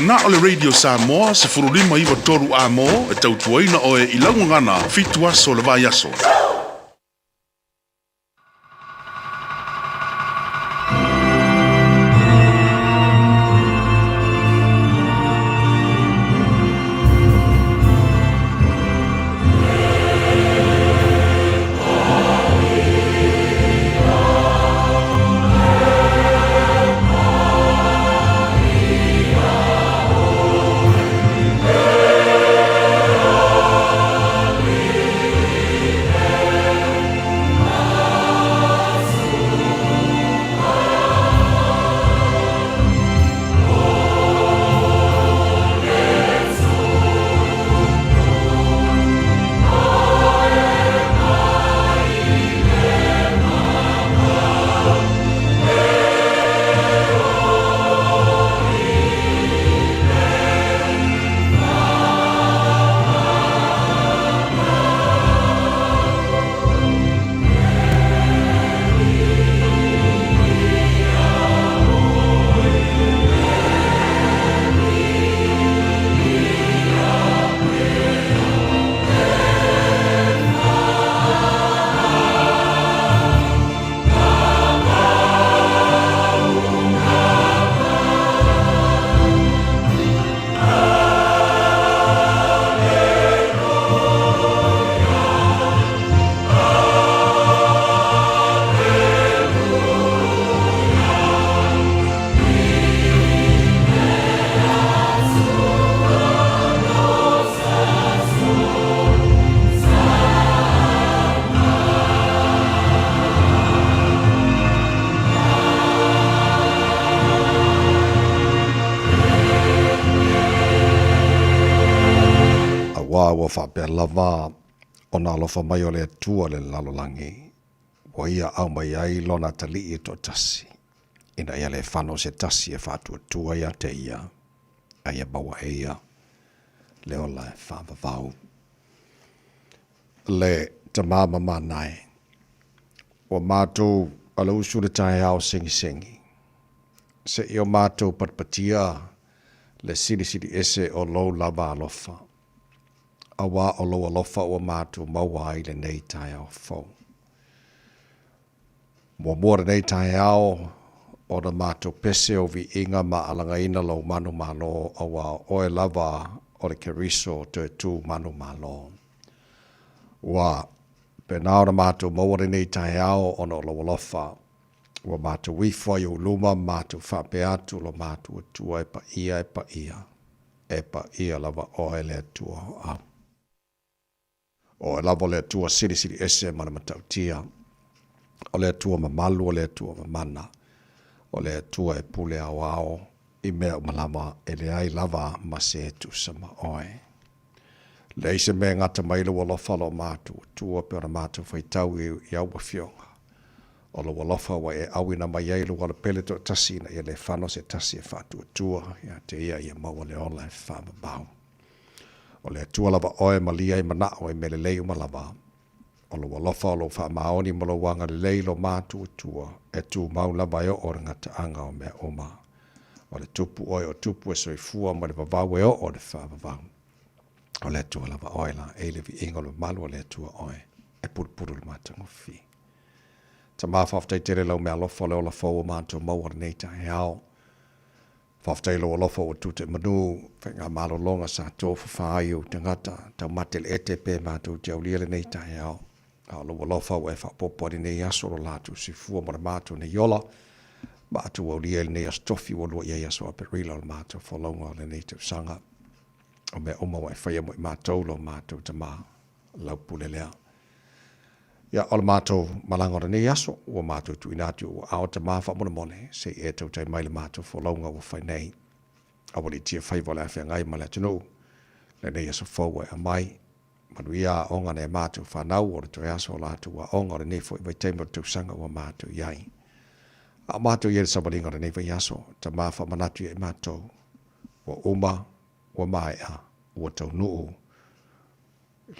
na o le Radio Samoa 15 93 Amo e tautuaina oe i lau gagana fitu aso o le vaiaso. Auā ua faapea lava ona alofa mai o le Atua le lalolagi, ua Ia aumai ai Lona Atalii e toatasi, ina ia le fano se tasi e faatuatua ia te Ia, a ia maua e Ia le ola e faavavau. Le Tama ma Manae, ua matou alausu le taeao segisegi, seia o matou patipatia le silisili ese o lou lava alofa, auā o lou alofa ua matou maua ai lenei taeao fou. Muamua lenei taeao ona matou pese o viiga ma alagaina lou manumalo auā o oe lava o le Keriso toe tu manumalo. Ua pena ona matou maua lenei taeao ona o lou alofa. Ua matou ifo ai ou luma ma matou faapea atu lo matou Atua e paia e paia, e paia lava oe le Atua o au. Oe lava o le Atua silisili ese ma le matautia, o le Atua mamalu, o le Atua mamana, o le Atua e pule aoao i mea uma lava, e leai lava ma se e tusa ma oe. Leai se mea e gata mai lou alofa lo matou Atua pe ona matou faitau i au afioga. O lou alofa ua e auina mai ai lou alapele toatasi ina ia le fano se tasi e faatuatua ia te ia ia maua le ola e faavavau. O le Atua lava oe malia i manao i mea lelei uma lava. O lou alofa o lou faamaoni ma lou agalelei lo matuatua e tumau lava e oo le gataaga o mea uma. O le Tupu oe o Tupu e soifua ma le vavau e oo le faavavau. O le Atua lava oe la e i le viiga o le mamalu o le Atua oe e pulupulu le matagofie. Tama faafetai tele lau meaalofa o le ola fou o matou maua lenei taeao. Faafetai i lou alofa ua tute manu, faigamalologa sa tofafa ai ou tagata, taumate le ete pe matou te aulia lenei taeao. A o lou alofa ua e faaopoopo ai lenei aso lo latou soifua ma le matou nei ola, matou aulia i lenei aso tofi ua lua i ai aso Aperila o le matou folauga o lenei tausaga. O mea uma ua e faia mo i matou lo matou Tama, lau pule lea. Ia, o le matou malaga o lenei aso, ua matou tuuina atu i ou aao Tama faamolemole, se i e tautai mai le matou folauga ua fai nei. Aualiitia faiva o le a feagai ma le atunuu, lenei aso fou ua e aumai. Manuia aoga a nai a matou fanau, o le toe aso o latou aoga o lenei foi vaitaimi o le tausaga ua matou i ai. A o matou i ai i le savaliga o lenei vaiaso, Tama faamanatu ia i matou, ua uma, ua maea, ua taunuu,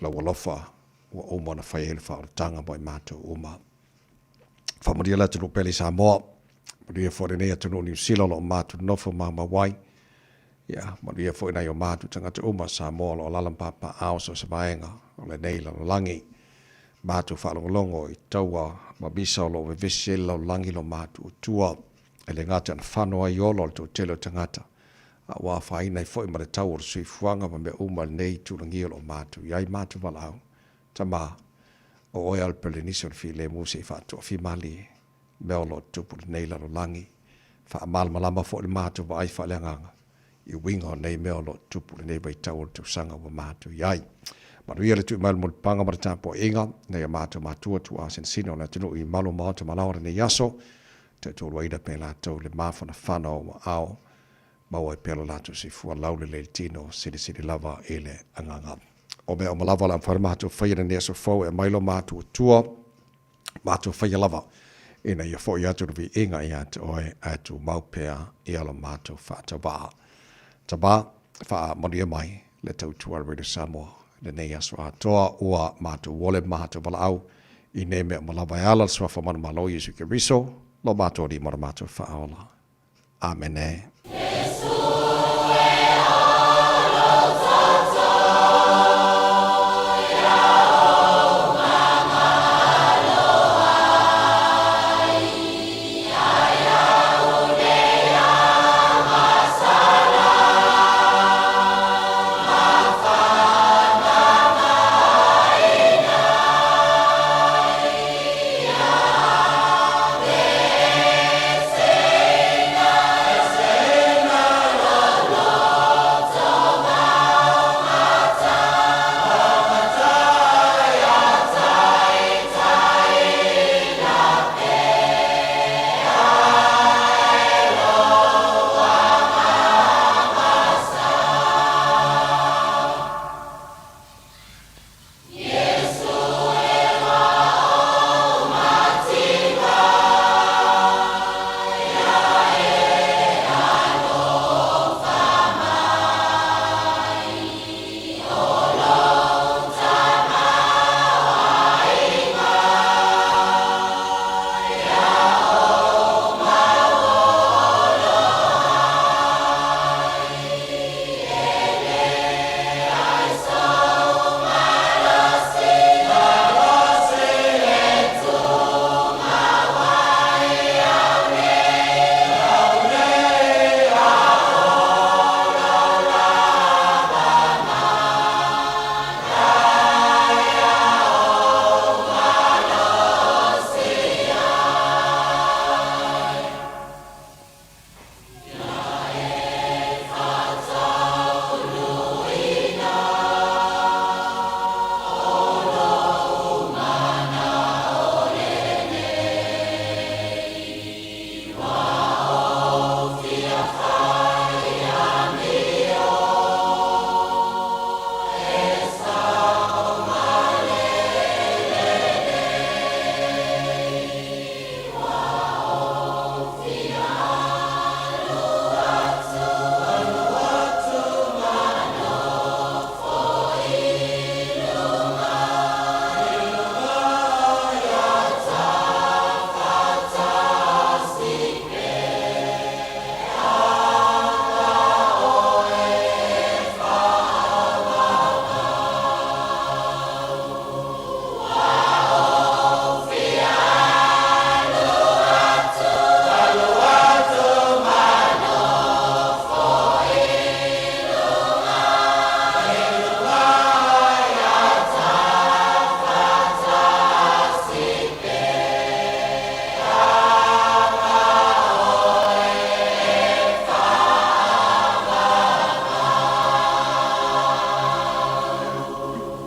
Lou alofa ua uma ona fai ai le faaolataga mo i matou uma. Faamanuia le atunuu pele i Samoa, manuia foi lenei atunuu Niu Sila o lo o matou nonofo maumau ai. Ia, manuia foi nai o matou tagata uma Samoa o lo o alaala ma papaaao so o se vaega o lenei lalolagi. Matou faalogologo i taua ma misa o lo o vevesi ai le lalolagi lo matou tua, e le gata ina fano ai ola o le toatele o tagata, a ua afaina ai foi ma le tau o le soifuaga ma mea uma i lenei itulagi o lo o matou i ai. Matou valaau, Tama, o oe lava o le Pelenisi o le filemu se i faatoafimalie mea o lo o tupu i lenei lalolagi. Faamalamalama foi le matou vaai faaleagaga i uiga o nei mea o lo o tupu i lenei vaitau o le tausaga ua matou i ai. Manuia le tui mai o le mulipapaga ma le tapuaiga nei a matou matua tuaa sinasina o le atunuu i malu o maota ma laoa lenei aso, tautualuaina pea i latou le mafanafana o aao maua ai pea lo latou soifua laulelei i le tino silisili lava i le agaga. O mea uma lava o le a mafai ona matou faia i lenei aso fou e aumai lo matou Atua, matou faia lava ina ia foi atu le viiga ia te oe ae tumau pea ia lo matou faatauvaa. Tama, faamanuia mai le tautua a le Radio Samoa i lenei aso atoa ua matou ole ma matou valaau i nei mea uma lava e ala le Suafa manumalo Iesu Keriso, lo matou Alii ma lo matou Faaola. Amene.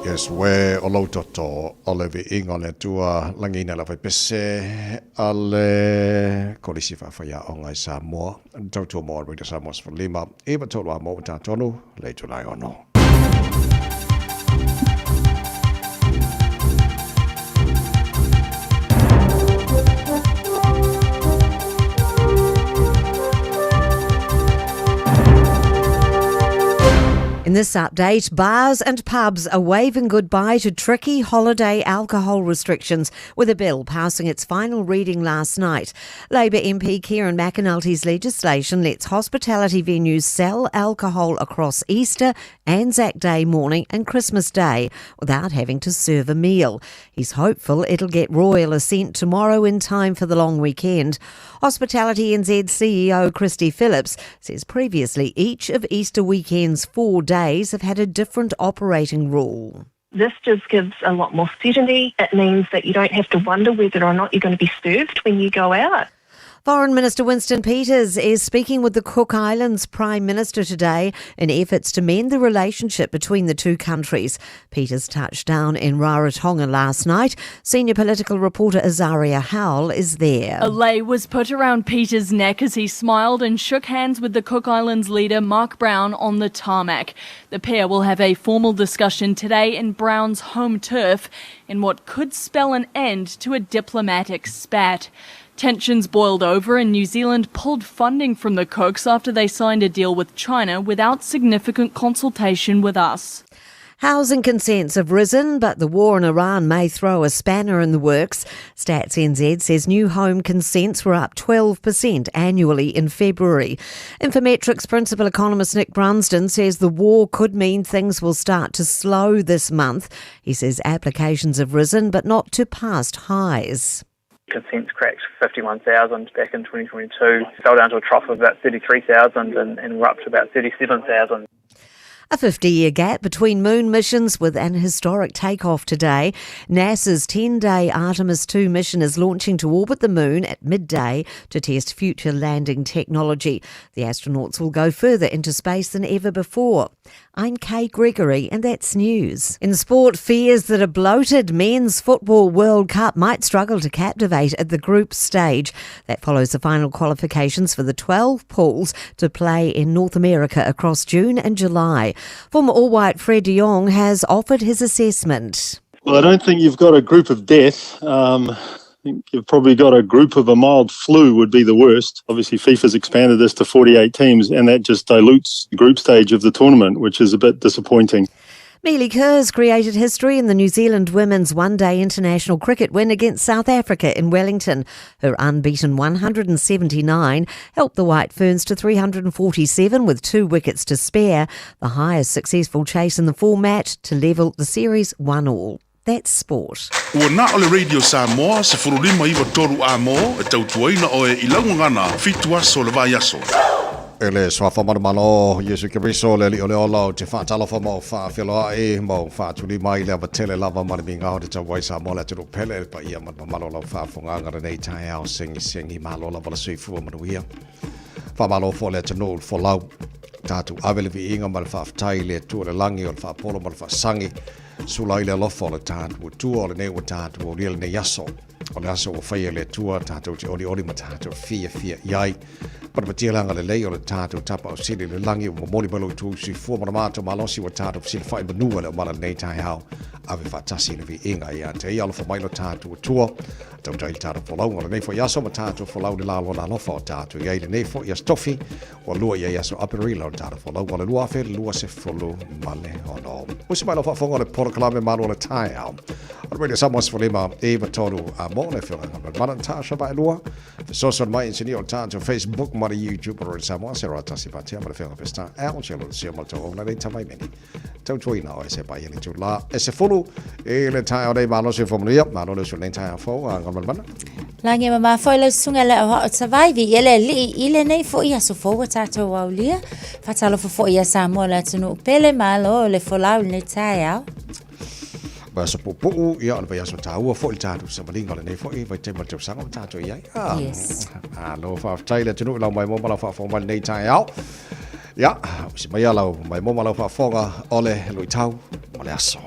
Iesu e, o lou toto, o le viiga o le Atua, lagiina le aufaipese a le Kolisi Faafaiaoga i Samoa, tautua mo Radio Samoa 15, 93 a mo tatonu, le itula e ono. In the this update, bars and pubs are waving goodbye to tricky holiday alcohol restrictions, with a bill passing its final reading last night. Labour MP Kieran McAnulty's legislation lets hospitality venues sell alcohol across Easter, Anzac Day morning and Christmas Day without having to serve a meal. He's hopeful it'll get royal assent tomorrow in time for the long weekend. Hospitality NZ CEO Christy Phillips says previously each of Easter weekend's 4 days have had a different operating rule. This just gives a lot more certainty. It means that you don't have to wonder whether or not you're going to be served when you go out. Foreign Minister Winston Peters is speaking with the Cook Islands Prime Minister today in efforts to mend the relationship between the two countries. Peters touched down in Rarotonga last night. Senior political reporter Azaria Howell is there. A lei was put around Peters' neck as he smiled and shook hands with the Cook Islands leader Mark Brown on the tarmac. The pair will have a formal discussion today in Brown's home turf in what could spell an end to a diplomatic spat. Tensions boiled over and New Zealand pulled funding from the Cooks after they signed a deal with China without significant consultation with us. Housing consents have risen, but the war in Iran may throw a spanner in the works. Stats NZ says new home consents were up 12% annually in February. Infometrics principal economist Nick Brunsdon says the war could mean things will start to slow this month. He says applications have risen, but not to past highs. Consents cracked 51,000 back in 2022, fell down to a trough of about 33,000 and we're up to about 37,000. A 50-year gap between moon missions with an historic takeoff today. NASA's 10-day Artemis 2 mission is launching to orbit the moon at midday to test future landing technology. The astronauts will go further into space than ever before. I'm Kay Gregory, and that's news. In sport, fears that a bloated men's football World Cup might struggle to captivate at the group stage. That follows the final qualifications for the 12 pools to play in North America across June and July. Former All White Fred de Jong has offered his assessment. Well, I don't think you've got a group of death. I think you've probably got a group of a mild flu would be the worst. Obviously, FIFA's expanded this to 48 teams, and that just dilutes the group stage of the tournament, which is a bit disappointing. Melie Kerr's created history in the New Zealand women's one-day international cricket win against South Africa in Wellington. Her unbeaten 179 helped the White Ferns to 347 with 2 wickets to spare, the highest successful chase in the format to level the series 1-1. That's sport. Ua na o le Radio Samoa, se furulima iwa toru a mō, e tautuaina oe i laungana, fitu aso le vai aso. Ele soafa manumalo Iesu Keriso le alii o le ola o te faatalofa ma o faafeloai ma o faatuli mai le avatele lava ma le migao te tauai Samoa le atunuu pele le paia ma le mamalo o lau faafogaga lenei taeao segisegi malo lava le soifua manuia. Faamalo foi le atunuu le folau tatou ave le viiga ma le faafetai i le Atua le lagi o le faapolo ma le faasagi sula ai le alofa o le tatou Atua o lenei ua tatou aulia lenei aso. O le aso ua faia e le Atua tatou te olioli ma tatou fiafia i ai. Patapatia le agalelei o le tatou tapa o sili le lagi ua momoli mai lo outou soifua ma le matou malosi ua tatou fesilafai manua le omala lenei taeao. Ave faatasi le viiga ia te ia alofa mai lo tatou Atua. Tautai le tatou folauga o lenei foi aso ma tatou folau le la lona alofa o tatou i ai lenei foi aso tofi. Ua lua i ai aso Aperila o le tatou folauga o le 2026. Usi mai lau faafofoga o le polokalame malu o le taeao. O le Radio Samoa 15 e tolu a mo le afioga Mana Natasha Vaelua. Fesoasoani mai inisinia o le tatou Facebook ma le YouTube o Radio Samoa se roa tasi patea ma le afioga Peseta Al Chelo le sio ma le tau auna nei tamaimeni. Tautuaina o e se pai le tula e se fulu i le taeao nei malosi o famanuia. Malo le uso lenei taeao fou a Galumalemana. Lagi ma mafoi lau susuga le au hao savaivi i ele alii i lenei fo'i aso fou ua tatou aulia. Faatalofa fo'i ia Samoa le atunuu pele, malo le folau i lenei taeao. Vaiaso puupuu, ia o le vaiaso taua foi le tatou savaliga o lenei foi vaitaimi o le tausaga ua tatou i ai. Ah, Yes. Malo faafetai le atunuu i lau maimoa ma lau faafofoga mai lenei taeao. Ia, usi mai lau maimoa ma lau faafofoga o le luitau ma le aso.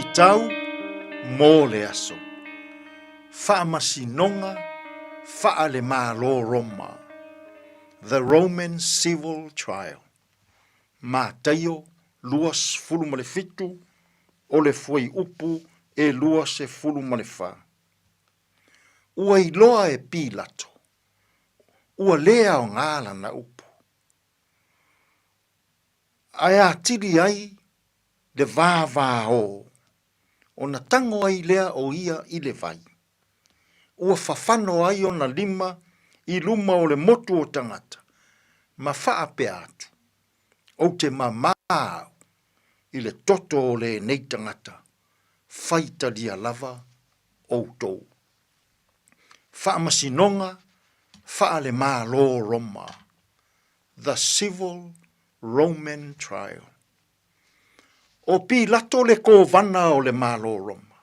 Luatau mo le aso. Faamasinoga faale-Malo Roma, The Roman Civil Trial, Mataio 27 o le fuaiupu e 24. Ua iloa e Pilato, ua lē aoga lana upu. Ae atili ai le vāvāō, ona tango ai lea o ia i le vai. Ua fafano ai ona lima i luma o le motu o tagata, ma faapea atu, Ou te mamā au i le toto o lenei tagata, faitalia lava outou. Faamasinoga faale-Malo Roma, The Civil Roman Trial. ʻO Pilato le kovana o le Malo Roma.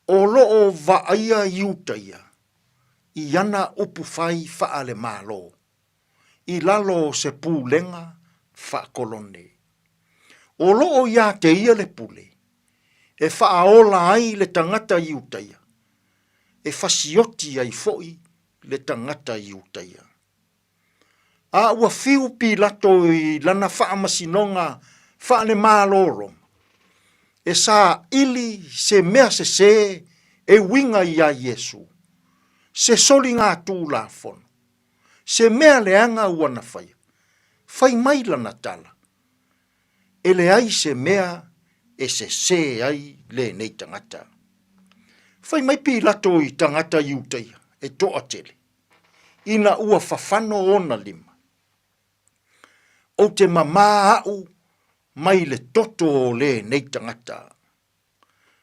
O lo o vaaia Iutaia i ana upu fai faale-Malo i lalo o se pulega faakolone. O lo o iā te ia le pule e faaola ai le tagata Iutaia, e fasioti ai foi le tagata Iutaia. A ua fiu Pilato i lana faamasinoga faale-Malo Roma, e saili se mea sesē e uiga iā Iesu, se soligatulafono, se mea leaga ua na faia. Fai mai lana tala, E leai se mea e sesē ai lenei tagata. Fai mai Pilato i tagata Iutaia e toatele, ina ua fafano ona lima. Ou te mamā aʻu mai le toto o lenei tagata.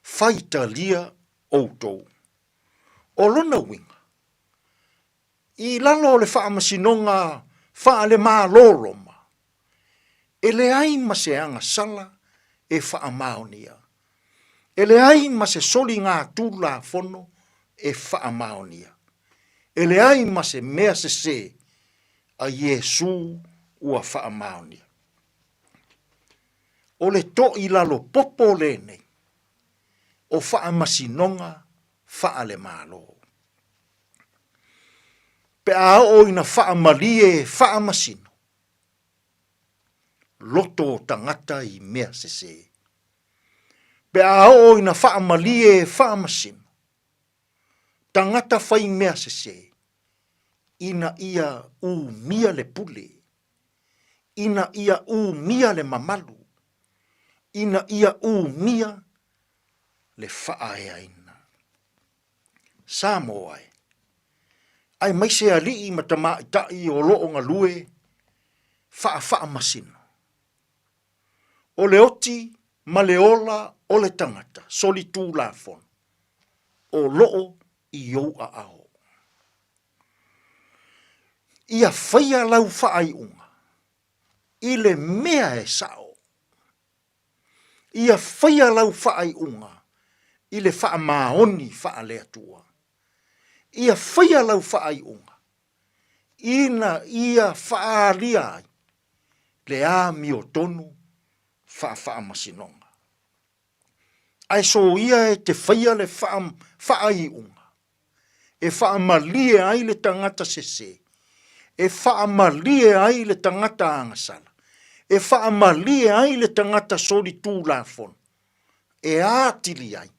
Faitalia outou. O lona uiga, i lalo o le faamasinoga faale-Malo Roma, e leai ma se agasala e faamaonia, e leai ma se soligatulafono e faamaonia, e leai ma se mea sesē a Iesū ua faamaonia. O le toʻilalo popo lenei o faamasinoga faale-Malo. Pe a oo ina faamalie faamasino, loto o tagata i mea sesē. Pe a oo ina faamalie faamasino, tagata fai mea sesē, ina ia umia le pule, ina ia umia le mamalu, ina ia umia le faaeaina. Samoa e, aemaise alii ma tamaitai o lo o galue faafaamasino. O le oti ma le ola o le tagata solitulafono o lo o i ou aao. Ia faia lau faaiuga i le mea e sao. Ia faia lau faaiuga i le faamaoni faale-Atua. Ia faia lau faaiuga ina ia faaalia ai le amiotonu faafaamasinoga. Ae soia e te faia le faaiuga e faamalie ai le tagata sese, e faamalie ai le tagata agasala, e faamalie ai le tagata solitulafono, e atili ai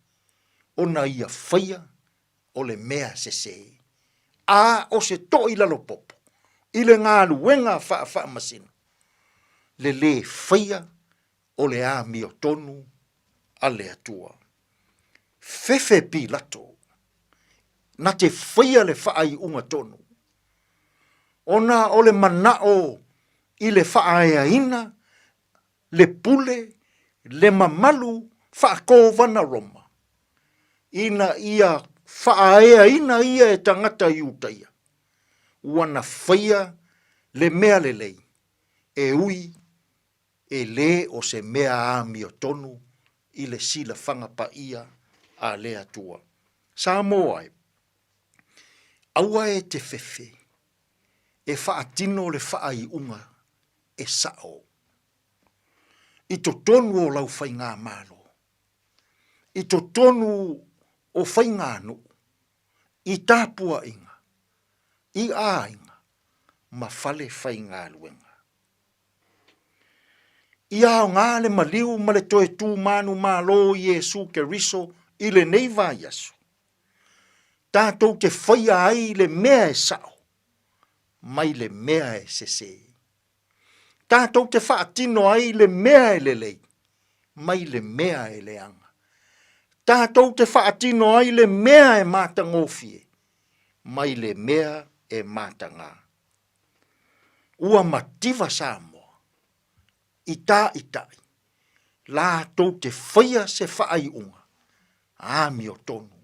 ona ia faia o le mea sese, a o se toʻilalopopo i le galuega faafaamasino, le lē faia o le amiotonu a le Atua. Fefe Pilato, na te faia le faaiuga tonu, ona o le manaʻo i le faaeaina le pule, le mamalu faakovana Roma, ina ia faaeaina ia e tagata Iutaia, ua na faia le mea lelei e ui e lē o se mea amiotonu i le silafaga paia a le Atua. Samoa e, aua e te fefe e faatino le faaiuga e sao i totonu o lau faigamalo. i totonu o faiganuu, i tapuaiga, i aiga ma fale faigaluega. Ia aoga le maliu ma le toe tu manumalo o Iesu Keriso i lenei vaiaso, tatou te faia ai le mea e sao mai le mea e sese. Tatou te faatino ai le mea e lelei mai le mea e leaga. Tatou te faatino ai le mea e matagofie mai le mea e mataga. Ua mativa Samoa i tāʻitaʻi latou te faia se faaiuga amiotonu,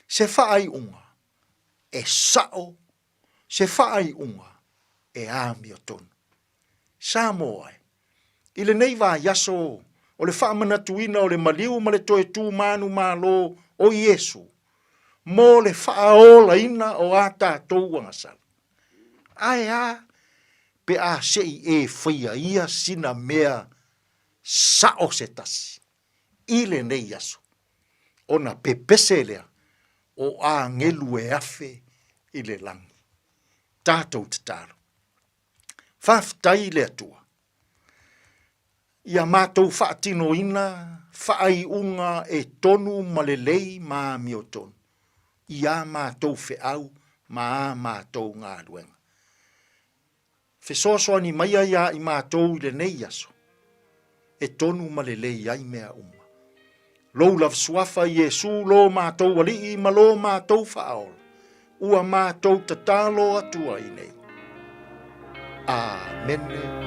se faaiuga e sao, se faaiuga e amiotonu. Samoa e, i lenei vaiaso o le faamanatuina o le maliu ma le toe tu manumalo o Iesu mo le faaolaina o a tatou agasala, ae a pe a se i e faia ia sina mea sao se tasi i lenei aso, ona pepese lea o agelu e afe i le lagi. Tatou tatalo. Faafetai i le Atua ia matou faatinoina faaiuga e tonu ma lelei ma amiotonu i a matou feau ma a matou galuega. Fesoasoani maia iā i matou i lenei aso, e tonu ma lelei ai mea uma. Lou lava suafa Iesu lo matou Alii ma lo matou Faaola, ua matou tatalo atu ai nei. Amene.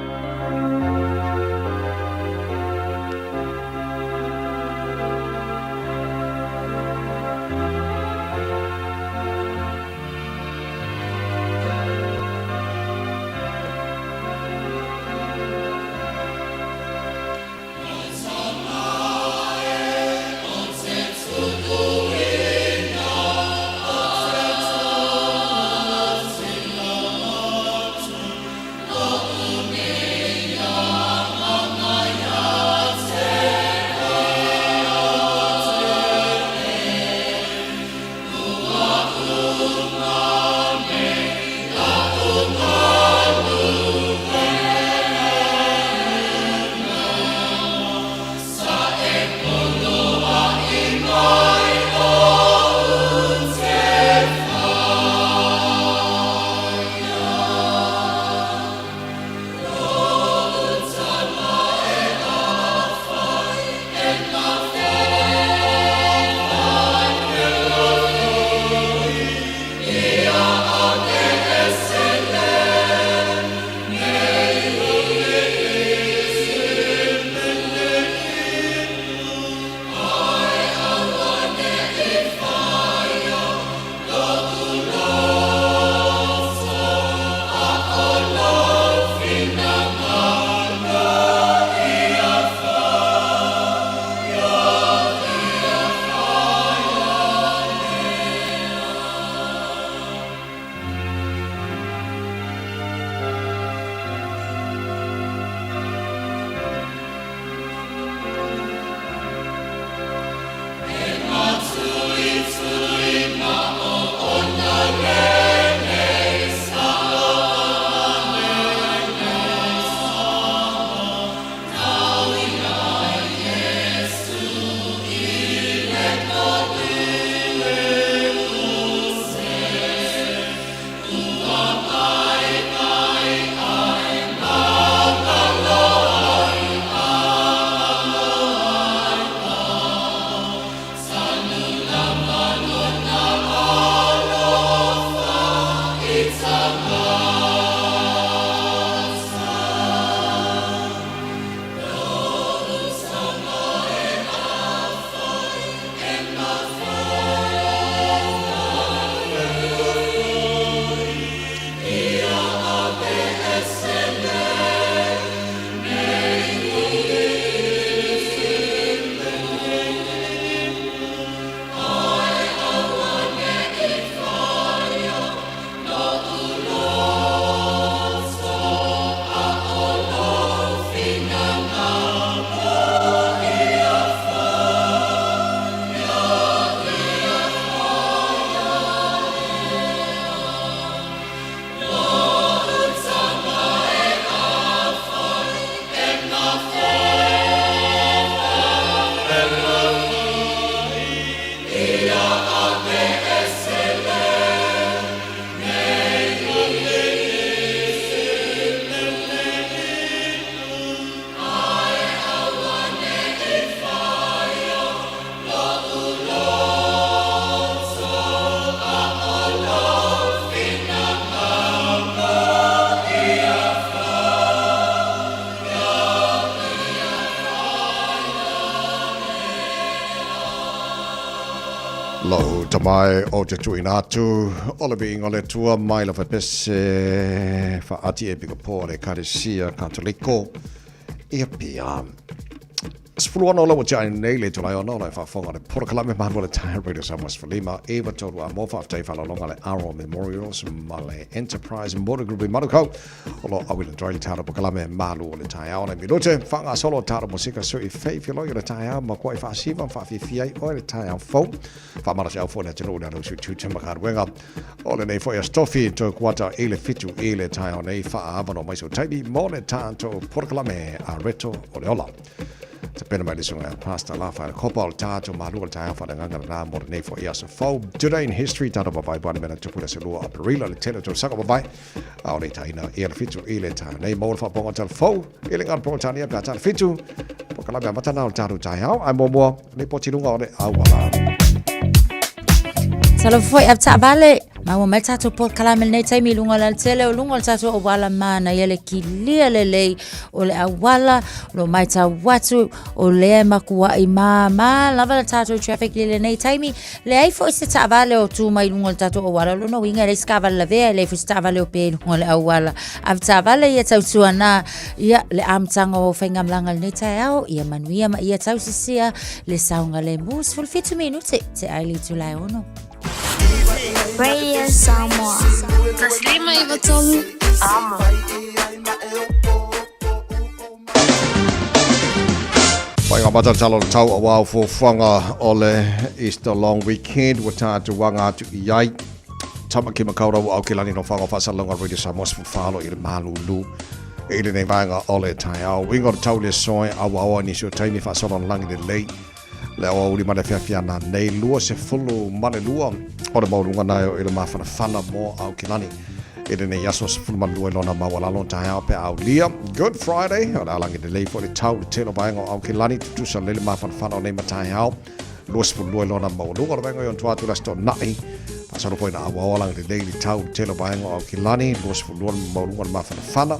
tamae o te tuuina atu o le viiga o le Atua mai le fepese faaati epikopo a le Ekalesia Katoliko i Apia. 16 o la ua tiai nei le itula e 6 o la e faafofoga le polokalame Malu o le Taeao Radio Samoa 15 9 3 a mo faafetai faalaloga le Aro Memorials ma le Enterprise Motor Group i Manukau o lo auina atu ai le tatou polokalame Malu o le Taeao nei minute faagasolo tatou musika sui feifiloi o le taeao ma kuai faasiva ma faafiafia ai oe le taeao fou faamalosiau foi le atunuu le alu sui ma galuega o lenei foi aso tofi toe kuata i le 7 i le taeao nei faaavanoa mai sou taimi mo le tatou polokalame a Reto o le Ola. Tapena mai le susuga ia Pastor Lafa le Kopa o le tatou malu o le taeao faaleagaga lena mo lenei foi aso fou. Today in history, tatou vavae palemene mena tupu le aso 2 Aperila le tele o tausaga vavae a o le itaina ia le 7 i le taeao nei. Maua le faapoga telefou i le gana Peretania pe a tala 7 polokalame amata na o le tatou taeao ae muamua lipoti luga o le auala. Talofa foi au taavale, maua mai tatou polokalame lenei taimi i luga o le alatele o luga o le tatou auala manaia le kilia lelei o le auala, o lo o matau atu o lea e makuaʻi māmā lava le tatou traffic i lenei taimi. Leai foi se taavale o tu mai i luga o le tatou auala, o lona uiga e leai se taavale lavea, e leai foi se taavale o pē i luga o le auala. Avetaavale ia tautuana, ia le amataga o faigamalaga i lenei taeao, ia manuia ma ia tausisia le saogalemu. 17 minute te ai le itula e 6. Radio Samoa. 153 Amo. Whai ngā matatala o le tau auā o fuafuaga o le Easter Long Weekend ua tātou anga atu i ai. Tamaki Makaurau o Aokelani no whanga whaasalonga Radio Samoa 14 i le malulu i lenei vaega o le taeao. Uiga o le tau le soe auaoa nisi o taimi faasolo na langi lelei. Le aoauli ma le fiafiana nei 22 o le maualuga na e o i le mafanafana mo Aokelani. I lenei aso 12 i lona maualalo taeao pe aulia. Good Friday, o le alangi lelei foi le tau le tele o vaega o Aokelani, tutusa lelei le mafanafana o nei mataeao. 22 i lona maualuga o le vaega i ona tua atu le aso Toonai. Faasolo foi na auao alangi lelei le tau le tele o vaega o Aokelani, 22 le maualuga o le mafanafana.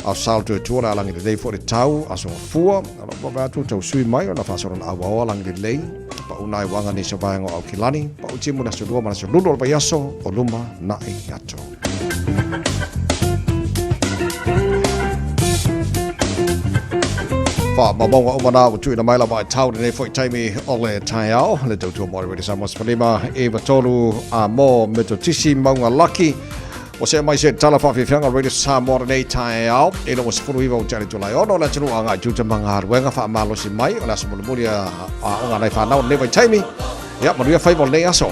Aso Sa toe tua le alangi lelei foi le tau, aso Gafua, o lo o atu tau sui mai ona faasolo na auao alangi lelei, pau nai wanga nisi o vaega o Aokelani, pau timu le aso Lua ma le aso Lulu o le vaiaso o luma na'i atu. Faamaumauga uma na ua tuuina mai lava i tau lenei foi taimi o le taeao, le tautua mo le Radio Samoa 15 93 a mo Metotisi Maunga Laki. Ua see mai se tala faafiafiaga Radio Samoa lenei taeao i le ua 19 o te Tulae 6 o le atunuu agai tuta ma galuega faamalosi mai o le aso mulimuli a aoga nai fanau lenei vaitaimi. Ia, manuia faiva o lenei aso.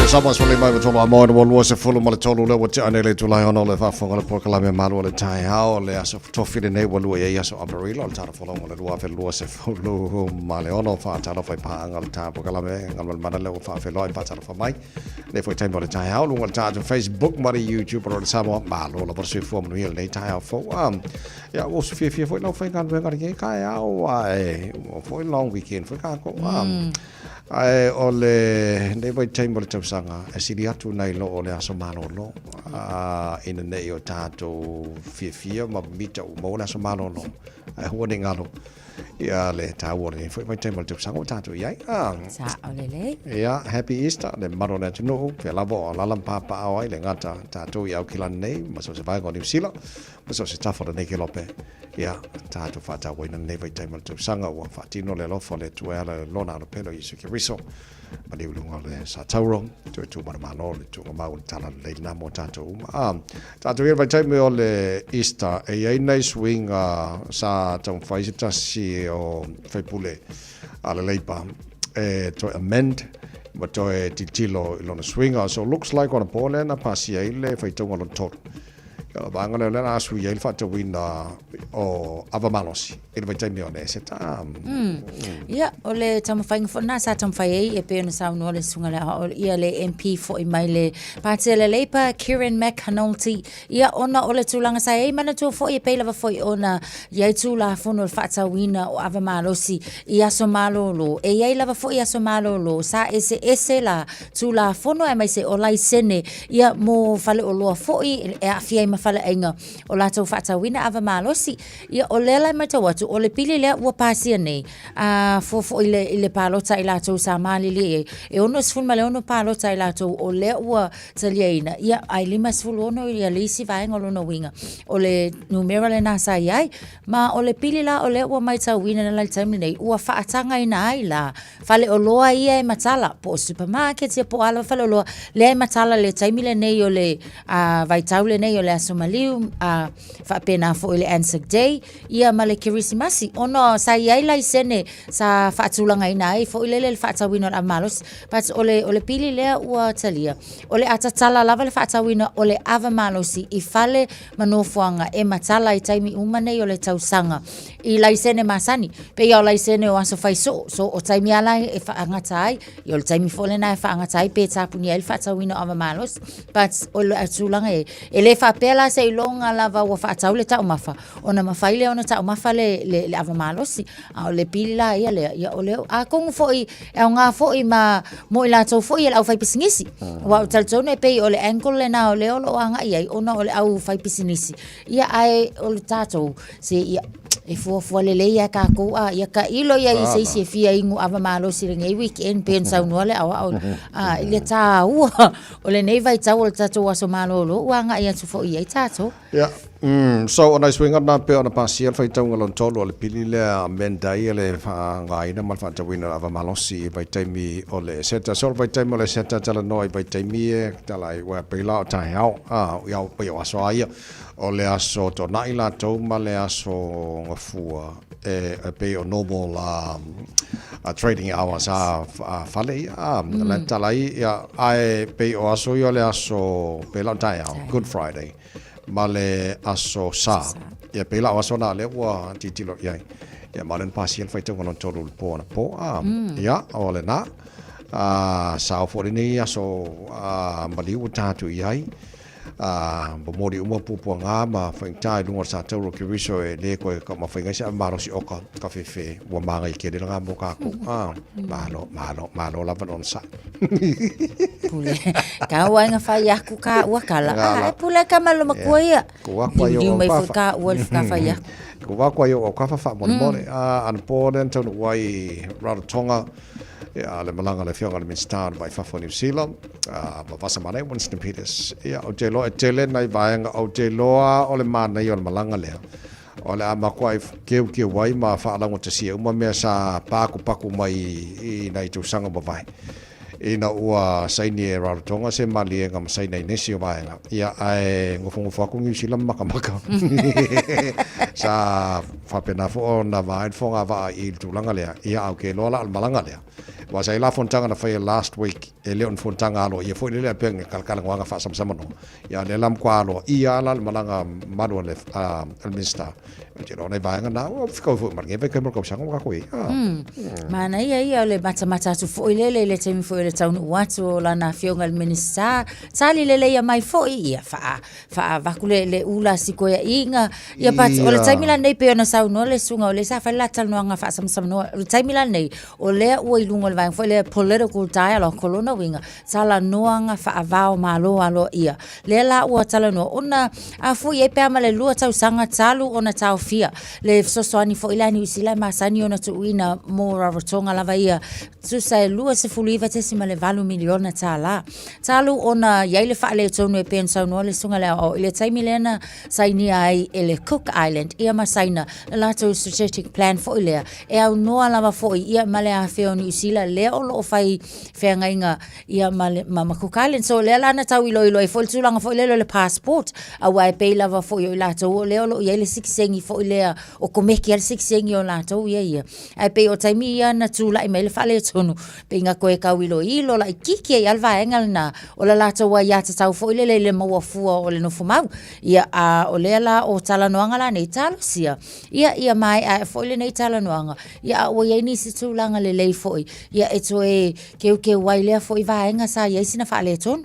Sama sole mai wa tolo amoa ua 23 le ua tea nei le itula e 6 o le faafofoga le polokalame malu o le taeao le aso tofi lenei ua lua i ai aso Aperila o le tala folauga o le 2026. Faatalofa i paaga o le ta polokalame galumalemana lea ua faafeiloai faatalofa mai lenei foi taimi o le taeao luga o le tatou Facebook ma le YouTube o le Samoa. Malo lava le soifua manuia lenei taeao fou. Ia ua usu fiafia foi lau faigaluega lenei taeao ae ua foi long weekend foi kākou. Ae o lenei vaitaimi o le tausaga e sili atu nai lo o le aso malolo ina ne i o tatou fiafia ma mita ua maua le aso malolo, ae aua ne i galo ia le taua o lenei foi vaitaimi o le tausaga ua tatou i ai. Sa'o lelei. Ia, Happy Easter le mamalu o le atunuu, pea lava o alaala ma papaaao ai le gata tatou i Aukilani nei ma so o se vaega o Niu Sila ma so o se tafa o lenei kelope. Ia, tatou faatauaina lenei vaitaimi o le tausaga ua faatino le alofa o le Atua e ala i Lona Alo Pele o Iesu Keriso. Maliu i luga o le Satauro, toe tū mana malo le tūnga mau o le tala lelei lena mo tātou uma. Ah, tātou i le vaitaimi o le Easter, e i ai nai suiga sa taumafai se tasi o faipule a le Leipa e toe amend ma toe tilotilo i lona suiga. So looks like ona po lea na pasia ai le faitauga lona tolu. O le vaega lea o lea o le a sui ai le faatauina o ava malosi i le vaitaimi o le Eseta. Ia, o le taumafaiga foi lena sa taumafai ai e pei ona saunoa le Susuga i le Aoao, ia le MP foi mai le Pāti a le Labour, Kieran McAnulty, ia ona o le tulaga sa i ai, manatua foi e pei lava foi ona i ai Tulafono o le faatauina o ava malosi i aso malolo. E i ai lava foi aso malolo sa eseese la Tulafono aemaise o laisene ia mo faleoloa foi e aafia ai ma faleaiga o latou faatauina ava malosi. Ia o lea la e matau atu o le pili lea ua pasia nei a fua foi i le, i le palota a i latou sa malilie i ai, e 66 palota a i latou o lea ua taliaina, ia ae 56 ia le isi vaega o lona uiga o le numera lena sa i ai. Ma o le pili la o lea ua matauina i le taimi lenei ua faatagaina ai la Faleoloa ia e matala, po o supermarket ia po o a lava faleoloa, lea e matala i le taimi lenei o le vaitau lenei o le Aso Maliu, faapena foi i le Anzac Day, ia ma le Kerisimasi. Ona sa i ai laisene sa faatulagaina ai foi lele le faatauina o le ava malosi, but o le, o le pili lea ua talia, o le a tatala lava le faatauina o le ava malosi i fale ma nofoaga e matala i taimi uma nei o le tausaga i laisene masani. Pei lava o laisene o aso fai soo, so o taimi lava la e faagata ai, ia o le taimi foi lena e faagata ai pe tapunia ai le faatauina o ava malosi. But o le tulaga e, e le faapea la seiloga lava ua faatau le taumafa, ona mafai lea ona taumafa le, le, le ava malosi. A o le pili la ia lea, ia o lea, atonu foi e aoga foi ma mo i latou foi le aufaipisinisi. Aua ou te talitonu e pei o le angle lena o lea o lo o agai ai, ona o le aufaipisinisi. Ia ae o le tatou, se ia, e fuafua lelei lava tatou, a ia tailo ia i se isi e fia inu ava malosi i lenei weekend pei ona saunoa le aoao, a, i le taua o lenei vaitau o le tatou aso malolo ua agai atu foi i ai tatou. Ia, so o nai suiga na pei ona pasia le faitauga lona tolu o le pili lea amend ai le faaaogaina ma le faatauina o le ava malosi i vaitaimi o le Eseta. So o le vaitaimi o le Eseta talanoa i vaitaimi e tala ai ua pei la o taeao, a, ia pei o aso a ia, o le aso Toonai latou ma le aso Gafua e pei o normal trading hours a fale ia, a, la tala ai, ia, ae pei o aso ia o le aso pei la o taeao, Good Friday. ma le aso Sa. Ia pei la o aso na lea ua tilotilo i ai. Ia ma o lea na pasia le faitauga lona tolu i le po anapo. A, ia, o lena. A, sao foi lenei aso a, maliu ua tatou i ai. A, momoli uma puapuaga ma faigata i luga o le Satauro o Keriso e le koe mafai ai se ave malosi oka ka fefe ua magai tele lena mo kākou. A, malo, malo, malo lava le onosai. Pule. Ka ua inga fai aku ka ua kala. Ah, e pule ka malo makua ia. Ko aku ai o mai foi ka ua ka fai aku. Ko aku ai o ka fa mo mo. Ah, an po le tonu wai Rarotonga. Ia le malanga le fionga le Minista mai fafo New Zealand. Ah, ma vasa mane Winston Peters. Ia o te loa e tele nai vaenga o te loa o le mana i o le malanga lea. O le a makuai keukeu ai ma faalaugotasia uma mea sa pakupaku mai i nai tausaga ua mavae, ina ua saini e Rarotonga se maliega ma saina i nisi o vaega. Ia, ae nofonofo atu Niu Sila ma makamaka. Sa faapena foi ona vaai le fogavaa i le tulaga lea. Ia, a ou te iloa la o le malaga lea. Aua sa i ai la fonotaga na faia last week, e le o ni fonotaga aloaia foi lele, ae pei o ni talatalanoaga faasamasamanoa. Ia, o lea la matua aloaia lava la le malaga mamalu a le Minisita. Ou te iloa o nai vaega na, ua fetaui foi ma lenei vaitaimi o le tausaga ua tatou i ai. Mm. Manaia ia o le matamata atu foi lele i le taimi foi o le taunuu atu o lana afioga i le Minisita. Tali lelei mai foi ia faa faavaku le, le ula sikoeaiga. Ia but o le taimi lenei pei ona saunoa le susuga o lea sa fai le la talanoaga faasamasamanoa. O le taimi lenei, o lea ua i luga o le vaega foi lea political dialogue, o lona uiga, talanoaga faava o Malo aloaia. Lea la ua talanoa ona a fua i ai pe a ma le 2 tausaga talu ona taofia le fesoasoani foi lea a Niu Sila e masani ona tuuina mo Rarotonga lava ia tusa e $29.8 miliona tala. Talu ona i ai le faaletonu e pei ona saunoa le Susuga i le Aoao i le taimi lea na sainia ai e le Cook Island ia ma Saina le latou strategic plan foi lea e aunoa lava foi ia ma le afea o Niu Sila lea o lo o fai feagaiga ia ma, le, ma, ma Cook Island. So lea la na tau iloilo ai foi le tulaga foi lele o le passport aua e pei lava foi o i latou o lea o lo o i ai le sikisengi foi lea o komeki ai le sikisengi o latou ia ia. Ae pei o taimi ia na tulai mai le faaletonu, pei na toe tau iloilo laitiiti ai lava le vaega lena o le latou aiatatau foi lele i le maua fua o le nofomau. Ia, a o lea la o talanoaga la nei, talosia, ia, ia maeaea foi lenei talanoaga, ia a ua i ai nisi tulaga lelei foi, ia e toe keukeu ai lea foi vaega sa i ai sina faaletonu.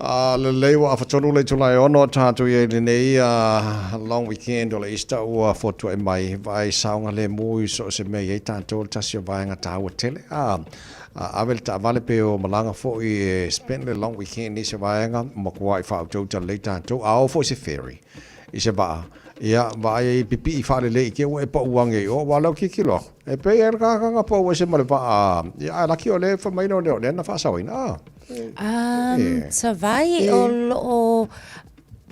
A lelei ua afa tonu le itula e ono tatou i ai lenei long weekend o le Easter ua fotuai mai vaai saogalemu i so o se mea i ai tatou le tasi o vaega taua tele a ave le taavale pe o malaga foi e spend le long weekend i se vaega matuai faautauta lelei tatou a o foi se ferry i se vaa ia vaai ai pipii faalelei i te i ua e pau ane i o aua o lea ou te tilotilo atu e pei lava le tagata na pau ese ma le vaa ia ae laki o lea e fai mai o lea na faasaoina a Savai o lo o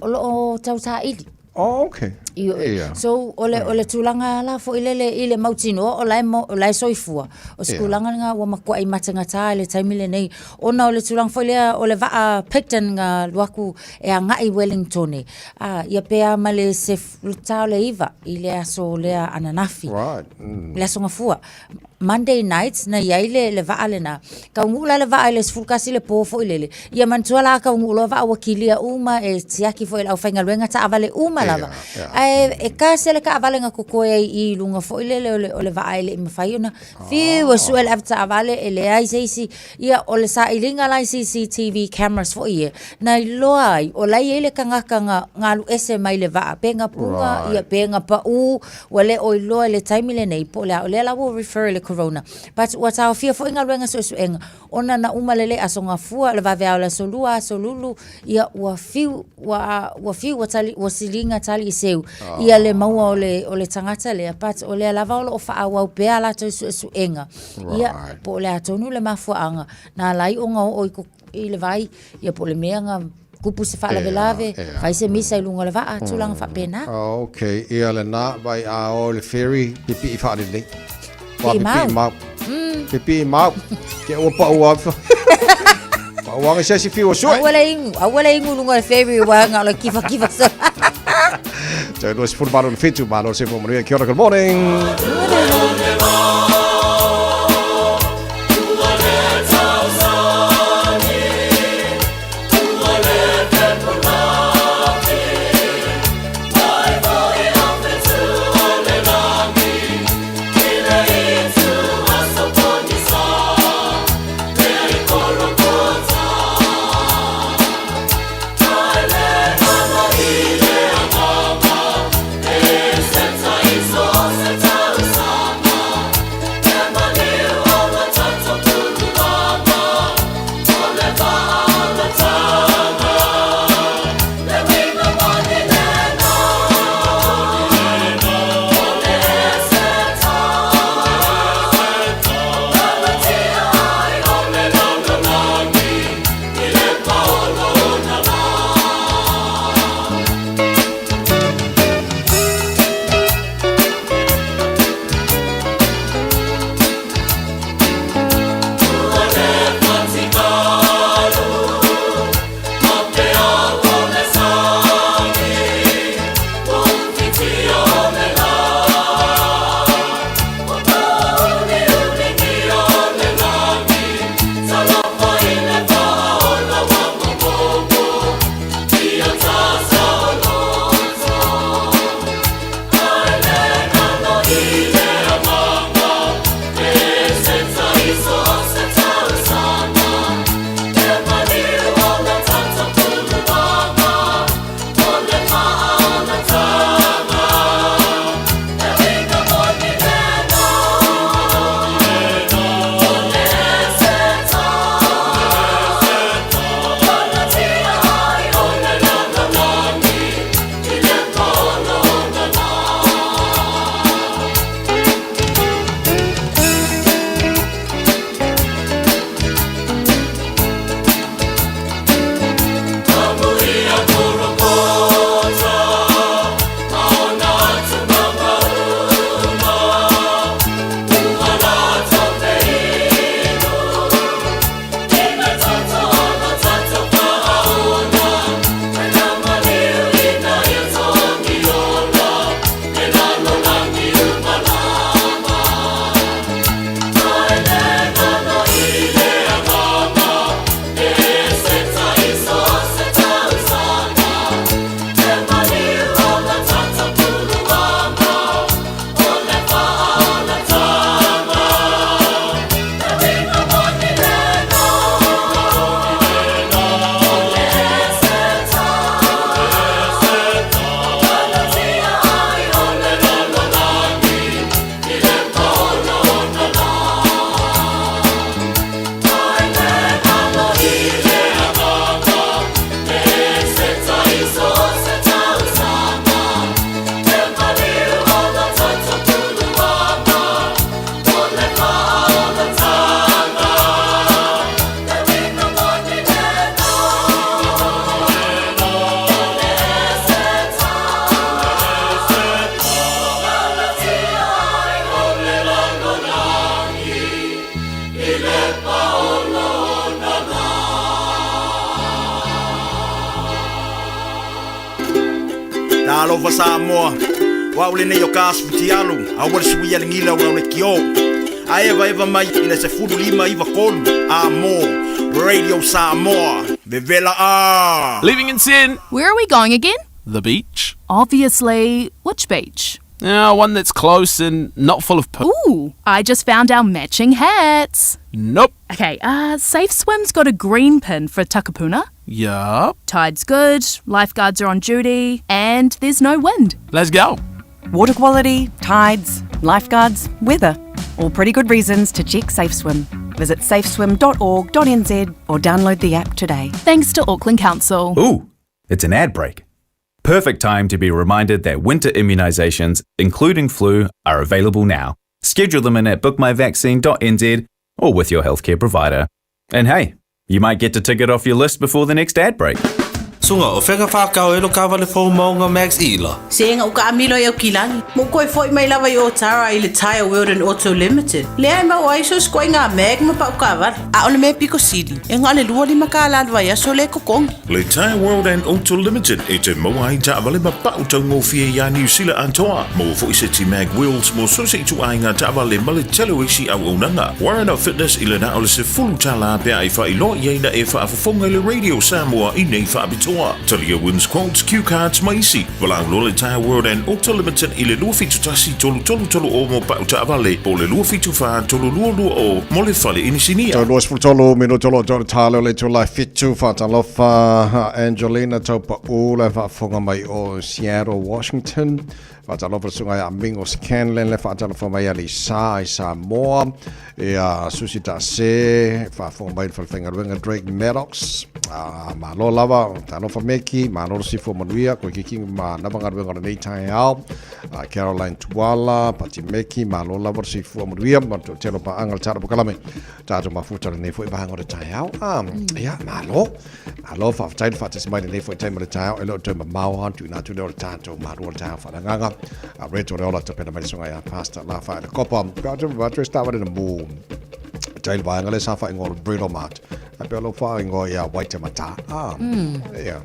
o lo o tausaili. Oh, okay. Ioe. So, o le, o le tulaga la foi lele i le mautinoa o la e, o la e soifua. O se tulaga lena ua matuai matagata i le taimi lenei. Ona o le tulaga foi lea o le vaa Picton na alu atu e agai i Wellingtone. A, ia pe a ma le ta o le 9 i le aso lea ananafi. Right. Le aso Gafua. Monday night na i ai le, le vaa lena. Taunuu la le vaa i le 11 le po foi lele. Ia manatua la taunuu loa vaa ua kilia uma e tiaki foi e le aufaigaluega taavale uma lava. Yeah, yeah. Ae e kase le taavale na totoe ai i luga foi lele o le, o le vaa e le i mafai ona fiu e sue le avetaavale e leai se isi. Ia o le sailiga la i CCTV cameras foi ia, na iloa ai o la e i ai le tagata na, na alu ese mai le vaa pe na puna right. ia pe na pau Ua le o iloa i le taimi lenei po o le a, o lea la ua refer i le corona. But ua taofia foi galuega suesuega ona na uma lelei aso Gafua, le vaveao o le aso Lua, aso Lulu, ia ua fiu, ua, ua fiu ua tali, ua siliga tali i seu ia le maua o le, o le tagata lea. But o lea lava o lo o faaauau pea a latou suesuega. Ia, po o le a tonu le mafuaaga na ala ai ona oo i, i le vai, ia po o le mea na Kupu se faalavelave, fai se misa i luga o le vaa, tulaga faapena. Ok, ia lena, vai a o le ferry, pipii faalelei. Pipii mau. Pipii mau. Pipii mau. Ke ua pau a. Pau anga se si fiu sue. Aua le ingu, aua le ingu luga o le ferry ua anga o le kifa kifa so. Toe 28 le 7, malo se fo manuia. Kia ora, good morning. Morning. Talofa Samoa, o au lenei o ka asu futialu, aua le suia le gila o lau lekiō. A evaeva mai i le 15 93 Radio Samoa, vevela a! Leaving in 10. Where are we going again? The beach. Obviously, which beach? Yeah, one that's close and not full of poo. Ooh, I just found our matching hats. Nope. Okay, Safe Swim's got a green pin for Takapuna. Yup. Tide's good, lifeguards are on duty, and there's no wind. Let's go. Water quality, tides, lifeguards, weather. All pretty good reasons to check Safe Swim. Visit safeswim.org.nz or download the app today. Thanks to Auckland Council. Ooh, it's an ad break. Perfect time to be reminded that winter immunisations, including flu, are available now. Schedule them in at bookmyvaccine.nz or with your healthcare provider. And hey, you might get to tick it off your list before the next ad break. Suga, o fea ka whākau e lo kāwale fou maunga Max Ila? Se ega uka amilo i Aukilani. Mo koe foi mai lava i Otara i le Tyre World and Auto Limited. Lea e mau ai so skoe ngā mag ma pau kāwale. A ole me piko sili. E ngā le lua lima kā la vai aso le kokongi. Le Tyre World and Auto Limited e te maua ai taavale ma pau taugofie iā Niu Sila atoa. Maua foi seti mag wheels mo so se itu ai ngā taavale ma le tele o isi auaunaga. Warren Fitness i le na o le $10 pea e faailoa i ai na e faafofoga i le Radio Samoa i nei faapitoa. Talia wins quotes, cue cards ma isi. Valaau loa le Tyre World and Auto Limited i le 271 333 o mo pau taavale po o le 274 322 mo le fale inisinia. Toe 23 minuto o lo o toe tale o le itula e 7. Faatalofa Angelina Taupa'u le faafofoga mai o Seattle, Washington. Faatalofa le susuga ia Mingo Scanlon le faatalofa mai Alisa i Samoa. Ia Susi Taase faafofoga mai le falefaigaluega Drake Maddox. Malo lava, talofa Meki, malo le soifua manuia, koe kiki ma lava galuega o lenei taeao. Caroline Tuala, Pati Meki, malo lava le soifua manuia, ma le toatele o paaga le tala polokalame. Tatou mafuta lenei foi vaega o le taeao. Ia, malo. Malo, faafetai le faatasi mai lenei foi taimi o le taeao, e le o toe mamao lava tuuina atu lea o le tatou malu o le taeao faaleagaga. Reto le ola tapena mai le susuga ia Pastor Lafa le Kopa. Pe atu atu e stava le na mu. Tai le vaega le sa whaingoa o le Brittle Mart. A pe o lo whaingoa ia Waitemata. Ia.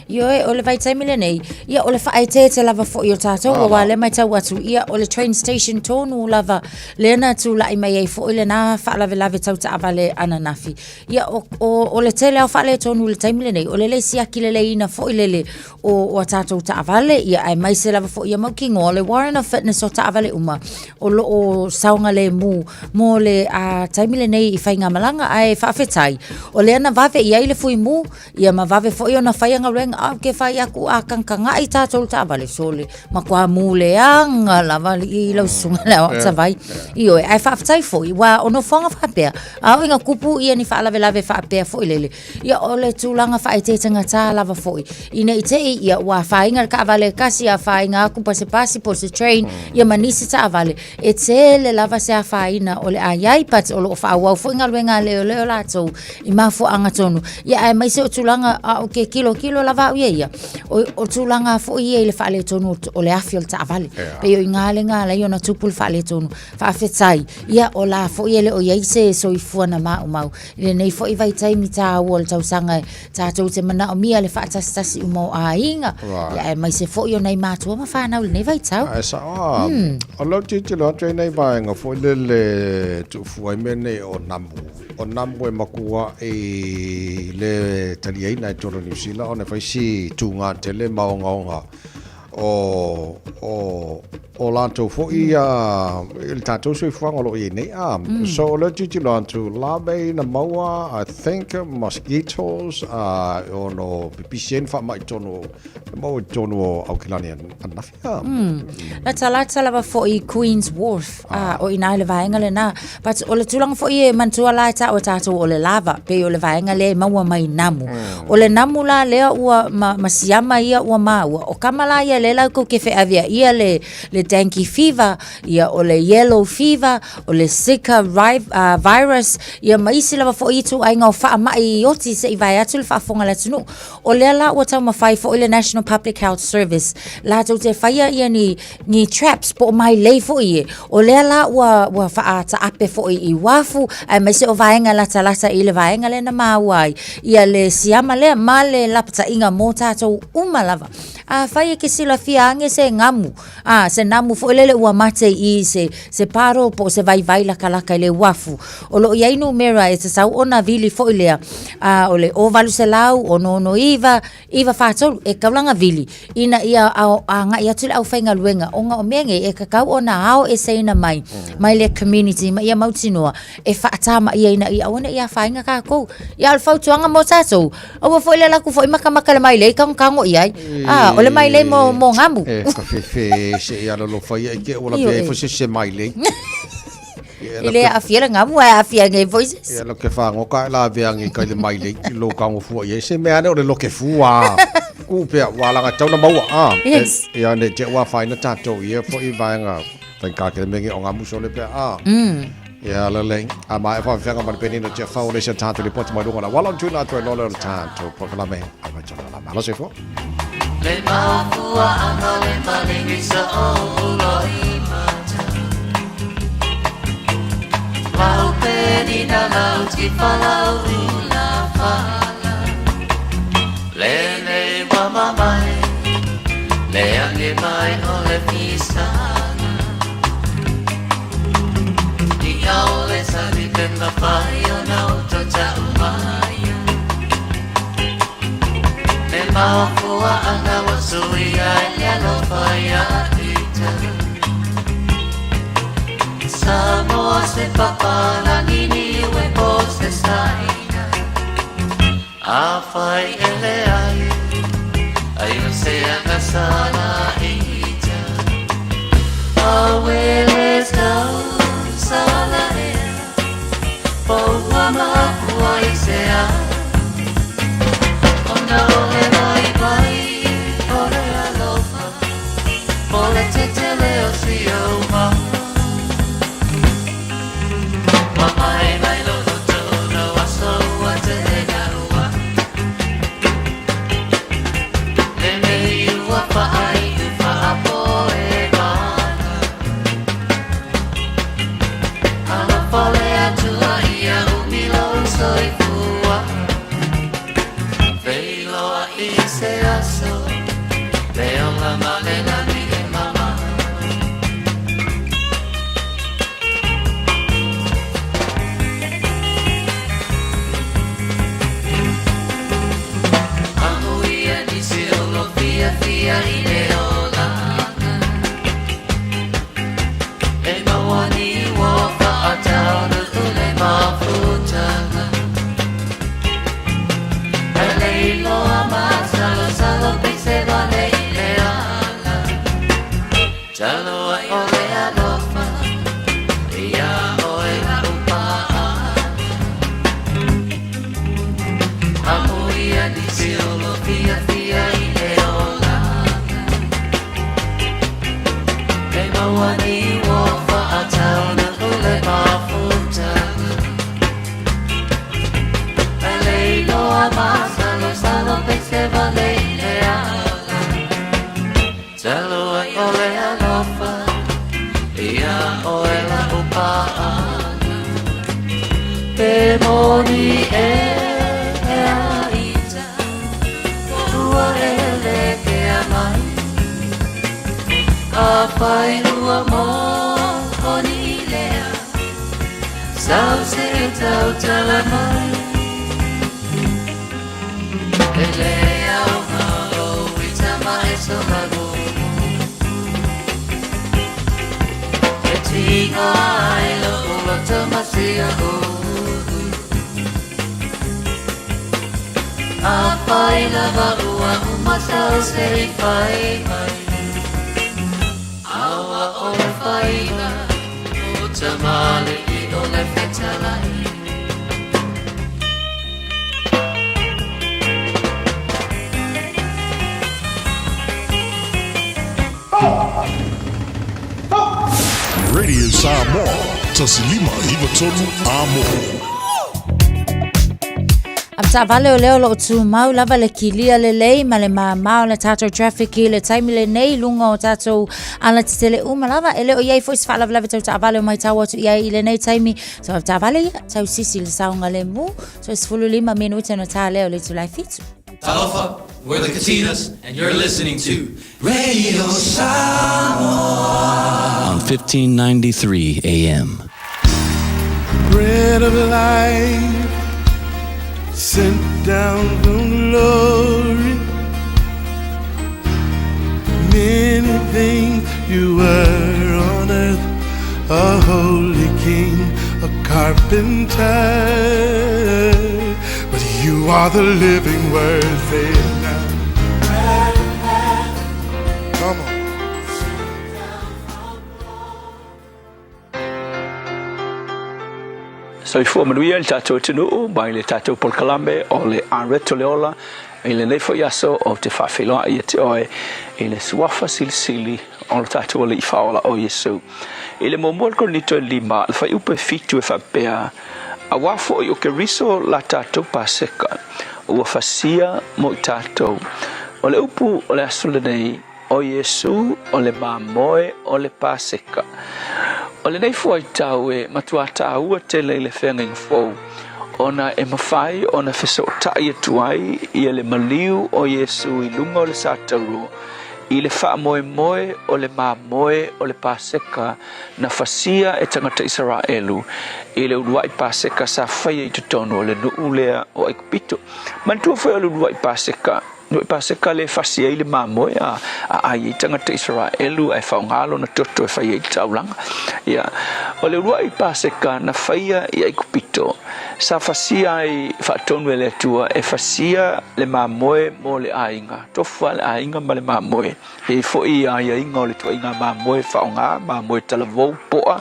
Ioe, o le vaitaimi lenei, ia o le faaeteete lava foʻi o tatou, auā lea maitau atu, ia o le train station tonu lava lea na tulaʻi mai ai foʻi lenā faalavelave tau taavale ananafi. Ia o, o, o le tele lava o faaletonu i le taimi lenei, o le le siaki leleiina foʻi lele o, o a tatou taavale, ia aemaise lava foʻi ia mautinoa le warrant of fitness o taavale uma o loo saogalemu mo le a, taimi lenei i faigamalaga, ae faafetai o lea na vave i ai le fuimu Ia ma vave foi ona fai galuega a ke fai aku a kangkanga i tatou taavale sole matua muleaga lava i lau susuga le aoao savai. Ioe, ae faafetai foi ua o nofoaga faapea a oo ina tupu ia ni faalavelave faapea foi lele, ia o le tulaga faaeteetegatā lava foi ina i te i ia ua afaina le taavale e tasi, afaina atu pa se pasi po o se train ia ma nisi taavale e tele lava se afaina o le a i ai but o lo o faaauau foi galuega a leoleo latou i mafuaaga tonu. Ia aemaise o tulaga a o ke kilokilo lava au ia ia, o, o tulaga foi ia i le faaletonu o le afi o le taavale. Yeah. Pei o iga le ga lai ona tupu le faaletonu. Faafetai, ia o la foi e le o i ai se soifua na maumau. I lenei foi vaitaimi taua o le tausaga e tatou te manaomia le faatasitasi uma o aiga. Right. Ia aemaise foi o nai matua ma whanau i lenei vaitau. Ae sao a, o lau tilotilo atu ai nei vaega foi lele tuufua ai mea nei o namu. O namu e makua i le taliaina i totonu o Niu Sila ona e fai si tūgā tele ma ogaoga o, o, o latou foi ia i le tatou soifuaga o lo o i ai nei. Ah, So o lea tilotilo atu, lave ina maua, I think, mosquitoes, e ono pipisi ai ni faamai i totonu o, e maua i totonu o Aukilani ananafi. Mm. Latalata lava foi i Queen's Wharf, ah. o ina i le vaega lenā. But o le tulaga foi e manatua la e taua e tatou o le lava, pei o le vaega lea e maua mai namu. O le namu la lea ua ma, ma siama ia ua maua, o kama la ia lea lea latou te feaveaia le le dengue fever, ia o le yellow fever, o le Zika virus, ia ma isi lava foi ituaiga o faamai oti se i vae atu le faafofoga a le atunuu. O lea la ua taumafai foi le National Public Health Service latou te faia ia ni, ni traps po o mailei foi e. O lea la ua, ua faataape foi i uafu, aemaise o vaega latalata i le vaega lea na maua ai ia le siama lea ma le lapataiga mo tatou uma lava. Afai e te silafia ane se gamu, a, se namu foi lele ua mate i se, se paro po o se vaivai lakalaka i le uafu. O lo o i ai numera e tatau ona vili foi lea, a, o le 0800 669 943 e taulaga vili ina ia agai atu le aufaigaluega ona o mea nei e tatau ona ao eseina mai mai le community ma ia mautinoa e faatamaia ia aua ne i afaina tatou. Ia, o le fautuaga mo tatou, aua foi le alu atu foi matamata i le mailei tagotago i ai. A, o le mailei mo, mo gamu. E ka fefe se i alolofa ia i te ua lavea ai foi se se mailei. E le aafia le gamu ae aafia nei foi se isi. Ia loke whangoka e lavea ngi kai le mailei i lo kaungo fua i ai. Se mea ane o le loke fua. Ku pea, wā langa tau na maua. Ah, Yes. E, ia ne te ua whaina tātou ia fo i vaenga. Whainga ke le mengi o ngā muso le pea. Ah. Ia lelei. A ma e whawhianga ma le penina tia whao le se tātou le poti mai runga la. Wala tuna atu e lole o le tātou. Po ka lame. A mai tana la mala se fo. Le mafua anga le malingi sa o ulo i mata. Lau penina lau ti falau ula fala. Le nei wa mamai, le ange mai o le fisana. I au le sabi pe mawhai o na uto ta umaya. Me mafua anga wa sui ai le alofa ia ita. Samoa se papalagi ni ue po se saina. A whai ele ai, ai o se anga sala ita. A wele tau sala ea, po ua mafua i se a. Ona o le vai vai, o le alofa, po le tetele o si o ma. Mai mai lo lo tōna aso ua te ua. Le mei ua whaai u whaapo e mana. Alofa le atua ia umilo soifua. Feiloa i se aso, le ola ma le lani e mama. Amuia nisi o lo fia fia i le olanga. E maua ni ua whaataunu ule mafutanga. E leiloa ma salo salo pise vale i le ala. Talo ai o le alofa, ia oe la upaa. Amuia nisi o lo fia fia i le olanga. E maua ni ua whaataunu ule mafutanga. E leiloa ma salo salo pese vale i le ala. Talo ai o le alofa, ia oe la upaa. Pe moni e a ita, ua ele ke a mai. A whai ua mō ni lea, sau se tau tala mai. E le au ngā o i tama e so E tinga ai lo ua tamasia o. A whai lava ua umata se i whai mai. Aua o le whainga, o tamale i o le whetalai. 1593 Amo. A taavale o lea o loo tumau lava le kilia lelei ma le māmā o le tātou traffic i le taimi lenei i luga o tātou alatetele uma lava. E le o i ai foi se faalavelave tau taavale o maitau atu i ai i lenei taimi. So taavale ia, tau sisi le saogalemu. So 15 minute ona tā lea o le itula e fitu. Talofa, we're the Katinas, and you're listening to Radio Samoa on 1593 AM. Bread of life sent down from glory. Many things you were on earth, a holy king, a carpenter. But you are the living word, say it now. Come on. Soifua manuia i le tatou atunuu mai le tatou polokalame o le Areto le Ola i lenei foi aso ou te faafeiloai ia te oe i le suafa silisili o le tatou Alii Faaola o Iesu. I le muamua o le Korinito e lima, le fuaiupu e fitu e faapea, Auā foi o Keriso la tatou Paseka, ua fasia mo i tatou. O le upu o le aso lenei, o Iesu o le mamoe o le Paseka. O lenei fuaitau e matuā tāua tele i le feagaiga fou, ona e mafai ona fesootai atu ai ia le maliu o Iesu i luga o le satauro i le faamoemoe o le mamoe o le Paseka na fasia e tagata Isaraelu i le uluai Paseka sa faia i totonu o le nuu lea o Aikupito. Manatua foi o le uluai Paseka, uluai Paseka lea e fasi ai le mamoe a a ai ai tagata Isaraelu ae faaaoga lona toto e fai ai le taulaga. Ia, o le uluai Paseka na faia i Aikupito, sa fasia ai faatonu e le Atua e fasia le mamoe mo le aiga, tofu lava le aiga ma le mamoe. E i ai foi aiaiga o le tuaiga mamoe faaaoga, mamoe talavou, poa,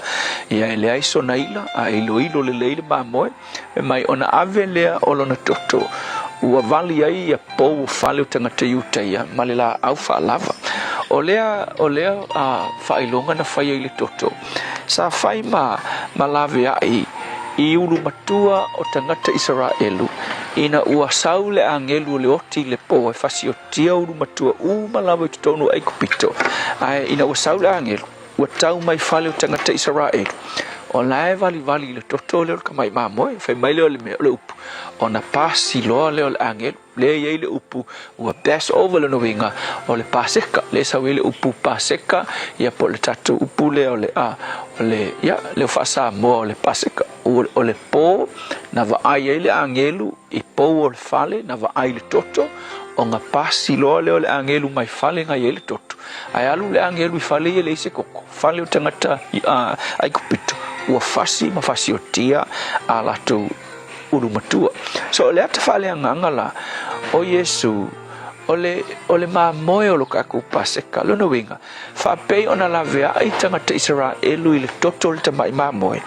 ia e leai sona ila, a e iloilo lelei le mamoe, fai mai ona ave lea o lona toto, ua vali ai ia pou o fale o tagata i uta ia ma le laau faalava. O lea, o lea faailoga na faia i le toto, sa fai ma, ma laveai i ulu matua o tagata Isaraelu, ina ua sau le agelu o le oti i le po e fasi Tia ulu matua uma lava i totonu o Aikupito, ae ina ua sau le agelu, ua tau mai fale o tagata Isaraelu, o la e valivali i le toto lea o le tamai mamoe, fai mai lea o le mea o le upu, ona pasi loa lea o le agelu, lea e i ai le upu ua pass over lona uiga o le Paseka, lea e sau ai le upu Paseka, ia po o le tatou upu lea o le, a, o le, ia, leo faa-Samoa o le Paseka, o le pō na vaai ai le agelu I pou o le fale na vaai le toto, ona pasi loa lea o le agelu mai fale na i ai le toto. Ae alu le agelu i fale ia e leai se koko, fale o tagata i Aikupito, ua fasi ma fasiotia a latou ulu matua. So o le ata faaleagaga la o Iesu, o le, o le mamoe o lo kakou Paseka. Lona uiga, Faapei ona laveai tagata Isaraelu i le toto o le tamai mamoe,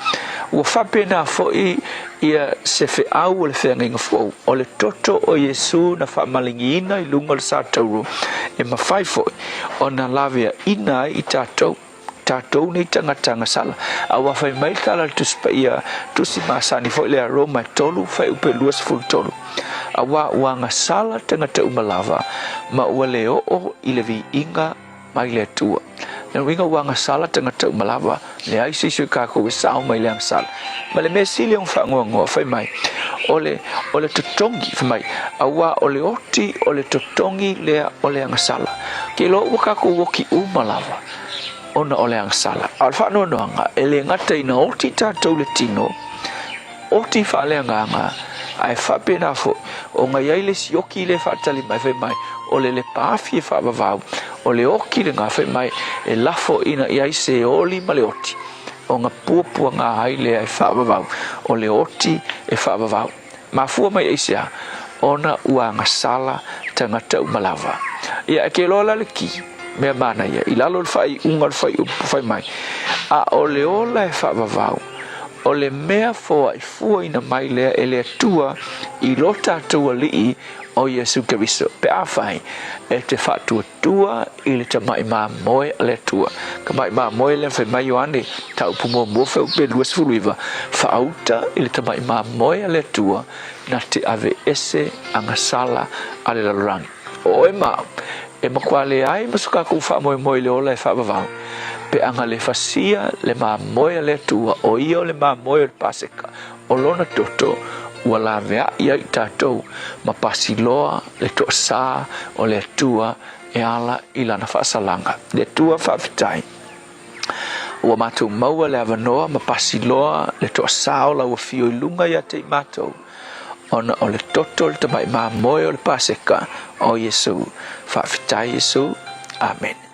ua faapena foi ia se feau o le feagaiga fou, o le toto o Iesu na faamaligiina i luga o le sa tauro, e mafai foi ona laveaina ai i tatou, tatou nei tagata agasala. A ua fai mai le tala a le Tusi Paia, tusi masani foi lea Roma e 3, fuaiupu e 23, Auā ua agasala tagata uma lava, ma ua le oo i le viiga mai le Atua. Lona uiga ua agasala tagata uma lava, leai se isi o kākou e sao mai le agasala. Ma le mea sili ona faanoanoa, fai mai, o le, o le totogi, fai mai, auā o le oti o le totogi lea o le agasala. Ke iloa ua kākou oki uma lava ona o le agasala. A o le faanoanoaga, e le gata ina oti tātou le tino, Oti faaleagaga, ae faapena foi, ona i ai le isi oki lea e faatali mai, fai mai, o le lepaafi e faavavau, o le oki lena, fai mai, e lafo ina i ai se oli ma le oti, ona puapuaga ai lea e faavavau, o le oti e faavavau. Mafua mai aisea? Ona ua agasala tagata uma lava. Ia, e ke loa la le ki, mea manaia, i lalo o le faaiuga o le fuaiupu, fai mai, a o le ola e faavavau, O le mea foa'ifuaina mai lea e le Atua i lo tatou Alii o Iesu Keriso, pe afai e te faatuatua i le Tama'i Mamoe a le Atua. Tama'i Mamoe lea na fai mai Ioane, Mataupu muamua fuaiupu 29, Faauta i le Tama'i Mamoe a le Atua na te aveese agasala a le lalolagi. O oe ma au, e matua leai ma so tatou faamoemoe i le ola e faavavau, pe ana le fasia le mamoe a le Atua, o ia o le mamoe o le Paseka, o lona toto ua laveai ai i tatou ma pasi loa le toasā o le Atua e ala i lana faasalaga. Le Atua faafetai. Ua matou maua le avanoa ma pasi loa le toasā o lau afio i luga ia te i matou, ona o le toto o le tamai mamoe o le Paseka o Iesu. Faafetai Iesu. Amene.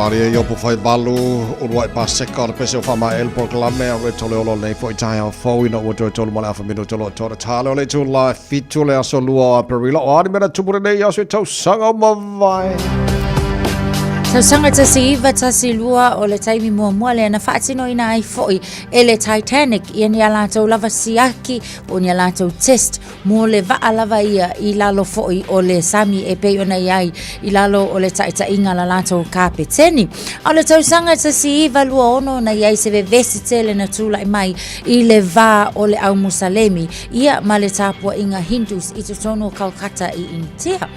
Maria i opo fai valu, uluai paseka o le pese o whamae le polokalame a reto le olo nei fo i tai au fau ina ua toe tolu ma le afa minuta lo tōna tāle o le tū lai fitu le aso lua o Aperila o ani mena tupu nei aso i tausaga o mavae. Tausaga 1912 o le taimi muamua lea na faatinoina ai foi e le Titanic ia ni a latou lava siaki po o ni a latou test mo le vaa lava ia i lalo foi o le sami e pei ona i ai i lalo o le taʻitaʻiga a la latou kapeteni. A o le tausaga 1926 na i ai se vevesi tele na tulaʻi mai i le vā o le au Musalemi ia ma le tapuaʻiga Hindus i totonu o Calcutta i Initia.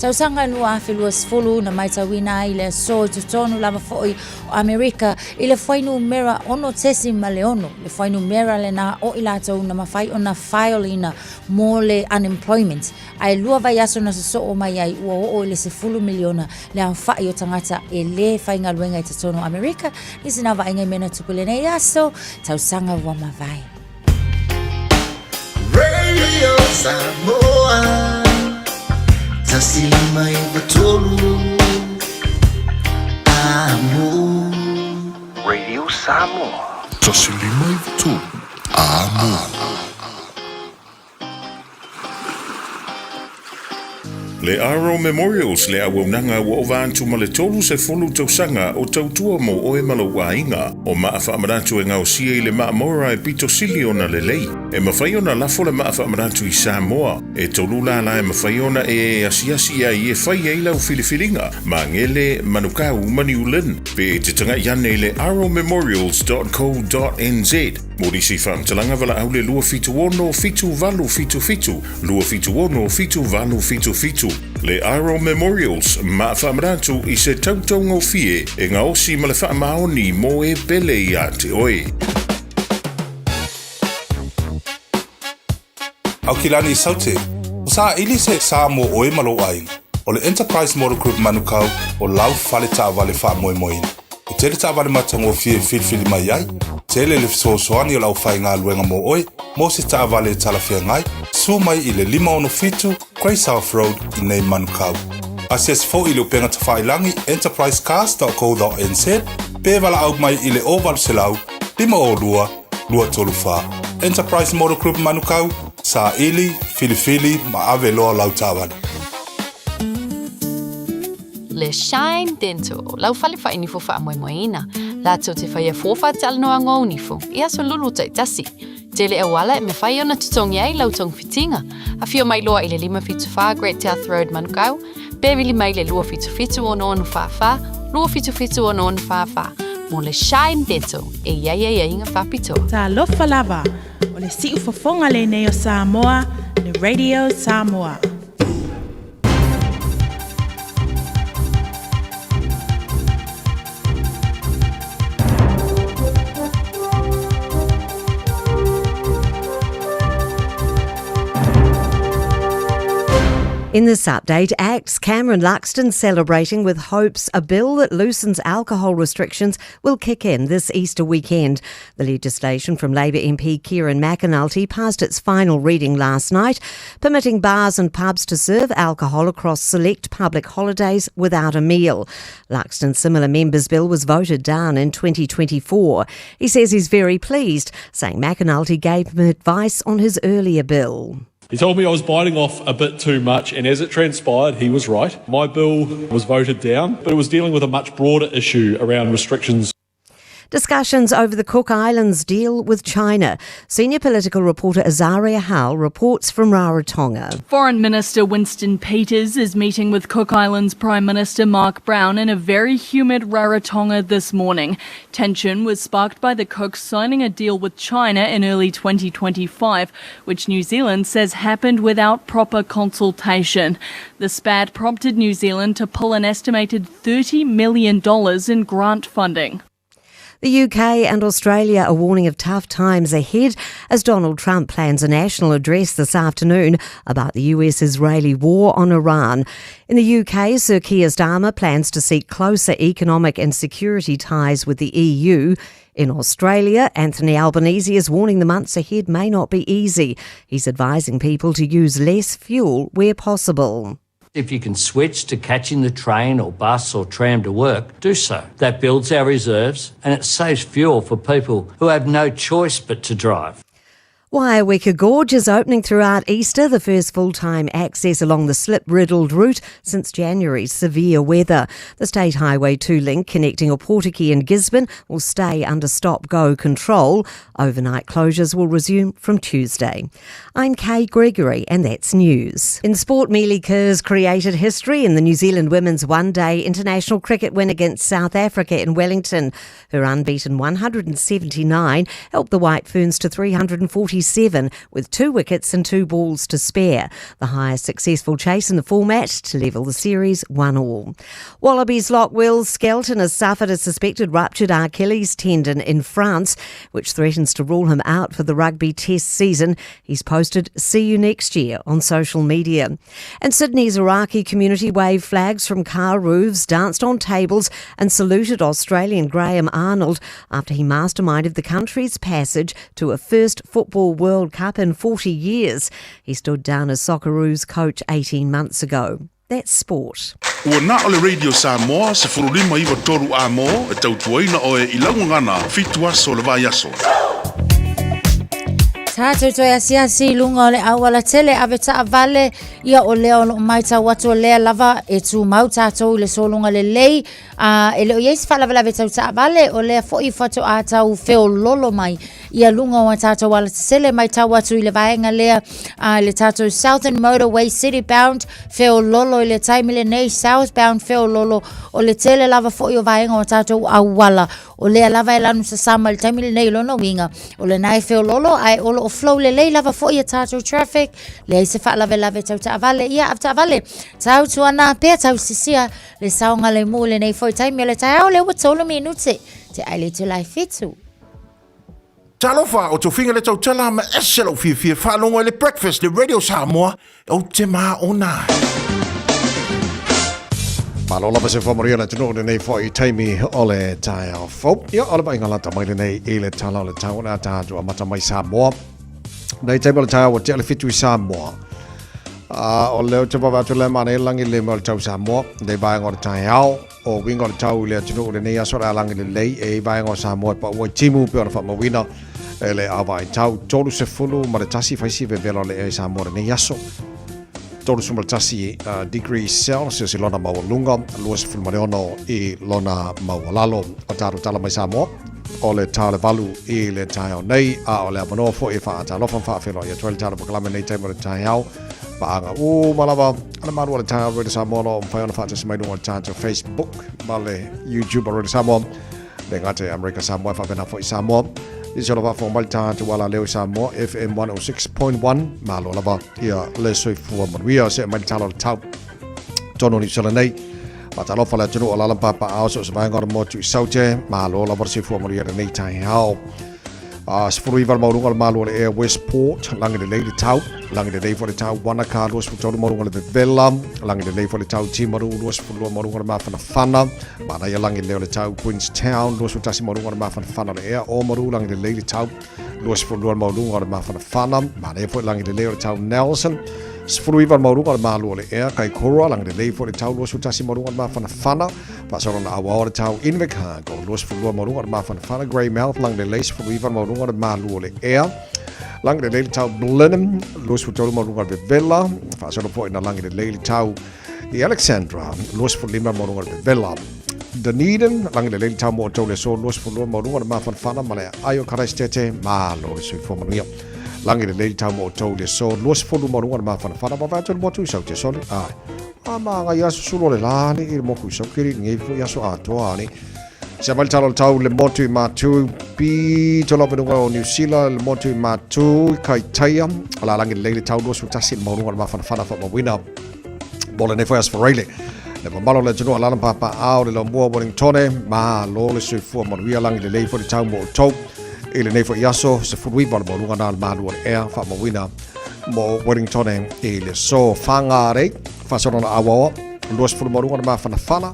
Tausaga 2020 na maitauina ai le aso i totonu lava foi o Amerika i le fuainumera 6.6, le fuainumera lenā o i latou na mafai ona file ina mo le unemployment, ae lua vaiaso na sosoo mai ai ua oo i le 10 miliona le aofaʻi o tagata e lē faigaluega i totonu o Amerika. Nisi na vaaiga i mea na tupu i lenei aso, tausaga ua mavae. Radio Samoa 153 Amo. Radio Samoa. 153 Amo. Le Aro Memorials le auaunaga ua ova atu ma le 30 tausaga o tautua mo oe ma lou aiga. O maa faamanatu e gaosia i le maa Mora e pito sili ona lelei. E mafai ona lafo le maa faamanatu i Samoa. E tolu lala e mafai ona e asiasi ai e fai ai lau filifiliga, Magele, Manukau ma New Lynn. Pe e te taga'i ane i le aromemorials.co.nz mo nisi faamatalaga valaau le 276 7877 276 7877. Le Aro Memorials, maa faamanatu i se tautaugofie e gaosi ma le faamaoni mo e pele iā te oe. Aukilani i Saute, o saʻili se sa mo oe ma lou aiga. O le Enterprise Motor Group Manukau o lau fale taavale faamoemoeina. E tele taavale matagofie e filifili mai ai, tele le fesoasoani o le aufaigaluega mo oe mo se taavale e talafeagai, susu mai i le 567 Grey South Road i nei Manukau. Asiasi foi i le upega tafailagi enterprisecars.co.nz pe valaau mai i le 0800 502 234. Enterprise Motor Group Manukau, saili, filifili ma ave loa lau taavale. Le Shine Dental, lau fale faainifo faamoemoeina, latou te faia fua faatalanoaga o nifo i aso lulu taitasi. Tele auala e mafai ona totogi ai lau togafitiga. Afio mai loa i le 574 Great South Road, Manukau, pe vili mai le 277 6644, 277 6644 mo le Shine Dental e i ai aiaiga faapitoa. Talofa lava, o le siufofoga lenei o Samoa, le Radio Samoa. In this update, ACT's Cameron Luxton celebrating with hopes a bill that loosens alcohol restrictions will kick in this Easter weekend. The legislation from Labour MP Kieran McAnulty passed its final reading last night, permitting bars and pubs to serve alcohol across select public holidays without a meal. Luxton's similar members bill was voted down in 2024. He says he's very pleased, saying McAnulty gave him advice on his earlier bill. He told me I was biting off a bit too much, and as it transpired, he was right. My bill was voted down, but it was dealing with a much broader issue around restrictions. Discussions over the Cook Islands deal with China. Senior political reporter Azaria Howell reports from Rarotonga. Foreign Minister Winston Peters is meeting with Cook Islands Prime Minister Mark Brown in a very humid Rarotonga this morning. Tension was sparked by the Cooks signing a deal with China in early 2025, which New Zealand says happened without proper consultation. The spat prompted New Zealand to pull an estimated $30 million in grant funding. The UK and Australia are warning of tough times ahead as Donald Trump plans a national address this afternoon about the US Israeli war on Iran. In the UK, Sir Keir Starmer plans to seek closer economic and security ties with the EU. In Australia, Anthony Albanese is warning the months ahead may not be easy. He's advising people to use less fuel where possible. If you can switch to catching the train or bus or tram to work, do so. That builds our reserves and it saves fuel for people who have no choice but to drive. Waiaweka Gorge is opening throughout Easter, the first full-time access along the slip-riddled route since January's severe weather. The State Highway 2 link connecting Opotiki and Gisborne will stay under stop-go control. Overnight closures will resume from Tuesday. I'm Kay Gregory, and that's news. In sport, Melie Kerr's created history in the New Zealand women's one-day international cricket win against South Africa in Wellington. Her unbeaten 179 helped the White Ferns to 347 with two wickets and two balls to spare. The highest successful chase in the format to level the series 1-all. Wallabies lock Will Skelton has suffered a suspected ruptured Achilles tendon in France, which threatens to rule him out for the rugby test season. He's posted, "See you next year" on social media. And Sydney's Iraqi community waved flags from car roofs, danced on tables and saluted Australian Graham Arnold after he masterminded the country's passage to a first Football World Cup in 40 years. He stood down as Socceroos coach 18 months ago. That's sport. Ua na o le Radio Samoa 1593 amo e tautuaina oe i lau gagana fitu aso o le vaiaso. Tātou toe asiasi i lunga o le auala tele ave taavale ia o lea o loo maitau atu o lea lava e tumau tātou i le sologa lelei a e le o i ai se faalavelave tau taavale o lea foi faatoa tau feololo mai ia luga o a tātou alatetele maitau atu i le vaega lea a le tātou Southern Motorway City Bound feololo i le taimi lenei Southbound feololo o le tele lava foi o vaega o tātou auala O lea lava e lanu sasama i le taimi lenei lona uiga, o lena e feololo ae o lo o flow lelei lava foi a tātou traffic, leai se faalavelave tau taavale, ia avetaavale, tautuana pea tausisia le saogalemu i lenei foi taimi o le taeao lea ua tolu minute te ai le itula e fitu. Talofa, o Tofiga le tautala ma ese lou fiafia faalogo i le Breakfast le Radio Samoa Ou te māona ai. Malo lava se whamaria le tunu lenei foi taimi o le taeao fou. Ia, o le vaaiga lata mai lenei i le tala o le tau o le ataatu a mata mai Samoa. Nei taimi o le taeao ua tea le fitu i Samoa. A o leo te wawe atu le mana i langi le mo le tau Samoa. Nei vaenga o le taeao, o winga o le tau i le atunuu lenei aso le alangi lelei e i vaenga o Samoa e paua i timu pe ona whaamauina e le awa i tau 31 faisi vevela o le ea i Samoa lenei aso. 31 degrees Celsius i lona maualuga, 26 i lona maualalo. O tātou tala mai Samoa, o le tā le valu i le taeao nei, a o le avanoa foi e whaatalofa whaawheloa i atu ai le tātou pakalame nei taimi o le taeao. Paanga uma lava, ana malu o le taeao Radio Samoa lo mawhai ona whaatasi mai lunga o le tātou Facebook ma le YouTube o Radio Samoa. Le gata i Amerika Samoa e whaapena foi Samoa. I se ora whaafonga mai le tātou ala leo i Samoa FM 106.1 malo lava ia le soifua manuia se mai le tala o le tau tono ni sala nei. Whaatalofa le atunuu o lala papa ao so se vaenga o le motu i Saute malo lava le soifua manuia lenei taeao. A 19 le maualuga o le malu o le ea Westport, lagi lelei le tau, lagi lelei foi le tau Wanaka, 23 maualuga le vevela, lagi lelei foi le tau Timaru, 22 maualuga le mafanafana, manaia lagi lelei o le tau Queenstown, 21 maualuga le mafanafana o le ea Oamaru, lagi lelei le tau, 22 le maualuga o le mafanafana, manaia foi lagi lelei o le tau Nelson, 19 le maualuga o le malu o le ea Kaikoura, lagi lelei foi le tau, 21 maualuga le mafanafana, Faasolo na auao o le tau Invercargill, 22 maualuga o le mafanafana, Greymouth, lagi lelei, 19 maualuga o le malu o le ea, lagi lelei le tau Blenheim, 23 maualuga o le vevela, faasolo foi na lagi lelei le tau i Alexandra, 25 maualuga o le vevela. Dunedin, lagi lelei le tau mo outou le aso, 22 maualuga o le mafanafana ma le aai o Karaisitete, malo le soifua manuia. Lagi lelei le tau mo outou le aso, 20 maualuga o le mafanafana, vavae atu le motu i Saute Sole, ai. A ma ngai aso sulo le la ni i le moku i Saukiri, ngei foi aso atoa ni. Se mai le tala o le tau le motu i Matu, pito lava lunga o New Zealand, le motu i Matu, i Kaitaia, o la langi lelei le tau 21 le maualuga o le mafanafana whaamauina. Mo lenei foi aso Faraile. Le mamalo le atunuu a lala papa ao le laumua Wellingtone, malo le soifua manuia langi lelei foi le tau mo outou. I lenei foi aso, 19 le maualuga na le malu o le ea whaamauina mo Wellingtone i le so Whangarei, whaasolo na awaoa, 20 maualuga le mafanafana,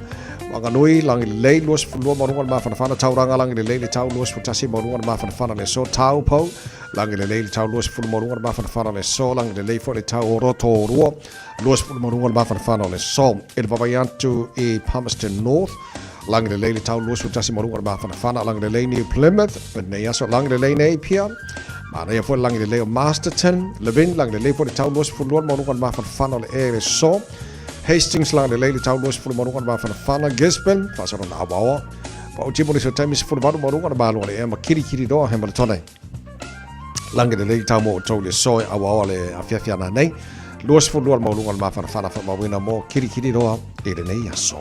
Wanganui, lagi lelei, 22 ma luga o le mafanafana, Tauranga, lagi lelei le tau, 21 ma luga o le mafanafana le aso, Taupo, lagi lelei le tau, 20 ma luga o le mafanafana le aso, lagi lelei foi le tau o Rotorua, 20 ma luga o le mafanafana o le aso. I le vaavaai atu i Palmerston North, lagi lelei le tau, 21 ma luga o le mafanafana, lagi lelei New Plymouth, lenei aso, lagi lelei Napier, manaia foi le lagi lelei o Masterton, Levin, lagi lelei foi le tau, 22 ma luga o le mafanafana o le ea i le aso, Hastings lagi lelei le tau, 20 ma luga o le mafanafana, Gisborne, faasolo na awaoa, paʻutia mo nisi o taimi 18 ma luga o le malo o le ea ma kirikiri roa Hamilton. Lagi lelei tau mo outou le aso e auaoa le afiafi ana nei. 22 le maualuga o le mafanafana faamauina mo Kirikiriroa i lenei aso.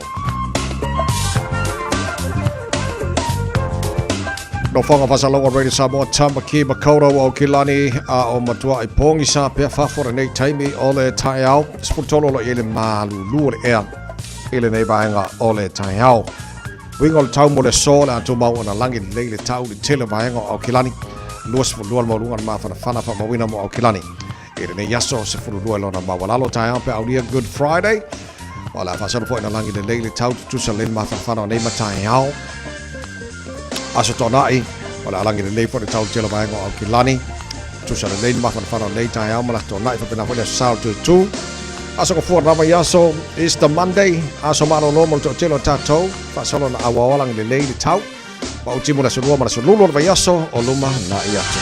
Nofoaga Faasalaga Radio Samoa, Tamaki Makaurau Aukilani a o matuaʻi pogisa pea fafo lenei taimi o le taeao. 13 o lo o i ai le malulu o le ea i lenei vaega o le taeao. Uiga o le tau mo le aso o le a tumau ona lagi lelei le tau i le tele o vaega o Aukilani. 22 le maualuga o le mafanafana faamauina mo Aukilani. I lenei aso, 12 i lona maualalo taeao pe aulia Good Friday. O le a faasolo foi ona lagi lelei le tau tutusa lelei le mafanafana o nei mataeao. Aso Toonai, o le a lagi lelei foi le tau i le tele o vaega o Aukilani. Tutusa lelei le mafanafana o nei taeao ma le Aso Toonai faapena foi le Aso Sa o le Toe Tu. Aso Gafua lava i aso Easter Monday, aso malolo mo le toatele o tatou, faasolo na auaoa lagi lelei le tau. Maʻuti mo le aso lua ma le aso lulu o le vaiaso o luma naʻi atu.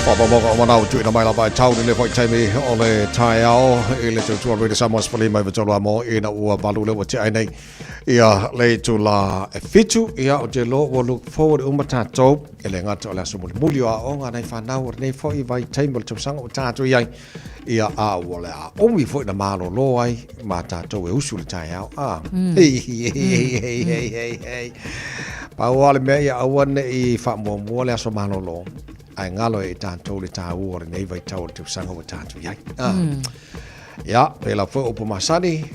Whapamoko o manau tuina mai lava e tau le foi taimi o le taeao i le tautua Radio Samoa 15 i mo ina ua valu le ua te ai nei ia le itula e fitu ia o te lo ua look forward uma tātou e le gata o le aso mulimuli o aoga nai whanau o lenei foi vaitaimi o le tausaga ua tātou i ai ia a ua le a omi foi na malolo ai ma tātou e usu le taeao a hei hei hei hei hei hei hei pau a le mea ia aua neʻi faamuamua le aso malolo ae galo e i tātou le tāua o lenei vaitau o le tausaga ua tātou i ai a ia pēlā foi upu masani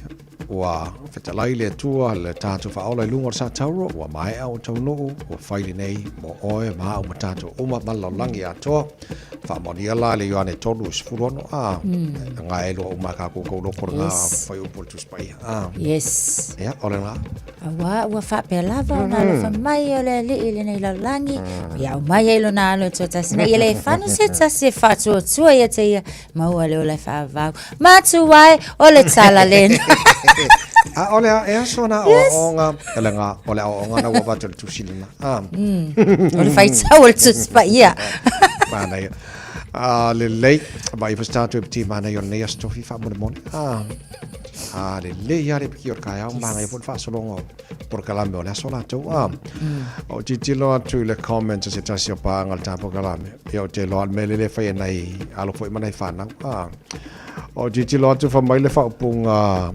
Ua fetalai le Atua le tatou faaola i luga o le Satauro, ua maea o taunuu, ua fai lenei mo oe ma au ma tatou uma ma le lalolagi atoa. Faamaonia la le Ioane 3:16, a, nga e lua uma ka koukou loko lena fai upu o le Tusi Paia. A. Yes. Ia, o lena. Auā ua faapea lava ona alofa mai o le Alii i lenei lalolagi, ia aumai ai lona alo e toatasi ina ia le fanu se tasi e faatuatua ia te ia Maua le ola e faavau. Matua e, o le tala lena. A o le e aso na aoaoga, o le nga, o le aoaoga na ua avatu e le tusi lena. Ah. O le faitau o le tusi paia. Manaia. Ah, lelei. Mai foi se tatou e piti manaia o lenei aso tofi faamolemole. Ah. Ah, lelei lava le piki o le taeao, manaia foi le faasologa o polokalame o le aso latou. Ah. O tilotilo atu i le comment a se tasi o paaga o le ta polokalame. Ia ou te iloa le mea lele e fai e nai alo foi ma nai whanau. Ah. O tilotilo atu wha mai le whaupunga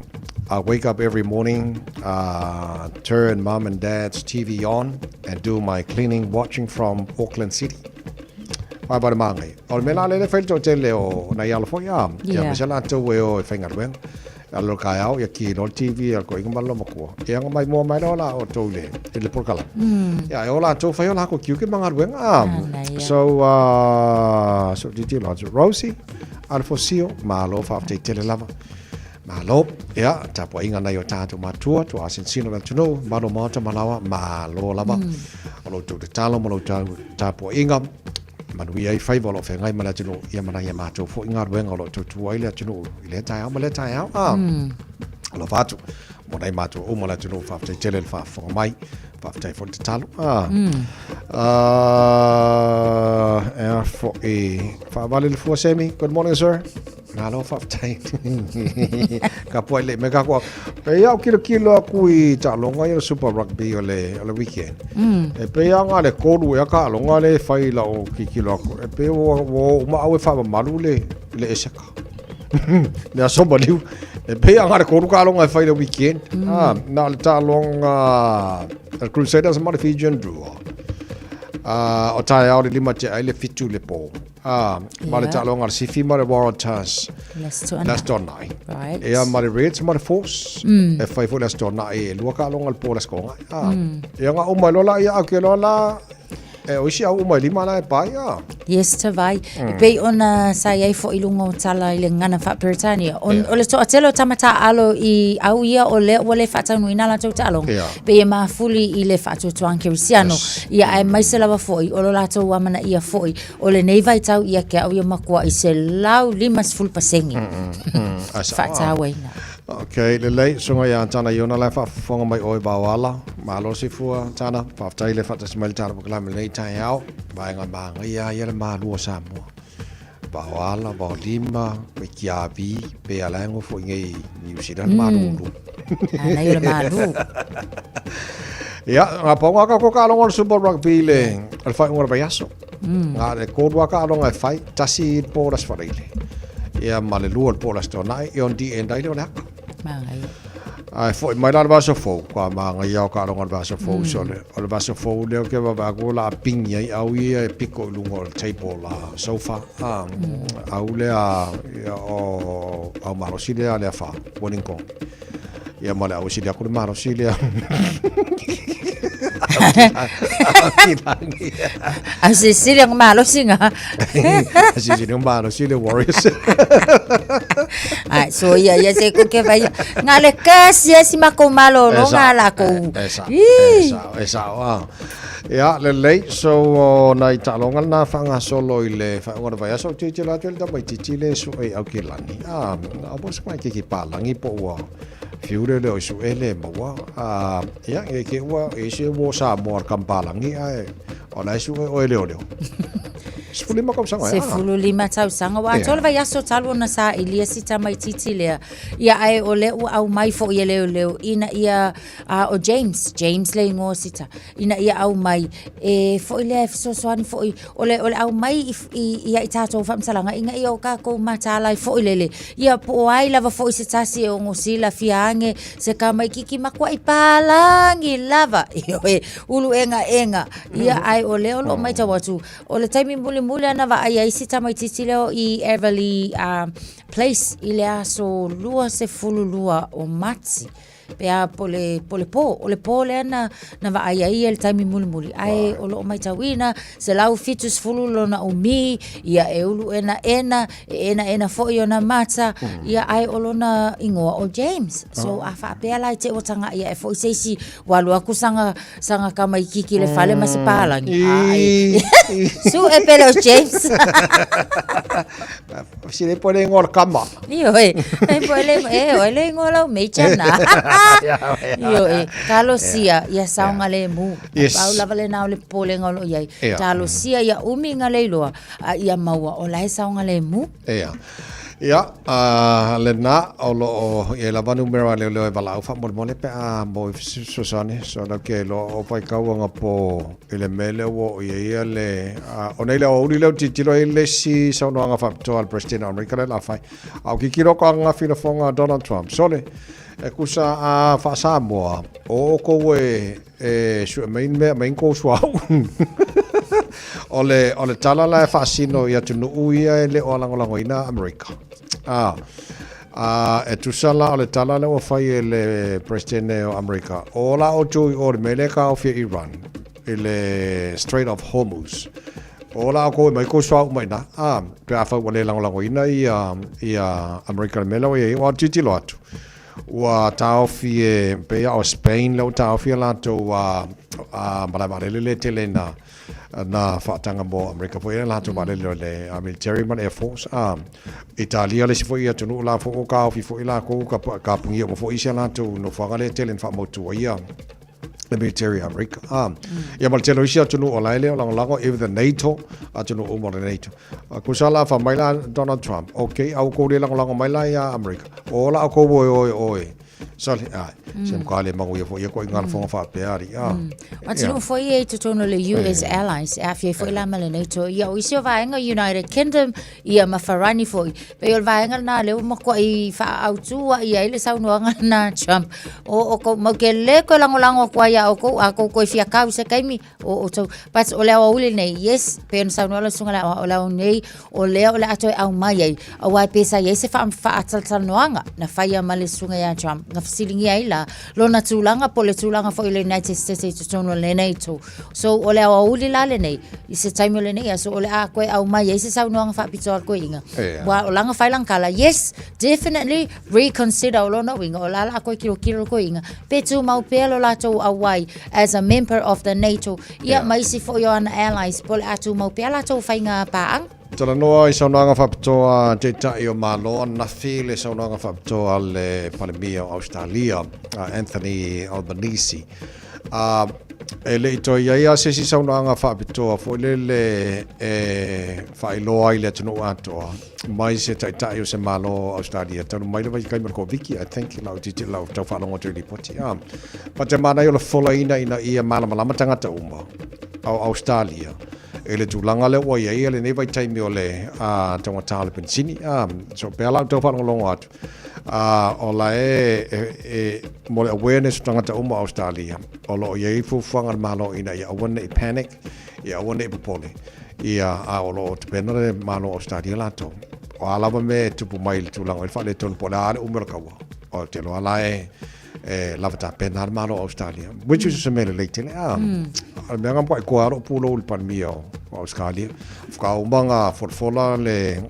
I wake up every morning, turn mum and dad's TV on and do my cleaning watching from Auckland City. Whai whare māngai. O le mea la lele whai le tele o nai alo foi, ah. Ia, me se latou e o e whaingaluenga. Alo le kaeao, ia ki loa le TV a le koʻiga ma le lomakua. Ia anga mai mua mai loa la outou i le, i le polokalame. Ia, e o latou fai o lako tiute ma galuega. Ah, so, so tilotilo atu. Rosie, Alefosio, malo faafetai tele lava. Malo, ia, tapuaiga nai o tatou matua, tuasinsino le atunuu, malo maota ma laoa, malo lava. O lo outou tatalo ma lo outou tapuaiga. Manuia ai faiva o lo o feagai ma le atunuu, ia ma nai a matou foi galuega o lo o tautua ai le atunuu i lea taeao ma lea taeao. A, alofa atu mo nai matou uma o le atunuu, faafetai tele le faafofoga mai, faafetai foi le tatalo. A, e a foi, faavale le fua Sammy, good morning sir. Malo faafetai. Ka puai le me ka koa. Pei au kilokilo aku i taaloga ia o le Super Rugby o le, o le weekend. E pei lava na o le kolu ea taaloga lea e fai i lau kilokilo atu. E pei ua, ua oo uma au e faamamalu le, le eseka. Le aso maliu. E pei lava na o le kolu taaloga e fai i le weekend. Ah, na o le taaloga a le Crusaders ma le Fijian Drua. Ah, o taeao le lima tea ai le fitu i le po. Ah, ma le taaloga a le Sifi ma le Waratahs. Le Aso Toonai. Le Aso Toonai. Right. Ia, ma le Reds ma le Force. E fai foi le Aso Toonai, e lua taaloga i le po o le Aso Toonai. Ah. Ia, na uma ai loa la, ia, au ke loa la. E o isi au uma e lima la e pai a. Yes, Tavai. E pei ona sa i ai fo'i i luga o tala i le gagana faa-Peretania. O, o le toatele o tama taaalo i au ia o lea ua le faataunuuina a latou taaloga. Pei e mafuli i le faatuatuaga kerisiano. Ia aemaise lava fo'i o lo latou amanaia fo'i o lenei vaitau ia te au ia makua'i 150% faatauaina. Ok, lelei, susuga ia Tana Iona la e faafofoga mai oe Vaoala. Malo soifua Tana, faafetai le faatasi mai le tatou polokalame i lenei taeao. Vaega manaia ia le malu o Samoa. Vaoala, Vaolima, Waitiavi, pe ala e nofo i nei New Zealand malulu. Manaia o le malu. Ia, ngā paunga ka ko ka longo le Super Rugby le le whai le vaiaso. Ngā le kōrua ka longa e whai, tasi i le pō las whareile. Ia ma le lua le pō las tōnai, i on di endai le o le haka. Manaia. Ai foi mai la le vaiaso fou, kua māngaia o ka longa le vaiaso fou, so le, o le vaiaso fou lea o ke vava aku la pingi ai au ia e piko i lunga o le table la sofa. Au lea, ia o, au malosi lea lea wha, winning goal. Ia ma le au sili aku le malosi lea. Au sisili ang malosi nga. Sisili ang malosi le Warriors. Ai, so ia ia se ko ke vai. Nga le kasi si mako malo no nga la ko. E sao, e sao, ah. Ia, lelei, so o nai taaloga lena faagasolo i le faaiuga o le vaiaso, ou tilotilo atu i le tamaitiiti lea e sue i Aukilani. Ah, au po o se maikeke palagi po ua fiu lele o i sue le maua. Ah, ia, nge ke ua e isi e uo Samoa le kampalagi, ae o la e sue oe leoleo. 15 tausaga, e, ah. 15 tausaga, ua atoa le vaiaso talu ona sailia si tamaitiiti lea. Ia, ae o lea ua aumai foi e leoleo ina ia, ah, o James, James le igoa o sita. ina ia aumai e fo'i lea e fesoasoani fo'i o le o le aumai i i ia i tatou faamatalaga ina ia o tatou mataala ai fo'i lele ia po o ai lava fo'i se tasi e ono silafia ane se tamaititi matua'i palagi lava ioe ulu egaega ia ae o lea o loo maitau atu o le taimi mulimuli lava na vaai ai si tamaititi lea i Everly Place i le aso 22 o Mati Pe a po le, po le pō, o le pō lea na, na vaai ai ia le taimi mulimuli. Ae o loo maitauina, 170 lona umi, ia e ulu enaena, e enaena foi ona mata, ia ae o lona ingoa o James. So a faapea la i te ua taga'i ae foi se isi ua alu atu saga, saga tamaititi i le fale ma se palagi. Ai. Su e pele o James. Sile po le ingoa o le kama. Ioe, e po le, e oe le ingoa lau major na. Ioe, talosia ia saogalemu. Yes. Pau lava lena o le popolega o lo o i ai. Ia. Talosia ia umi ga le iloa, a ia maua o la e saogalemu. Ia. Ia, a lena o lo o i ai lava numera a leoleo e valaau faamolemole pe a mo i fesoasoani. So lau ke iloa o faikauaga po i le mea lea ua oo i ai ia le, a, o nei le aoauli lea ou tilotilo ai le isi saunoaga faapitoa a le President o Amerika lea o le a fai. A o kikilo ko angafi lafoga a Donald Trump. Sole, e kusa a faa-Samoa, o outou e, e sue mai ni mea, mai ni kou suauu. O le, o le tala la e faasino i atunuu ia e le o lagolagoina Amerika. A, a e tusa la o le tala lea ua fai e le President o Amerika, o la outou i o le mea lea e taofia Iran i le Strait of Hormuz. O la outou e mai kou suauu mai i ina, a, pe afai ua le lagolagoina ia, ia Amerika i le mea lea ua i ai, ua tilotilo atu. Ua taofi e, pei lava o Spain lea ua taofi a latou a, a malae vaalele lea e tele ina na faataga mo Amerika foi e latou vaalele o le military ma le Air Force. A, Italia le isi foi atunuu la foi ua taofi foi lakou ka, ka punia uma foi isi a latou nofoaga lea e tele ina faamautu ai ia le military a Amerika. A, ia ma le tele o isi atunuu o la e le o lagolago, even the NATO, atunuu uma o le NATO. A kusa la fai mai la Donald Trump, okay, a ua kou le lagolago mai la ia Amerika. O la kou oe oe oe. Sale, ai, se mka le manuia foi ia ko i ngā lafoga faapea ali. Ah. Atunuu foi ia i totonu o le US Allies, e aafia ai foi la ma le NATO. Ia, o isi o vaega United Kingdom, ia ma Farani foi. Pei o le vaega lena lea ua matuai faaautu ai ai le saunoaga lena a Trump. O outou mau ke le toe lagolago atu ai ia outou, a outou toe fia kau i se taimi, o outou. But o le aoauli lenei, yes, pei ona saunoa lau susuga i le aoao, o le ao nei, o lea o le a toe aumai ai, aua e pei sa i ai se faatalatalanoaga na faia ma le susuga ia Trump. Na fesiligia ai la lona tulaga po o le tulaga foi o le United States i totonu o le NATO. So o le aoauli la lenei i se taimi o lenei aso o le a toe aumai ai se saunoaga faapitoa a le toeaina. Ia. Ua o lana fai lana tala, yes, definitely reconsider o lona uiga o la o le a toe tilotilo le toeaina pe tumau pea lo latou auai as a member of the NATO ia ma isi foi o ana allies po o le a tumau pea latou faiga paaga. Talanoa i saunoaga faapitoa a Taitai o Malo ananafi le saunoaga faapitoa a le Palemia o Ausetalia a Anthony Albanese. A e le i toe i ai lava se isi saunoaga faapitoa foi lele e faailoa ai i le atunuu atoa mai se Taitai o se Malo o Ausetalia talu mai le vaitaimi o le Koviki, I think, lau tilotilo lau tau faalogo atu i lipoti. A, but te manaia o le folaina ina ia malamalama tagata uma o Ausetalia I le tulaga lea ua i ai lenei vaitaimi o le taugata o le penisini, so pea la ou tau faalogologo atu, o la e, e, e mo le awareness o tagata uma o Australia, o lo o i ai fuafuaga a le Malo ina ia aua ne i panic, ia aua ne i popole, ia, a o lo o tapena le Malo o Australia latou. O a lava mea e tupu mai i le tulaga o le faaletonu po o le a le umi o le kaua, ou te iloa la e, e lava tapena le Malo o Australia, which is se mea lelei tele. A, o le mea nga makuai koa lou pulou i le Palemia o Australia, faatoa uma ona folafola le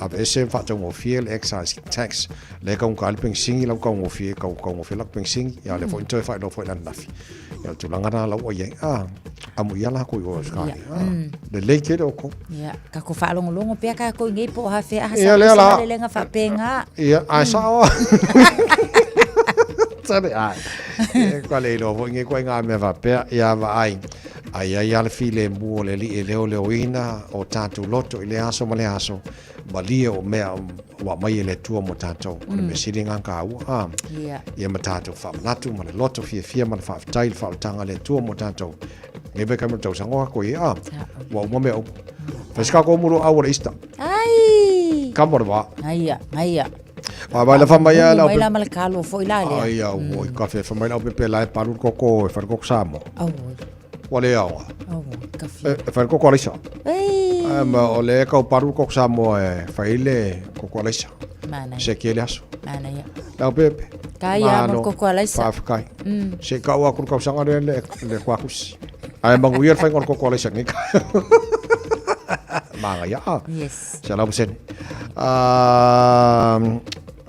aveese ma faataugofie le excise tax, lea e taugata ai le penisini, la ua taugofie, taugofie lata penisini, ia lea foi na toe faailoa foi i le ananafi. Ia o le tulaga lena la ua i ai, a, amuia lakou i o Australia. A, lelei tele outou. Ia, tatou faalogologo pea tatou i nei po o hafea aha Ia, lea la. malelega faapena. Ia, ae sao lava. Sale, ai. Ia, kua le iloa foi nei koe ngā mea faapea, ia vaai. Ai ai lava le filemu o le Alii e leoleoina o tatou loto i lea aso ma lea aso, malie o mea ua aumai e le Atua mo tatou. O le mea sili lena taua, a. Ia. Ia ma tatou faamanatu ma le loto fiafia ma le faafetai i le faaolataga a le Atua mo tatou. Nei vai kamera tausaga o ako i a. Ua uma mea uma. Fai se kako muro au o le Easter. Ai. Kamo le vā. Aia, aia. Vai vai la fa mai a la. Mai la ma le kalo foi la lea. Ai au oi kafe fa mai la pepe la e palu le koko e fai le koko Samoa. Au. Ua le aoga. Au, kafe. E fai le koko alaisa. Ei. Ai ma o le kau palu le koko Samoa e fai le koko alaisa. Manaia. Se ke le aso. Manaia. Lau pepe. Kai a mo koko alaisa. Faafetai. Se i kau aku le tausaga lea le, le kuakusi. Ae manuia le faiga o le koko alaisa nei. Manaia. Yes. 100%.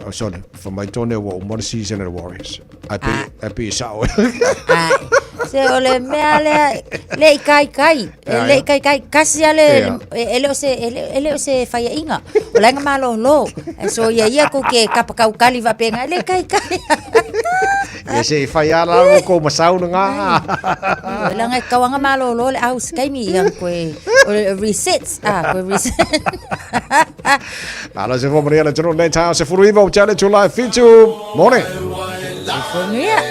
Oh, sorry, fa mai tone ua uma le season a le Warriors. Ae pei, ae pei e sao. Ai. Se o le mea lea, le i kai kai, e le i kai kai, kasi a le, e le o se, e le o se faiaʻiga. O laga malōlō. E so ia ia ko ke kapa kaukali faapena, e le kai kai. Ia se i fai ala o kou masau na ngā. O laga e kauaga malōlō le au se taimi ia koe, o le resets, ah, koe reset. Malo se fo maria le tunu nei tau se furu iwa o te ale tūlai whitu. Mone. Se fo maria.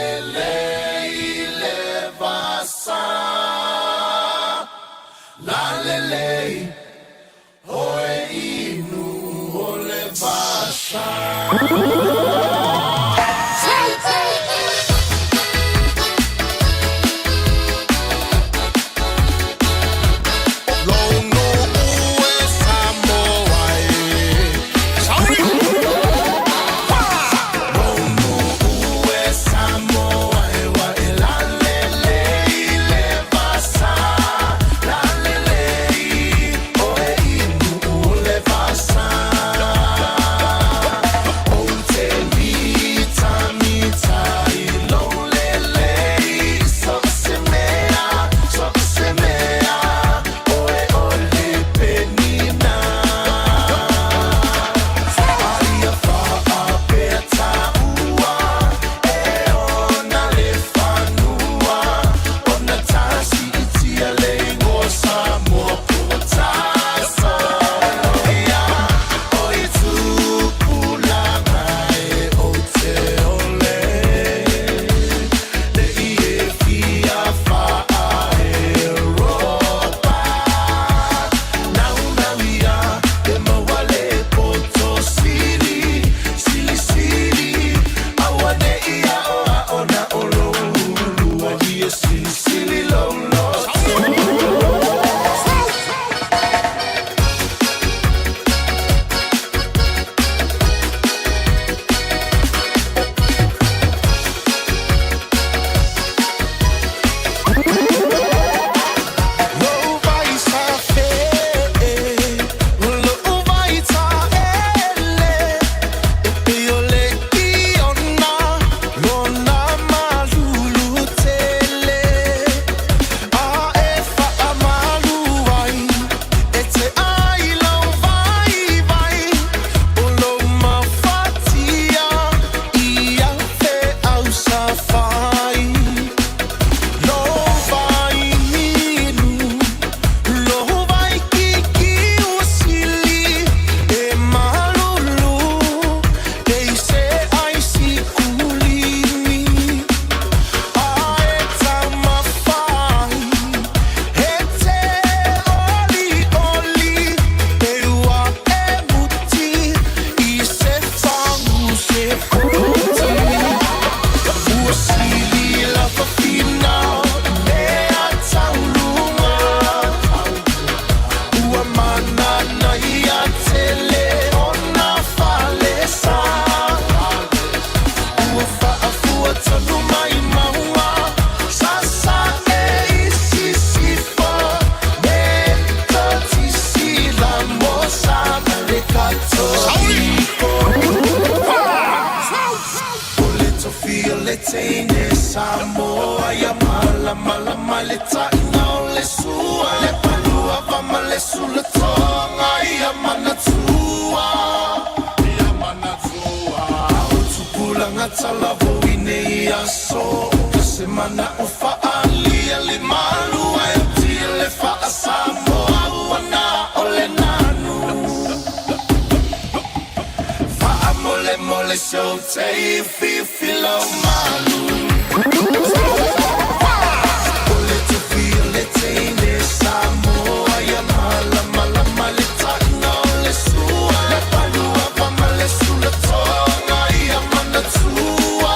teine Samoa ia malamalama le taʻiga o le sua le palua va ma le sulatoga ia manatua ia manatua o tupulaga talavou nei aso ka se mana o faaalia le malua e tia le faasamoa uana o le nanu faamolemole seu te fifi lau malu o le tufi o le teine Samoa ia malamalama le taʻiga o le sua le palua va ma le sulatoga ia manatua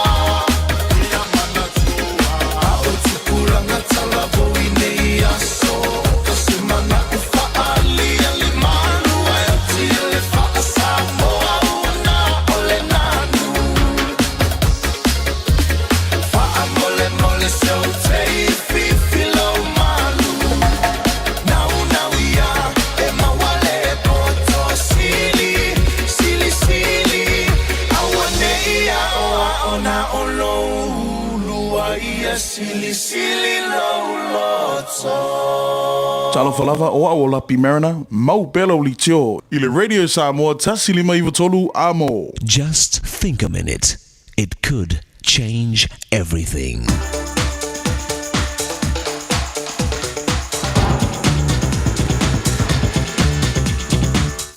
ia manatua a o tupulaga talavou i nei aso ka se mana o faaalia le malua e tia le faasamoa uana o le nanu faamolemole seu te fifi lau malu naunau ia e mauale poto sili sili sili auanei aoao na o lou ulua ia silisili lou loto. Talofa lava o au o Lapi Mariner, mau pela o litio i le Radio Samoa 105.3 amo. Just think a minute. It could change everything.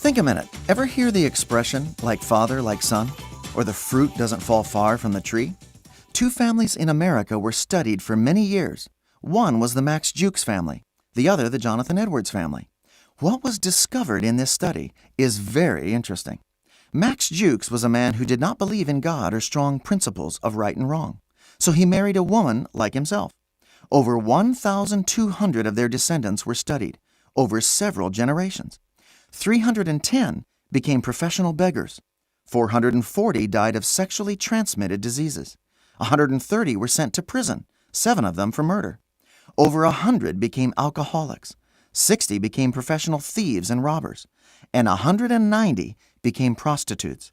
Think a minute. Ever hear the expression, like father, like son? Or the fruit doesn't fall far from the tree? Two families in America were studied for many years. One was the Max Jukes family, the other the Jonathan Edwards family. What was discovered in this study is very interesting. Max Jukes was a man who did not believe in God or strong principles of right and wrong, so he married a woman like himself. Over 1,200 of their descendants were studied over several generations. 310 became professional beggars. 440 died of sexually transmitted diseases. 130 were sent to prison, 7 of them for murder. Over 100 became alcoholics. 60 became professional thieves and robbers. And 190 became prostitutes.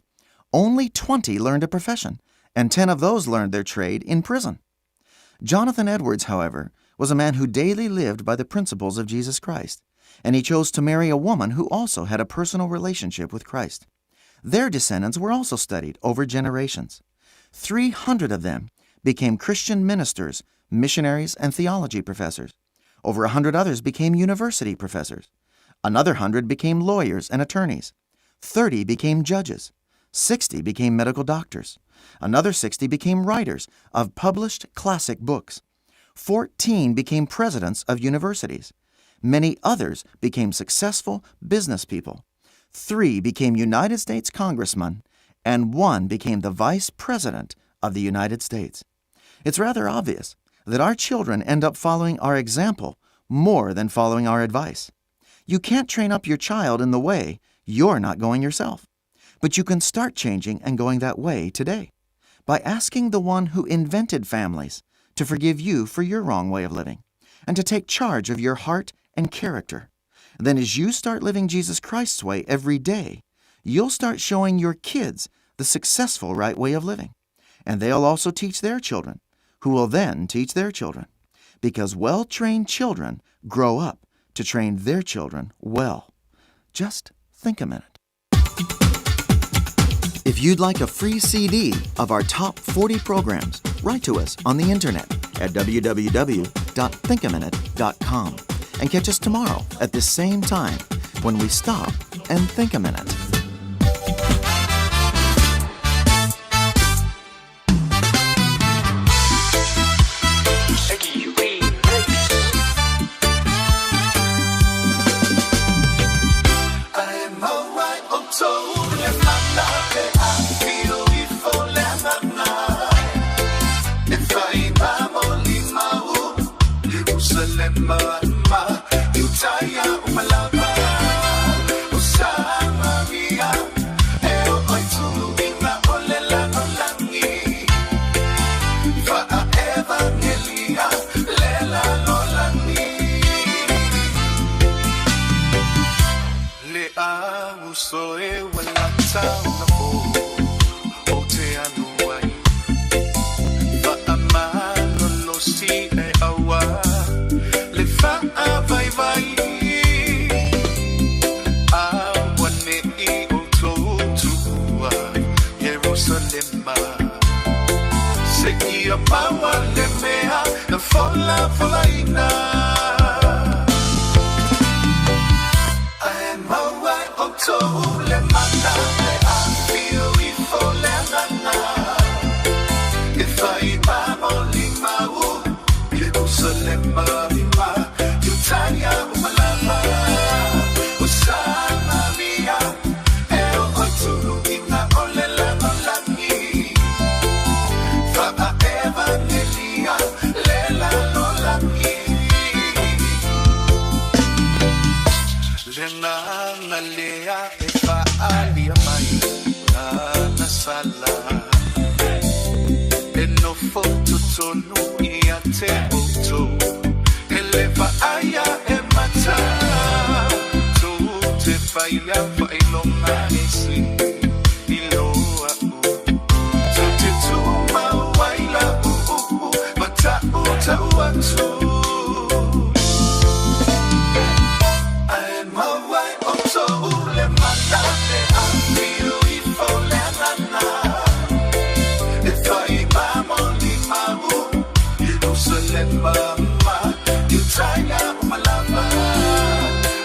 Only 20 learned a profession, and 10 of those learned their trade in prison. Jonathan Edwards, however, was a man who daily lived by the principles of Jesus Christ, and he chose to marry a woman who also had a personal relationship with Christ. Their descendants were also studied over generations. 300 of them became Christian ministers, missionaries, and theology professors. Over 100 others became university professors. Another 100 became lawyers and attorneys. 30 became judges. 60 became medical doctors. Another 60 became writers of published classic books. 14 became presidents of universities. Many others became successful business people. 3 became United States congressmen, and 1 became the vice president of the United States. It's rather obvious that our children end up following our example more than following our advice. You can't train up your child in the way you're not going yourself. But you can start changing and going that way today by asking the one who invented families to forgive you for your wrong way of living and to take charge of your heart and character. Then, as you start living Jesus Christ's way every day, you'll start showing your kids the successful right way of living. And they'll also teach their children, who will then teach their children. Because well trained children grow up to train their children well. Just think a minute. If you'd like a free CD of our top 40 programs, write to us on the internet at www.thinkaminute.com and catch us tomorrow at this same time when we stop and think a minute. Jerusalem ma, ma, Utaya umalaba, Usama. le mea na folafolaina. Ae maua e outou le mana e afio ifo le agaga e fai ma molimau Ierusalema ma Iutaia uma lava o Samaria e oo i tuluiga o le lalolagi. Faa-evangelia le lalolagi. Le agaga lea e faaalia mai lana sala e nofo totonu ia te outou e le vaaia e mata tou te faia faailoga ese i lo a'u tou te tumau ai la'u upu ma ta'uta'u atu. Ae maua e outou le mana e afio ifo le agaga e fai ma molimau Ierusalema ma Iutaia uma lava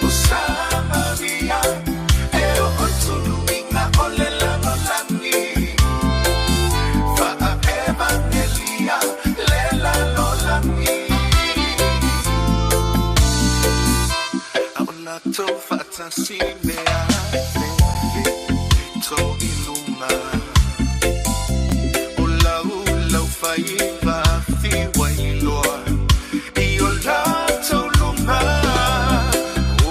o Samaria e oo i tuluiga o le lalolagi. Faa-evangelia le lalolagi. A o latou faatasi me afe pito i luga o laulau faiva fiu ai loa i o latou luma o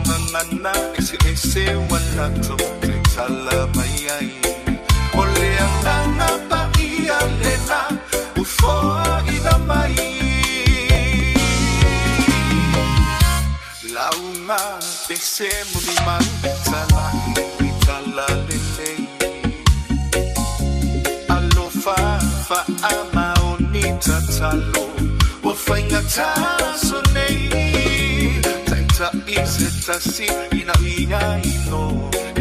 gagana eseese ua latou taitala mai ai o le agaga paia lena ua foaina mai. Lauga pese molimau talai i talalelei alofa faamaoni tatalo ua faigata aso nei taitai se tasi ina ia ino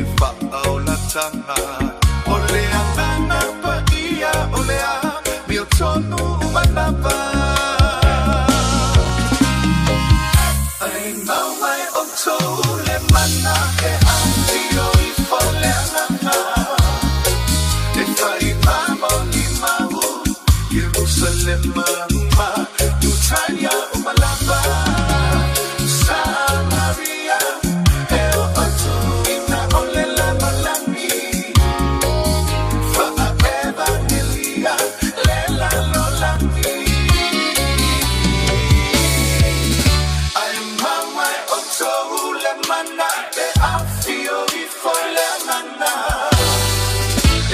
e faaolataga o le agaga paia o le amiotonu uma lava. Ae maua e outou le mana e afio ifo le agaga e fai ma molimau Ierusalema ma Iutaia uma lava Samaria e oo i tuluiga o le lalolagi. Faa-evangelia le lalolagi. Ae maua e outou le mana e afio ifo le agaga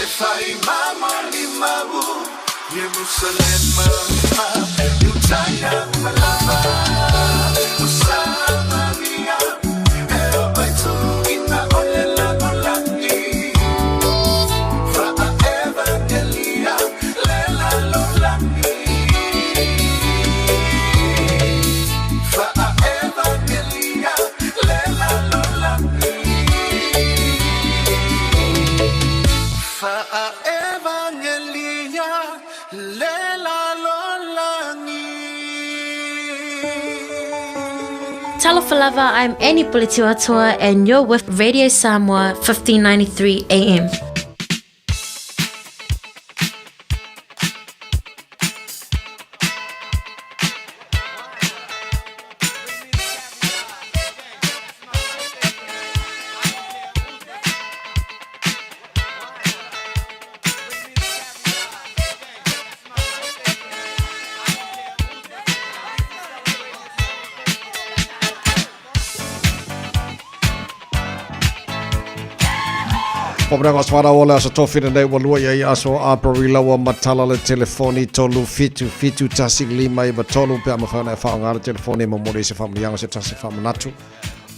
e fai ma molimau Ierusalema ma Iutaia uma lava o Samaria e oo i tuluiga o le lalolagi. Faa-evangelia le lalolagi. Faa-evangelia le lalolagi. Faa-evangelia le lalolagi. Talofa lava, I'm Annie Puletiwatoa and you're with Radio Samoa 1593 AM. Pomerego swara o le aso tofina nei ua lua ia i aso Aperila ua matala le telefoni 3 7 7 1 5 9 3 pe a mafai ona e faaaoga le telefoni e momoli i se faamanuiaga se tasi faamanatu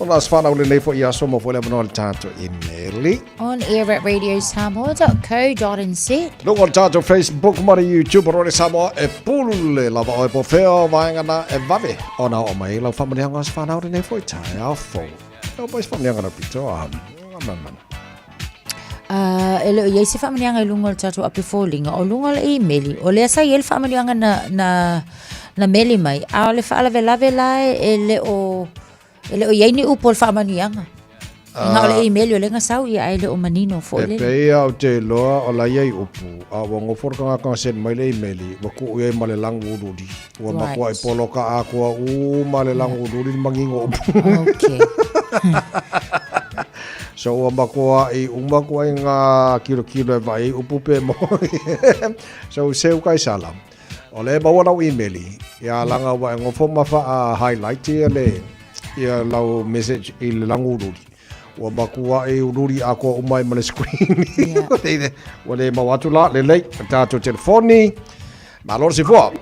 o le aso fanau lenei foi i aso mo foi le avanoa le tatou imeli. On air at radiosamoa.co.nz. Luga o le tatou Facebook ma le YouTube o Rore Samoa e pule lava oe po fea o vaega na e vave ona oo mai lau faamanuiaga aso fanau lenei foi taeao fou. E oo mai se faamanuiaga lau pito a mamana. E le o i ai se faamanuiaga i luga o le tatou ape foliga, o luga o le imeli, o lea sa i ai le faamanuiaga na, na, na meli mai, a o le faalavelave la e le o, e le o i ai ni upu o le faamanuiaga. Na o le imeli o lea na sau ia ae le o manino foi E le. pei a ou te iloa o la i ai upu, a ua gofo le tagata na send mai le imeli, ua tuu i ai ma le lagu uliuli. Ua matuai poloka atoa uma le lagu uliuli le manino o upu. Okay. So ua matuai uma ituaiga kilokilo e vaai ai upu pe moni. So seu Kaisala, o lea e maua lau imeli, ia laga ua e gofo ma faa-highlight ia le ia lau message i le lagu uliuli. Ua matuai uliuli atoa uma ai ma le screen. Yeah. Ua le maua atu la, lelei, tatou telefoni. Malo le soifua.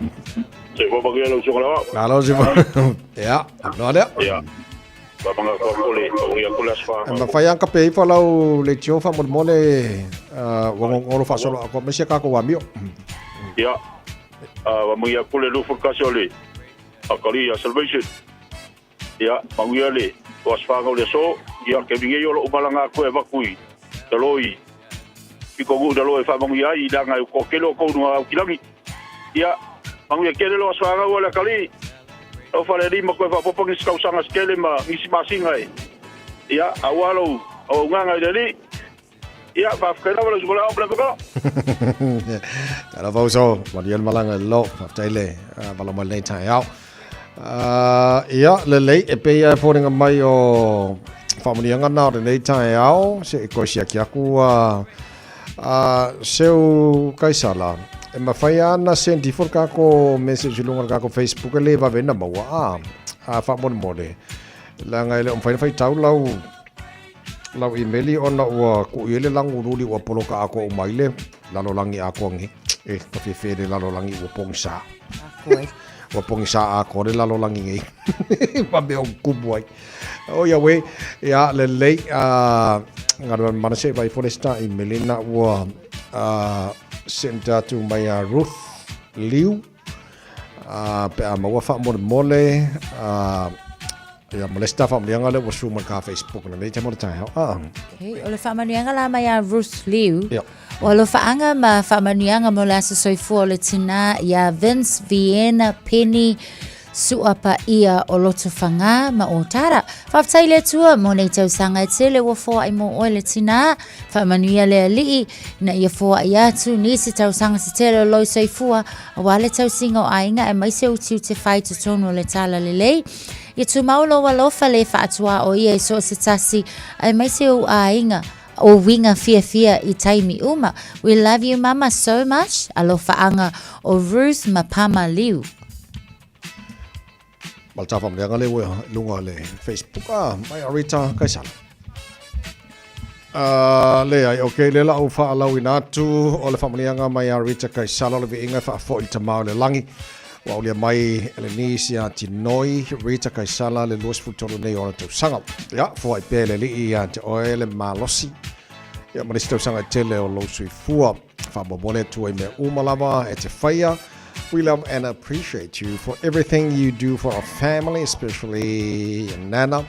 Soifua manuia lau susuga Lava. Malo le soifua. Ia, avanoa lea. Ia. Faamanga atu aku le faamanuia atu le aso E mafai lava ona kape ifo lau leitio faamolemole ua gogolo faasolo atoa mai si a tatou amio. Ia. Faamanuia atu le 21 o le Akalii ia Salvation. Ia, manuia le o aso fanau le aso. Ia, taimi nei o lou malaga atu e avatu i lalo i pitonuu i lalo e faamanuia ai, leaga e toatele outou i luga o Aukilagi. Ia, manuia tele lo aso fanau a le atalii. Lau falealii ma toe faaopoopo nisi tausaga se tele ma nisi masina e. Ia, aua lou auaunaga i le Alii. Ia, faafetai lava lau susuga Leo, ma le Talofa uso, manuia le malaga i lalo, faafetai le vala mai lenei taeao. Ia, lelei, e pei lava e foliga mai o faamanuiaga na o lenei taeao, se i toe siaki aku seu Kaisala, e mafai lava ona send ifo le tatou message i luga o le tatou Facebook e le vave ona maua, a faamolemole, leaga e le o mafai ona faitau lau lau imeli ona ua tuu i ai le lagu luli ua poloka atoa uma ai le lalolagi atoa nei. E, ka fiafia i le lalolagi ua pogisa. Ua pogisa atoa le lalolagi nei. Ma mea o tupu ai. O ia uē, ia lelei, galuega mana se i vaai ifo le isi ta imeli na ua send atu mai a Ruth Liu. Pe a maua faamolemole, ia ma le isi ta faamanuiaga lea ua sue mai ka Facebook lenei taimi o le taeao. Okay, o le faamanuiaga la mai a Ruth Liu. Yeah. O alofaaga ma faamanuiaga mo le aso soifua o le tinā iā Vince Vienna Penny Suapaia o Lotofaga ma Otara. Faafetai i le Atua mo nei tausaga e tele ua foai mo oe le tinā. Faamanuia le Alii ina ia foai atu nisi tausaga se tele o lou soifua aua le tausiga o aiga aemaise o tiute fai totonu o le Talalelei. Ia tumau lou alofa le faatuaoia i so o se tasi aemaise ou aiga o uiga fiafia i taimi uma. We love you mama so much. Alofaaga o Ruth ma Pama Liu. Ma le tafamuliaga lea ua i luga o le Facebook a mai a Rita Kaisala. Leai, ok, lea la ou faalauina atu o le faamanuiaga mai a Rita Kaisala o le viiga e faafoi i le Tama o le lagi. Ua aulia mai e le nisi ia Tinoi Rita Kaisala le 23 nei o ona tausaga. Ia, foai pea le Alii ia te oe le malosi. Ia, ma le isi tausaga e tele o lou soifua. Faamoemoe le Atua i mea uma lava e te faia. We love and appreciate you for everything you do for our family, especially Nana.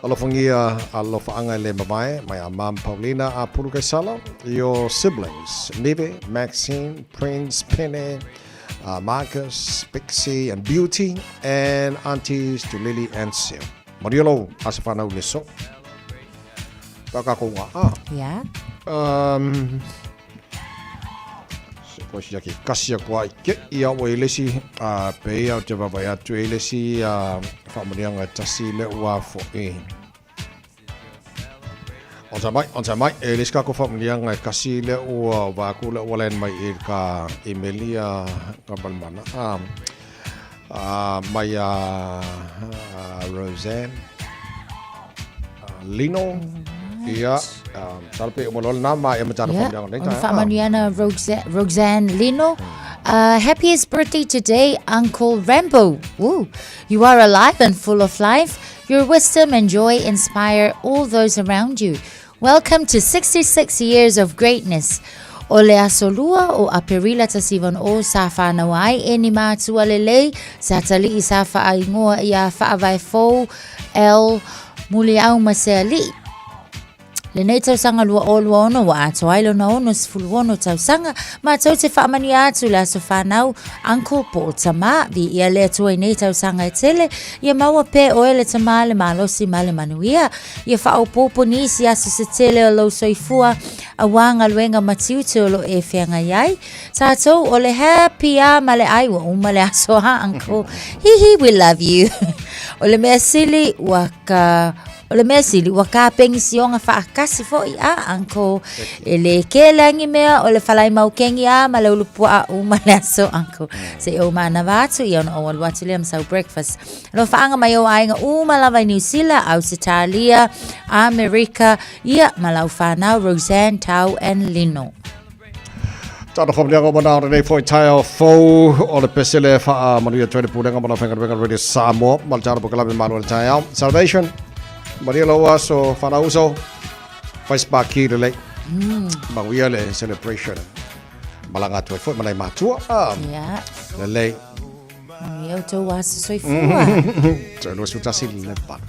Alofagia alofaaga e le mavae mai a Mom Paulina a Pulu Kaisala, your siblings, Neve, Maxine, Prince, Pene, Marcus, Pixie and Beauty, and aunties to Lily and Sue. Manuia lou aso whanau le so. Ka kākou ngā a. Yeah. Se koe sia ke kasi aku ai ke ia o e lesi a pe ia o te vavai atu e lesi a whaamanianga e tasi le ua fo e. On mai, on mai, e lesi kako whaamanianga e kasi le ua vaku le ua len mai e ka email a ka balmana. Mai a Roseanne Lino. Ia, masalo pe uma loa lena ma e matana Yeah, whaamanuiaga nei ona faamanuiana Roxanne Lino. Happiest birthday today, Uncle Rambo. Woo. You are alive and full of life. Your wisdom and joy inspire all those around you. Welcome to 66 years of greatness. O le aso lua o Aperila 19 sa whānau ai e ni mātua lelei, sa tali'i sa whaaingoa i a Whaavae Fou L Muliau ma se ali'i. Lenei tausaga 2026 ua atoa ai lona 66 tausaga, matou te faamanuia atu i le aso fanau Uncle po o Tamā, viia le Atua i nei tausaga e tele, ia maua pea oe le Tamā le malosi ma le manuia, ia faaopoopo nisi aso se tele o lou soifua auā galuega ma tiute o lo o e feagai ai. Tatou o le happy a ma le ai ua uma le aso a Uncle. Hihi, we love you. O le mea sili ua ka O le mea sili, ua ka penisiona faatasi foʻi a Uncle. E lē kele a ni mea o le falai maukeni a ma le ulupuaʻa uma le aso Uncle. Seʻi ou manava atu ia ona ou alu atu lea ma sau breakfast. Alofaaga mai ou aiga uma lava i Niu Sila, Ausetalia, Amerika, ia ma lau fanau Roseanne, Tau and Lino. Tano whamanianga o mana o lenei foi taeao fou o le pese le whaa manuia atu ai le pulega ma lau faigaluega Radio Samoa ma le talo pokalame malo le taeao. Salvation, Maria lau aso whanau uso, whai sparky lelei. Manuia le celebration. Malaga atu ai foi ma nai matua. Ah, Yeah. Lelei. Manuia o tou aso soifua. Toe 21 le valu.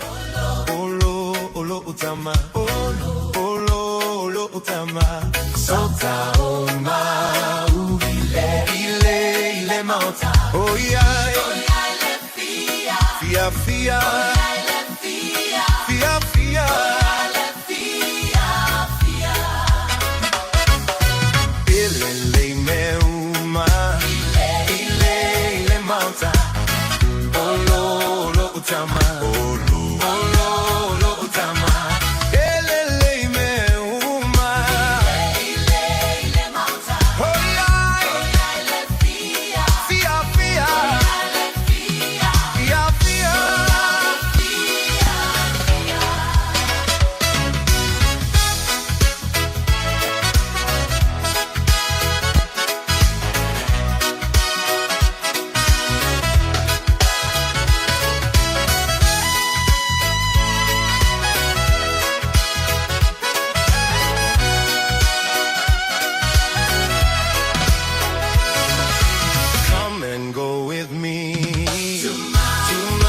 Olo, olo utama. Olo, olo, olo utama. Sota o mau. Ile, ile, ile maota. Oh yeah. Fia, fia. Fia, fia. Ile le me uma. Ile, ile maota. Olo, olo utama. Olo, olo, olo utama. Ele le me uma. Ile, ile maota. Oh yeah. Fia, fia. Fia, fia. Come and go with me to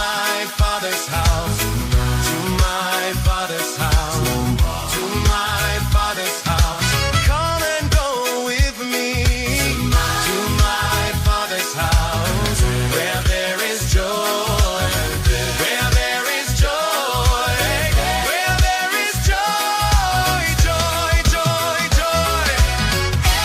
my father's house, to my father's house, to my father's house. Come and go with me to my father's house, where there is joy, where there is joy, where there is joy, joy, joy, joy.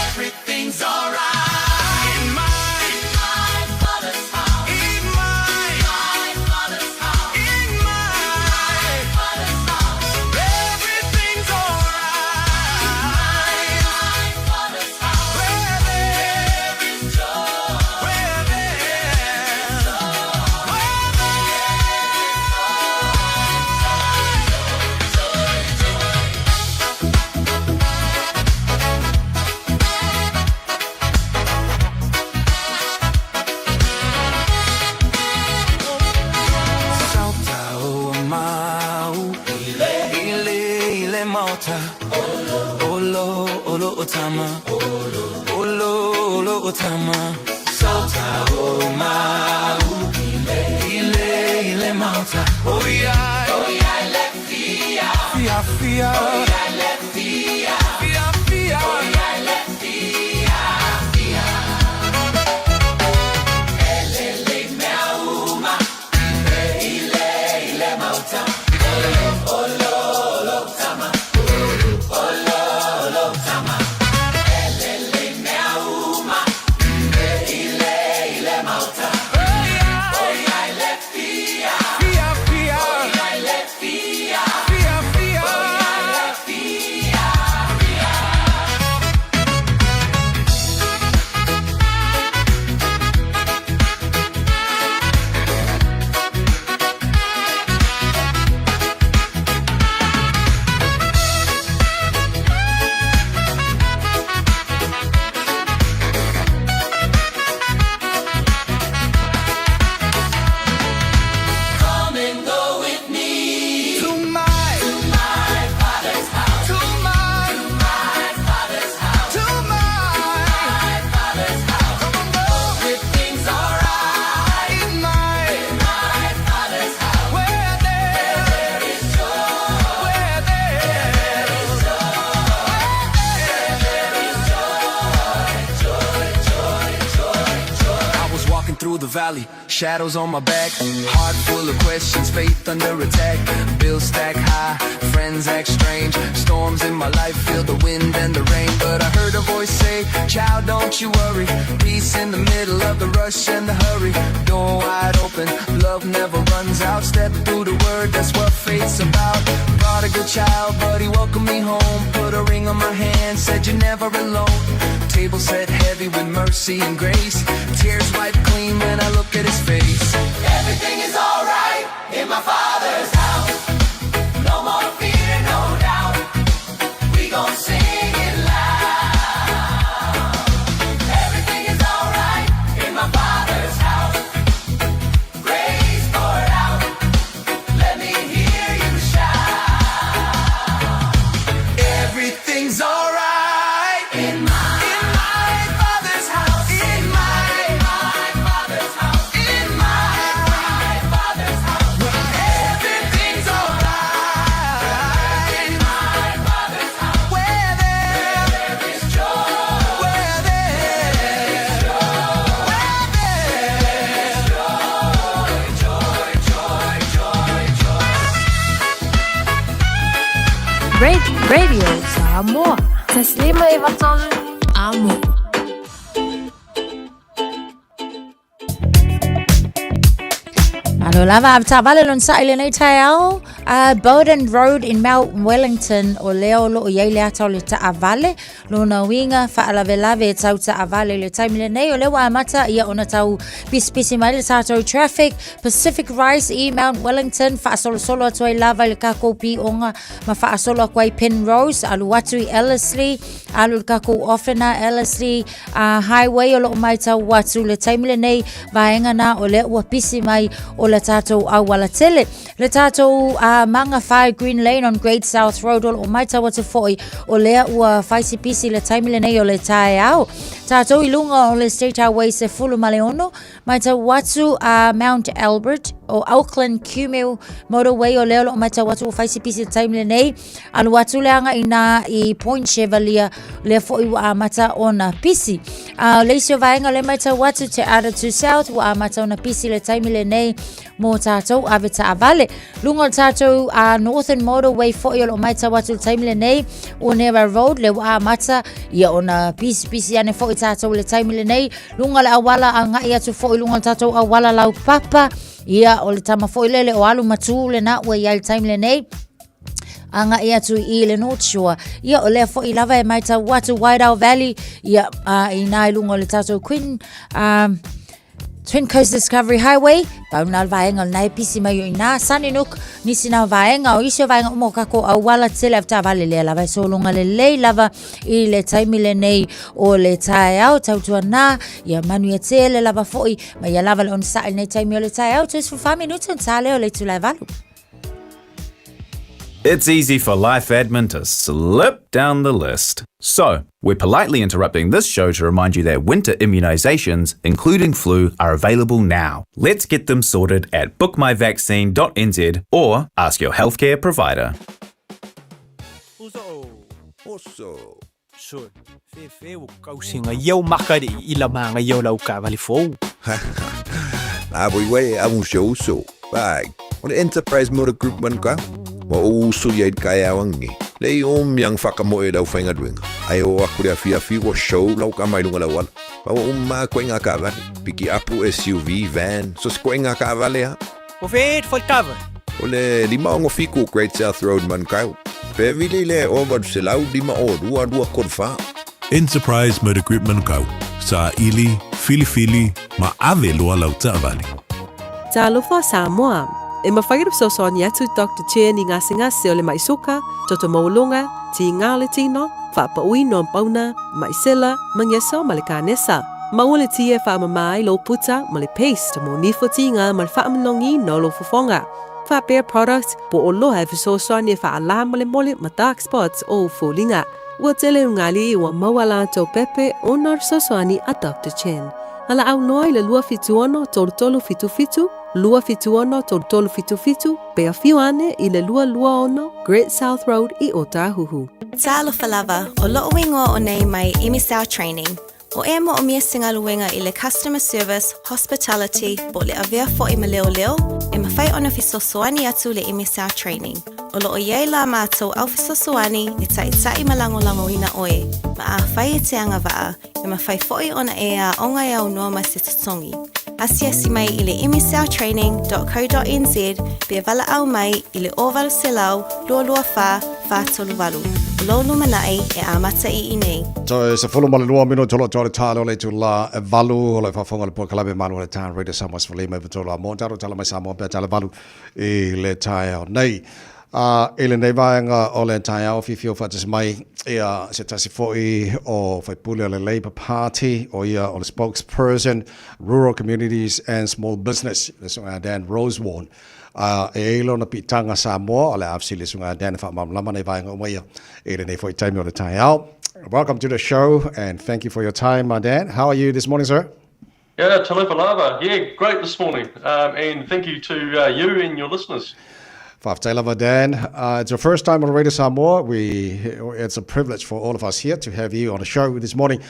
Everything's alright in my, in my father's house. In my, my father's house. In my, father's house. Everything's alright. In my father's house. Where there is joy. Where there is joy. Where there is joy, joy, joy. Sauta o mau Ile ile ile maota Olo olo otama Olo olo otama Sauta o mau Ile ile ile maota Oh yeah Oh yeah le fia Fia fia Oh yeah le fia Fia fia Oh yeah le fia fia Ele le mea uma Ile ile mauta Olo olo tama Olo olo tama Ele le mea uma Ile ile mauta Oh yeah le fia Fia fia Oh yeah le fia Fia fia Oh yeah le valley, shadows on my back. Heart full of questions, faith under attack. Bills stack high, friends act strange. Storms in my life, feel the wind and the rain. But I heard a voice say, Child, don't you worry. Peace in the middle of the rush and the hurry. Door wide open, love never runs out. Step through the word, that's what faith's about. Prodigal child, but he welcomed me home. Put a ring on my hand, said you're never alone. Table set heavy with mercy and grace. Tears wiped clean when I look at his face. Everything is alright in my father's house. No more fear, no doubt. We gon' sing it loud. Everything is alright in my father's house. Grace poured out. Let me hear you shout. Everything's alright in my in my father's house. In my my father's house. In my my father's house. Everything's alright in my father's house. Where there is joy. Where there is joy. Where there is joy. Joy, joy, joy, joy. Radio Samoa. Taslima Ivatolu. Amo. Malo lava a taavale lona saʻi lenei taeao. Bowden Road in Mount Wellington o lea o loo iai le ata o le taavale. Lona uiga faalavelave e tau taavale i le taimi lenei o lea ua amata ia ona tau pisipisi mai le tatou traffic. Pacific Rise i Mount Wellington faasolosolo atu ai lava i le kakou pioga ma faasolo aku ai Penrose alu atu i Ellerslie alu i le kakou Offena Ellerslie Highway o loo maitau atu le taimi lenei vaega na o lea ua pisi mai o le tatou auala tele. Le tatou Mangawhai Green Lane on Great South Road o loo maitau atu foi o lea ua faisipisi le taimi lenei o le taeao. Tatou i luga o le State Highway 16 Matau atu a Mount Albert o Auckland Kumeu Motorway o lea o loo matau atu ua fai si pisi le taimi lenei. Alu atu le aga ina i Point Chevalier lea foi ua amata ona pisi. A o le isi o vaega o lea matau atu Te Atatū South ua amata ona pisi le taimi lenei mo tātou ave taavale. Luga o le tātou Northern Motorway foi o loo matau atu le taimi lenei Onera Road lea ua amata ia ona pisipisi ane foi tātou le taimi lenei. Luga o le auala agai atu foi luga o le tātou auala laupapa ia o le tama foi lele o alu matū lena ua iai le taimi lenei agai atu i le North Shore. Ia o lea foi lava e matau atu Wairau Valley ia i nā i luga o le tātou Queen Twin Coast Discovery Highway, pau nā le vaega o lena e pisi mai o i nā Sunnynook, nisi nā vaega o isi o vaega uma o kako auala tele avetaavale lea lava e sologa lelei lava i le taimi lenei o le taeao tautuanā ia manuia tele lava foi ma ia lava le onosai i lenei taimi o le taeao 34 minute ona ta lea o le itula e valu. It's easy for life admin to slip down the list. So, we're politely interrupting this show to remind you that winter immunisations, including flu, are available now. Let's get them sorted at bookmyvaccine.nz or ask your healthcare provider. Oso. Sure. Fefe o kausinga iau makari i la manga iau lau kavali fou. Na voi wei a un show so. Bai. O le Enterprise Motor Group man ka. Wa o usu ia i kai awangi. Le i om yang whakamoe lau whainga duenga. Ai o aku le awhi awhi wa show lau ka mai lunga lau ala. Ba wa um maa koe ngā kavale. Piki apu SUV, van, so se koe ngā kavale ha. O whēt whai kava. O le 5 o Great South Road Manukau. Pe vili le o 805 2 2 3 4. Enterprise Motor Group Manukau. Sa ili, filifili, ma ave loa lau taavale. Talofa Samoa. E mafai ona fesoasoani atu Dr. Chen i gasegase o le mai suka, toto maualuga, tigā o le tino, faapauina o pauna, mai sela, magiso ma le kanesa. Maua le ti e faamamā ai lou puta ma le paste mo nifo tigā ma le faamalogiina o lou fofoga. Faapea products po o oloa e fesoasoani e faalā molemole ma dark spots o ou foliga. Ua tele ulugalii ua maua latou pepe ona o le fesoasoani a Dr. Chen. Valaau loa i le 276 3377, 276 3377, pe afio ane i le 226 Great South Road i Otahuhu. Talofa lava, o lo'u igoa o nei mai Emisau Training. O e moʻomia se galuega i le customer service, hospitality, po o le avea foʻi ma leoleo, e mafai ona fesoasoani atu le MSR Training. O loo iai la matou au fesoasoani e taʻitaʻi ma lagolagoina oe, ma afai e te agavaa, e mafai foʻi ona e aoga e aunoa ma se totogi. Asiasi mai i le msltraining.co.nz pe valaau mai i le 0800 224 438. O lou lumanai e amata i inei. Toe 12 minute o lo tore talo le itula e valu o le faafofoga le polokalame Malu o le Tā Radio Samoa 15 93 a mo talo tala mai Samoa pea tala valu i le taeao nei. A i lenei vaega o le taeao fiafia o faatasi mai ia se tasi foi o faipule o le Labour Party, o ia o le spokesperson Rural Communities and Small Business, le Susuga Dan Rosewarne. A e ai lona piitaga Samoa o le a fesili le Susuga Dan e faamalamalama nei vaega uma ia i lenei foi taimi o le taeao. Welcome to the show and thank you for your time, Dan. How are you this morning, sir? Yeah, talofa lava. Yeah, great this morning. And thank you to you and your listeners. Faafetai lava, Dan. It's your first time on Radio Samoa. We, it's a privilege for all of us here to have you on the show this morning.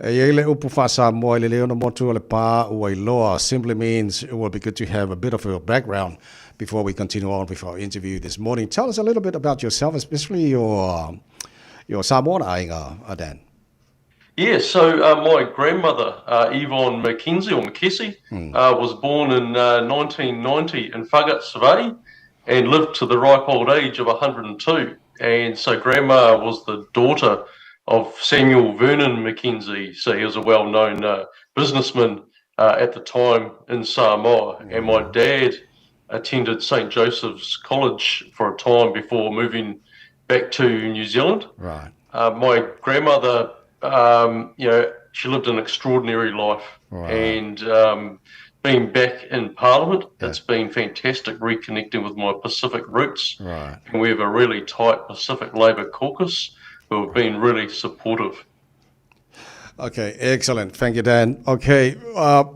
E iai le upu faa-Samoa i le lei ona motu o le pā ua iloa simply means it will be good to have a bit of your background before we continue on with our interview this morning. Tell us a little bit about yourself, especially your Samoan aiga, Dan. Yeah, so my grandmother, Yvonne McKenzie, or McKessie, was born in 1990 in Faga, Savaii, and lived to the ripe old age of 102. And so grandma was the daughter of Samuel Vernon McKenzie. So he was a well-known businessman at the time in Samoa. And my dad attended St. Joseph's College for a time before moving back to New Zealand. Right. My grandmother, she lived an extraordinary life. Right. And being back in Parliament, it's been fantastic reconnecting with my Pacific roots. Right. And we have a really tight Pacific Labour caucus who have been really supportive. Okay, excellent. Thank you, Dan. Okay,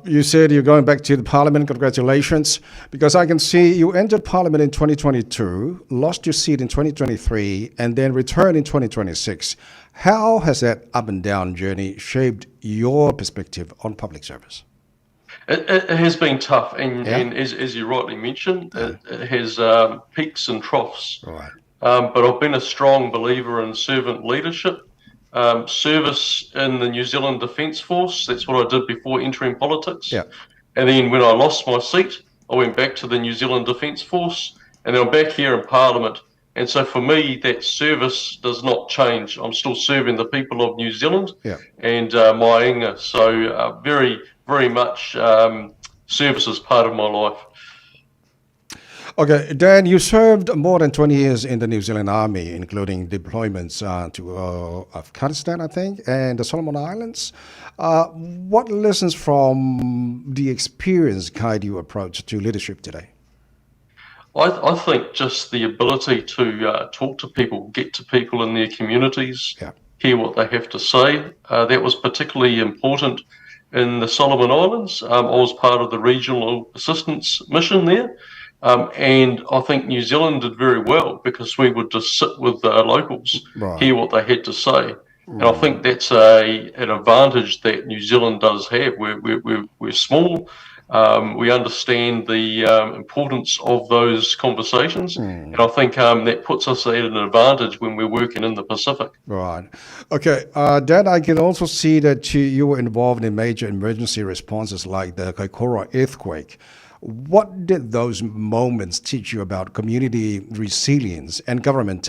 you said you're going back to the Parliament. Congratulations. Because I can see you entered Parliament in 2022, lost your seat in 2023, and then returned in 2026. How has that up and down journey shaped your perspective on public service? It has been tough, and as you rightly mentioned, it has peaks and troughs. Right. But I've been a strong believer in servant leadership. Service in the New Zealand Defence Force, that's what I did before entering politics. Yeah. And then when I lost my seat, I went back to the New Zealand Defence Force, and then I'm back here in Parliament. And so for me, that service does not change. I'm still serving the people of New Zealand and my inga. So very, very much service is part of my life. Okay, Dan, you served more than 20 years in the New Zealand Army, including deployments to Afghanistan, I think, and the Solomon Islands. What lessons from the experience guide your approach to leadership today? I think just the ability to talk to people, get to people in their communities, hear what they have to say. That was particularly important in the Solomon Islands. I was part of the regional assistance mission there. And I think New Zealand did very well because we would just sit with the locals, hear what they had to say. And I think that's an advantage that New Zealand does have. We're small. We understand the importance of those conversations. And I think that puts us at an advantage when we're working in the Pacific. Right. Okay. Dan, I can also see that you were involved in major emergency responses like the Kaikoura earthquake. What did those moments teach you about community resilience and government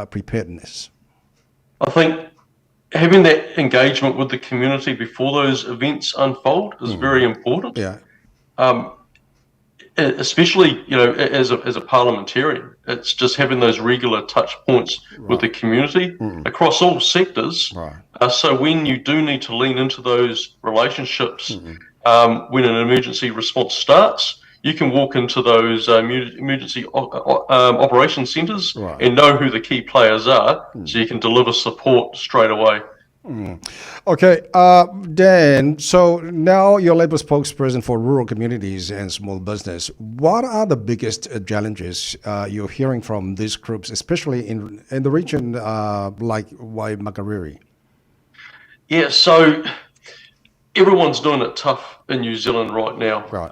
preparedness? I think having that engagement with the community before those events unfold is very important. Yeah. Especially, as a parliamentarian, it's just having those regular touch points with the community across all sectors. Right. So when you do need to lean into those relationships, when an emergency response starts, you can walk into those emergency operation centres and know who the key players are, so you can deliver support straight away. Okay, Dan, so now you're Labour spokesperson for rural communities and small business. What are the biggest challenges you're hearing from these groups, especially in the region like Waimakariri? Yeah, so Everyone's doing it tough in New Zealand right now. Right.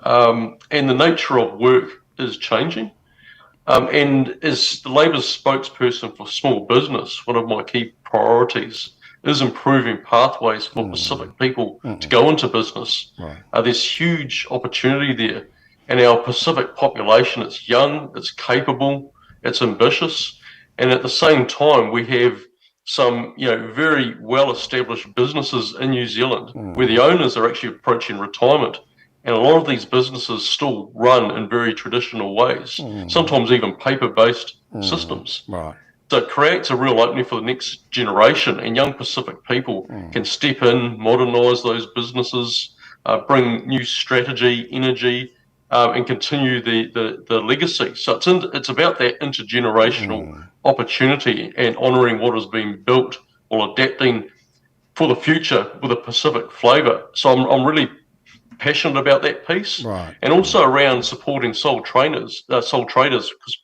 And the nature of work is changing. And as the Labour spokesperson for small business, one of my key priorities is improving pathways for Pacific people to go into business. Right. There's huge opportunity there. And our Pacific population, it's young, it's capable, it's ambitious. And at the same time, we have some, you know, very well-established businesses in New Zealand where the owners are actually approaching retirement. And a lot of these businesses still run in very traditional ways, sometimes even paper-based systems. Right. So it creates a real opening for the next generation, and young Pacific people can step in, modernise those businesses, bring new strategy, energy, and continue the legacy. So it's about that intergenerational opportunity and honouring what has been built while adapting for the future with a Pacific flavour. So I'm really passionate about that piece, right. And also around supporting sole traders, because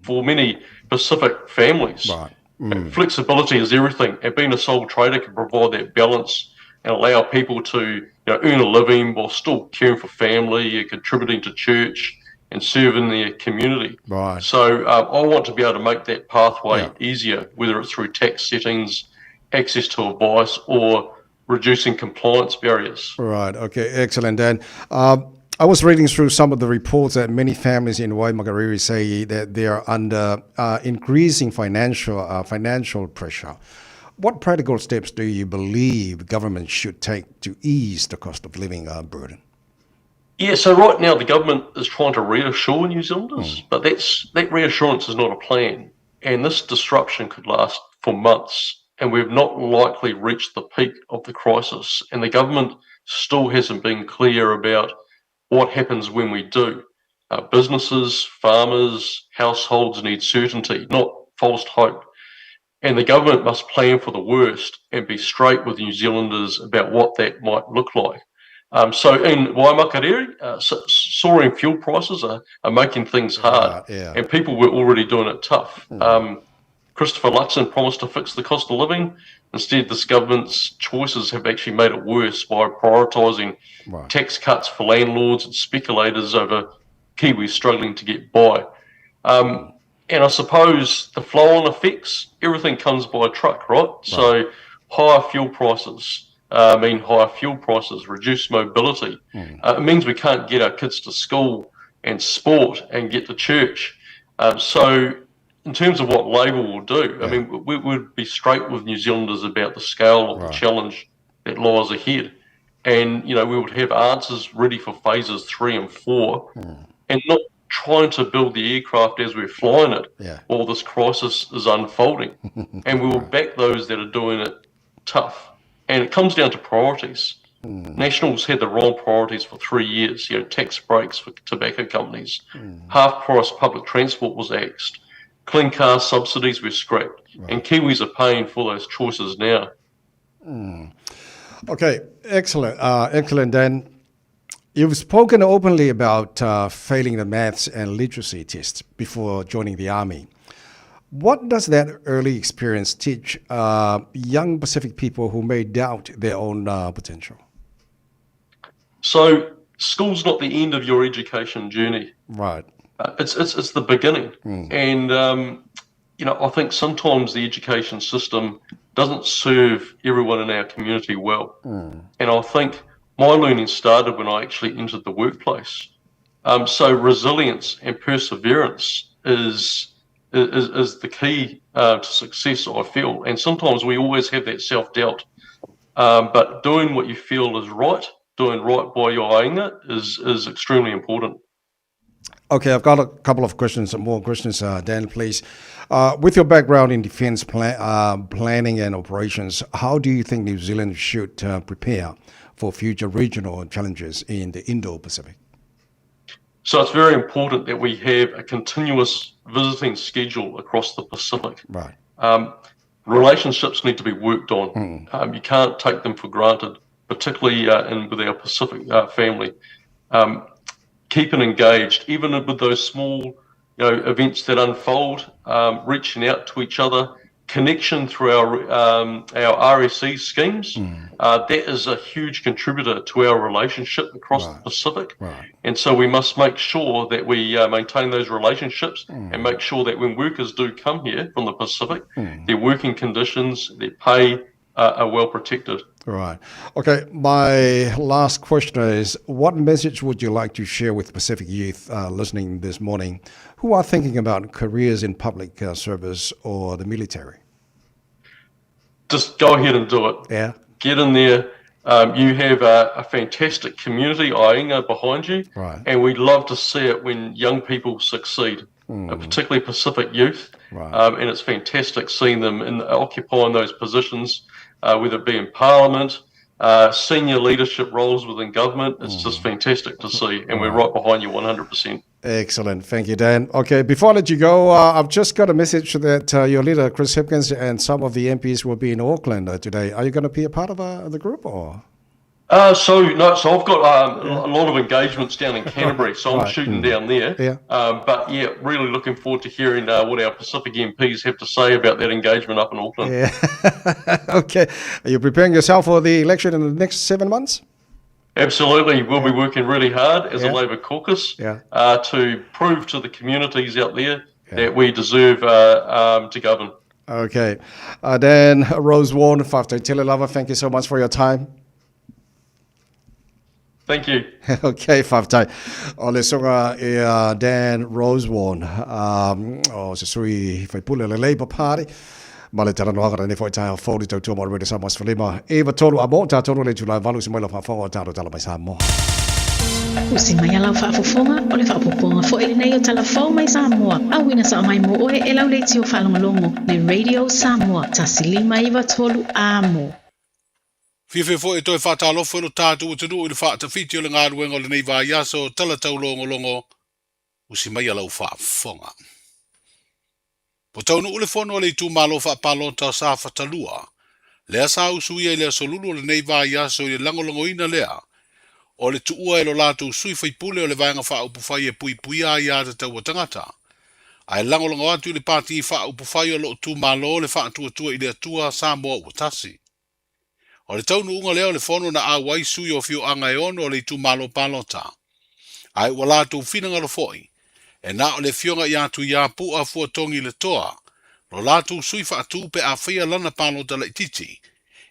for many Pacific families, right. Flexibility is everything, and being a sole trader can provide that balance and allow people to, you know, earn a living while still caring for family and contributing to church and serving their community. Right. So I want to be able to make that pathway easier, whether it's through tax settings, access to advice, or reducing compliance barriers. Right, okay, excellent, Dan. I was reading through some of the reports that many families in Waimakariri say that they are under increasing financial pressure. What practical steps do you believe government should take to ease the cost of living burden? Yeah, so right now the government is trying to reassure New Zealanders, but that reassurance is not a plan. And this disruption could last for months, and we've not likely reached the peak of the crisis. And the government still hasn't been clear about what happens when we do. Businesses, farmers, households need certainty, not false hope. And the government must plan for the worst and be straight with New Zealanders about what that might look like. So in Waimakariri, soaring fuel prices are making things hard, and people were already doing it tough. Christopher Luxon promised to fix the cost of living. Instead, this government's choices have actually made it worse by prioritising tax cuts for landlords and speculators over Kiwis struggling to get by. And I suppose the flow-on effects, everything comes by truck, right? So higher fuel prices mean higher fuel prices, reduced mobility. It means we can't get our kids to school and sport and get to church. So in terms of what Labour will do, I mean, we would be straight with New Zealanders about the scale of the challenge that lies ahead. And, you know, we would have answers ready for phases 3 and 4 and not trying to build the aircraft as we're flying it while this crisis is unfolding. And we will back those that are doing it tough. And it comes down to priorities. Nationals had the wrong priorities for 3 years. You know, tax breaks for tobacco companies, half-price public transport was axed, clean car subsidies were scrapped, and Kiwis are paying for those choices now. Okay, excellent. Excellent, Dan. You've spoken openly about failing the maths and literacy test before joining the army. What does that early experience teach young Pacific people who may doubt their own potential? So school's not the end of your education journey. Right. It's the beginning. And, you know, I think sometimes the education system doesn't serve everyone in our community well. And I think my learning started when I actually entered the workplace. So resilience and perseverance is the key to success, I feel. And sometimes we always have that self-doubt. But doing what you feel is right, doing right by your ainga is extremely important. Okay, I've got a couple of questions, more questions, Dan, please. With your background in defence planning and operations, how do you think New Zealand should prepare for future regional challenges in the Indo-Pacific? So it's very important that we have a continuous visiting schedule across the Pacific. Right. Relationships need to be worked on. You can't take them for granted, particularly with our Pacific family. Keeping engaged, even with those small, you know, events that unfold, reaching out to each other, connection through our, our RSE schemes. That is a huge contributor to our relationship across the Pacific. And so we must make sure that we maintain those relationships and make sure that when workers do come here from the Pacific, their working conditions, their pay are well protected. Right. Okay, my last question is, what message would you like to share with Pacific youth listening this morning who are thinking about careers in public service or the military? Just go ahead and do it. Get in there. You have a fantastic community, Aiga, behind you. And we love to see it when young people succeed, particularly Pacific youth. And it's fantastic seeing them occupying those positions, whether it be in Parliament, senior leadership roles within government. It's just fantastic to see, and we're right behind you 100%. Excellent. Thank you, Dan. Okay, before I let you go, I've just got a message that your leader, Chris Hipkins, and some of the MPs will be in Auckland today. Are you going to be a part of the group or? No, I've got a lot of engagements down in Canterbury, so I'm shooting down there. But really looking forward to hearing what our Pacific MPs have to say about that engagement up in Auckland. Okay. Are you preparing yourself for the election in the next 7 months? Absolutely. We'll be working really hard as a Labour caucus to prove to the communities out there that we deserve to govern. Okay. Dan Rosewarne, Fa'afetai tele lava, thank you so much for your time. Thank you. Okay, fa'afetai. O le susuga ia Dan Rosewarne, o se sui faipule o le Labour Party. Ma le talanoaga lenei foi taeao fou le tautua mo le Radio Samoa 15 9 3 a mo tātou le itula e 8 usi mai lau faafofoga o tātou tala mai Samoa. Usi mai a lau faafofoga, o le faaopoopoga foi lenei o Tala Fou mai Samoa, auina sao mai mo oe e lau leitio faalogologo le Radio Samoa 1593 Amo. Fiafia foi e toe faatalofa i lo tatou atunuu i le faatafiti o le galuega o lenei vaiaso tala taulogologo usi mai a lau faafofoga. Ua taunuu le fono a le itumalo faapalota o Safata 2, lea sa usuia i le aso Lulu o lenei vaiaso i le lagolagoina lea o le tuua e lo latou sui faipule o le Vaega Faaupufai e Puipuia Aiā Tatau a Tagata, ae lagolago atu i le Pati Faaupufai o loo tumalo le Faatuatua i le Atua Samoa Ua Tasi. O le taunuuga lea o le fono na auai sui o afioaga e ono o le itumalo palota. Ae ua latou finagalo foi, e na o le afioga ia Tuiapu'a Fuatogi le Toa, lo latou sui faatu pe a faia lana palota laititi,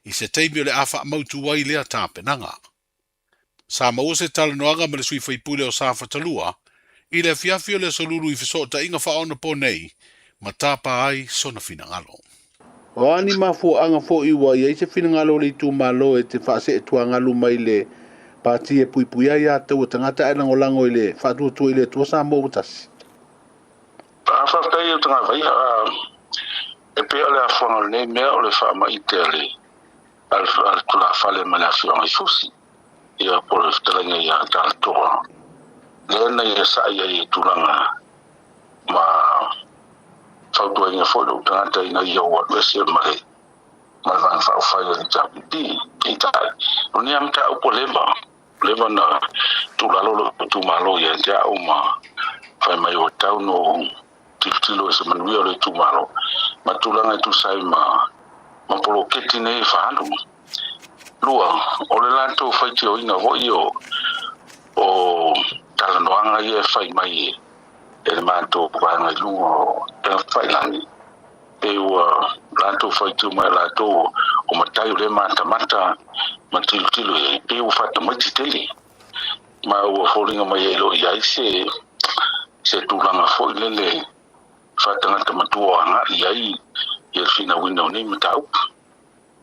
i se taimi o le a faamautu ai lea tapenaga. Sa maua se talanoaga ma le sui faipule o Safata 2 i le afiafi o le Aso Lulu i fesootaiga faaonapo nei ma tapa ai sona finagalo. O a ni mafuaaga foi ua i ai se finagalo o le itumalo e te faaseetuagalu mai le pati e puipuia ai aiatatau a tagata ae lagolago i le Faatuatua i le Atua Samoa ua Tasi. Faafetai e Utagavaia, e pei o le afuaga o lenei mea o le faamaite a le a le tulafale ma le afioaga i Fusi, ia po o le fetalaiga ia Talatoa, lea na ia sa'i ai i tulaga ma fautuaina foi lou tagata ina ia ou alu ese ma le ma le Vaega Faaupufai a le HRPP. Peitai, o lenei lava mataupu ua leva, leva na tuulalo lou itumalo ia te au ma fai mai ua tatau ona ou tilotilo i se manuia o le itumalo ma tulaga e tusa ai ma ma poloketi nei e faaalu. Lua, o le latou faitioina foi o o talanoaga ia e fai mai e e le matou vaega i luga o Tagafailagi, pei ua latou faitio mai latou o matai o lea matamata ma tilotilo i ai, pei ua faatamaiti tele. Ma ua foliga mai ai loa i ai se se tulaga foi lele faatagata matua o agai i ai ia le finauina o nei mataupu.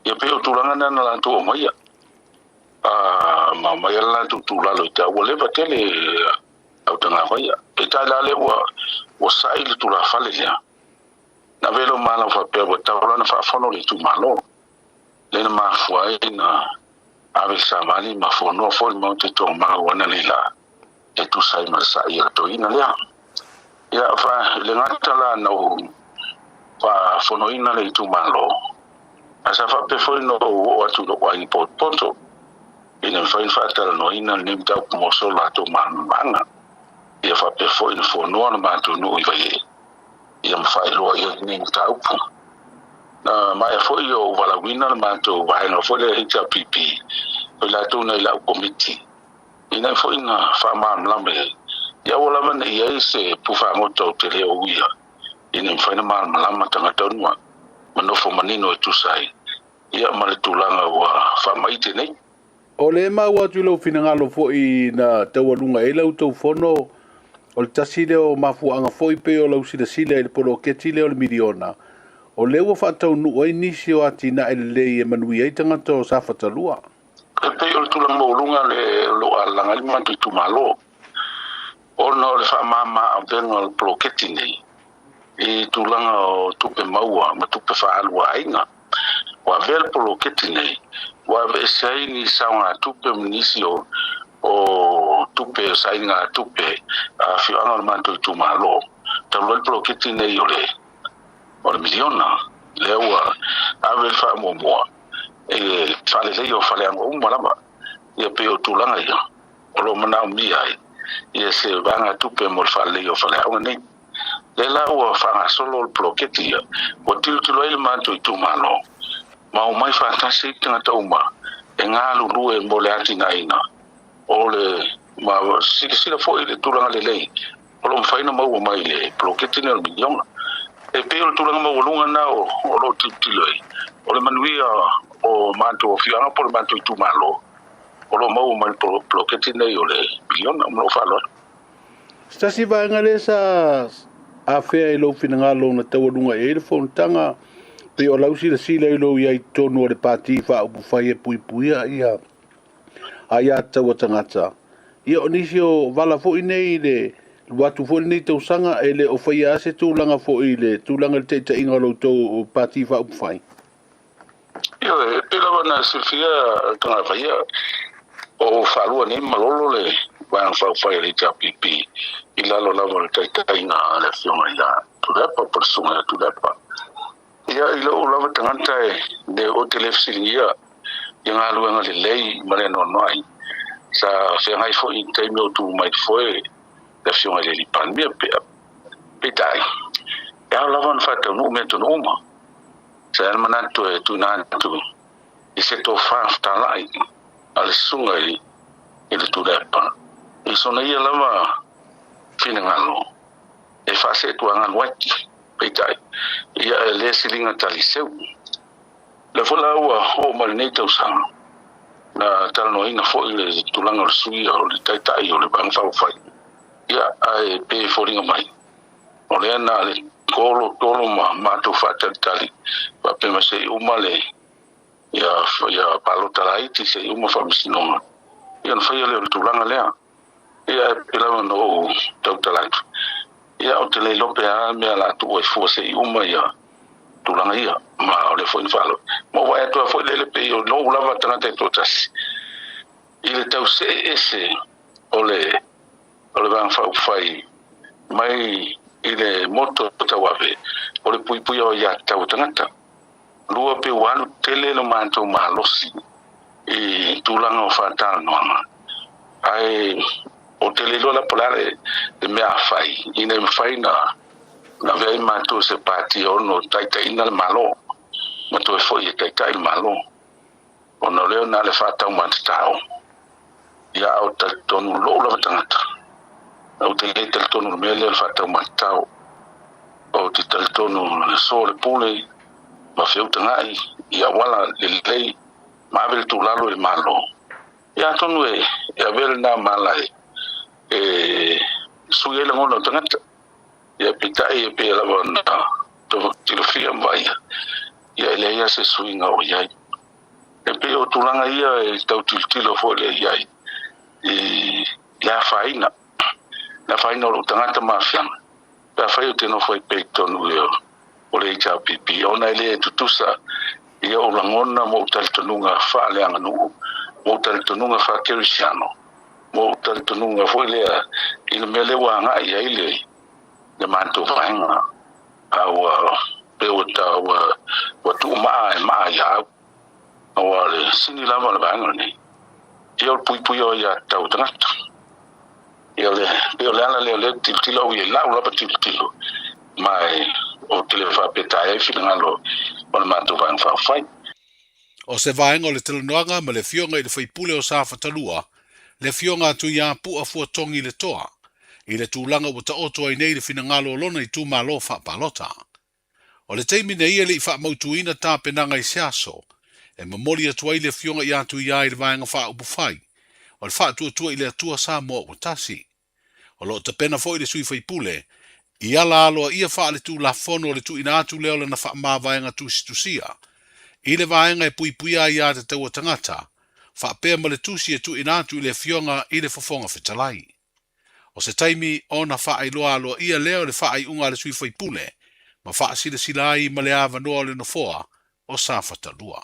Ia pei o tulaga na na latou aumaia. A ma aumaia le latou tulalo i te au ua leva tele au tagavaia. Peitai la lea ua ua sa'i le tulafale lea. Na velo ma lau faapea ua tau la na faafono le itumalo. Lea na mafua ai na ave le savali ma fonoa foi le Maota i Togamau ana nei la e tusa ai ma le sa'i a le toeaina lea. Ia, fa, i le gata la na ou faafonoina le itumalo, ae sa faapea foi na ou oo atu i lou aiga potopoto ina mafai ona faatalanoaina lenei mataupu mo so latou malamalamaaga. Ia faapea foi na fonoa le matou nuu i Vaiee ia ma faailoa i ai lenei mataupu. Na maea foi o valaauina le matou vaega foi lea HRPP, o i latou na i lau komiti, ina foi na faamalamalama i ai, ia aua lava ne i i ai se pufaagota o te le o uia, ina ia mafai ona malamalama tagata uma ma nofo manino e tusa ai ia ma le tulaga ua faamaite nei. O lea e maua atu i lou finagalo foi na taualuga ai la outou fono, o le tasi lea o mafuaaga foi pei o lau silasila i le poloketi lea o le miliona, o lea ua faataunuu ai nisi o atinae lelei e manuia ai tagata o Safata 2. E pei o le tulaga maualuga lea o lo o alalaga ai le matou itumalo, ona o le faamama avega o le poloketi nei i tulaga o tupe maua ma tupe faaalu a aiga. Ua avea le poloketi nei, ua aveese ai ni saogatupe ma nisi o o tupe o saigatupe a afioaga o le matou itumalo. Talu ai le poloketi nei o le o le miliona, lea ua ave le faamuamua i le faaleleia o faleaoga uma lava. Ia pei o tulaga ia o lo o manaomia ai ia se vaegatupe mo le faaleleia o faleaoga nei. Lea la ua faagasolo le poloketi ia, ua tilotilo ai le matou itumalo, ma omai faatasi ai tagata uma e galulue mo le atinaeina o le ma silasila foi i le tulaga lelei o lo o mafai ona maua mai le poloketi lenei o le miliona. E pei o le tulaga maualuga lena o lo o tilotilo ai, o le manuia o matou afioaga po o le matou itumalo o lo o maua mai le poloketi lenei o le miliona. Ma lou faaaloalo. Se tasi vaega lea sa afea i lou finagalo na taualuga i ai le fonotaga, pei o lau silasila i lou i ai totonu o le Pati Faaupufai e puipuia ia aiatatau a tagata. Ia o nisi o vala foi nei i le lua atu foi lenei tausaga e le o faia lava se tulaga foi i le tulaga i le taitaiga o lo outou Pati Faaupufai. Ioe, e pei lava ona silafia Tagavaia, o faalua nei malolo le Vaega Faaupufai a le HRPP i lalo lava o le taitaiga a le Afioga ia Tuilaepa po o le Susuga ia Tuilaepa. Ia, i lou lava tagata e le ou te le fesiligia ia galuega lelei ma le anoanoai sa feagai foi i le taimi o tu mai foe le Afioga i le Alii Palemia. Peitai, e ao lava ona faataunuu mea tonu uma. Sa i ai le manatu e tuuina atu i se tofa fetalai a le susuga i le Tuilaepa i sona ia lava finagalo e faaseetuagalu ai. Peitai, ia e le siliga taliseu. O lea foi la ua oo mai lenei tausaga, na talanoaina foi le tulaga o le suia o le Taitai o le Vaega Faaupufai, ia ae pei e foliga mai O lea na le tolo tolo ma matou faatalitali faapea mai se i uma le ia ia palota laiti se i uma faamasinoga ia ona faia lea o le tulaga lea. Ia e pei lava ona ou tautala atu, ia ou te le iloa pe a mea o le a tuu ai fua se i uma ia tulaga ia ma o lea foi na faalogo. Ma ou vaai atu lava foi lele pei o lou lava tagata e toatasi i le tau see ese o le o le Vaega Faaupufai mai i le moto tauave o le puipuia o aiatatau a tagata. 2 pe ua alu tele lo matou malosi i tulaga o faatalanoaga, ae ou te le iloa la po o le a le mea a fai ina ia mafai ona avea ai matou se pati e ono taitaiina le Malo ma toe foi e taitai le Malo. Ona o lea na le faataumatatao ia a o talitonu lou lava tagata, ou te le talitonu i le mea lea o le faataumatatao. Ou te talitonu le so le pule ma feutagai i auala lelei ma ave le tulalo i le Malo. Ia atonu e avea lena mala e sui ai lagona o tagata. Ia peitai e pei lava ona tilofia ma vaaia, ia e leai lava se suiga o i ai. E pei o tulaga ia e tau tilotilo foi lea i ai i le afaina, le afaina o lou tagata ma aafiaga, pe afai ou te nofo ai pea i totonu o le HRPP, ona e le tutusa ia ou lagona ma ou talitonuga faaleaganuu, ma ou talitonuga faakerisiano, ma ou talitonuga foi lea i le mea lea ua agai i ai le matou vaega. A ua pei ua ta ua ua tuu maa e maa ia au. Aua o le sini lava o le vaega lenei, ia o le puipuia o aiatatau a tagata. Ia o le pei o le ala lea o lea e tilotilo au i ai, lau lava tilotilo, ma e Ou te le faapea ai finagalo o le matou Vaega Faaupufai. O se vaega o le talanoaga ma le Afioga i le Sui Usufono o Safata 2, le Afioga a Tuiapu'a Fuatogi Letoa, i le tulaga ua taoto ai nei le finagalo o lona itumalo faapalota. O le taimi nei e le i faamautuina tapenaga i se aso e momoli atu ai le Afioga ia Tuia i le Vaega Faaupufai o le Faatuatua i le Atua Samoa Ua Tasi. O lo o tapena foi le sui usufono i ala aloaia faaletulafono o le tuuina atu lea o lana faamavaega tusitusia i le vaega e puipuia aiatatau a tagata faapea ma le tusi e tuuina atu i le Afioga i le Fofoga Fetalai. O se taimi ona faailoa aloaia lea o le faaiuga a le sui usufono ma faasilasila ai ma le avanoa o le Nofoa o Safata 2.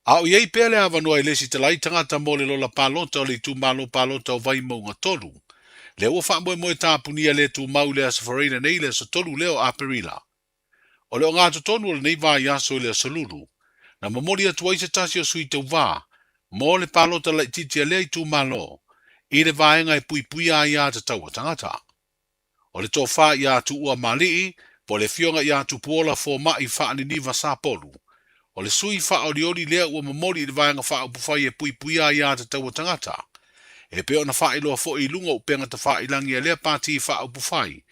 A o i ai pea le avanoa i le isi talai tagata mo le lola palota o le itumalo palota o Vaimauga 3, lea ua faamoemoe tapunia le tumau i le Aso Faraile nei le aso 3 lea o Aperila. O le ogatotonu o lenei vaiaso i le Aso Lulu, na momoli atu ai se tasi o sui tauva mo le palota laitiiti a lea itumalo i le vaega e puipuia aiatatau a tagata. O le tofa ia Tuua Mali'i, po o le Afioga ia Tupuola Foma'i Fa'aniniva Sapolu. O le sui faaolioli lea ua momoli i le Vaega Faaupufai e Puipuia Aiatatau a Tagata. E pei ona faailoa foi i luga o upega tafailagi a lea Pati Faaupufai,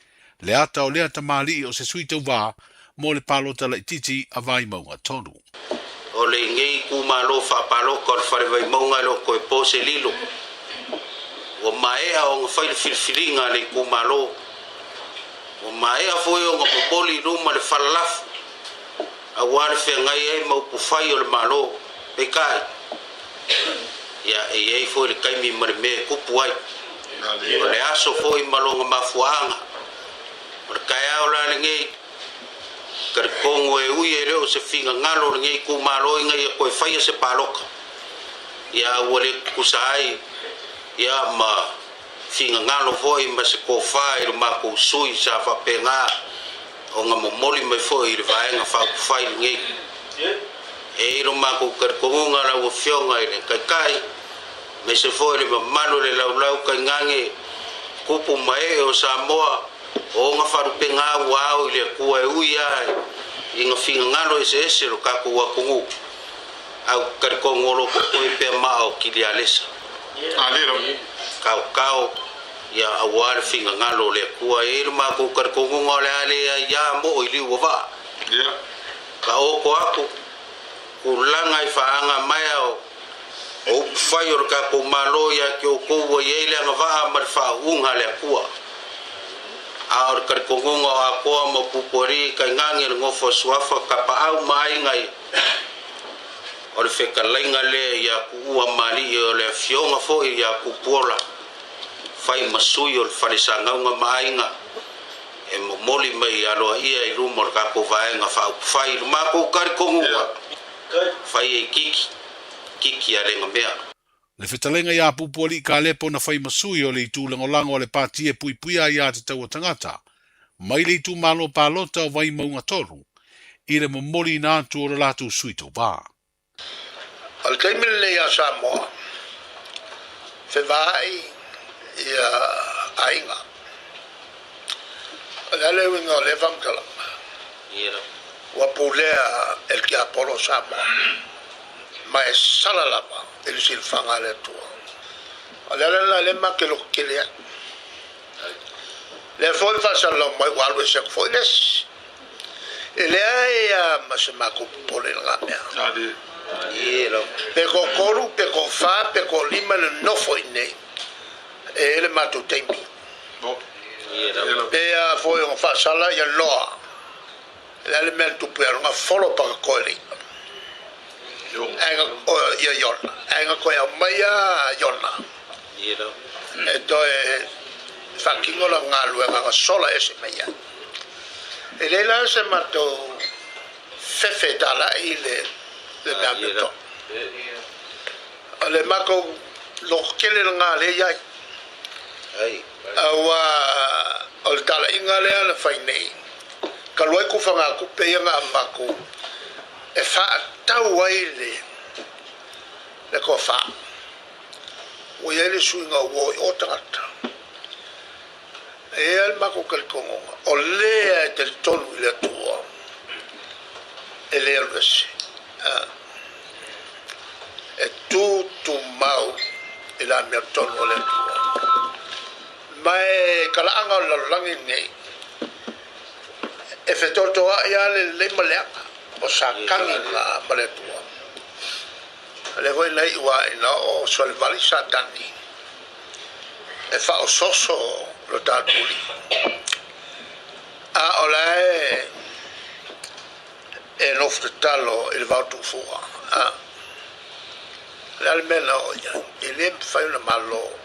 le ata o lea tamalii o se sui tauva mo le palota laitiiti a Vaimauga 3. O lenei itumalo faapalota o le Fale Vaimauga e le o toe po se lilo. Ua maea ona fai le filifiliga a le itumalo. Ua maea foi ona momoli i luma le falalafo aua le feagai ai ma upufai o le Malo. Peitai, ia, e i ai foi le taimi ma le mea e tupu ai. O le aso foi ma lona mafuaaga. O le taeao la lenei, talitonu e ui e le o se finagalo o lenei itumalo ina ia toe faia se palota, ia a ua le tutusa ai ia ma finagalo foi ma se tofa i lo matou sui sa faapena ona momoli mai foi i le Vaega Faaupufai lenei. E i lo matou talitonuga lau Afioga i le Taitai, aemaise foi le mamalu o le laulau tainane tupu ma ee o Samoa, o ona faalupega ua ao i le Atua e ui lava i finagalo eseese o lo tatou atunuu, ae ou te talitonu o lo o totoe pea maa o Kilialesa. Taotao ia aua le finagalo o le Atua. E i ai lo matou talitonuga o le a leai lava moo i liu o vaa. Taoto atu tulaga i faaga maea o upufai o le tatou Malo ia te outou ua i ai le agavaa ma le faauuga a le Atua. A o le talitonuga o Akoa ma Pupualii tainane le nofo a Suafa Tapaau ma aiga ia, o le fetalaiga lea ia Tuua Malii o le afioga foi ia Tupuola, fai ma sui o le Falesagauga ma aiga, e momoli mai aloaia i luma o le tatou Vaega Faaupufai i lo matou talitonuga, fai ai kiki, kiki a lega mea. Le fetalaiga ia Pupualii Kalepo na fai ma sui o le itu lagolago a le Pati e puipuia aiatatau a tagata mai le itumalo palota o Vaimauga 3 i le momoliina atu o le latou sui tauva. O le taimi lenei ia Samoa, fevaai ia aiga. O le a le uiga o lea faamatalaga? Ua pulea e le tiapolo Samoa, ma e sala lava i le silafaga a le Atua. O le ala lena lea ma te lototele ai. Lea foi faasalalau mai ua alu ese atu foi le isi. E leai a ma se matou popole i lena mea. Pe toatolu, pe toafa, pe toalima le nofo i inei, e i ai le matou taimi. Pe a foi ona faasala ia loa, e le a le mea na tupu ia lona folo paka koe le i'a. Ae na, ia Iona. Ae na toe aumai a Iona e toe faatino lana galuega na sola ese mai ai. E leai la se matou fefe e talai i le mea amiotonu. O le matou lototele lena lea e i ai. Aua o le talaiga lea na fai nei, talu ai tufagatupe ia na avatu e faatatau ai le tofa. Ua i ai le suiga ua o i o tagata. E i ai le le matou talitonuga, o lea e talitonu i le Atua, e le alu ese. E tutumau i le amiotonu a le Atua. Ma e talaaga o le lalolagi lenei, e fetotoai lava le lelei ma le leaga, o Satani lena ma le Atua. O lea foi na iu lava ina oo salivali Satani e faaosooso lo tatou Alii. A o la e e nofo tatalo i le vao tuufua. A o le a le mea na oo i ai? E le mafai ona malo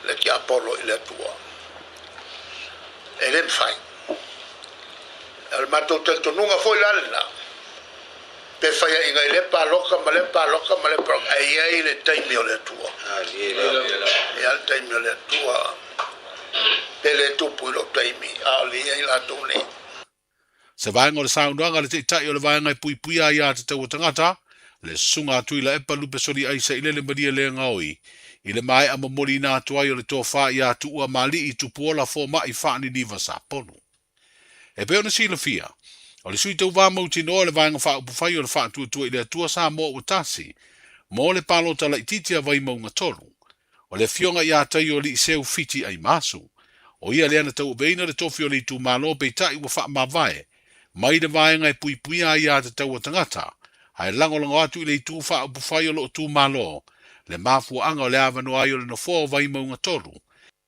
le tiapolo i le Atua. E le mafai. O le matou talitonuga foi la lena, pe faiaʻiga i lea palota ma lea palota ma lea palota, ae i ai le taimi o le Atua. E i ai le taimi o le Atua, pe le tupu i lou taimi, a o le i ai latou nei. Se vaega o le saunoaga a le Taitai o le Vaega e Puipuia ai Aiatatau a Tagata, le Susuga a Tuilaepa Lupe Soliaisa i Lele Malie Legaoi, i le maea momoliina atu ai o le tofa ia Tuua Mali'i Tupuola Foma'i Faaniniva Saponu. E pei ona silafia, o le sui tauva mautinoa o le Vaega Faaupufai o le Faatuatua i le Atua Samoa ua tasi mo le palota laitiiti a Vaimauga 3, o le Afioga ia Taioalii Seu Fiti Aimasu. O ia lea na tauaveina le tofi o le itumalo peitai ua faamavae mai le vaega e puipuia ai aiatatau a tagata, ae lagolago atu i le itu faaupufai o loo itumalo le mafuaaga o le avanoa ai o le nofoa o Vaimauga 3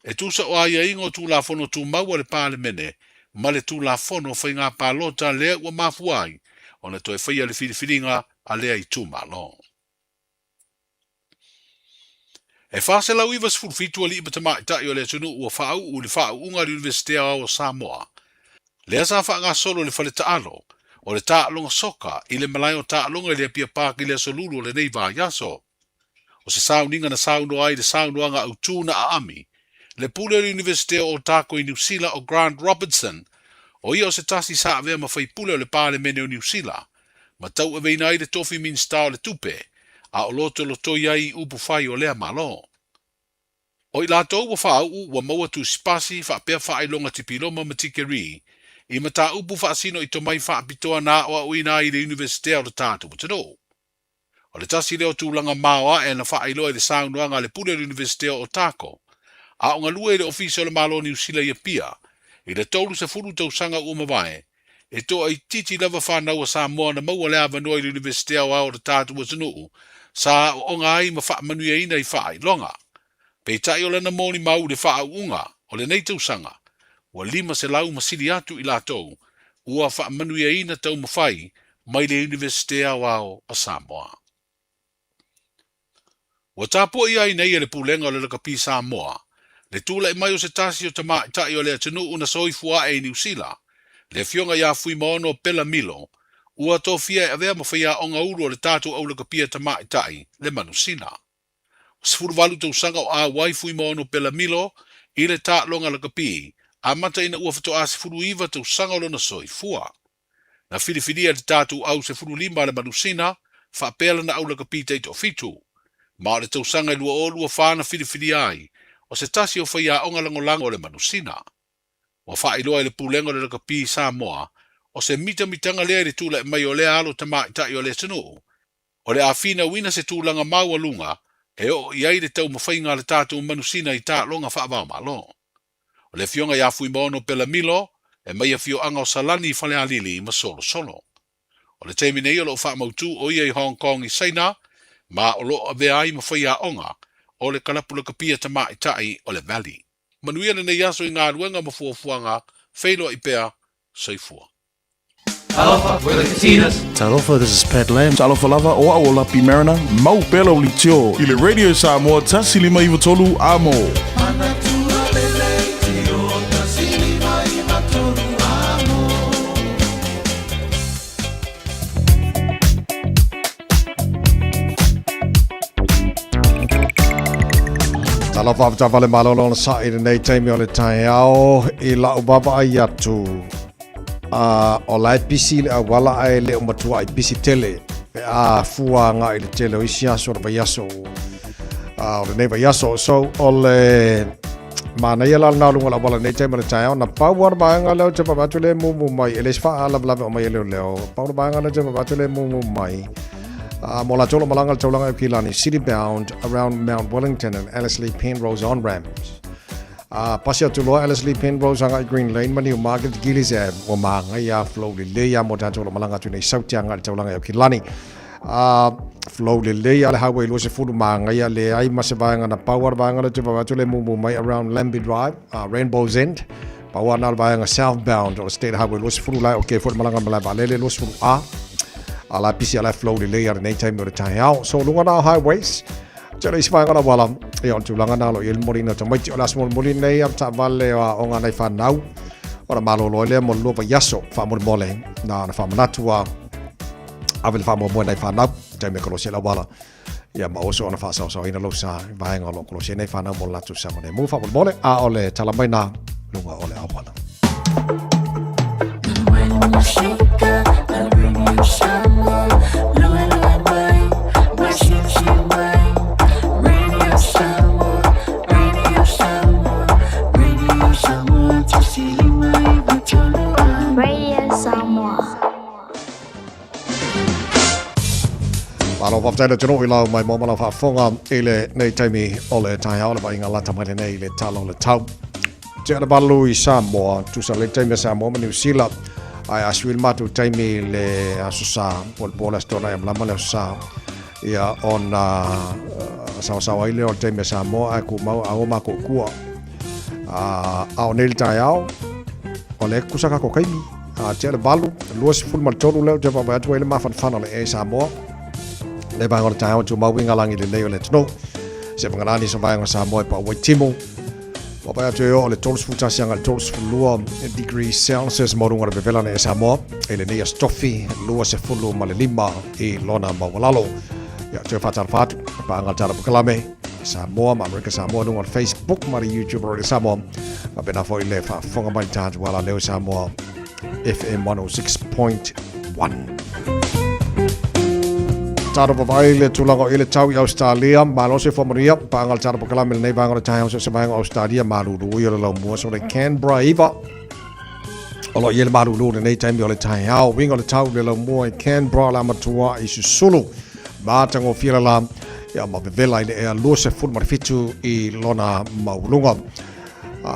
e tusa o aiaiga o Tulafono Tumau a le Palemene ma le Tulafono o Faiga Palota lea ua mafua ai ona toe faia le filifiliga a lea itumalo. E 497 alii ma tamaitai o le atunuu ua faauu i le faauuga a le Iunivesite Aoao o Samoa, lea sa faagasolo i le fale taalo o le taaloga soka i le malae o taaloga i le Apia Park i le Aso Lulu o lenei vaiaso. O se sauniga na saunoa ai i le saunoaga autū na aami le pule o le Iunivesite o Otago i Niu Sila o Grant Robertson, o ia o se tasi sa avea ma faipule o le Palemene o Niu Sila, ma tauaveina ai le tofi Minisita o le Tupe, a o lotolotoi ai i upu fai o lea Malo. O i latou ua faauu ua maua tusipasi faapea faailoga tipiloma ma tikerii i mataupu faasino i tomai faapitoa na aoaoina ai i le Iunivesitea o le tatou atunuu. O le tasi lea o tulaga maoae na faailoa i le saunoaga a le pule o le Iunivesite o Otago, a o galue i le Ofisa o le Malo o Niu Sila i Apia i le 30 tausaga ua mavae, e toaitiiti lava fanau a Samoa na maua le avanoa i le Iunivesite Aoao o le tatou atunuu sa aooga ai ma faamanuiaina i faailoga. Peitai o lana molimau i le faauuga o lenei tausaga, ua 500 ma sili atu i latou ua faamanuiaina taumafai mai le Iunivesite Aoao o Samoa. Ua tapuai ai nei e le Pulega o le Lakapi Samoa le tulai mai o se tasi o tamaitai o le atunuu na soifua ae i Niu Sila, le Afioga ia Fuimaono Pela Milo, ua tofia e avea ma faiaoga ulu o le tatou au lakapia tamaitai, le Manusina. 18 tausaga o auai Fuimaono Pela Milo i le taaloga lakapi, amata ina ua faatoa 19 tausaga o lona soifua. Na filifilia e le tatou au 15 a le Manusina faapea lana au lakapi taitoafitu. Ma o le tausaga e 2024 na filifilia ai o se tasi o faiaoga lagolago o le Manusina. Ua faailoa e le Pulega o le Lakapi i Samoa o se mitamitaga lea i le tulai mai o lea alo tamaitai o le atunuu O le a finauina se tulaga maualuga e oo i ai le taumafaiga a le tatou manusina i taaloga faava-o-Malo. O le Afioga ia Fuimaono Pela Milo e mai afioaga o Salani i Falealili ma Solosolo. O le taimi nei o lo o faamautu o ia i Hong Kong i Saina ma o lo o avea ai ma faiaoga o le kalapu lakapia tamaitai o le Valley. Manuia lenei aso i galuega ma fuafuaga feiloai pea. Soifua. Talofa, we're the Katinas. Talofa, this is Pat Lam. Talofa lava, o au o Lapi Mariner, mau pea lau leitio i le Radio Samoa 153 Amo. Talofa avetaavale malolo ona saʻi i lenei taimi o le taeao i la'u vaavaai atu a o la e pisi le auala ae le o matuaʻi pisi tele pe a fua agai i le tele o isi aso o le vaiaso a o lenei vaiaso. So o le Manaia la lena o luga o le auala i lenei taimi o le taeao. Na pau lava le vaega lea ou te vaavaai atu lea e mumu mai, e le se faalavelave o mai e leoleo. Pau le vaega lea ou te vaavaai atu lea e mumu mai, mo latou o lo o malaga i le taulaga i Aukilani, city bound around Mount Wellington and Ellerslie Penrose on ramps. Pasi atu loa Ellerslie Penrose agai Green Lane ma Newmarket Gillies Ave, ua magaia flow lelei lava mo tatou o lo o malaga atu nei i Sauti agai i le taulaga i Aukilani. Flow lelei lava le highway 20 magaia leai ma se vaega na pau lava le vaega lea ou te vaavaai atu lea e mumu mai around Lambie Drive, Rainbow's End. Pau lava na le vaega southbound o le State Highway 20 la e okay foi le malaga i le malae vaalele 20A. A la e pisi a la e flow lelei lava lenei taimi o le taeao. So luga na o highways, Tele isi vaega o le auala, ia o le tulaga na o lo o i ai le momoliina o tamaiti. O le aso mulimuli lenei a taavale o aoga a nai fanau, ona malolo ai lea mo le 2 vaiaso faamolemole, na ona faamanatu a ave le faamoemoe nai fanau, taimi e kolosi ai le auala, ia ma oso ona faasaosaoina lou sa i vaega o lo o kolosi ai nai fanau mo le latou saogalemu faamolemole, a o le tala mai na luga o le auala. Radio Samoa. Malo faafetai le atunuu i lau mai mo ma lau faafofoga i lenei taimi o le taeao le vaaiga lata mai lenei i le tala o le tau. Tea le valu i Samoa, tusa le taimi a Samoa ma Niu Sila, ae a sui le matou taimi i le aso Sa, po o le po o le Aso Toonai a malama le aso Sa, ia ona saosaoa ai lea o le taimi a Samoa ae tumau a o matou i tua. A o nei le taeao, o lea e tutusa tatou taimi. A tea le 8, 23 lea ou te vaavaai atu ai le mafanafana o le ea i Samoa. Le vaega o le taeao e tumau i ngā langi lelei o le atunuu. Se whangarani sa vaega o Samoa e pau ai timu. Vaavaai atu e oo le 31 agai le 32 degree Celsius mo luga o le vevela nei e Samoa i lenei aso tofi 25 i lona maualalo. Ia, toe faatalofa atu, paaga le tala pakalame Samoa ma Amerika Samoa luga o le Facebook ma le YouTube o Radio Samoa. Faapena foi le faafofoga mai le tatou ala leo Samoa FM 106.1. Taro vavai le tulaga o i le tau i Australia, malo se fua manuia, paaga le tala pakalame lenei vaega o le taeao so se vaega o Australia, malulu i o le laumua so le Canberra iva. O lo o i ai le malulu lenei taimi o le taeao, uiga o le tau le laumua i Canberra le amatua i susulu. Matagofie le la, ia ma vevela i le ea 27 i lona maualuga.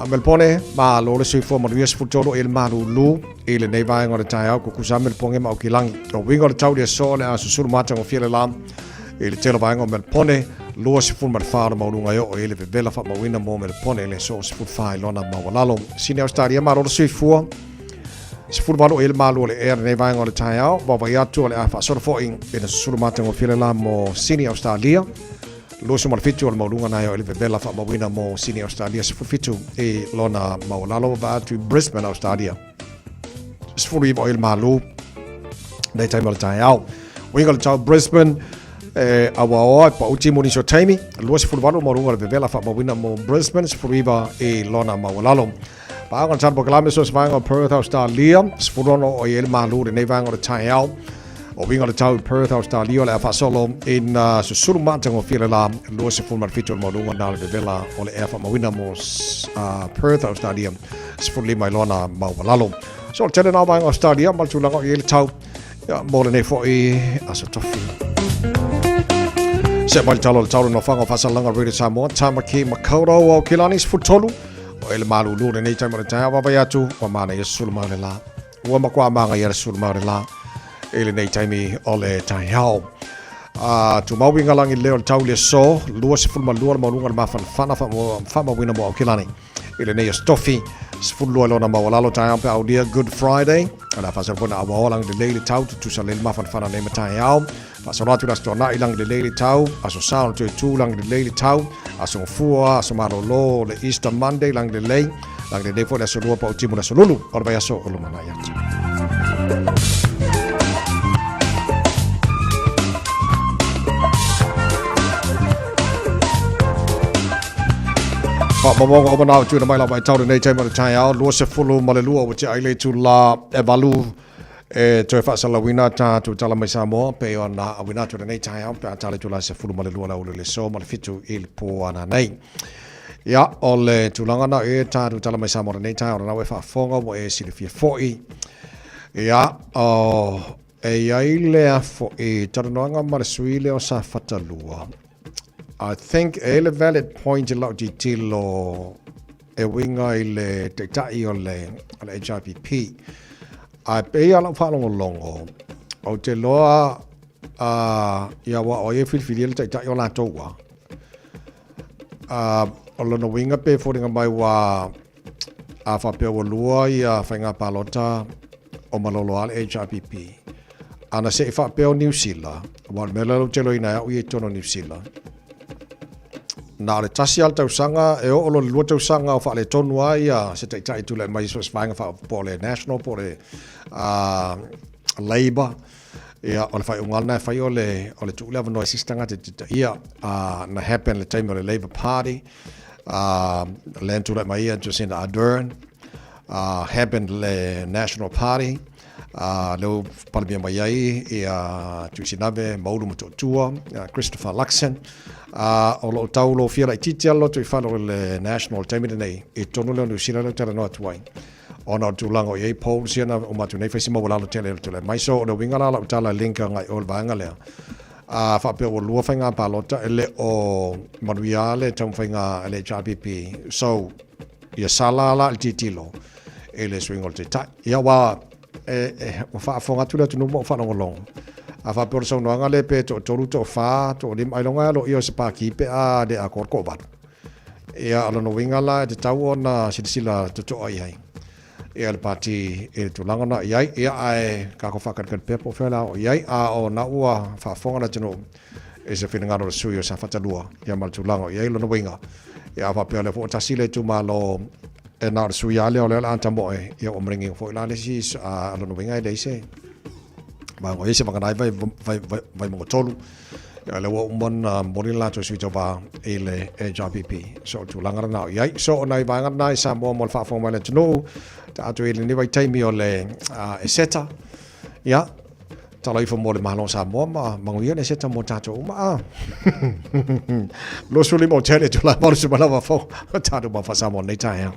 Melebone, malo le soifua manuia 13 i le malulu i lenei vaega o le taeao kukusa Melebone ma Aukilagi. O uiga o le tau i le aso o le a susulu matagofie le la i le tele o vaega o Melebone, 24 o le maualuga e oo i le vevela faamauina mo Melebone i le aso 14 i lona maualalo. Sini Australia, malo le soifua. 18 i le malu o le ea lenei vaega o le taeao, vaavaai atu o le a faasolo foi i le susulu matagofie le la mo Sini Australia. 27 o le maualuga na e oo i le vevela faamauina mo Sini Australia 17 i lona maualalo vaai atu i Brisbane Australia 19 o i le malu nei taimi o le taeao. Uiga o le tau Brisbane e auaoa e pauti mo nisi o taimi 28 maualuga o le vevela faamauina mo Brisbane 19 i lona maualalo. Paga o le tala polokalame so se vaega o Perth Australia 16 o i ai le malu lenei vaega o le taeao. O uiga o le tau i Perth Australia o le a faasolo ina susulu matagofie le la 27 o le maualuga na o le vevela o le ea faamauina mo Perth Australia 15 i lona maualalo. So o le tele na o vaega Australia ma le tulaga o i ai le tau ia, mo lenei foi aso tofi. Se mai le tala o le tau le nofoaga o Faasalalaga Radio Samoa, Tamaki Makaurau o Aukilani 13 o ele malulu lenei taimi o le taeao vaavaai atu ua manaia susulu mai o le la. Ua matua magaia le susulu mai o le la i lenei taimi o le taeao. A tumau i ngalangi leo le tau i le aso, 22 le maualuga o le mafanafana faamauina mo Aukilani. I lenei aso tofi, 12 i lona maualalo taeao pe aulia Good Friday. O le a faasolo foi na auaoa langi lelei le tau, tutusa lelei le mafanafana nei ma taeao. Faasolo atu i le Aso Toonai langi lelei le tau, Aso Sa ona toe tu langi lelei le tau, Aso Gafua, Aso Malolo, le Easter Monday langi lelei, langi lelei foi le Aso Lua pautimu le Aso Lulu o le vaiaso o lumanai atu. Faamaumauga o manao tuuina mai lava i tau lenei taimi o le taeao, 22 ua tea ai le itula e 8 e toe faasalauina tatou tala mai Samoa pei ona auina atu i lenei taeao pe a tala itula 12 le aoauli o le aso ma le 7 i le po ana nei. Ia, o le tulaga na e tatou tala mai Samoa lenei taeao lena ua e faafofoga ua e silafia foi. Ia, o, e i ai lea foi talanoaga ma le sui lea o Safata 2. I think e i le valid point i lau tilotilo e uiga i le taitai o le, o le HRPP. Ae pei lava lau faalogologo, ou te iloa uh, ia ua o ai e filifilia le taitai o latou ua. Uh, o lona uiga pe foliga mai ua a faapea ua lua ia faiga palota o malolo lava le HRPP. Ana se i faapea o Niu Sila, aua o le mea lea ou te iloaina e au ia i totonu o Niu Sila, na o le tasi lava le tausaga, e oo loa i le lua tausaga o faaletonu lava ia se taitai e tulai mai so o se vaega faa, po o le National po o le uh, Labour, ia, o le faaiuga lena e fai o le, o le tuu le avanoa i se isi tagata e taitaia. Uh, na happen le taimi o le Labour Party, uh, lea na tulai mai ia Jacinda Ardern, uh, happen le National Party, uh, lea ua palemia mai ai ia Tuisinave Maulu Motootua, uh, Christopher Luxon, uh, o lo o tau lofia laitiiti lava le lotoifale o le National i le taimi lenei, i totonu lea o Niu Sila lea ou talanoa atu ai. Ona o le tulaga o i ai polls ia na uma atu nei fai si maualalo tele o le tulai mai. So o le uiga la o lau tala e link agai o le vaega lea, a faapea ua lua faiga palota e le o manuia le taumafaiga a le HRPP. So ia sala la le tilotilo i le suiga o le taitai. Ia aua e, e, ua faafofoga atu le atunuu ma ua faalogologo. A faapea o le saunoaga lea pe toatolu, toafa, toalima, ailoga e aloaia o se pākī pe a le atoa le toavalu. Ia, o lona uiga la e tatau ona silasila totoa i ai ia le pāti i le tulaga na i ai. Ia, ae tatou faakalikali pea po o fea o le a oo i ai, a o na ua faafofoga le atunuu i se finagalo o le sui o Safata 2, ia ma le tulaga o i ai lona uiga. Ia, a faapea o lea foi ua tasi le itumalo e na o le sui lava lea o lea o le a tamoe, ia ua maligi foi la le isi, a o lona uiga e leai se vaega o i ai se vagana ai Vaimauga 3. Ia, lea ua uma ona momoli le latou sui tauva i le HRPP. So, o le tulaga lena o i ai. So, o nai vaega na i Samoa mo le faafofoga mai a le atunuu, tatou i lenei vaitaimi o le uh, eseta. Ia, tala ifo mo le Malo o Samoa ma manuia le eseta mo tatou uma. Ah. 25 o tele tula malu se malawa fo. Tatou ma fa Samoa nei taeao.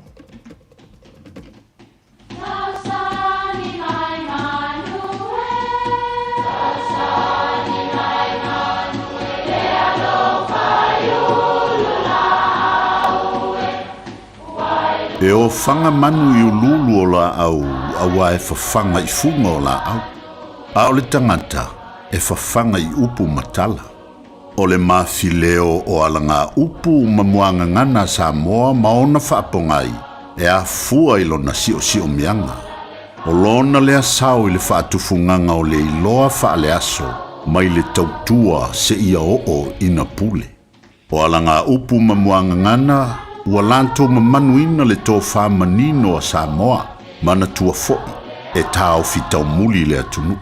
E ofaga manu i uluulu o laau auā e fafaga i fuga o laau, a o le tagata e fafaga i upu ma tala. O le mafileo o alagaupu ma muagagana a Samoa ma ona faapogai e afua i lona siosiomiaga. O lona lea sao i le faatufugaga o le iloa faaleaso mai le tautua seia oo ina pule. O alagaupu ma muagagana ua latou mamanuina le tofa manino a Samoa, manatua foi e taofi taumuli le atunuu.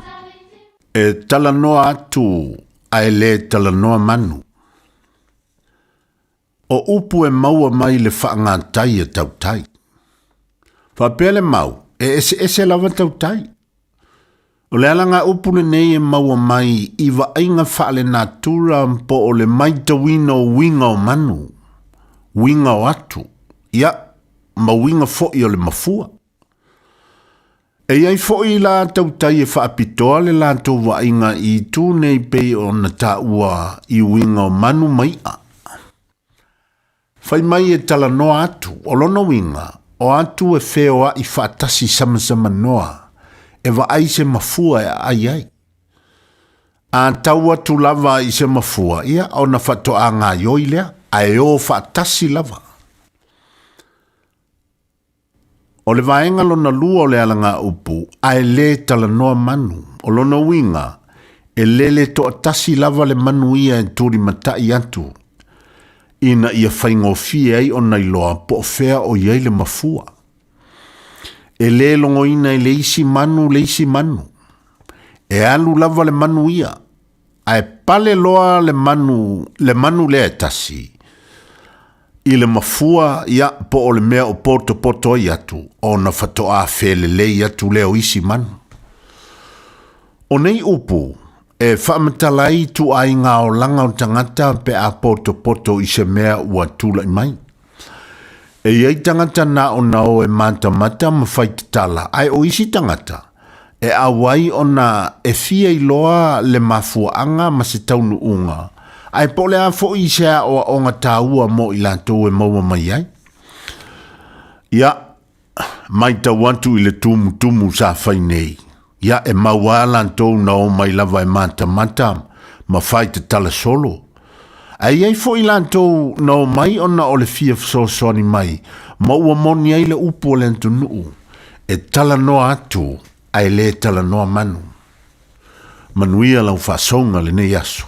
E talanoa atu ae le talanoa manu. O upu e maua mai le faagatai a tautai. Faapea le mau, e eseese lava tautai. O le alaga upu lenei e maua mai i vaaiga faalenatura po o le maitauina o uiga o manu, uiga o atu, ia, ma uiga foi o le mafua. E i ai foi la tautai e faapitoa le latou vaaiga i itu nei pei ona taua i uiga o manu ma iʻa. Fai mai e talanoa atu, o lona uiga, o atu e feoaʻi faatasi samasamanoa e vaai se mafua e aai ai. A tau atu lava i se mafua, ia ona faatoa gaioi lea, ae o faatasi lava. O le vaega lona lua o le alagaupu, ae le talanoa manu. O lona uiga, e lele toatasi lava le manu ia e tulimatai atu, ina ia faigofie ai ona iloa po o fea o i ai le mafua. E le logoina e le isi manu le isi manu. E alu lava le manu ia, ae pale loa le manu, le manu lea e tasi, i le mafua, ia, po o le mea o potopoto ai atu, ona faatoa felelei atu lea o isi manu. O nei upu, e faamatala ai ituaiga olaga o tagata pe a potopoto i se mea ua tulai mai. E i ai tagata na ona o e matamata ma fai tatala, ae o isi tagata, e auai ona e fia iloa le mafuaaga ma se taunuuga, ae po o le a foi se aoaoga taua mo i latou e maua mai ai. Ia, matau atu i le tumutumu sa fai nei, ia e mau a latou na omai lava e matamata ma fai tatala solo. Ae i ai foi latou na omai ona o le fia fesoasoani mai ma ua moni ai le upu a le atunuu, e talanoa atu ae le talanoa manu. Manuia lau faasouga lenei aso.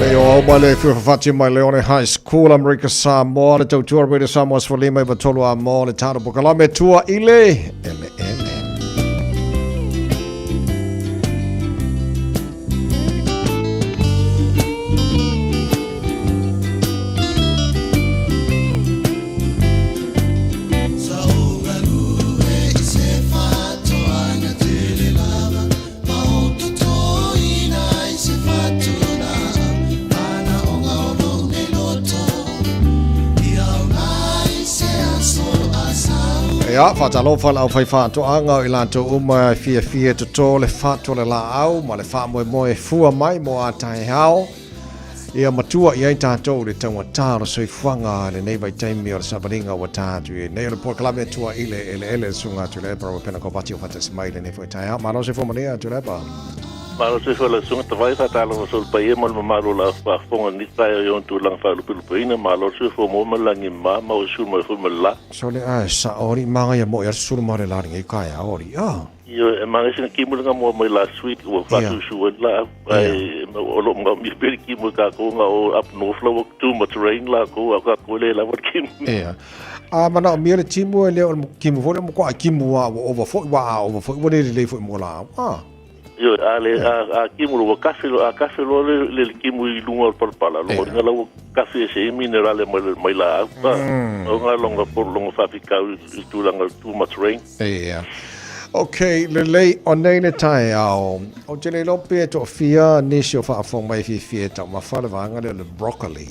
Pei o au mai le fiafafati mai Leone High School, Amerika Samoa, le tautua Radio Samoa 15 i tolu a mo le tano pokalame tua i le ele ele. Ia, whātalofa lau whai whātoanga o i lātou uma e fiafia totō le whātua le laau ma le whāmoemoe fua mai mo a taeao. Ia matua i ai tātou le taugata o le soifuaga i lenei vaitaimi o le savaliga ua ta atu i nei o le polokalame tua i le eleele le susuga a Tuilaepa Robert Pena Kovati o faatasi mai i lenei foi taeao. Malo soifua manuia Tuilaepa. Malo soifua lau susuga Tavai, faatalofa solo paia ma le mamalu o la faafofoga i lenei taeao i ona tulaga faalupelupeina. Malo le soifua maua ma le lagi ma maua sulu mai foi ma le la. Sole ae sao alii magaia moi a le sulu ma le la lenei taeao alii ah. Ioe, e manaia sina kimu le ngamoa mai last week, ua faasusu ai le laau, ae o lo o manaomia pea le kimu e kākou nga o up north la ua too much rain lākou, a o kākou e le lava le kimu. Ia. A manaomia le timu e le o le timu foi lea matuai timu lava ua ova foi, aua a ova foi ua le lelei foi mo laau. A. Ioe, a le, a, a timu loa, ua kafe loa, a kafe loa le, le, le timu i luga o le palapala, loa ina la ua kafe ese ai minerale mai, mai laau. A, o ngā longa, longa whawhikau i, i tūranga too much rain. Ia. Ok, lelei, o nei le taeao. Ou te le iloa pe toafia nisi o faafofoga mai e fiafia e taumafa le vaega lea o le broccoli.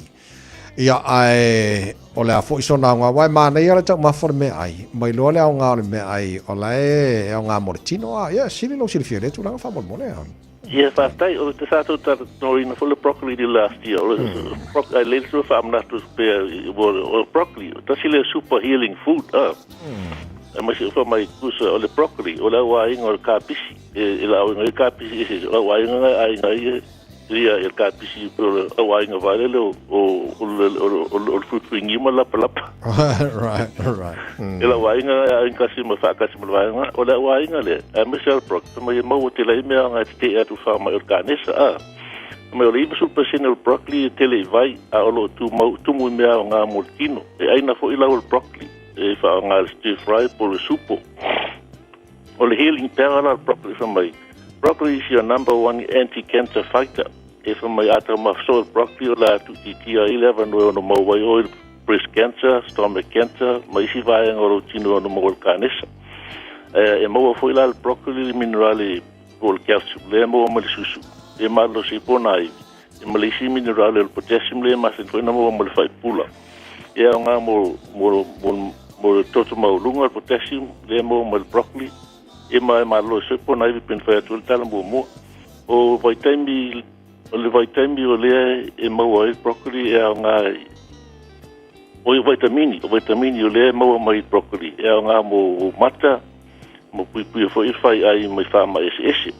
Ia, ae o le a foi sona aoga, aua e manaia le taumafa o le meaai, mai loa le aoga o le meaai, o la e aoga mo le tino, a, ia, sili lou silafia i lea tulaga faamolemole, a. Ia, faafetai, o te sa tou talanoaina foi le broccoli i le last year, o le broccoli, ai le sua faamanatu pea, o le broccoli, tasi lea super healing food, a. Aemaise o mai kusa, o le broccoli, o le au aiga o le kapisi, e la au aiga kapisi, e o au aiga aiga ia, ia e kapisi, o le au aiga vale le o o o o le fuifuigiu ma lapalapa. Right, right. E lau aiga aiga kasi ma whaakasi ma le vaega, o le au aiga lea, aemaise o le broccoli, mai e maua te lei mea anga e te te atu wha mai o le kanesa, a. Mai o le 90% o le broccoli e tele i vai, a o lo tu mau, tumu i mea o ngā mo le tino. E aina foi lau o le broccoli, e whaonga le stir fry po le supo. O le healing power la le broccoli wha mai. Broccoli is your number one anti-cancer fighter. E wha mai ata mawhaso le broccoli o la atu ti tia i le awa noe ono mau wai oil breast cancer, stomach cancer, ma isi vaega o lou tino ono maua le kanesa. E maua foi la le broccoli le minerale po o le calcium lea e maua mai le susu, e malolosi ai po o nā ivi. E ma le isi minerale o le potassium lea e masani foi ona maua ma le faipula. E aoga mo, mo, mo, mo le toto maualuga le potassium lea e maua mai le broccoli, e ma e malolosi ai po o nā ivi pei ona fai atu ai le tala muamua. O vaitaimi, o le vaitaimi o lea e maua ai le broccoli e aoga o i vaitamini, o vaitamini o lea e maua mai i broccoli e aoga mo mata, mo puipuia foi i whai ai mai wha eseese.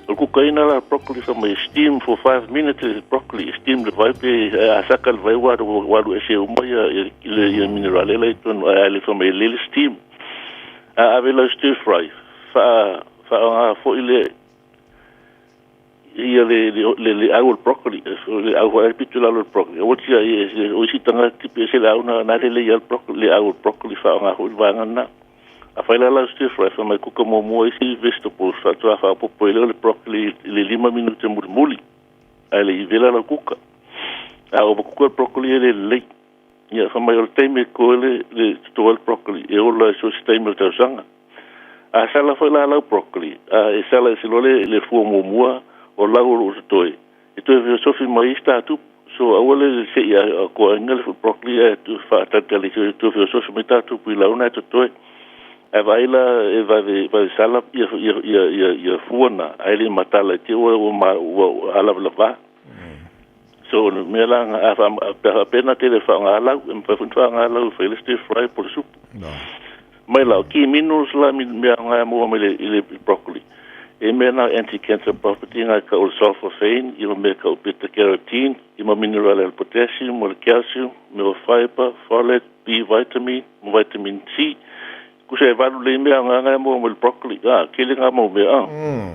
O le kukaina la broccoli fa mai steam for 5 minutes le broccoli, steam le vai pe a saka le vai waru waru ese uma ia le ia minerale la i tonu a le fa mai le steam. A ave la stir fry fa fa nga foi le ia le le le au le broccoli le au ai pitu la le broccoli o tia ia o isi tanga tipi se le au na na le le ia broccoli le au broccoli fa nga ho vanga na a fai la la stir fry fa mai kuka mo mo isi vegetables fa tua fa popo le le broccoli le 5 minute muli muli ai le i vela la kuka a o kuka broccoli le le ia fa mai o le taimi ko le le to le broccoli e ola so se taimi o tausaga. A sala foi la lau broccoli, a e sala e se lole le fua muamua o lau o loo totoe. E toe fesofi mai isi tatupu. So aua le se i a koaina le broccoli e tu whaatalitali se toe fesofi mai tatupu i launa e totoe. Ae vaai la e vave vave sala ia ia ia ia ia fua na ai le matala te ua ua ma ua alavalava. So o mea la a fa a pena te le whaonga lau e mawhai whaonga whaonga lau whai le stir fry po le supu. Mai la ki minerals la mi mea ngā mua mai le i le broccoli. E mea na anti-cancer property ngā ka o le sulforaphane, i ma mea ka o beta carotene, i ma mineral le potassium, o le calcium, me o fiber, folate, B vitamin, ma vitamin C. Kusa e valu le mea ngā ngā mua mai le broccoli. Ah, kele ngā mau mea. Ah.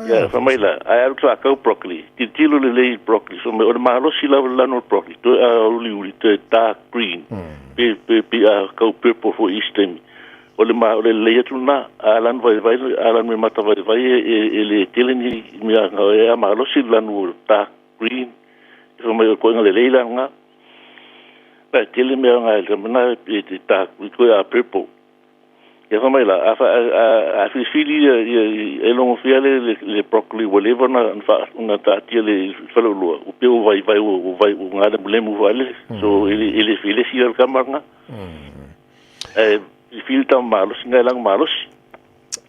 Ia, fa mai la, ai alu tra kau broccoli. Tilotilo lelei i broccoli. So me o le malosi lava le lanu o le broccoli. Toe a uli uli, toe dark green. Pe, pe, pe a kau purple foi isi taimi. O le ma, o le lelei atu lena, a lanu vaivai, a lanu e mata vaivai e, e, e le tele ni mea nga e a malosi le lanu o dark green. E fa mai o koinga lelei la nga. Na e tele mea nga e le mana e te dark green, koe a purple. Ia fa mai la, a, fa, a, a filifili ia, ia, e logofia le, le, le broccoli ua leva na, na, na taatia le faleoloa, ua pei ua vaivai, ua, ua vai, ua galemulemU faalele. So, e le, e le filesi la le kama lena. Ae filifili tama malosi, na e laga malosi.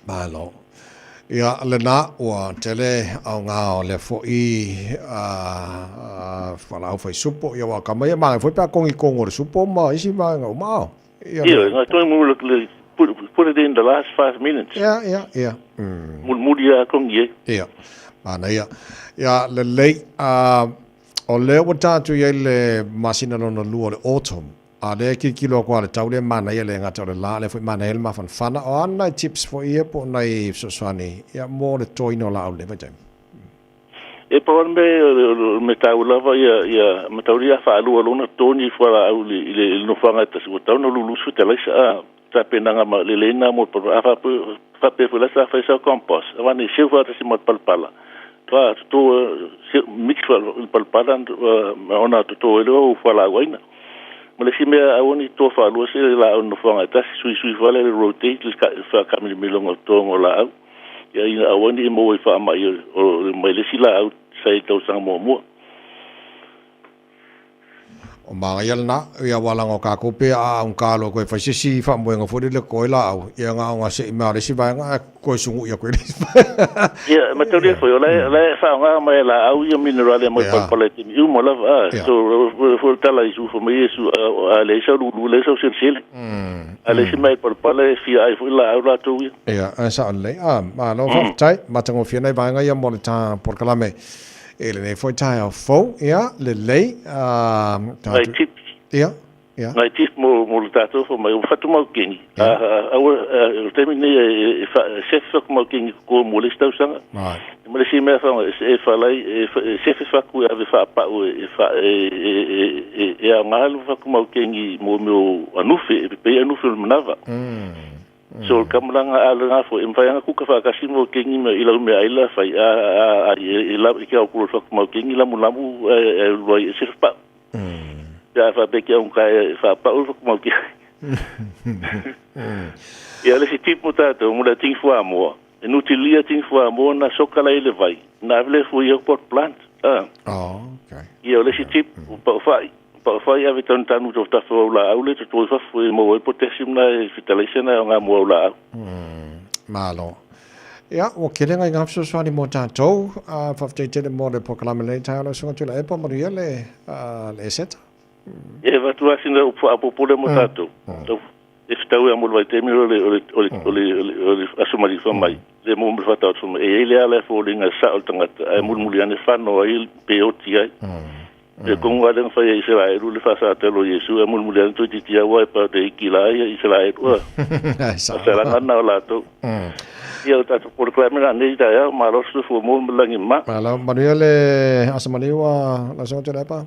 Malo. Ia, lena, ua tele aoga o lea foi a, fualaau faisupo, ia ua kama ia magai foi pe a kogikogo o le supo ma isi vaega uma ao. Ia, Ioe, nga toe mu le, le put, put it in the last 5 minutes. Ia, ia, ia. Mulimuli a kongi ai. Ia, manaia. Ia, lelei, a, o lea ua tatou i ai le masina lona lua o le autumn, a lea e kilokilo atu lava i le tau lea manaia le gata o le la, lea foi manaia le mafanafana. O a nai tips foi ia po o nai fesoasoani ia mo le totoina o laau i lenei vaitaimi? E pa me me tau lava ia ia matauria whaalua lona toni whala au i le nofanga tasi ua tau na lulusu te laisa a tapenaga ma le leina mo pa a fa pe fu la sa fa sa compost awa ni seu fa tasi mo palpala toa to mix fa palpala ona to to ele o whala au aina ma le si mea au ni to whaalua se la au nofanga tasi sui sui whala le rotate le fa kamili milonga tongo la au ia ina au ni mo i wha mai o mai le si la au sai tau sanga mua mua. O maga na ia wala ngo ka ko pe a un ka lo ko fa si fa mo ngo fo le ko la au ia nga nga se ma le si va nga ko sungu ia ko le. Ia ma tau le fo la la fa nga ma la au ia mineral mo pa pa le ti u mo la so fo tala isu fo me yesu a le sa lu le sa se se a le si mai pa pa le fi ai fo la au la tu ia. Ia a sa le a ma lo fa tai ma tango fi nei va nga ia mo le ta por kala me ele nei foi tai au fo ia le lei a nai tip ia ia nai tip mo mo le tato fo mai o fatu mau kengi a a o temi nei e se fa mau kengi ko mo le stau sanga mo le si me fa e fa lai e se fa ku ave fa pa o e fa e e a ngalu fa ku mau kengi mo mo anufe e pe anufe le manava. So kamulanga a le ngafo e mfai anga kuka fa kasimo kengi me ila me aila fai a a ila ke au kulo fa mau kengi la mulamu e loi se pa. Ya fa pe ke un kai fa pa u mau kengi. Ia le si tipo tato mo la ting fo mo. E nutilia ting fo mo na soka la ile vai. Na vle fo ia pot plant. Ah. Oh, okay. Ia le si tipo pa fai pa fai ave tan tanu to ta fo la au le to fa fo mo e potassium na e fertilizer na nga mo la. Malo. Ia o kele ngai ngap so swani mo tatou a fa te tele mo le pokalame le ta lo so tula e pa mo le le set. E va tu asina o popole mo tatou. E fitau e mo vai te mi ole ole ole ole asumari fa mai. Le mo mo fa tau e ile ala fo linga sa o tangata e mulmuli ane fano ai pe o ti ai. E konga le fa Israel le fa sa te lo Yesu e mulmuli ane to ti ti awa e pa te ikila ia Israel ua. Sa la ngana o la to. Ia o tatou polokalame na nei ta ia malo su fu mo mlangi ma. Malo Manuel asamaliwa la so te pa.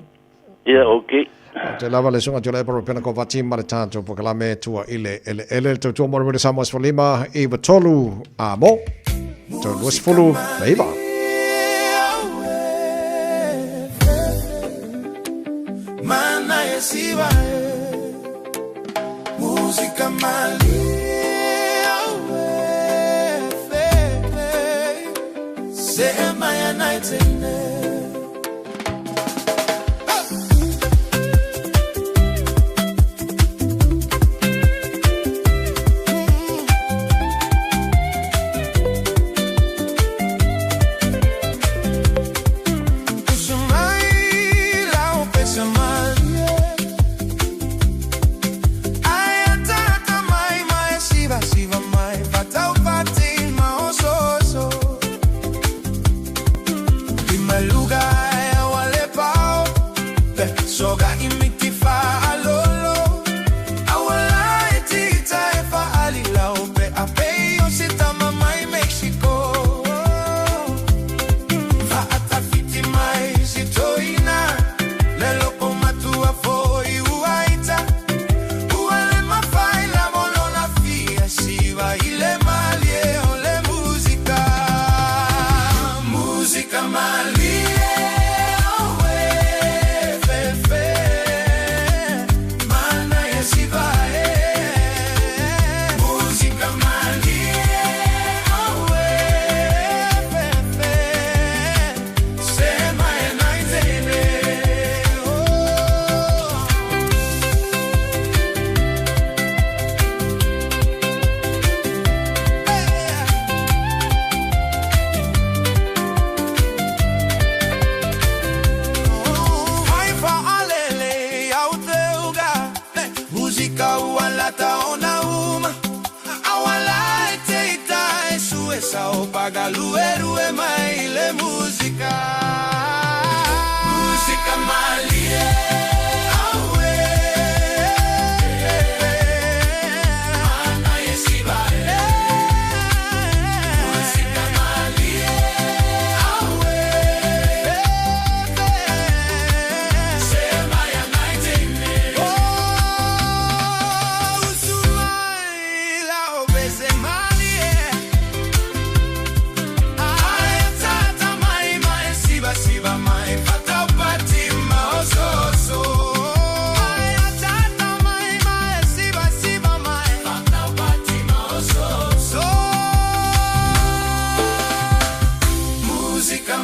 Ia okay. Te lava le sunga tula e paro pena ko vati ma le tatou polokalame tua ile ele ele tau tua mo le Samoa sfolima i vatolu a mo. Tau luas fulu na iva. Mana yesiva música malia se maya night.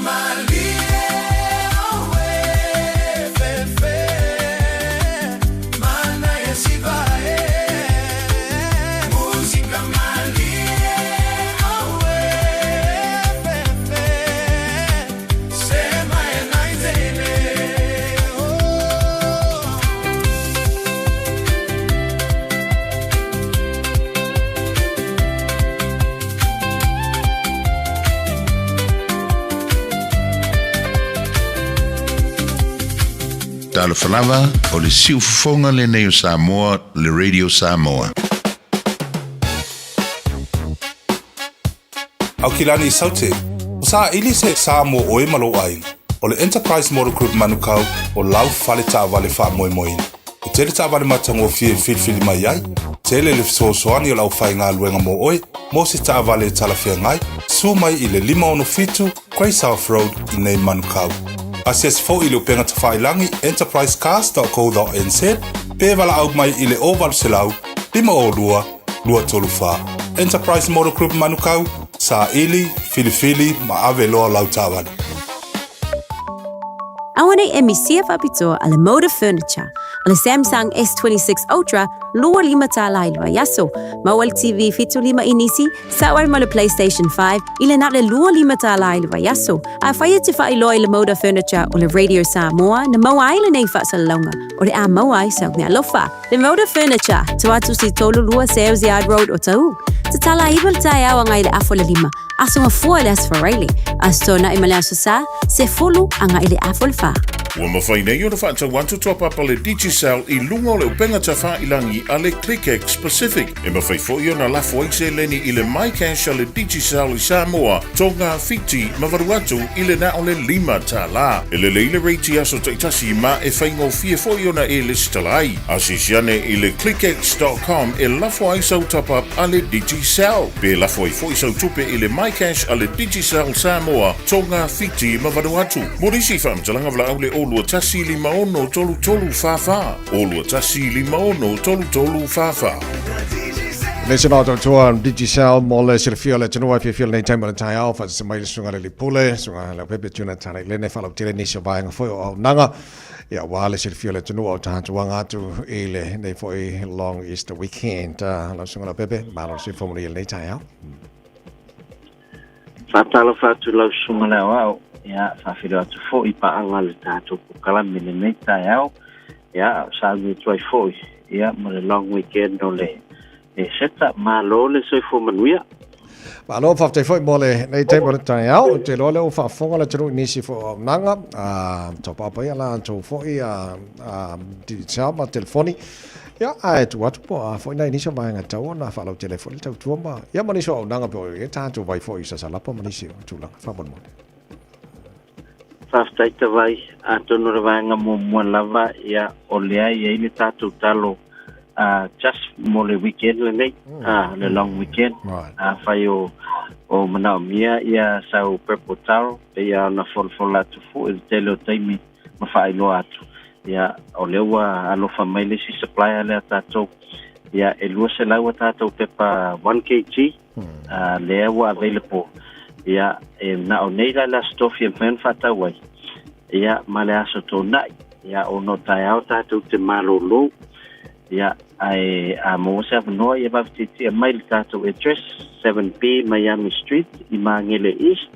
malie awe fefe Mana yesiva e Musika malie awe fefe Sema enaitele oh. Talofa lava, o le siufofoga lenei o Samoa, le Radio Samoa. Aukilani i Saute, o saili se sa mo oe ma lou aiga. O le Enterprise Motor Group Manukau o lau fale taavale faamoemoeina. E tele taavale matagofie e filifili mai ai, tele le fesoasoani o le aufaigaluega mo oe mo se taavale e talafeagai, susu mai i le 567 Grey South Road i nei Manukau. Asiasi foi i le upega tafailagi enterprisecars.co.nz pe valaau mai i le 0800 502 234. Enterprise Motor Group Manukau, saili, filifili ma ave loa lau taavale. Aua nei emi sia faapitoa a le Moda Furniture. O le Samsung S26 Ultra, 25 tālā i le vaiaso. Maua le TV 75 inisi, sa'o ai ma le PlayStation 5, i le na o le 25 tālā i le vaiaso. Afai e te faailoa i le Moda Furniture o le Radio Samoa na maua ai lenei faasalalauga, o le a maua ai sau meaalofa. Le Moda Furniture, Tuatusi 32 Sales Yard Road, Otahuhu. Tatala 9 le taeao agai i le afa o le 5, Aso Gafua i le Aso Faraile, Aso Toonai ma le Aso Sa, 10 agai i le afa o le 4. Ua mafai nei ona faatau atu toapapa le Digicel i luga o le upega tafailangi a le ClickX Pacific. E mafai foi ona lafo ai seleni i le MyCash a le Digicel i Samoa, Tonga, Fiti ma Vanuatu i le na o le $5. E lelei le rate i aso taitasi ma e faigofie foi ona e lesitala ai. Asiasi ane i le clickx.com e lafo ai sau top-up a le Digicel. Pe lafo ai foi sau tupe i le MyCash a le Digicel Samoa, Tonga, Fiti ma Vanuatu. Mo nisi faamatalaga valaau le 021 56 33 44, 021 56 33 44. Le se matou tua Digicel mo le silafia o le atunuu ai fiafia lenei taimi o le taeao faatasi mai le susuga i le Pule, susuga i le Pepe Tuna Tane Lene faalautele nisi o vaega foi o auaunaga ia aua le silafia o le atunuu o tatou aga atu i lenei foi Long Easter Weekend. Lau susuga Leaupepe, malo le soifua manuia i lenei taeao. Faatalofa atu lau susuga le aoao, ia faafeiloai atu foi i paaga le tatou polokalame i lenei taeao, ia o sauni atu ai foi ia mo le long weekend o le Eseta. Malo le soifua manuia. Malo, faafetai foi mo lenei taimi o le taeao. Ou te iloa lea ua faafofoga le atunuu i nisi foi o auaunaga, taupaapa ia latou foi Digicel ma telefoni. Ia, ae tuu atu po o a foi nai nisi o vaega e tatau ona faalautele ai foi le tautua ma, ia ma nisi o auaunaga pe o i ai tatou vai foi i Sasalapa ma nisi o tulaga faamolemole. Faafetai Tavai, atonu o le vaega muamua lava, ia, o lea e i ai le tatou talo just mo le weekend lenei, le long weekend. Afai o o manaomia ia sau purple taro, pei lava ona folafola atu foi i le tele o taimi ma faailoa atu, ia, o lea ua alofa mai le isi supplier lea a tatou, ia, e 200 a tatou pepa 1 kg, lea ua available, ia, e na o nei la le Aso Tofi e mafai ona faatau ai, ia, ma le Aso Toonai, ia, ona o taeao tatou te malolo, ia, ae a maua se avanoa, ia vave tietie mai i le tatou address, 7B Miami Street i Magele East,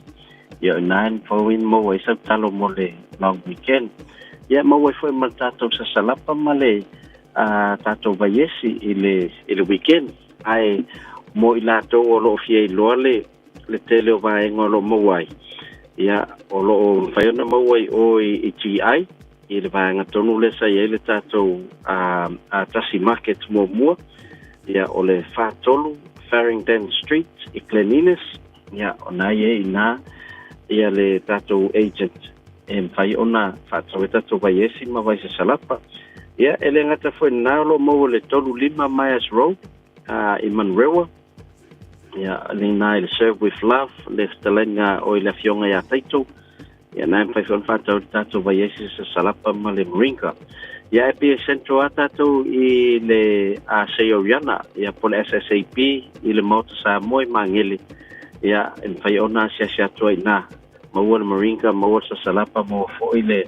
ia, o i ina e mafai ona maua ai sau talo mo le long weekend. Ia, maua ai foi ma le tatou sasalapa ma le tatou vaiesi i le weekend. Ae mo i latou o lo o fia iloa le, le tele o vaega o lo o maua ai, ia, o lo o mafai ona maua i o i, i GI, i le vaega tonu lea sa i ai le tatou a, Tasi Market muamua, ia, o le 43 Farringdon Street i Glen Innes, ia, o na i ai i ina ia le tatou agent e mafai ona faatau ai tatou vaiesi ma vaisasalapa. Ia, e le gata foi i lena, o lo o maua i le 35 Myers Road i Manurewa, ia, lena i le Serve With Love, le fetalaiga o i le afioga ia Taito, ia, na e mafai foi ona faatau i le tatou vaiesi sasalapa ma le moringa. Ia, e pei e central lava tatou i le Seoriana, ia, po o le SSAB i le Maota Samoa i Magele, ia, e mafai ona asiasi atu ai i ina. maua le moringa, maua le sasalapa, maua foi le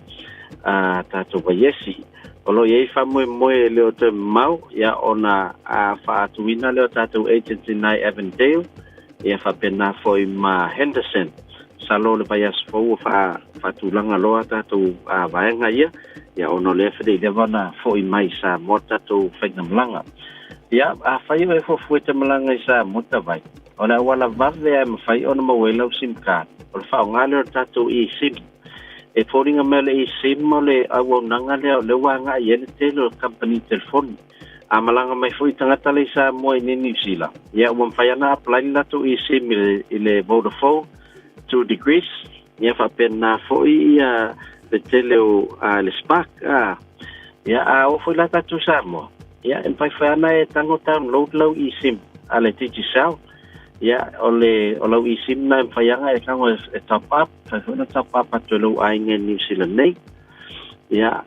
tatou vaiesi. O lo o i ai faamoemoe e le o toe mamao, ia, ona faatuina lea o tatou agents i ina i Avondale, ia faapena foi ma Henderson. Masalo o le vaiaso fou ua faatulaga loa tatou vaega ia, ia ona o lea feleleva ona foi mai i Samoa le tatou faigamalaga. Ia, afai o e fuafua e te malaga i Samoa tavai, o le auala vave lava e mafai ona maua ai lau sim card, o le faaaoga lea o le tatou eSIM. E foliga mai o le eSIM o le auaunaga lea o lea ua agai i ai le tele o kamupani telefoni. A malaga mai foi tagata la i Samoa i Niu Sila, ia ua mafai lava ona apply le latou eSIM i le Vodafone, 2 Degrees, ia faapena foi ia le tele o le Spark. Ia a oo foi la tatou Samoa, ia e mafai foi lava ona e tago download lau eSIM a le Digicel. Ia o le o lau eSIM na e mafai lava ona e tago e top up, mafai foi ona top up atu e lou aiga i Niu Sila nei. Ia,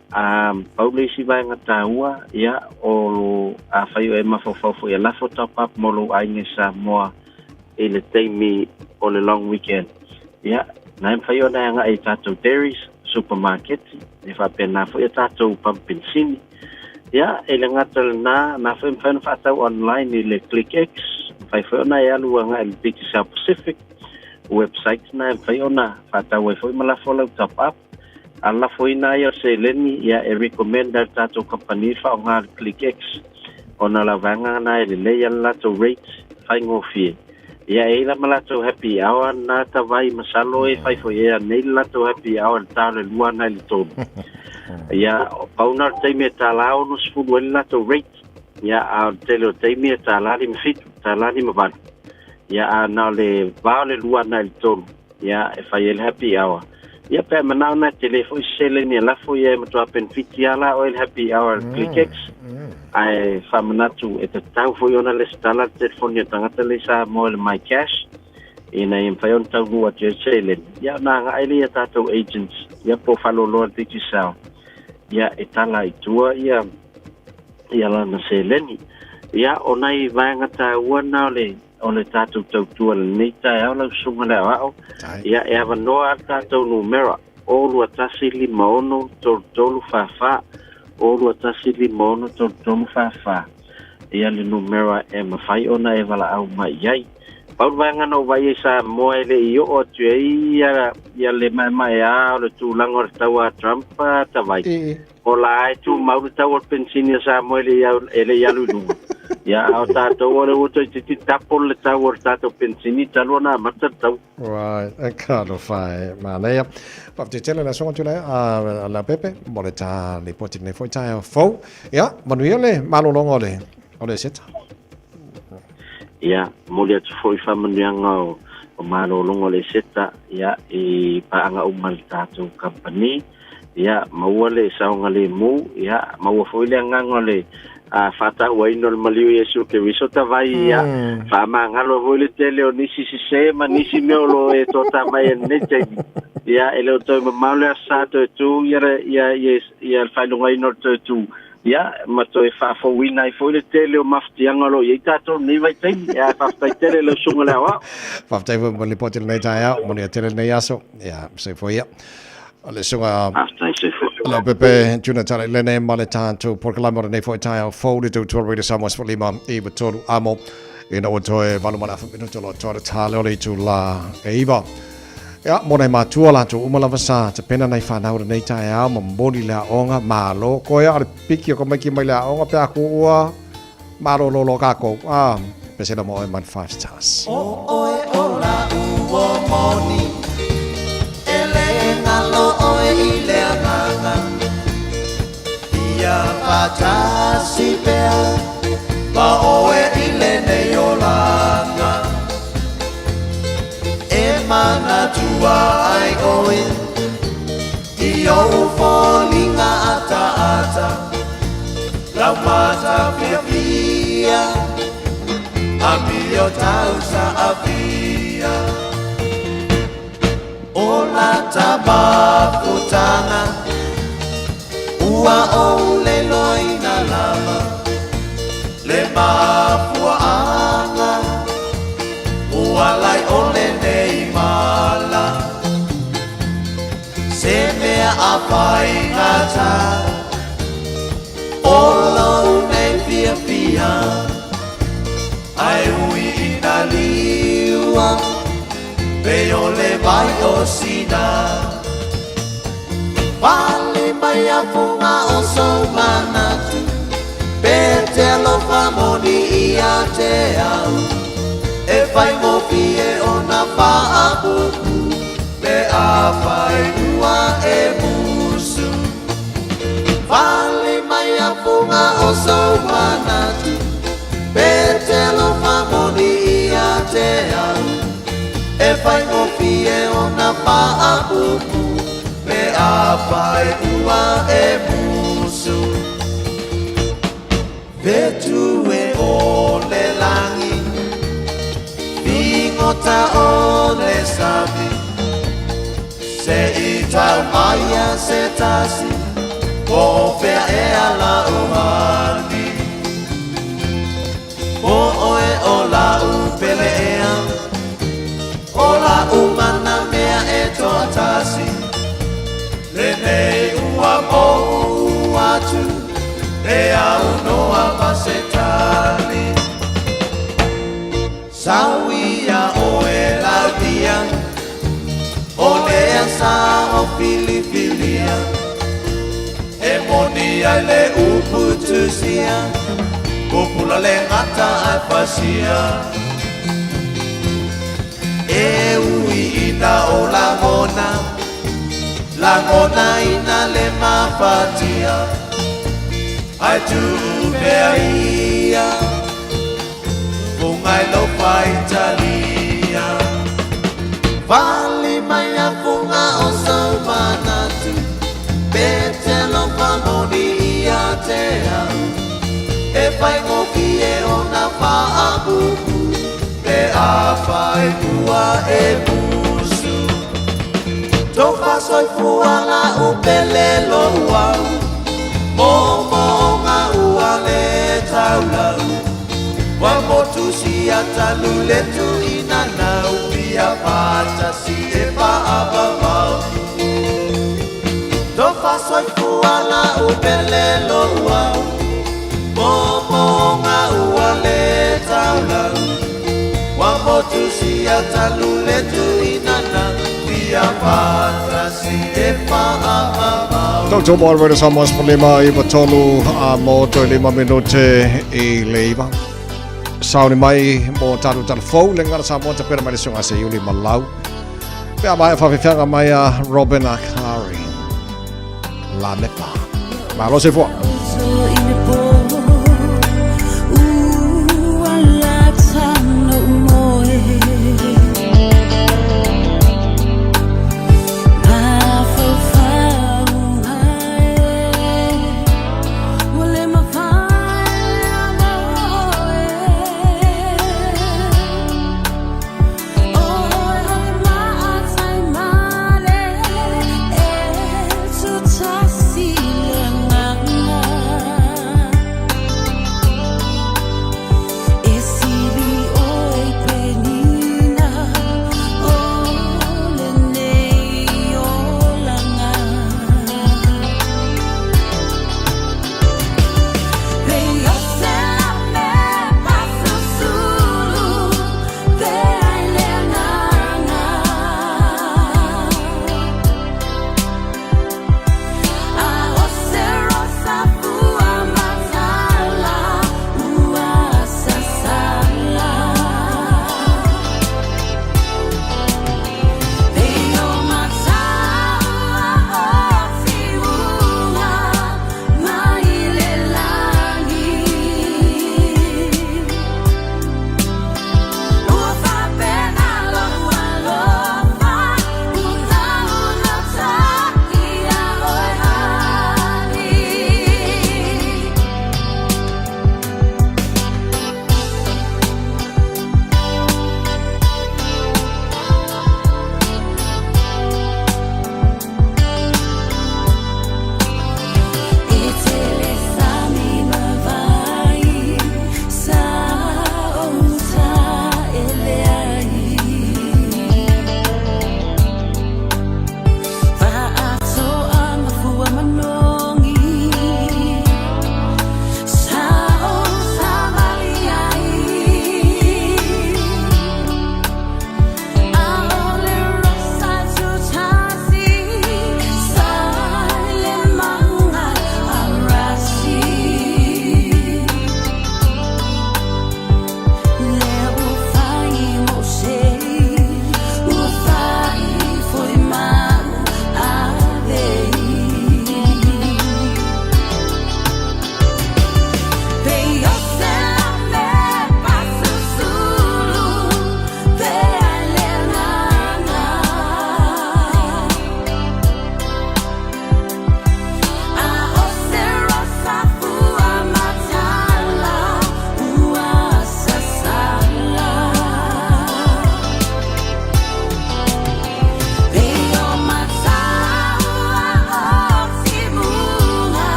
pau le isi vaega taua, ia, o afai o e mafaufau foi e lafo top up mo lou aiga i Samoa i le taimi o le long weekend, ia, na e mafai ona e agai i tatou dairies, supermarket, e faapena foi a tatou pump penisini. Ia, e le gata i lena, na foi e mafai ona faatau online i le ClickX, mafai foi ona e alu agai i le Digicel Pacific website na e mafai ona faatau ai foi ma lafo lau top up. A lafoina ai o seleni, ia e recommend e le tatou kamupani le faaaoga o le ClickX ona o la vaega na e lelei a le latou rate faigofie. Ia e i ai la ma latou happy hour na tavai masalo e fai foi ea nei le latou happy hour i le ta o le 2 na i le 3. Ia pau na o le taimi e $1.60 ai le latou rate. Ia a o le tele o taimi e $57, $58. Ia a na o le va o le 2 na i le 3 ia e fai ai le happy hour. Ia pe a manao na e tele foi se seleni e lafo ia e matua penefiti a la oe i le happy hour a le ClickX. Ae faamanatu e tatau foi ona lesitala le telefoni a le tagata lea i Samoa i le MyCash ina ia mafai ona taunuu atu ai le seleni. Ia ona agai lea i a tatou agents ia po o faaloloa le Digicel ia e tala i tua ia ia lana seleni. Ia o nai vaega taua na o le o le tatou tautua i lenei taeao lau susuga le aoao. Ia e avanoa lava le tatou numera o 2156 3344, o 2156 3344 ia le numera e mafai ona e valaau mai i ai. Pau le vaega na ou vaai ai i Samoa e le i oo atu ai ia le maemaea o le tulaga o le taua a Trump tavai. O la e tumau le tau o le penisini a Samoa e le i alu i luga. Ia, a o tatou o lea ua toeitiiti double le tau o le tatou penisini talu ona amata le tau. Right, e talofa e manaia. Faafetai tele le asoga tulae a Leaupepe mo le ta lipoti lenei foi taeao fou. Ia, manuia le malologa o le o le Eseta. Ia, momoli atu foi faamanuiaga o malologa o le Eseta, ia, i paaga uma a le tatou kamupani. Ia, maua le saogalemu, ia, maua foi le agaga o le faatauaina o le maliu o Iesu Keriso tavai, ia, faamagalo foi le tele o nisi sese ma nisi mea o lo o e tota mai i lenei taimi. Ia, e le o toe mamao le aso sa toe tu, ia, ia, ia, ia le faailogaina o le toe tu, ia, ma toe faafouina ai foi le tele o mafatiaga o lo o i ai tatou i lenei vaitaimi. Ia, faafetai tele i lau susuga i le Aoao. Faafetai foi mo le lipoti i lenei taeao, manuia tele lenei aso. Ia, soifua ia. O le susuga Leaupepe Junior Talalelei ma le tatou polokalame o lenei foi taeao fou le tautua Radio Samoa 15 i 3 amo ina ua toe 8 ma le afa minuto loa toa le tā leo le itulā e 9. Ia, mo nai matua latou uma lava sa tapena nai whanau lenei taeao ma momoli le aoga, malo koe a o le piki o ka maiki mai le aoga pe a ku ua malolo loa kākou. Ah, pesela mo oe man 5 stars. O oe o la ua moni, e le ngalo oe i le agaga. Ia faatasi pea ma oe i lenei olaga. E manatua ai oe i ou foliga ataata, lau mata fiafia, amio tau saafia. O lata mafutaga, ua ou leloina lava le mafuaaga, ua lae o lenei mala. faigata O lou nei fiafia Ae ui ina liua Pei o le vai o Sina Pale mai a fuga o sou manatu Pe te alofa moni ia te au E faigofie ona faapupu Pe afai ua e musu Fale mai a fuga o sou manatu Pe te alofa moni ia te au E faigofie ona faapupu Pe afai ua e musu Fetu e o le langi Figota o le sami Se i tau mai a se tasi Po o fea ea lau hani Po oe o lau pele ea O lau mana mea e toatasi Lenei ua mou atu E aunoa ma se tali Sau ia oe lautia O lea sa o filifilia E moni ai le upu tusia Pupula le gata ae fasia E ui ina o lagona Lagona ina le mafatia Ae tuu pea ia Fuga i lou faitalia Fale mai a fuga o sou manatu Pe te alofa moni ia te au E faigofie ona faapupu Pe afai ua e musu Tofa soifua lau pele lou au Moomooga ua le taulau Ua motu siata le tuina nau Pia fatasi e faavavau Tofa soifua lau pele lou au Moomooga ua le taulau Ua motu siata le tuina nau Pia fatasi e faavavau Dr. Mo Radio Samoa 15 i tolu a mo toe 5 minute i le 9. Sauni mai mo tatou talafou le gagana Samoa tapena mai le susuga ia Seiuli Malau. Pe a maea faafeafeaga mai a Robin Akari. Lamepa. Malo soifua.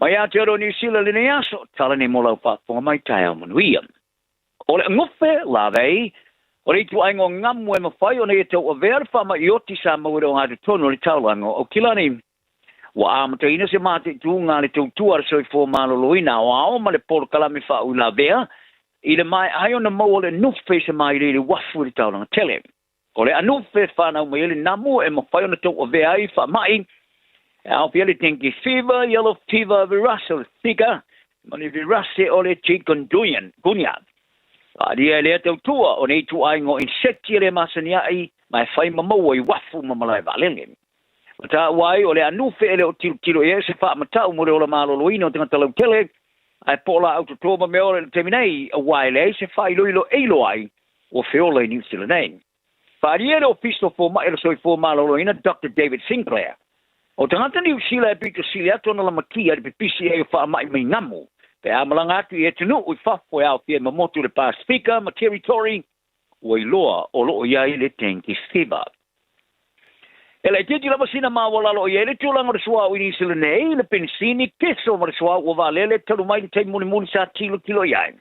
Mai Aotearoa Niu Sila i lenei aso, tala nei mo lau faafofoga mai, taeao manuia. O le agofe, larvae, o le ituaiga o gamu e mafai ona ia tauavea le faamai oti sa maua i le ogatotonu o le taulaga o Aukilani. Ua amataina se mataituga a le tautua a le soifua maloloina aoao ma le polokalame faauilavea i le maea ai ona maua o le nufe i se mailei i le uafu i le taulaga tele. O le anufe e fanau mai ai le namu e mafai ona tauavea ai faamai e aofia le dengue fever, yellow fever, virus o le Zika ma le virase o le chikungunya. Faaalia e lea tautua o nei ituaiga o inseti e le masani ai ma e fai ma maua i uafu ma malae vaalele. Ma taua ai o le anufe e le o tilotilo i ai se faamatau mo le ola maloloina o tagata lautele ae po o laau toto ma mea ola i le taimi nei aua e leai se faailoilo e iloa ai ua feola i Niu Sila nei. Faaalia e le Ofisa o Fomai o le Soifua Maloloina Doctor David Sinclair o tagata Niu Sila e pito sili atu ona lamatia i le pipisi ai o faamai mai gamu pe a malaga atu i atunuu i fafo e aofia ai ma motu i le Pasifika ma Territory ua iloa o lo o i ai le dengue fever. E laitiiti lava sina maualalo o i ai le tulaga o le suauu i Niu Sila nei, le penisini, keso ma le suauu o vaalele talu mai le taimi mulimuli sa tilotilo i ai.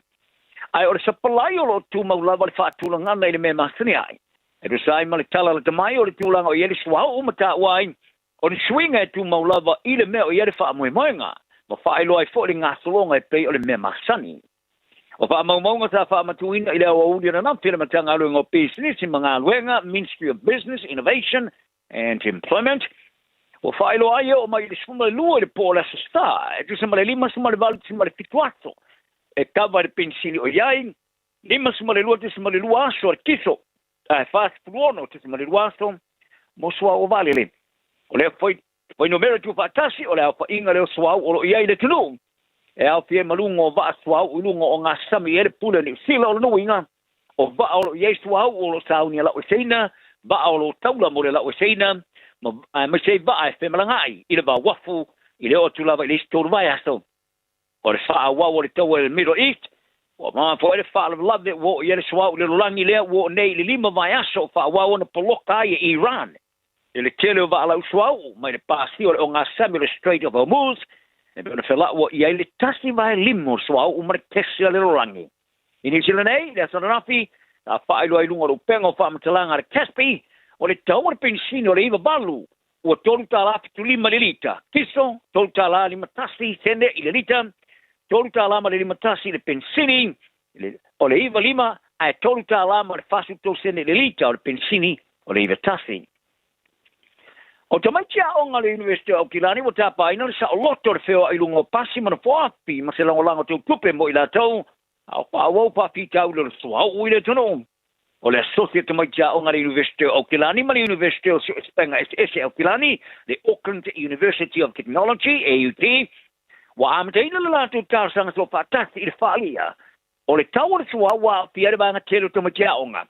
Ae o le sapalai o lo o tumau lava le faatulagaga i le mea masani ai. E tusa ai ma le tala lata mai o le tulaga o i ai le suauu ma taua ai o ni suiga e tumau lava i le mea o i ai le faamoemoega ma faailoa ai foi le gasologa e pei o le mea masani. O faamaumauga sa faamatuina i le aoauli ananafi a le Matagaluega o Pisinisi ma Galuega, Ministry of Business, Innovation and Employment, ua faailoa ai e oo mai i le 12 i le po o le Aso Sa, e tusa ma le 58.7 aso e kava i le penisini o i ai, 52.2 aso a le kiso, ae 46.2 aso mo suauu o vaalele. O lea foi fuainumera tuufaatasi o le aofaiga lea o suauu o lo o i ai i le atunuu, e aofia ai ma luga o vaa suauu i luga o gasami i ai le pule o Niu Sila. O lona uiga, o vaa o lo o i ai suauu o lo o saunia laueseina, vaa o lo o taula mo le laueseina, ma aemaise ai vaa e femalagaai i le va uafu i le oo atu lava i le isi tolu vaiaso. O le faaauau o le taua i le Middle East, ua mafua ai le faalavelave ua oo i ai le suauu i le lalolagi lea ua oo nei i le lima vaiaso o faaauau ona poloka ai e Iran i le tele o vaa lau suauu mai le pasia o le ogasami o le Strait of Hormuz, e pei ona felaua i ai le 1/5 o le suauu ma le kesi a le lalolagi. I Niu Sila nei, i le aso ananafi, sa faailoa i luga o le upega o faamatalaga a le Caspi, o le tau o le penisini o le 98 ua $3 75 i le lita, kiso $3 51 sene i le lita, $3 ma le 51 i le penisini o le 95, ae $3 ma le 43 sene i le lita o le penisini o le 91. O tamaiti aoga a le Iunivesite o Aukilani ua tapaina le saoloto o le feoai i luga o pasi ma nofoafi ma se lagolago teutupe mo i latou a o faaauau faafitauli o le suauu i le atunuu. O le asosi a tamaiti aoga a le Iunivesite o Aukilani ma le Iunivesite o Suesuega Eseese Aukilani, le Auckland University of Technology, AUT, ua amataina le latou talosaga soofaatasi i le faaalia o le tau o le suauu ua aafia ai le vaega tele o tamaiti aoga.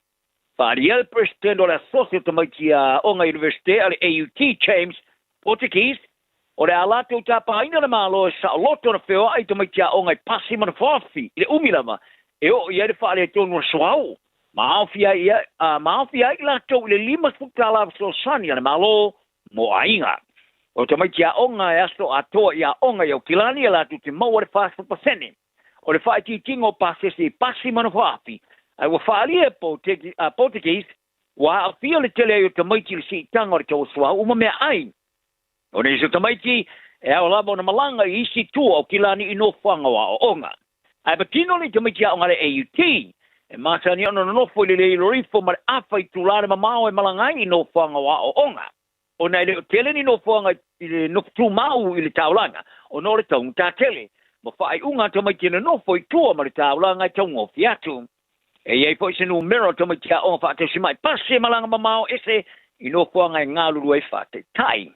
Faaalia le Peresetene o le Asosi o Tamaiti Aoga Iunivesite a le AUT, James Portuguese, o le a latou tapaina le Malo e saoloto ona feoai i tamaiti aoga i pasi ma nofoafi i le umi lava e oo i ai le faaletonu o le suauu ma aofia ai i latou i le $50 fesoasoani a le Malo mo aiga. O tamaiti aoga e aso atoa i aoga i Aukilani e latou te maua le 40% o le faaitiitiga o pasese i pasi ma nofoafi, ae ua faaalia e Portuguese ua aafia le tele ai o tamaiti i le siitaga o le tau o suauu ma meaai. O nisi o tamaiti e ao lava ona malaga i isi tua o Kilani i nofoaga o aoaoga. Ae patino le tamaiti aoga a le AUT e masani ona nonofo i le lei ifo ma le afa itula le mamao e malaga ai i nofoaga o aoaoga. Ona e le o tele ni nofoaga i le nofo tumau i le taulaga ona o le taugata tele ma faaiuga a tamaiti e nonofo i tua ma le taulaga e taugofie atu. E i ai foi se numera o tamaiti aoga faatausimai pasi e malaga mamao ese i nofoaga e galulue ai faataitai.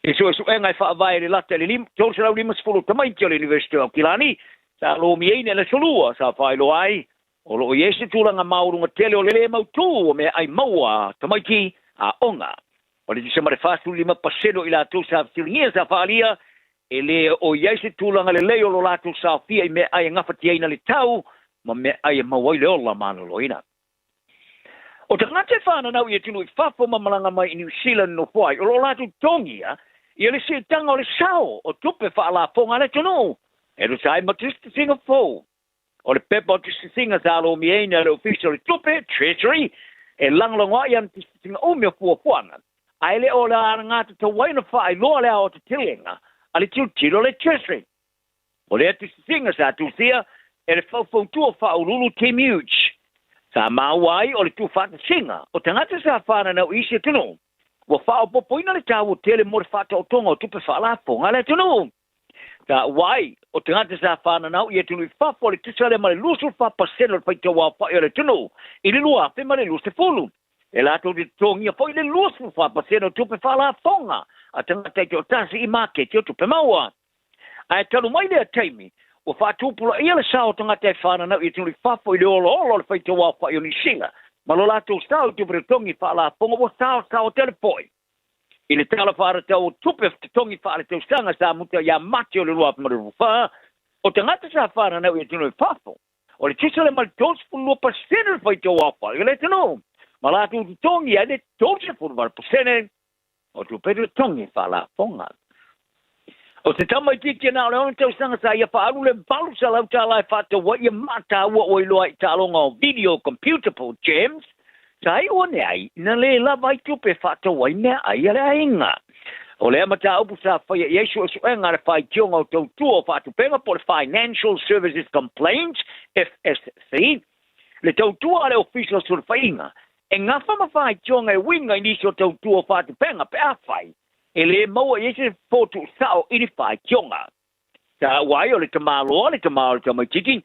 I suesuega e faavae i le lata i le 350 o tamaiti o le University o Aukilani sa lomiaina i le aso Lua sa faailoa ai o lo o i ai se tulaga maualuga tele o le lē mautū o meaai maua a tamaiti aoga. O le tusa ma le 45% o i latou sa fesiligia sa faaalia e lē o i ai se tulaga lelei o lo latou saofia i meaai e gafatiaina le tau ma meaai e maua ai le ola maloloina. O tagata e fananau i atunuu i fafo ma malaga mai i Niu Sila nonofo ai, o lo o latou totogia Ia le siitaga o le sao o tupe faalafoga a le atunuu e tusa ai ma tusitusiga fou. O le pepa o tusitusiga sa lomiaina e le Ofisa o le Tupe, Treasury, e lagolago ai ana tusitusiga umi o fuafuaga, ae le o le alagatatau ai ona faailoa le aoatetelega a le tilotilo a le Treasury. O lea tusitusiga sa tusia e le faufautua faauluulu Tim Hughes, sa maua ai o le tuufaatasiga o tagata sa fananau i isi atunuu ua faaopoopoina le taua tele mo le faataotoga o tupe faalafoga a le atunuu. Taua ai o tagata sa fananau i atunuu i fafo le tusa lea ma le 24% o le faitauaofai o le atunuu i le 2020. E latou te totogia foi le 24% o tupe faalafoga a tagata taitoatasi i maketi o tupe maua. Ae talu mai lea taimi, ua faatupulaia le sao o tagata e fananau i atunuu i fafo i le olaola o le faitauaofai o Niu Sila, ma lo latou sao i tupe totogi faalafoga ua saosaoa tele foi. I le Tala Faatatau o Tupe Totogi Faaletausaga sa muta ia Mati o le 2024, o tagata sa fananau i atunuu i fafo, o le tusa lea ma le 32% o le faitauaofai o le atunuu, ma latou totogi ai le 38% o tupe totogi faalafoga. O se tamaitiiti na o le 6 tausaga sa ia faaalu le $800 e faatau ai ia maataua ua iloa ai i taaloga o video computer po o gems, sa iu ane ai na le lava ai tupe e faatau ai meaai a le aiga. O lea mataupu sa faia i ai suesuega a le faitioga o tautua o faatupega po o le Financial Services Complaints, FSC, le tautua a le Ofisa o Sulufaiga e gafa ma faitioga e uiga i nisi o tautua o faatupega pe afai e le maua i ai se fofo tuusao i ni faitioga. Taua ai o le tamaloa le tama o le tamaititi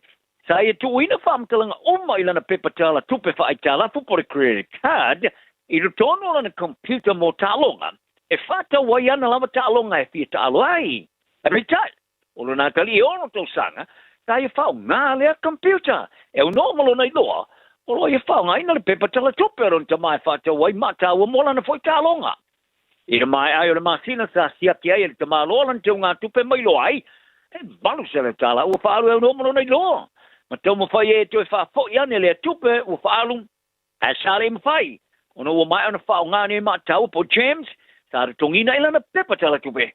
sa ia tuuina faamatalaga uma i lana pepa tala tupe faaitalafu po o le credit card i totonu o lana computer mo taaloga e faatau ai ana lava taaloga e fia taalo ai. Ae peitai, o lona atalii e 6 tausaga sa ia faaaoga lea computer e aunoa ma lona iloa o lo o ia faaaogaina le pepa tala tupe a lona tama e faatau ai maataua mo lana foi taaloga. I le maea ai o le masina sa siaki ai e le tamaloa lana teugatupe ma iloa ai e $800 ua faaalu e aunoa ma lona iloa. Ma taumafai ai e toe faafoi ane lea tupe ua faaalu ae sa le mafai ona ua maea ona faaaoga nei maataua po o gems sa totogiina i lana pepa tala tupe.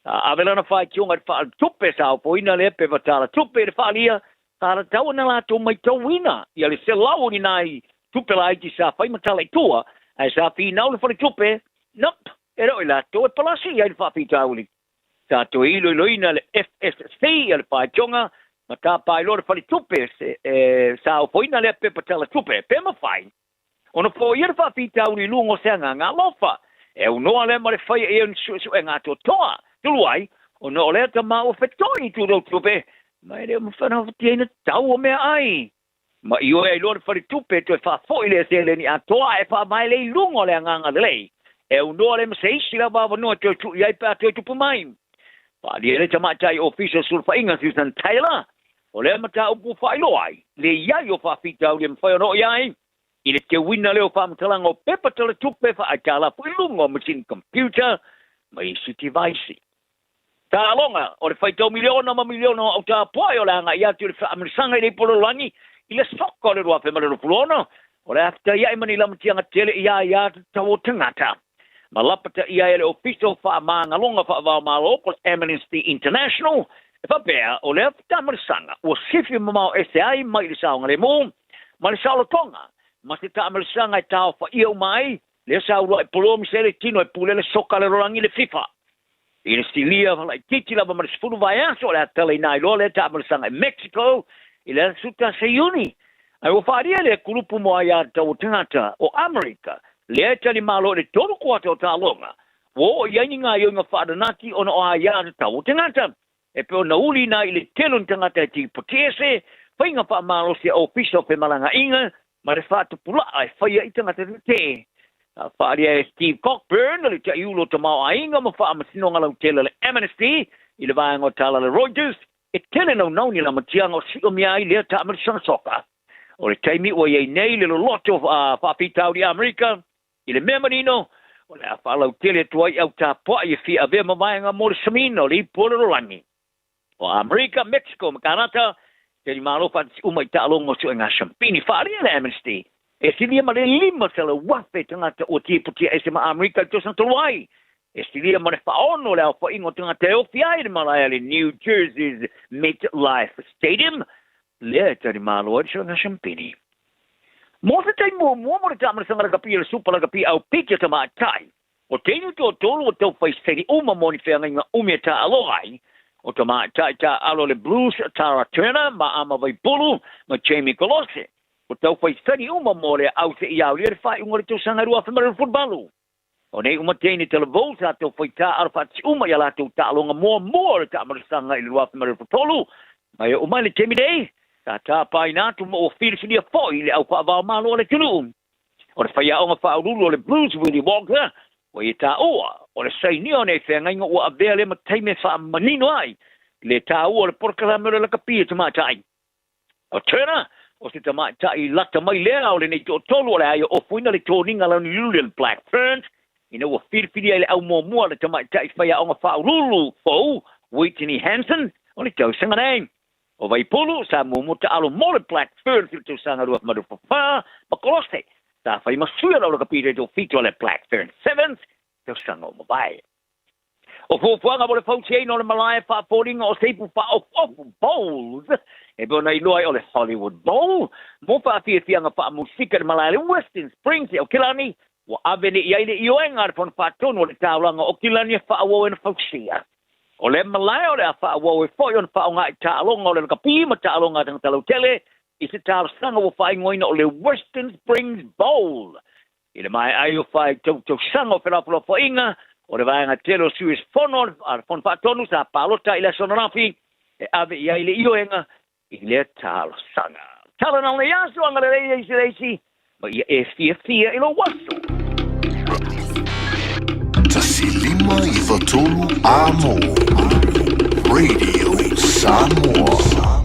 Sa ave lana faitioga i le faaletupe sa ofoina lea pepa tala tupe i le faaalia sa tatau ona latou maitauina ia le 100 o ni nai tupe laiti sa fai ma tala i tua ae sa finau le faletupe, nope, e le o i latou e palasi i ai le faafitauli. Sa toe iloiloina le FSC a le faitioga ma tapa ai loa le faletupe sa ofoina lea pepa tala tupe pe mafai ona foia le faafitauli i luga o se agaga alofa. E aunoa lea ma le faia i ai o ni suesuega atoatoa. Talu ai, ona o lea tama ua fetoi i tulou tupe, ma e le o mafai ona fatiaina tau o meaai. Ma ioe ai loa le faletupe e toe faafoi lea seleni atoa ae faavae lea i luga o le agaga lelei. E aunoa lea ma se isi lava avanoa e toe tuu i ai pe a toe tupu mai. Faaalia le tamaitai Ofisa o Sulufaiga Susan Taylor, o lea mataupu ua faailoa ai le i ai o faafitauli e mafai ona oo i ai i le teuina lea o faamatalaga o pepa tala tupe faaitalafu i luga o masini computer ma isi tivaisi. Taaloga o le faitau miliona ma miliona o autapuai o le agai atu i le faamanusaga i le ipu lalolagi i le soka o le 2026, o le a fetaiai ma ni lamatiaga tele i aia tatau o tagata. Ma lapataia ai e le Ofisa o Faamagaloga Faavaomalo po o le Amnesty International, e faapea o lea taamalisaga ua sifi mamao ese ai mai le saogalemu ma le saolotoga ma se taamalisaga e taofaia uma ai lea sa uluai polomise ai le tino e pule le soka a le lalolagi le FIFA. I le silia laitiiti lava ma le 10 vaiaso o le a talaina ai loa lea taamalisaga i Mexico i le aso 11 Iuni. Ae ua faaalia lea kulupu mo aiatatau o tagata o Amerika lea e talimalo i le 3 kuata o taaloga ua oo i ai ni gaoioiga faaananati ona o aiatatau o tagata e pei ona uliina ai i le tele o ni tagata e tipotiese, faiga faamalosi a Ofisa o Femalagaaiga ma le faatupula'a e faia i tagata tetee. Sa faaalia e Steve Cockburn, le taiulu o tamaoaiga ma faamasinoga lautele a le Amnesty i le vaega o tala a le Reuters, e tele naunau ni lamatiaga o siomia ai lea taamalisaga soka. O le taimi ua i ai nei le loloto o faafitauli Amerika i le mea manino, o le a faalautele atu ai au tapuai e fia avea ma vaega mo le samiina o le ipu o le lalolagi. O Amerika, Mexico ma Kanata, tali malo faatasi uma i taaloga o suega siampini. Faaalia le Amnesty e silia ma le 500,000 tagata ua tiputia ese ma Amerika i le tausaga talu ai. E silia ma le faaono le aofaiga o tagata e ofi ai i le malae a le New Jersey's MetLife Stadium, lea e talimalo ai le soiga sampeni. Mo se taimi muamua mo le taamalasaga lakapi a le Supa Lakapi Au Peter Tamaitai, o teinu toatolu o taufai saini uma mo ni feagaiga umi e taaaloga ai, o Tamaitai taaalo le Blues Tara Turner ma Ama Vaipulu ma Jamie Kolose, o taufai saini uma mo le au seia aulia le faaiuga o le tausaga 2018. O nei uma teine talavou sa taufai taaalo faatasi uma i a latou taaloga muamua o le taamalasaga i le 2023, ma e oo mai le taimi nei, sa tapaina atu ma ua filifilia foi le au faavaomalo a le atunuu. O le faiaoga faauluulu o le Blues Willie Walker, ua ia taua o le sainia o nei feagaiga ua avea lea ma taimi e faamanino ai le taua o le polokalame o le lakapi e tamaitai. O Turner, o se tamaitai lata mai lea o lenei toatolu o le a ia ofuina le toniga launiuli o le Black Ferns, ina ua filifili ai le au muamua le tamaitai faiaoga faauluulu fou Whitney Hansen o le tausaga nei. O Vaipulu, sa muamua taalo mo le Black Ferns i le tausaga 2024, ma Kolose, sa fai ma sui o le aulakapi taitofitu a le Black Ferns Sevens tausaga ua mavae. O fuafuaga mo le fausiaina o le malae faafoliga o se ipu faaofuofu, bowls, e pei ona iloa ai o le Hollywood Bowl, mo faafiafiaga faamusika i le malae le Western Springs i Aukilani, ua ave nei i ai le ioega a le Fono Faatonu o le Taulaga o Aukilani e faaauau ai ona fausia. O lea malae o le a faaauau ai foi ona faaaoga i taaloga o le lakapi ma taaloga a tagata lautele i se talosaga ua faaigoaina o le Western Springs Bowl. I le maea ai o faitau tausaga o felafolafoaiga o le vaega tele o sui usufono a le Fono Faatonu sa palota i le aso ananafi e ave i ai le ioega i lea talosaga. Tala na lenei aso, agalelei e isi le isi, ma ia e fiafia i lou aso. 1 5 9 3 Amo Radio Samoa.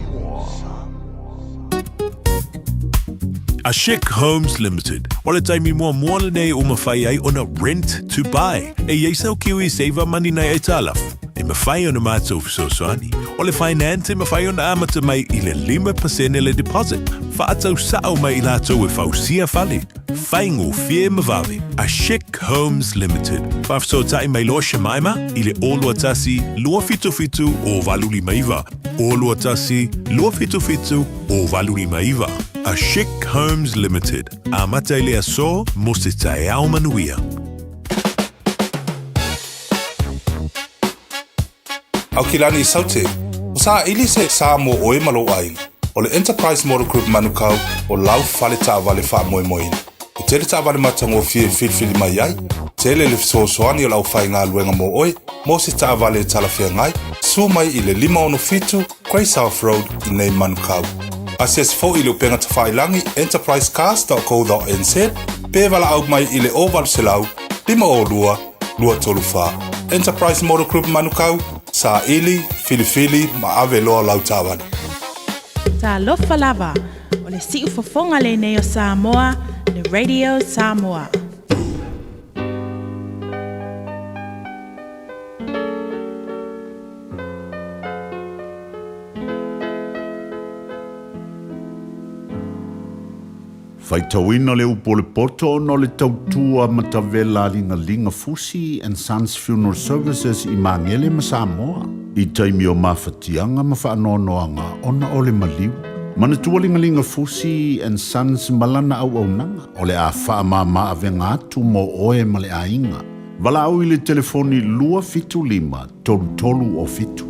A Chic Homes Limited, o le taimi muamua lenei ua mafai ai ona rent to buy. E i ai sau Kiwi Saver Money nai aitalafu, e mafai ona matou fesoasoani. O le finance e mafai ona amata mai i le 5% le deposit, faatau sao mai i latou e fausia fale. Faigofie ma vave. A Chic Homes Limited. Faafesootai mai loa Shemaima i le 021 277 0859. 021 277 0859. A Chic Homes Limited. Amata i le aso mo se taeao manuia. Aukilani i Saute, ua saili se sa mo oe ma lou aiga. O le Enterprise Motor Group Manukau o lau fale taavale faamoemoeina. E tele taavale matagofie e filifili mai ai, tele le fesoasoani o le aufaigaluega mo oe mo se taavale e talafeagai, susu mai i le 567 Grey South Road i nei Manukau. Asiasi foi i le upega tafailagi enterprisecars.co.nz pe valaau mai i le 0800 502 234. Enterprise Motor Group Manukau, saili, filifili ma ave loa lau taavale. Talofa lava, o le siufofoga lenei o Samoa, le Radio Samoa. Faitauina le upu o le poto ona o le tautua matavela a Ligalinga Fusi and Sons Funeral Services i Magele ma Samoa i taimi o mafatiaga ma faanoanoaga ona o le maliu. Manatua Ligalinga Fusi and Sons ma lana auaunaga o le a faamama avega atu mo oe ma le aiga. Valaau i le telefoni 275 33 o 7.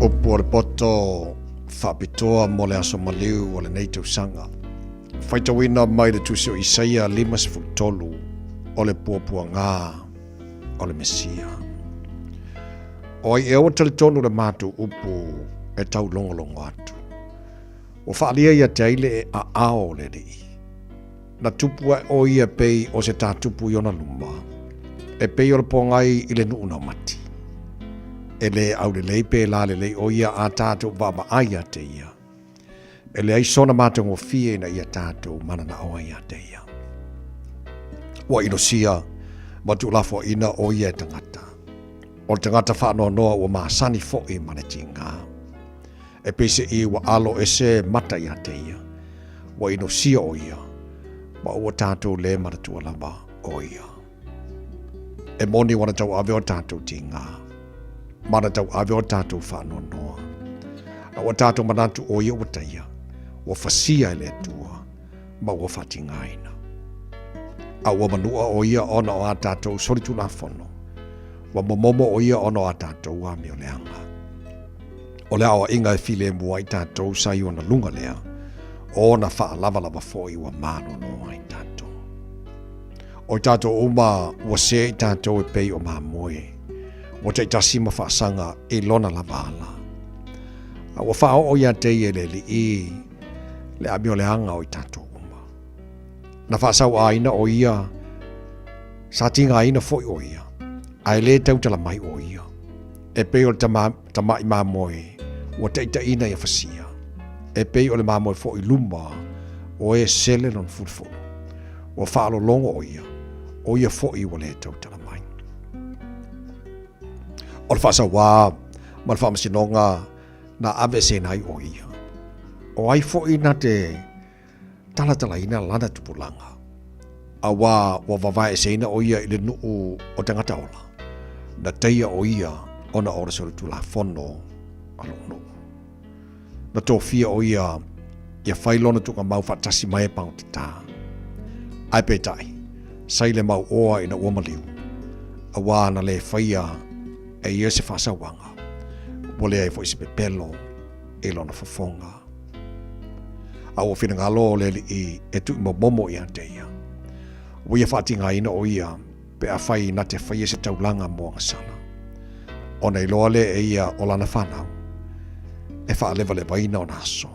Upu o le poto faapitoa mo le aso maliu o lenei tausaga. Faitauina mai le tusi o Isaia 53 o le puapuaga o le Mesia. O ai ea ua talitonu le matou upu e taulogologo atu. Ua faalia ia te ai le aao o le Alii. Na tupu ae o ia pei o se tātupu i ona luma, e pei o le pogai i le nuu naumati. E lē aulelei pe lalelei o ia a tātou vaavaai ia te ia. E leai sona matagofie ina ia tātou mananao ai ia te ia. Ua inosia ma tuulafoaina o ia e tagata. O le tagata faanoanoa ua masani foʻi ma le tigā. E peiseʻi ua alo ese mata iā te ia, ua inosia ʻo ia, ma ua tātou lē manatua lava ʻo ia. E moni ua na tauave o tātou tigā, ma na tauave o tātou faanoanoa. A ua tātou manatu ʻo ia ua taia, ua fasia e le Atua, ma ua faatigāina. A ua manua ʻo ia ona o a tātou solitulafono, ua momomo ʻo ia ona o a tātou amioleaga. O le aoaiga e filemu ai tātou sa i ona luga lea, o ona faalavalava foi ua malolo ai tātou. O i tātou uma ua sē i tātou e pei o mamoe, ua taitasi ma faasaga i lona lava ala. A ua faaoo iā te ia i le alii le amioleaga o i tātou uma. Na faasauāina ʻo ia, sa tigaina foi ʻo ia, a e lē tautala mai ʻo ia. E pei o le tama, tamaʻi mamoe ua taʻitaʻina ia fasia. E pei o le mamoe foi luma o e sele lona fulufulu. Ua faalologo ʻo ia, ʻo ia foi ua lē tautala mai. O le faasauā ma le faamasinoga na aveeseina ai ʻo ia. O ai foi na te talatalaina lana tupulaga, auā ua vavaeeseina ʻo ia i le nuu o tagata ola, na taia ʻo ia ona o le solitulafono a loʻu nuu. Na tofia ʻo ia ia fai lona tuugamau faatasi ma e pagotatā. Ae peitai, sa i le mau oa ina ua maliu, auā na lē faia e ia se faasauaga, ua leai foi se pepelo i lona fofoga. A ua finagalo o le alii e tuuimomomo iā te ia. Ua ia faatigaina ʻo ia pe afai na te faia se taulaga mo agasala. Ona iloa lea e ia o lana fanau, e faalevalevaina ona aso.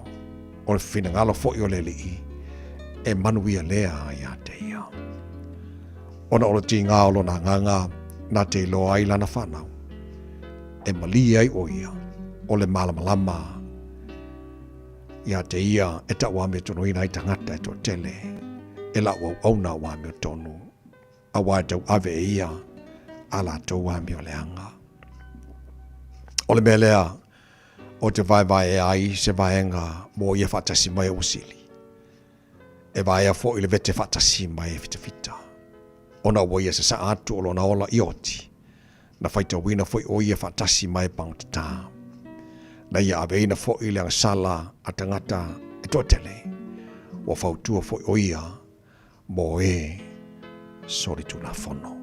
O le finagalo foi o le alii, e manuia lea iā te ia. Ona o le tigā o lona agaga na te iloa ai lana fanau, e malie ai ʻo ia o le malamalama Iā te ia e tauāmiotonuina ai tagata e toatele, e lau auauna o āmiotonu, auā e tauave e ia a latou āmioleaga. O le mea lea, o te vaevaea ai se vaega mo ia faatasi mai o ua sili. E vaea foi le vete faatasi mai e fitafita. Ona ua ia sasaa atu o lona ola i oti, Na faitauina foi ʻo ia faatasi ma e pagotatā. Na ia aveina foi le agasala a tagata e toatele. Ua fautua foi ʻo ia mo e solitulafono.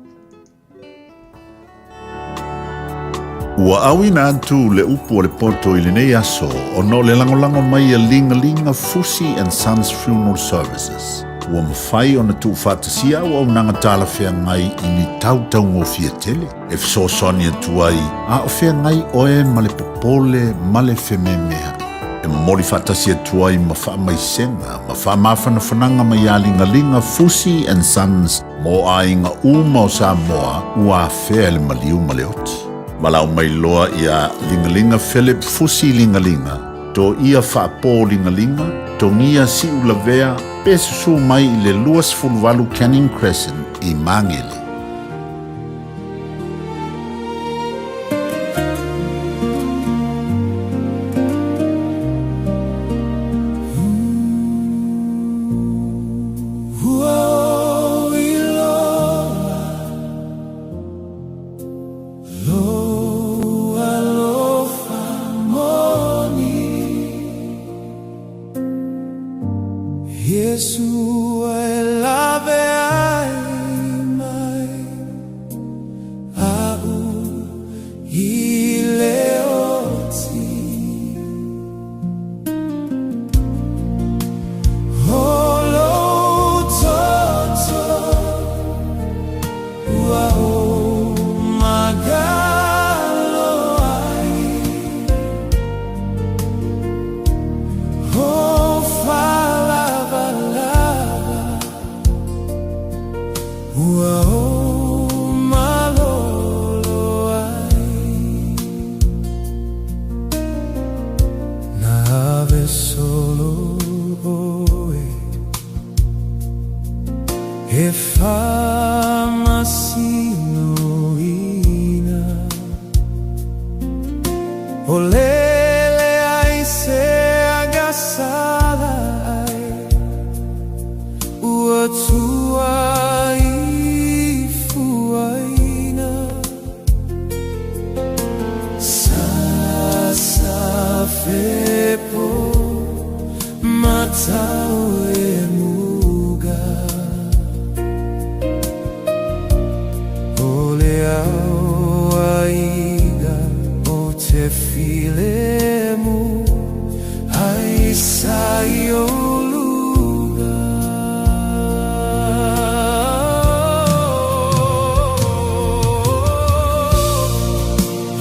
Ua auina atu le upu o le poto i lenei aso ona o le lagolago mai a Ligalinga Fusi and Sons Funeral Services. Ua mafai ona tuufaatasia auaunaga talafeagai i ni tautaugofie tele e fesoasoani atu ai a o feagai oe ma le popole ma le fememeaʻi. E momoli faatasi atu ai ma faamaisega ma faamafanafanaga mai iā Ligaliga Fusi and Sons mo aiga uma o Samoa ua afea e le maliu ma le oti. Valaau mai loa iā Ligaliga Philip Fusi Ligaliga, to ia faapō Ligaliga, togia Siulavea pe susū mai i le 28 Canning Crescent i Māngere. Ua ou malolo ai Na ave solo oe E faamasinoina O lele ai se agasala ai Ua tuaifuaina Sa fepo matau e muga O le ao aiga o te filemu ai sa i o luga.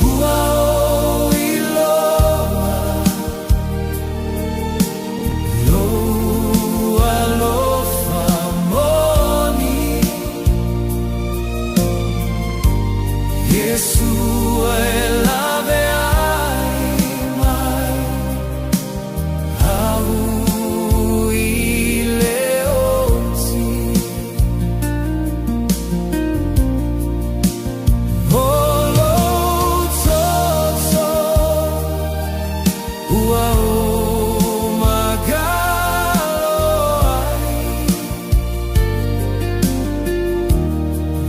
Ua ou iloa lou alofa moni Iesu e lawe ai mai Au i le oti O lou toto ua ou magalo ai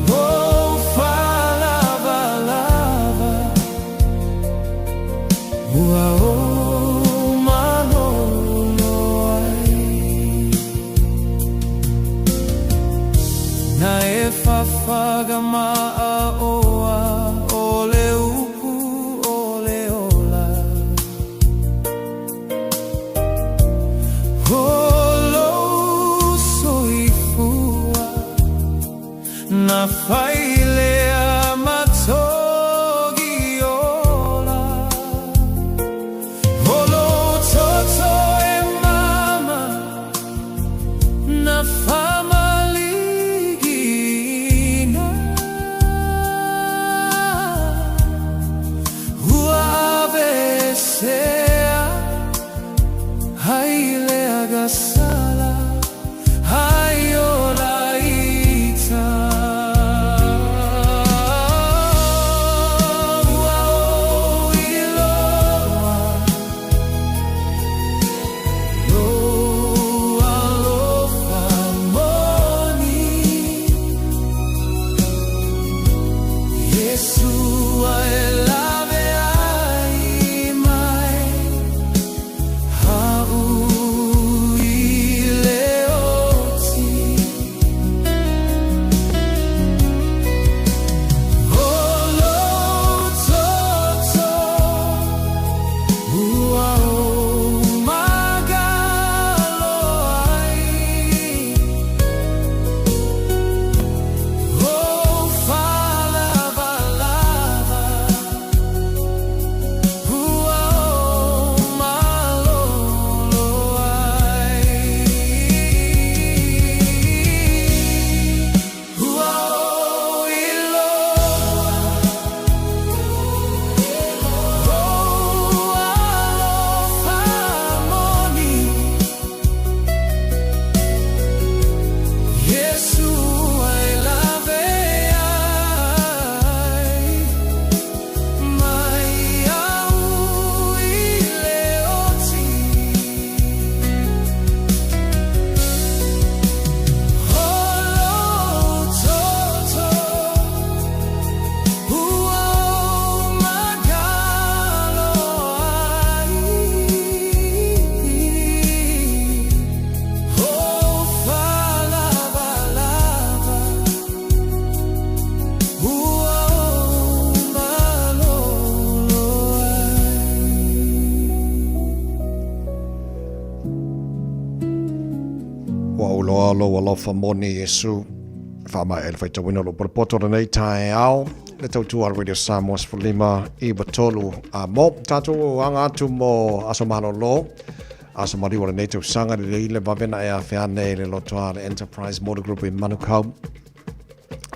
Lou faalavalava ua ou malolo ai Na e fafaga maaoa o le upu o le ola O lou soifua na failea matogi ola O lou toto e mama na faamaligiina Ua aveesea ai le agasala ai ola ita Ua ou iloa lou alofa moni Iesu e lawe ai mai Au i le oti O lou toto ua ou magalo ai Lou faalavalava ua ou malolo ai Ua ou iloa lou alofa moni Iesu e lawe ai mai Au i le oti O lou toto ua ou magalo ai Lou faalavalava ua ou malolo ai. Ua ou iloa lou alofa moni Iesu. Faamaea le faitauina o lou potopoto lenei taeao le tautua a le Radio Samoa 15 93 a mo tatou aga atu mo aso malolo aso maliu o lenei tausaga lelei le vave na e afe ane i le lotoa le Enterprise Motor Group i Manukau.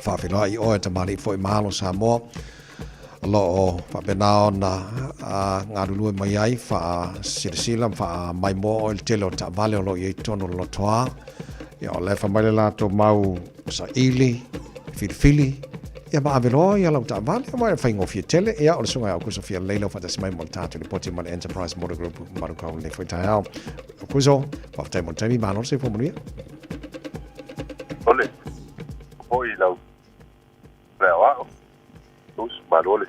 faafeiloai oe tamalii foi ma alo Samoa o lo o faapena ona galulue mai ai faasilasila ma faamaimoa oe i le tele o taavale o lo o i ai i totonu o le lotoa. Ia o la e fai mai le latou mau saili, filifili, ia ma ave loa ia lau taavale aua e faigofie tele. Ia o le susuga ia Aukuso Fialelei lau faatasi mai mo le tatou lipoti ma le Enterprise Motor Group Manukau i lenei foi taeao. Aukuso, faafetai mo le taimi, malo le soifua manuia. Ole, foi lau le aoao, us malo le.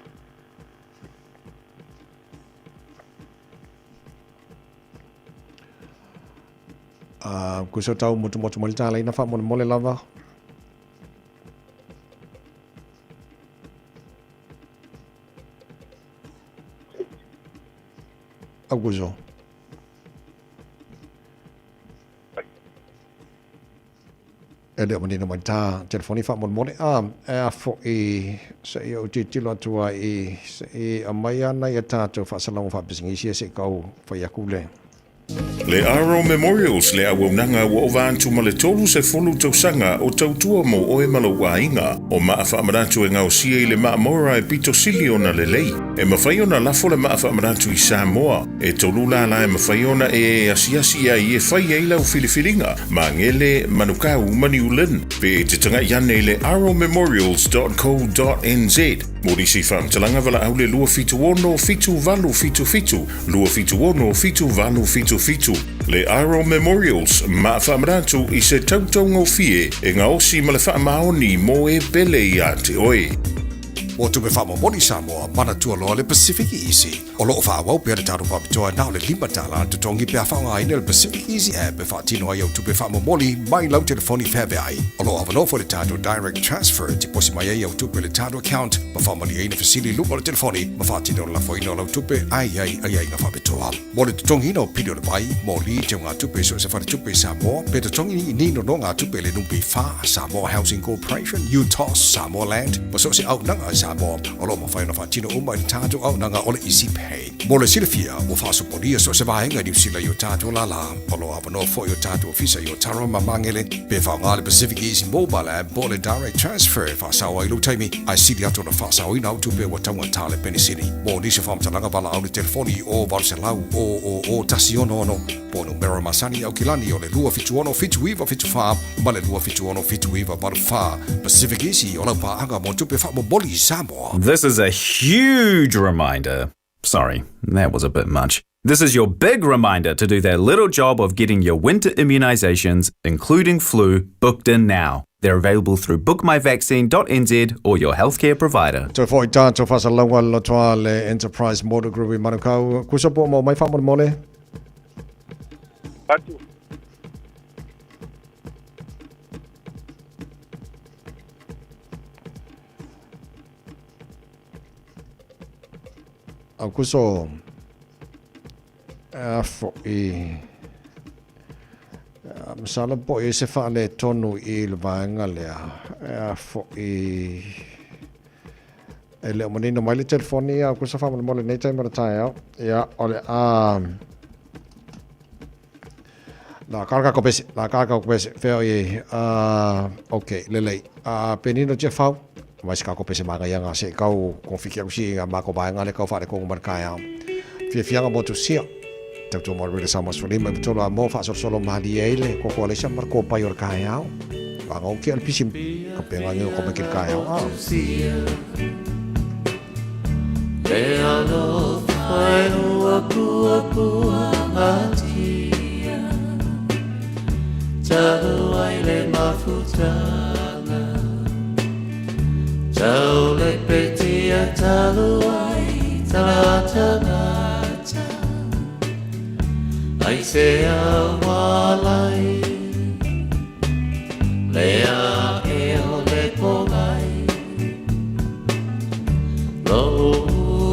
Kuso tau motumotu mai le tālaina faamolemole lava. Aukuso. E le o manino mai tā telefoni faamolemole. A, e a fo'i se i ou tilotilo atu ai i se i aumai ana ia tātou faasalauga faapisinisi se i kau fai atu le. Le Aro Memorials, le auaunaga ua ova atu ma le 30 tausaga o tautua mo oe ma lou aiga. O maa faamanatu e gaosia i le maa mora e pito sili ona lelei. E mafai ona lafo le maa faamanatu i Samoa. E tolu lala e mafai ona e asiasi ai e fai ai lau filifiliga, Magele, Manukau ma New Lynn. Pe e te tagai ane i le aromemorials.co.nz mo nisi faamatalaga valaau le 276 7877, 276 7877. Le Aro Memorials, maa faamanatu i se tautaugofie e gaosi ma le faamaoni mo e pele ia te oe. Ua tupe faamomoli Samoa, manatua loa le Pacific Easy. O lo o faaauau pea le tatou faapitoa na o le $5 le totogi pe a faaaogaina le Pacific Easy App e faatino ai au tupe faamomoli mai lau telefoni feaveai. O lo o avanoa foi le tatou Direct Transfer e tiposi mai ai au tupe i le tatou account ma faamalieina fesili i luga o le telefoni ma faatino le lafoina o lau tupe ae i ai aiaiga faapitoa. Mo le totogiina o pili o le vai, moli, teugatupe i so o se faletupe i Samoa, pe totogi ni nonogatupe i le NPF, Samoa Housing Corporation, UTOS, Samoa Land, ma so o se auaunaga a Samoa, o lo o mafai ona faatino uma i le tatou auaunaga o le Easy Pay. Mo le silafia, ua faasopolia so o se vaega i Niu Sila i o tatou lālā. O lo o avanoa foi o tatou ofisa i Otara ma Magele, pe faaaoga le Pacific Easy Mobile App po o le Direct Transfer e faasao ai lou taimi, ae sili atu ona faasaoina au tupe ua taugata le penisini. Mo nisi o faamatalaga valaau le telefoni i o 800 000 166 po o numera masani i Aukilani o le 276 7974 ma le 276 7984. Pacific Easy o lau paaga mo tupe faamomoli i Samoa. This is a huge reminder. Sorry, that was a bit much. This is your big reminder to do that little job of getting your winter immunizations, including flu, booked in now. They're available through bookmyvaccine.nz or your healthcare provider. Toe foi tātou whasalauga le lotoa le Enterprise Motor Group i Manukau. Kusa po mo mai whamolemole. Atu. Au kuso a fo'i masalo po i se faaletonu i le vaega lea a fo'i e le o manino mai le telefoni a kusa faamolemole nei taimi o le taeao ia o le a La kāka ko pese, la kāka ko pese, whea i, ok, lelei. Penino tia whau, mai se kako pese manga ia ngā se kau konfiki aku si ngā mako vaenga le kau whaare kongo man kai ao. Fiafiaga mo tusia, tau tō mo rere sa mas lima i tolo a mo whaasolosolo mahali e ile, koko alesa mar ko pai o le kai ao. Wanga o ki al pisi, ka penga ngeo ko mai ki le kai ao. Ah. Le alofa e ua pua pua atia Talu ai le mafutanga Tau le petia talu ai talata ngata Ai se awalai Le a e o le pongai Lo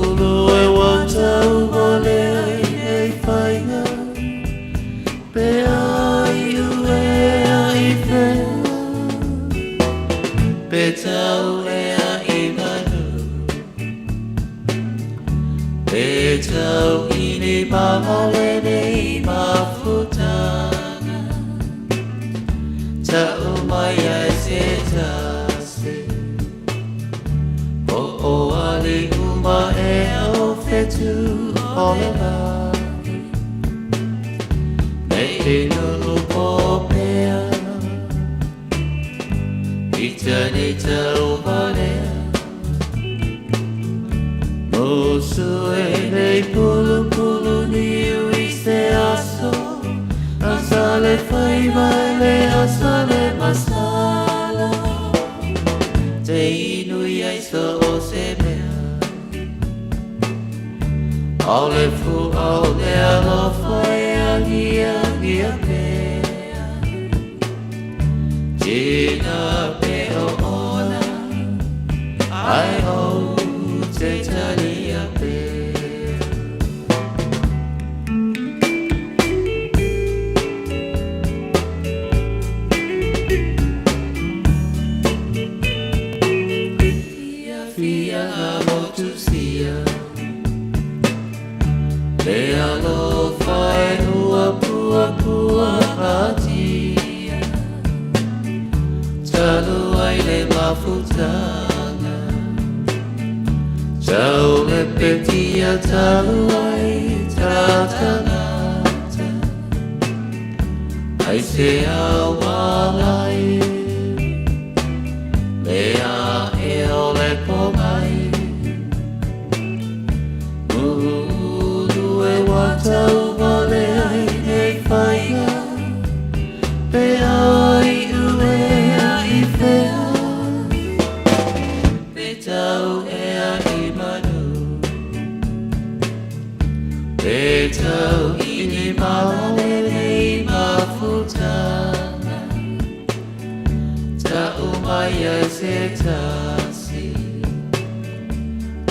ulu e watau mo le ai nei whainga Pe ai ue ai whea Pe tau ea i manu Pe tau ini mamale nei mafutanga Tau mai ai se tasi. o le lagi. Nei nuu popea I tenei tau valea. Musu e nei pulu pulu niu i se aso. Asa le faiva le asa le masala. Te inu i so o se mea. Au le fu au le alofa e agia gia pea. Tina pe o ona ai o te talia pea. Fia fia a motu sia. Le alofa e ua pua pua atia. Talu ai le mafutanga. Tau le petia talu ai tatangata. Ai se awalai. Le a e o le pomai. Ulu e watau vale ai nei whainga. Pe ai uea i whea. Pe tau ea i manu. Pe tau i ni malalele i mafutanga. Ta umai ai se tasi.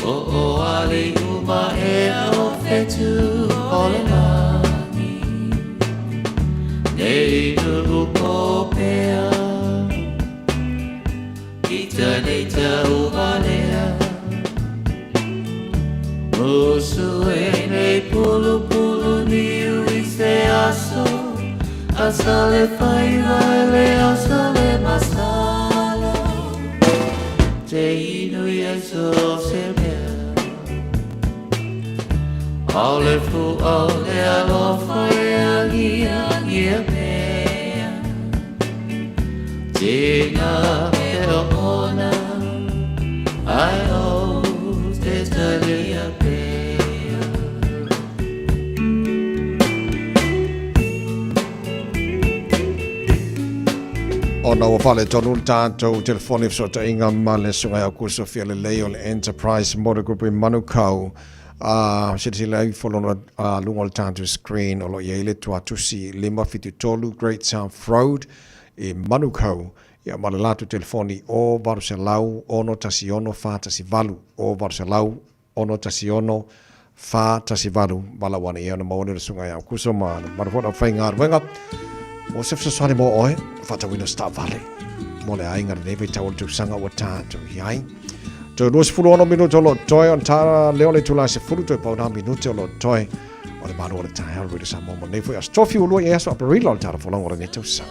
O o ali uma ea o whetu o le lagi. Nei nuu popea. I tenei tau valea. Musu e nei pulu pulu niu i se aso. Asa le faiva le asa le masala. Te inu i so se mea. Au le fu au le alofa e agia gia mea. Tina pe o ona ai o te talia pea. Ona ua faaletonu le tatou telefoni fesootaiga ma le susuga ia Aukuso Fialelei o le Enterprise Motor Group i Manukau. Silasila ifo lona luga o le tatou screen o lo o i ai le tuatusi 573 Great South Road i Manukau. Ia ma le latou telefoni o 800 616 418 o 800 616 418. Valaau ane i ai ona maua nei o le susuga ia Aukuso ma le mamalu foi o le aufaigaluega mo se fesoasoani mo oe faatauina o se taavale mo le aiga lenei vaitau o le tausaga ua tatou i ai. Toe 26 minute o lo o toe ona ta lea o le itula 10 toe pau nā minute o lo o toe o le malu o le taeao Radio Samoa mo nei foi aso tofi ua lua i aso Aperila o le tala folau o lenei tausaga.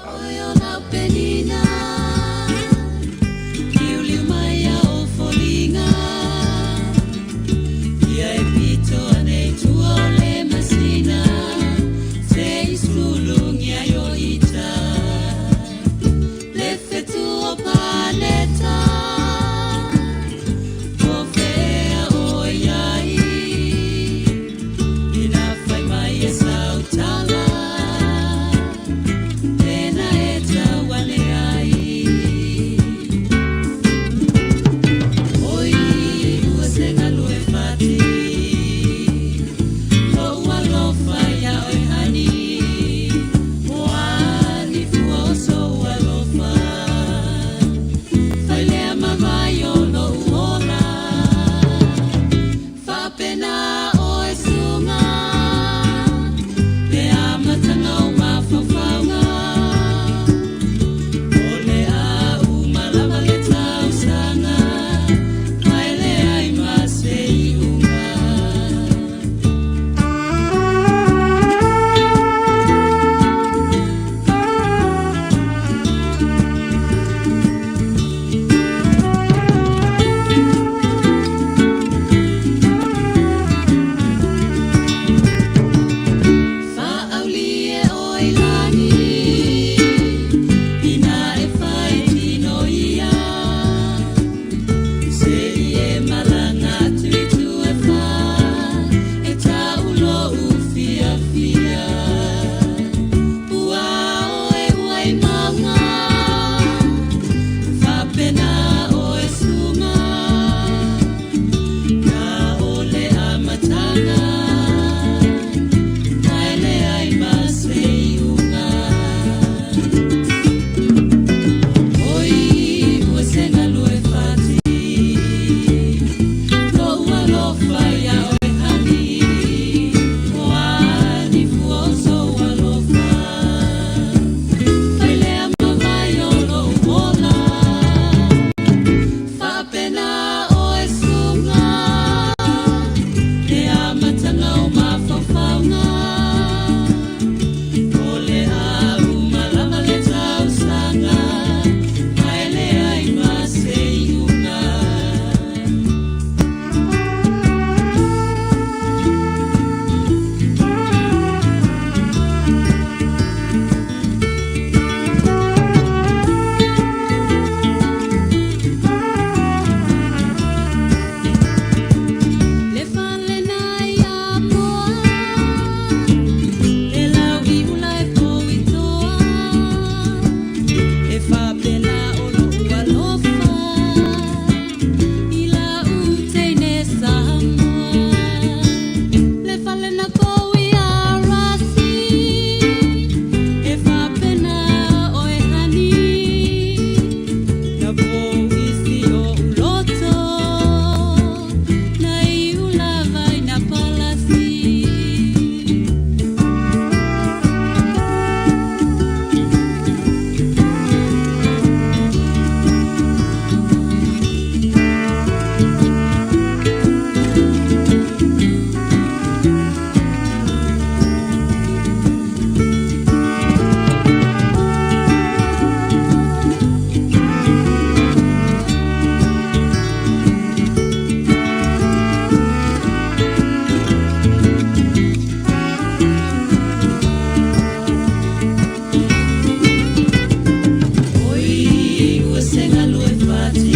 se galue fati.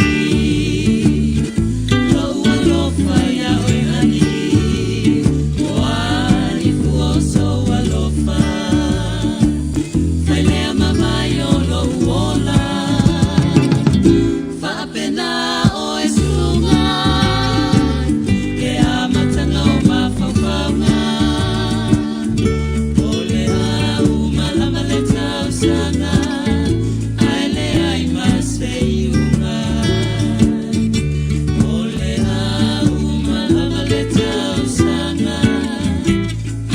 Lou alofa ia oe ani, o ani fua o sou alofa. Failea mamai o lou ola, faapena oe suga, ke amataga o mafaufauga. O le au malama le tausaga, ae leai ma se iuga. O le au malama le tausaga,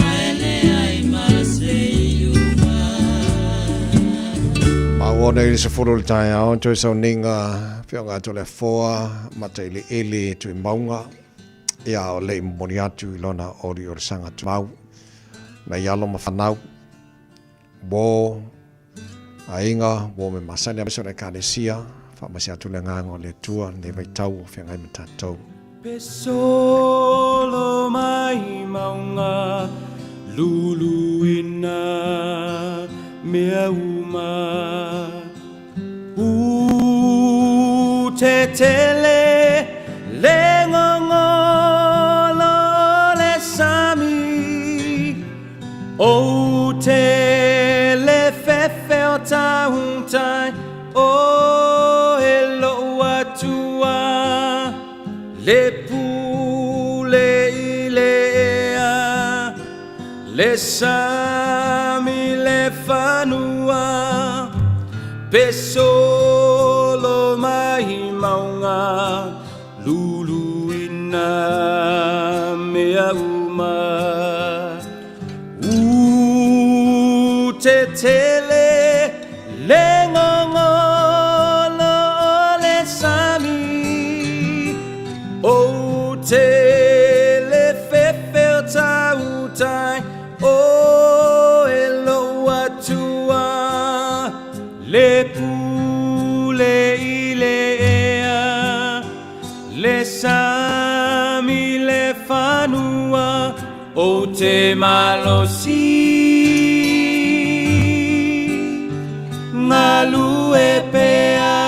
ae leai ma se iuga. Maua i le 10 o le taeao, toe sauniga fioga atu le afoa matailiili Tuimauga, ia o lei momoli atu i lona oli o le saga tumau nai alo ma fanau, uo, aiga, uo me masani aemaise o le Ekalesia. Faamaise atu le agaga o le Atua i lenei vaitau o feagai ma tatou. Pe solo mai mauga luluina mea uma. U te tele le gogolo o le sami, o te le fefe o tautai o e lou Atua, le pule i le ea, le sami le fanua, pe solo mai mauga luluina mea uma. U te tele le gogolo o le sami, o te le fefe o tautai o e lou Atua, le pule i le ea, le sami le fanua, o te malosi galue pea.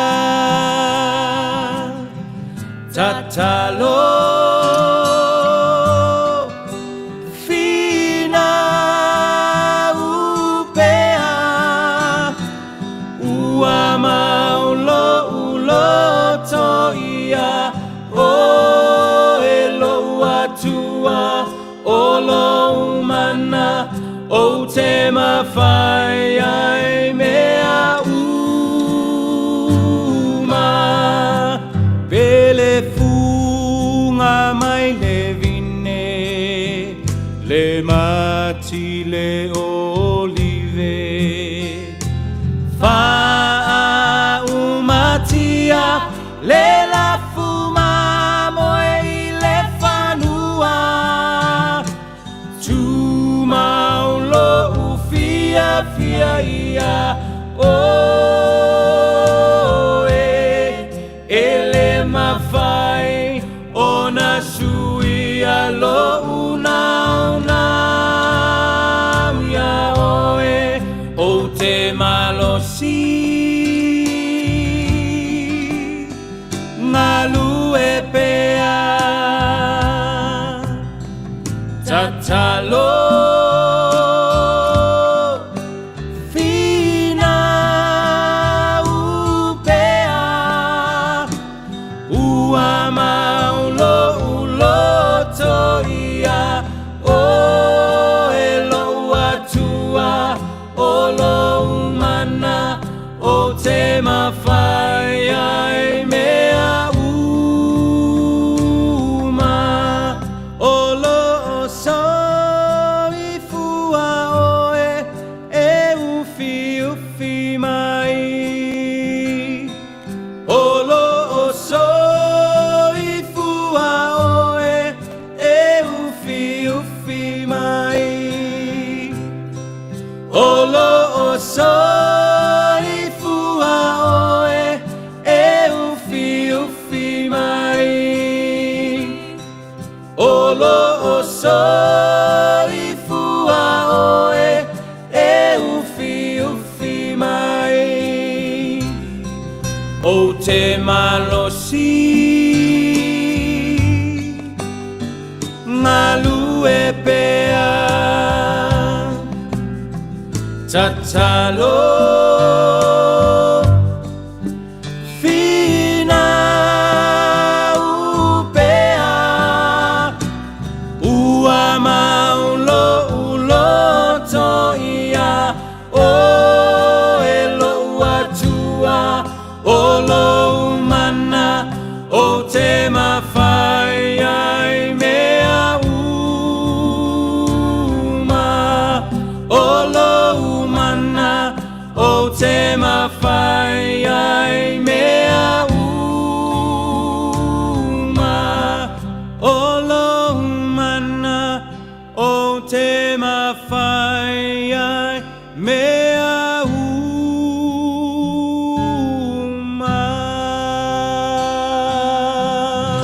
Tatalo finau pea, ua mau lou loto ia o e lou Atua, o lou mana o te mafai ai mea uma. Pe le fuga mai le vine, le mati le olive, faaumatia le lafu mamoe i le fanua. Tumau lou fiafia ia oe, e le mafai ona suia lou naunau ia oe, o te malosi galue pea. Tatalo finau pea, ua mau lou loto ia o e lou Atua, o lou mana o te mafai ai mea uma. O loo soifua oe e ufiufi mai, o loo soifua oe e ufiufi mai, o loo soifua oe e O te malosi Ngalu e pea Tatalo Fina upea Ua maulo uloto ia O e lo atua O lo mana O te mawhai ai mea uma O lo mana O te mawhai ai mea uma O lo mana O te mawhai ai mea uma.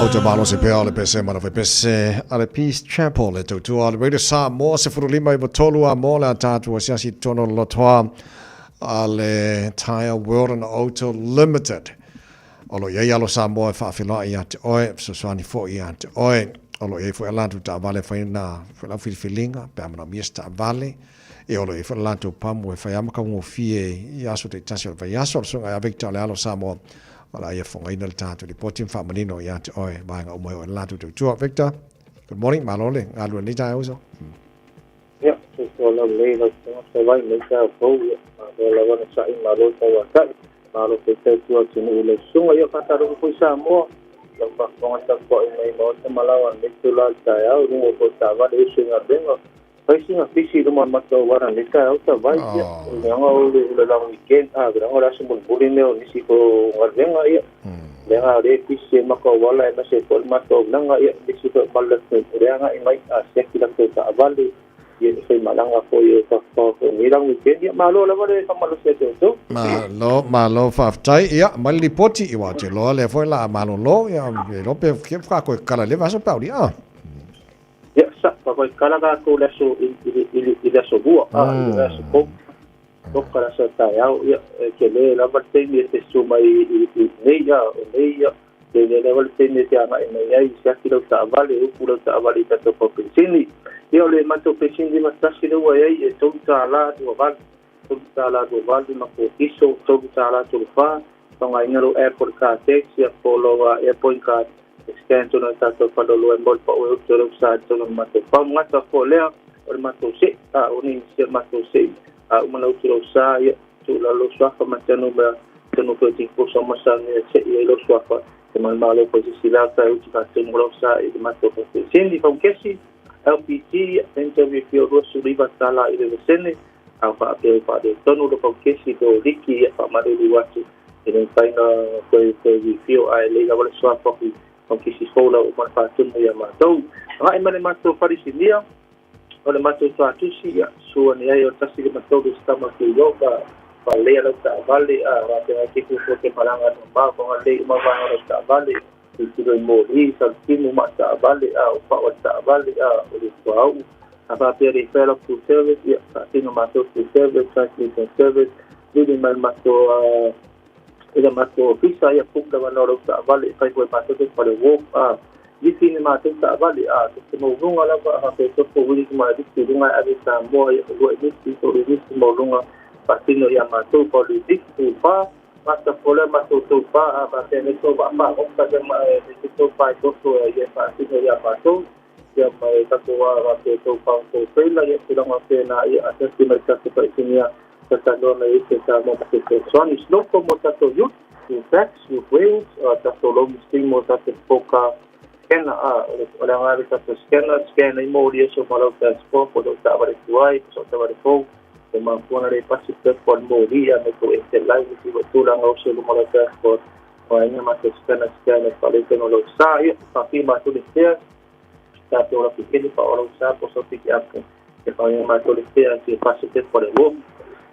O te malo se pea o le pese mana fai pese a le Peace Chapel le tautua le Radio Samoa se furulima i tolu a mo le a tātua siasi tono lotoa a le Tire World and Auto Limited. O lo iai alo Samoa e whaawhiloa i a te oe, sosoani fo i a te oe. O lo iai fo e lātou ta vale whai nā whai lau whiriwhiringa, pe amana mia se ta vale. E o lo iai fo e lātou pamu e whai amaka ungo fie i aso te tasi o le whai aso. O le sunga ia Victor o le alo Samoa. O la ia whangaina le tātou ripoti mwhaamanino i a te oe. Vaenga umai o e lātou tautua. Victor, good morning, malo le, ngā lua ni tai uso. Ia, se so lau lei lau tonga sa vai nei tā fou, ia, malo lava na sa'i, malo tau atai, malo te tautua tunu ule sunga, ia whataroku pui Samoa, lau whakonga tapuai mai maota malawa nei tū la tai au, runga ko tā wale usu ngā benga, pai singa fisi ruma mata o wara nei tā au tā vai, ia, le anga o le ule lang weekend, a, le anga rasa mun buli meo nisi ko ngā benga, ia, le anga re fisi e maka o wala e mase ko mata o nanga, ia, nisi ko mala te reanga i mai, a, siaki lang te tā wale, ia ni whai malanga ko ia ka ko ni lang weekend, ia, malo lava le ka malo se te o Malo, malo whaftai, ia, mai ripoti i wā te loa le foi la malo lo, ia, e lope ke whakako e kala le vaso pauri, a. Ia, sa, whakoi kala ka kō le aso i le aso bua, a, i le aso kō. Toka la sa tai au, ia, ke le lava le teimi e te su mai i nei, ia, o nei, ia, ke le lava le teimi e te anga e mai ai, se aki lau taavale, upu lau taavale i tatou paupensini. Ia, o le matou pensini ma tasi le ua ai, e tolu tālā tua valu, tolu tālā tua valu ma kō kiso, tolu tālā tolu whā, tonga inga lo airport car tax, ia, po lo airport card, scan tonu tātou whalolo e mol pa ue utu rau sa tonu matou pau ngata fo lea, o le matou se, a, o ni se matou se, a, umana utu rau sa, ia, tu la lo suafa ma tanu mea, tanu koe tinko sa masa nea se i lo suafa, te mai malo koe se sila ka utu ka tanu rau sa i te matou pa te sendi faukesi, LPG, interview fio rua suriva tala i le vesene, a wha apea wha de tonu lo faukesi do riki ia wha maruru atu, e nei whainga koe koe fio a e leila wale suafa ki faukesi fola o mana whātumu ia mātou. Nga e mane mātou wharisinia, o le mātou tuatusi, ia, sua ni ai o tasi le mātou le stama ki yoga, wha lea lau taavale, a wha te ngai kiku fo te maranga no mā, wha ngā lei uma wā lau taavale, i tiro i mōri, sa timu mā taavale, a o wha o taavale, a o le tuau, a wha pia re whela full service, ia, wha tino mātou full service, translation service, lili mai mātou, ila mātou visa, ia pukla wā lau taavale, whai koe mātou te whare walk, a lisi ni mātou taavale, a te maununga lava, a te topo wili ki maa lisi, runga ave Samoa, ia ua lisi, o lisi maununga, patino ia mātou, pa le lisi, tu pā, mata pole mātou tau pā, a mā te neto wā pā, oka te maa e te tau pā i toto, ia patino ia mātou, ia mai tato wā wā te tau pā o tau peila, ia tūranga pēnā, ia atasi mai tato pa isinia, tatanona i te Samoa ma te Swani Snoko mo tato youth, new facts, new wales, tato lomi steam mo tato poka scanner, a, o le ngā tato scanner, scanner i mōri eso ma lau passport, po lau tāware tuai, po sau tāware fou, te māpuana re pasi passport mōri, a me ko e te lai, me te tūranga o se luma lau passport, o a inga ma te scanner, scanner, pa le teno lau sa, ia, pa fi mātou le tea, tā te ora pikeni, pa o lau sa, po sau piki apu, te pa inga mātou le tea, te pasi passport e wō.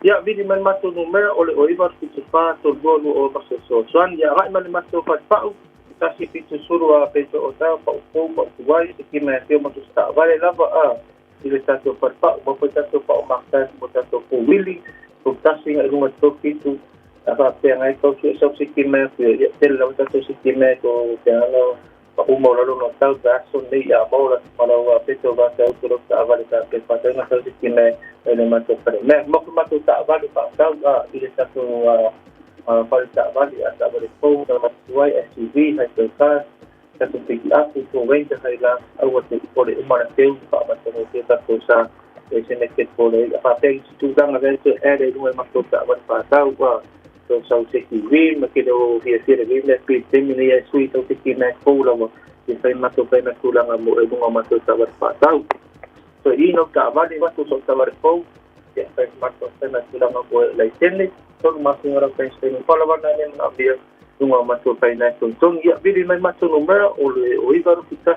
Ia, vili mai mātou numera, o le oiva, fitu whā, tolu lua, o masa so soan, ia, ngai mai mātou whai tasi fitu suru a peto o tau, pau pau, pau tuai, se ki mea teo matu sta vale lava, a, i le tātou whai pau, mo tātou pau maktai, mo tātou pau wili, o tasi ngai runga tō fitu, A faapea ai tau sue sau sikime ku ia tele lava tatou sikime ko te ana pa uma o lalo no tau pe aso nei a mola malau a peto va tau ko lo taavale ta pe fatauga sau sikime e le matou fale mea mo ko matou taavale faatau a i le tatou fale taavale a taavale fou na matuai SUV hai tau tatou piki apu fo ranger hai la aua te pole uma na teu faamatagofie tatou sa e se me te pole a faapea i tulaga lea toe ele i luga i matou taavale faatau a to sau seki ma ke o fia fia le me pe temi nei e sui tau seki me fou lava e fai matou fai na tulaga mo e luga o matou taavale faatau so i no taavale matou sau taavale fou ia fai matou fai na tulaga mo e laisene tolu masina lau fai se pala wana le manaomia luga o matou finance togitogi. Ia vili mai matou numera o le o 9 lufi 1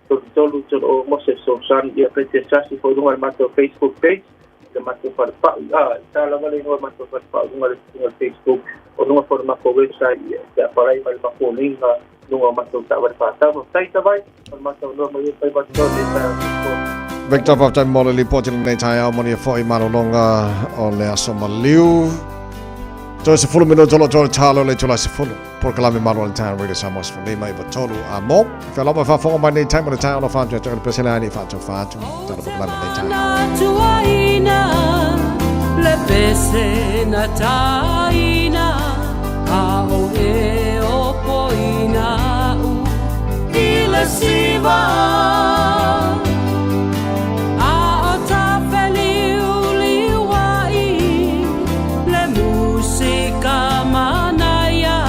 3 3 3 o mo se fesoasoani. Ia pe te asiasi foi luga o le matou Facebook page i le matou falepau. A i ta lava le igoa o le matou falepau luga le luga le Facebook o luga foi o le matou website ia te apalai mai le matou liga luga o matou taavale faatau. Faafetai tavai o le matou noa mai e fai matou le taeao soifua. Victor, faafetai mo le lipoti lenei taeao, manuia foi malologa o le aso maliu. Toe 10 minuto lo toe talo le itula 10. Polokalame malu ale taeao Radio Samoa 15 i tolu a mo. Whea lava whaafonga mai nei taimo le taeao no whātu atu le pesele ai nei whātu whātu. Talo polokalame nei taeao. Tuaina le pese na taina a o e o poina u i le siva. A o ta feliuliuai le musika manaia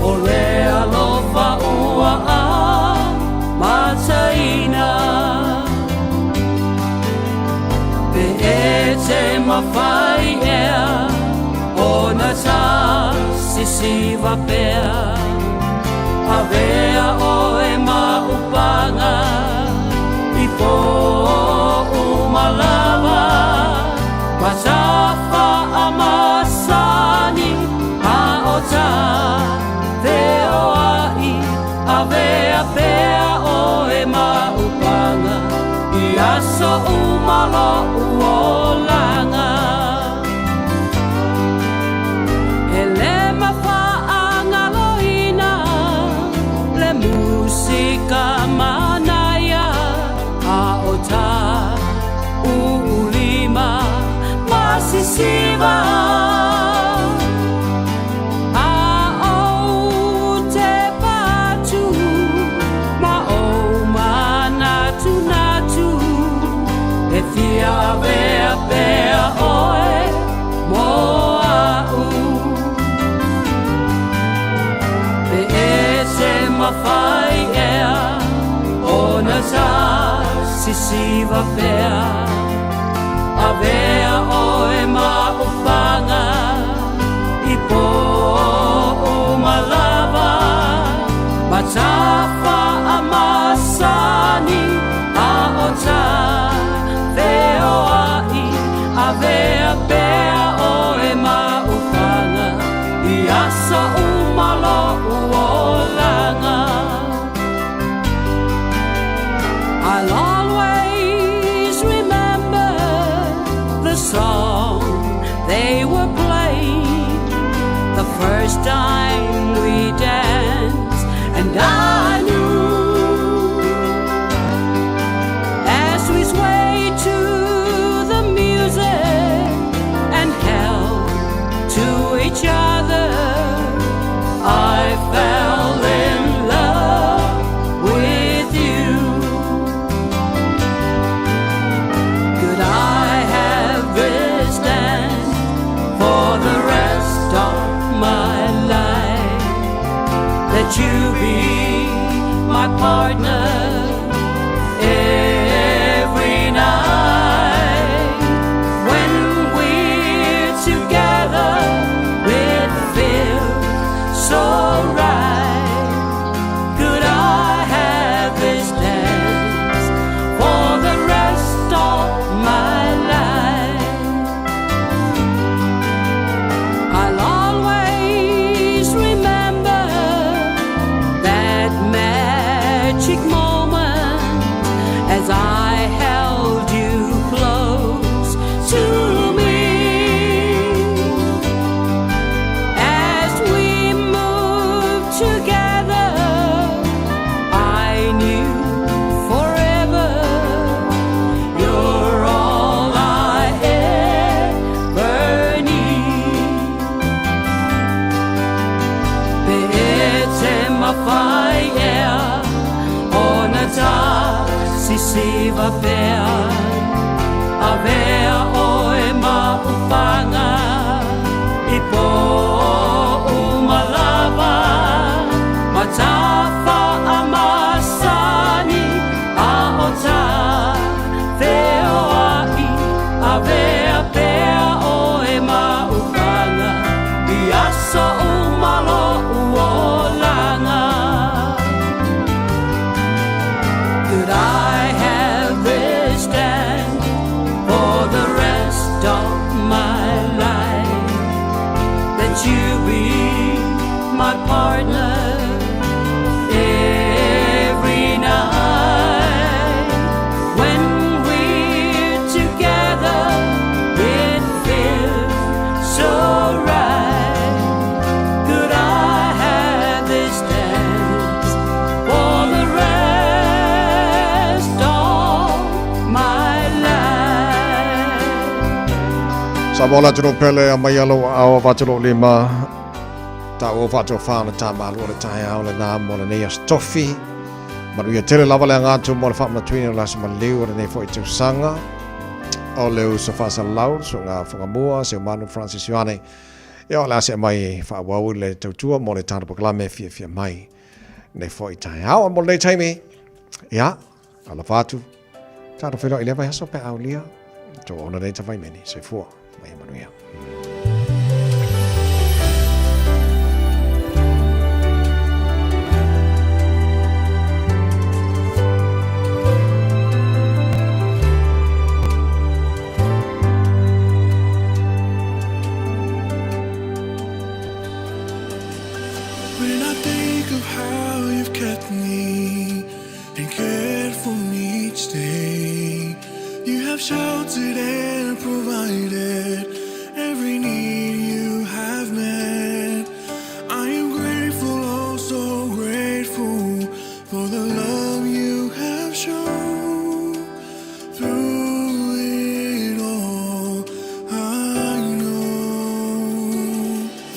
o le alofa ua a mataina. Pe e te mawhai ea o na ta sisiva pea avea o e maupanga i po umalava matafa amasani a o ta veo ai avea pea o e maupanga i aso umalo uolanga. E le mafaangaloina le musika manaia a o ta uulima masisiva. A o te patu ma o manatunatu e fia avea pea oe mo a'u. Pe e se mawhai ea o na ta sisiva pea avea oe maupanga i po umalava matafa amasani a o ta veo ai avea pea oe maupanga i aso umalo uolanga. I'll always remember the song they were playing the first time we danced, and I knew as we swayed to the music and held to each other, I fell in love with you. Could I have this dance for the rest of my life? Let you be my partner every night. When we're together, it feels so right. Could I have this dance for the rest of my life? I'll always remember that magic moment. mafai ea ona ta sisiva pea. Avea oe ma ufaga i po umalava ma tafa amasani a o ta feoai. Avea pea oe ma ufaga i aso uma lo'u olaga. Could I have this dance for the rest of my life? That you be my partner every night. When we're together, it feels so right. Could I have this dance for the rest of my life? Sa mola tino pele a mai alo ao whātalo lima ta o whātalo whāna tā malu o le tai ao le nā mo le nei as tofi. Manu ia tele lava le angatu mo le whaamana tuina o lasa maleu o le nei fo i tausaga o le uso whaasa lau so ngā whangamua se o Manu Francis Ioane. Ia o le ase mai whaawau le tautua mo le tāna pokalame fia fia mai nei fo i tai ao mo le nei taimi. Ia, ala whātu. Tāna whenua i le vai aso pe aulia. Tō ona nei tawhai meni, se fua, mai e manuia. When I think of how you've kept me and cared for me each day, you have sheltered and provided every need you have met. I am grateful, oh so grateful for the love you have shown. Through it all, I know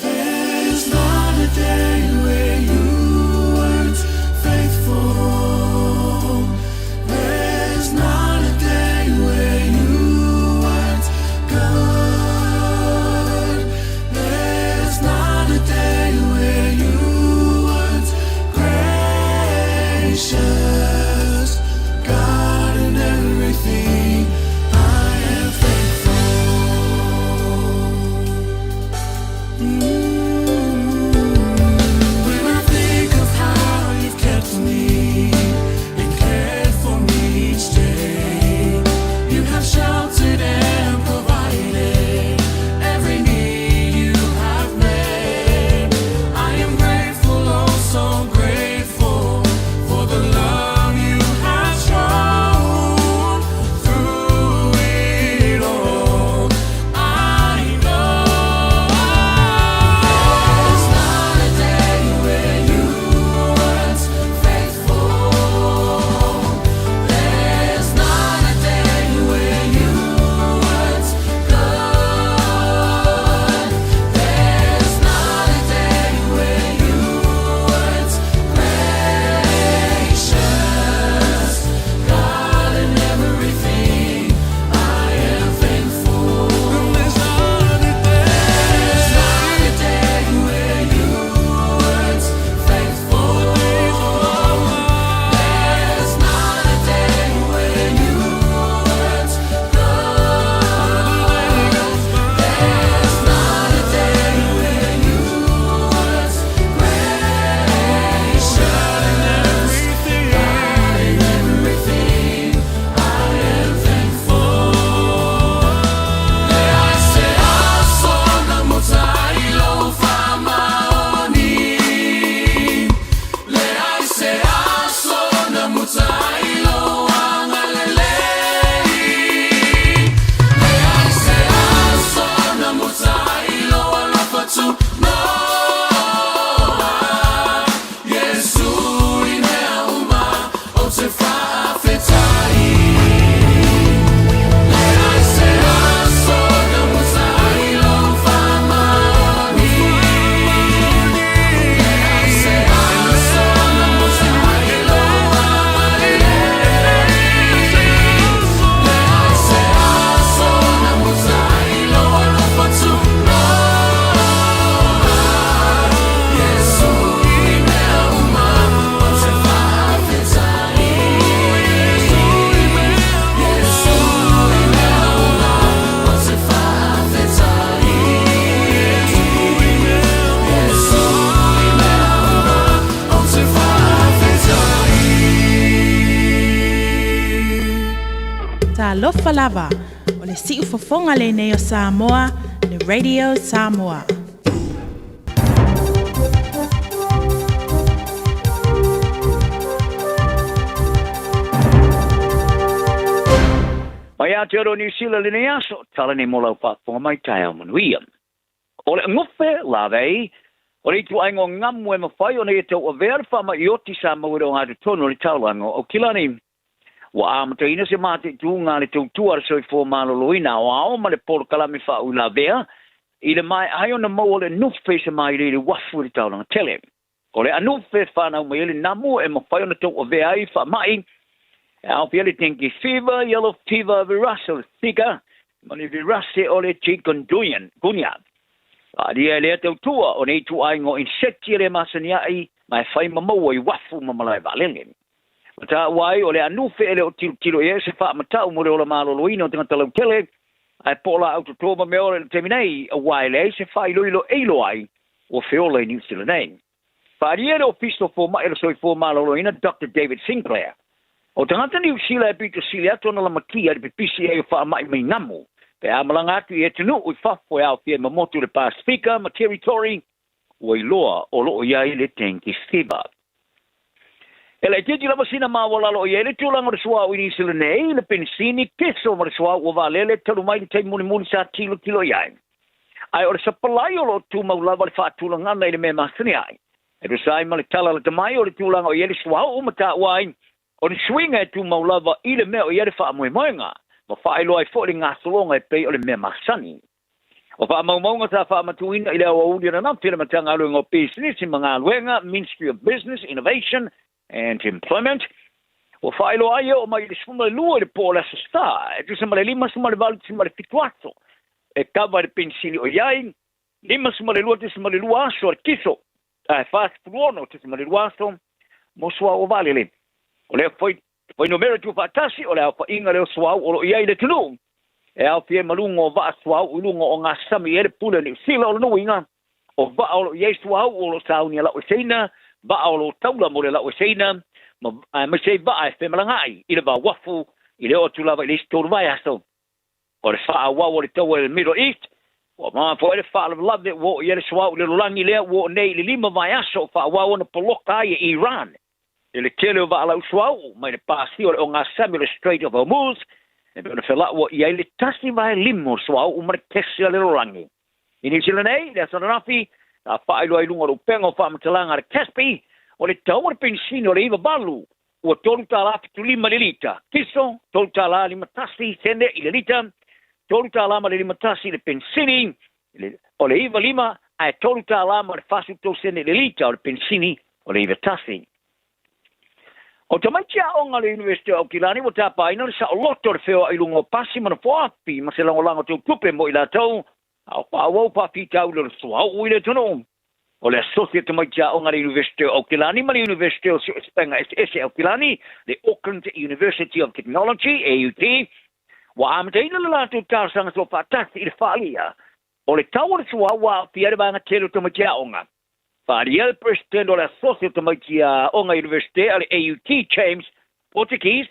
there's not a day where you weren't faithful. There's not a day where you weren't good. Talofa lava, o le siufofoga lenei o Samoa, le Radio Samoa. Mai Aotearoa Niu Sila lenei aso, tala nei mo lau faafofoga mai taeao manuia. O le agofe lavei, o le ituaiga o gamu e mafai ona ia tauavea le faama'i oti sa maua i le ogatotonu o le taulaga o Aukilani. Ua amataina se mataituga a le tautua a le soifua maloloina aoao ma le polokalame faauilavea i le maea ai ona maua o le nufe i se mailei i le uafu i le taulaga tele. O le anufe e fanau mai ai le namu e mafai ona tauavea ai faamai e aofia le dengue fever, yellow fever, virus o le Zika ma le virase o le chikungunya. Faaalia e lea tautua o nei ituaiga o inseti e le masani ai ma e fai ma maua i uafu ma malae vaalele. Ma taua ai o le anufe e le o tilotilo i ai se faamatau mo le ola maloloina o tagata lautele ae po o laau toto ma mea ola i le taimi nei auā e leai se faailoilo e iloa ai ua feola i Niu Sila nei. Faaalia e le Ofisa o Fomai o le Soifua Maloloina Doctor David Sinclair, o tagata Niu Sila e pito sili atu ona lamatia i le pipisi ai o faamai mai gamu pe a malaga atu i atunuu i fafo e aofia ai ma motu i le Pasifika ma Territory ua iloa o lo o i ai le dengue fever. E laitiiti lava sina maualalo o i ai le tulaga o le suauu i Niu Sila nei, le penisini, keso ma le suauu o vaalele talu mai le taimi mulimuli sa tilotilo i ai. Ae o le sapalai o lo o tumau lava le faatulagana i le mea masani ai. E tusa ai ma le tala lata mai o le tulaga o i ai le suauu ma taua ai, o ni suiga e tumau lava i le mea o i ai le faamoemoega, ma faailoa ai foi le gasologa e pei o le mea masani. O faamaumauga sa faamatuina i le aoauli ananafi a le Matagaluega o Pisinisi ma Galuega, Ministry of Business, Innovation and Employment, ua faailoa ai e oo mai i le 12 i le po o le Aso Sa, e tusa ma le 58.7 aso e kava i le penisini o i ai, 52.2 aso a le kiso, ae 46.2 aso mo suauu o vaalele. O lea foi fuainumera tuufaatasi o le aofaiga lea o suauu o lo o i ai i le atunuu, e aofia ai ma luga o vaa suauu i luga o gasami i ai le pule o Niu Sila. O lona uiga, o vaa o lo o i ai suauu o lo o sauni a laueseina, vaa o lo o taula mo le laueseina, ma aemaise ai vaa e femalagaai i le va uafu i le oo atu lava i le isi tolu vaiaso. O le faaauau o le taua i le Middle East, ua mafua ai le faalavelave ua oo i ai le suauu i le lalolagi lea ua oo nei i le lima vaiaso o faaauau ona poloka ai e Iran i le tele o vaalau suauu mai le pasia o le ogasami o le Strait of Hormuz, e pei ona felaua i ai le tasi vae lima o le suauu ma le kesi a le lalolagi. I Niu Sila nei, i le aso ananafi, sa faailoa i luga o le upega o faamatalaga a le Caspi, o le tau o le penisini o le 98 ua $3.75 i le lita, kiso $3.51 sene i le lita, $3.51 i le penisini o le 95 ae $3.43 i le lita o le penisini o le 91. O tamaiti aoga a le Iunivesite o Aukilani ua tapaina le saoloto o le feoai i luga o pasi ma nofoafi ma se lagolago teutupe mo i latou a o faaauau faafitauli o le suauu i le atunuu. O le asosi a tamaiti aoga a le Iunivesite o Aukilani ma le Iunivesite o Suesuega Eseese Aukilani, le Auckland University of Technology, AUT, ua amataina le latou talosaga soofaatasi i le faaalia o le tau o le suauu ua aafia ai le vaega tele o tamaiti aoga. Faaalia le Peresetene o le Asosi o Tamaiti Aoga Iunivesite a le AUT, James Portuguese,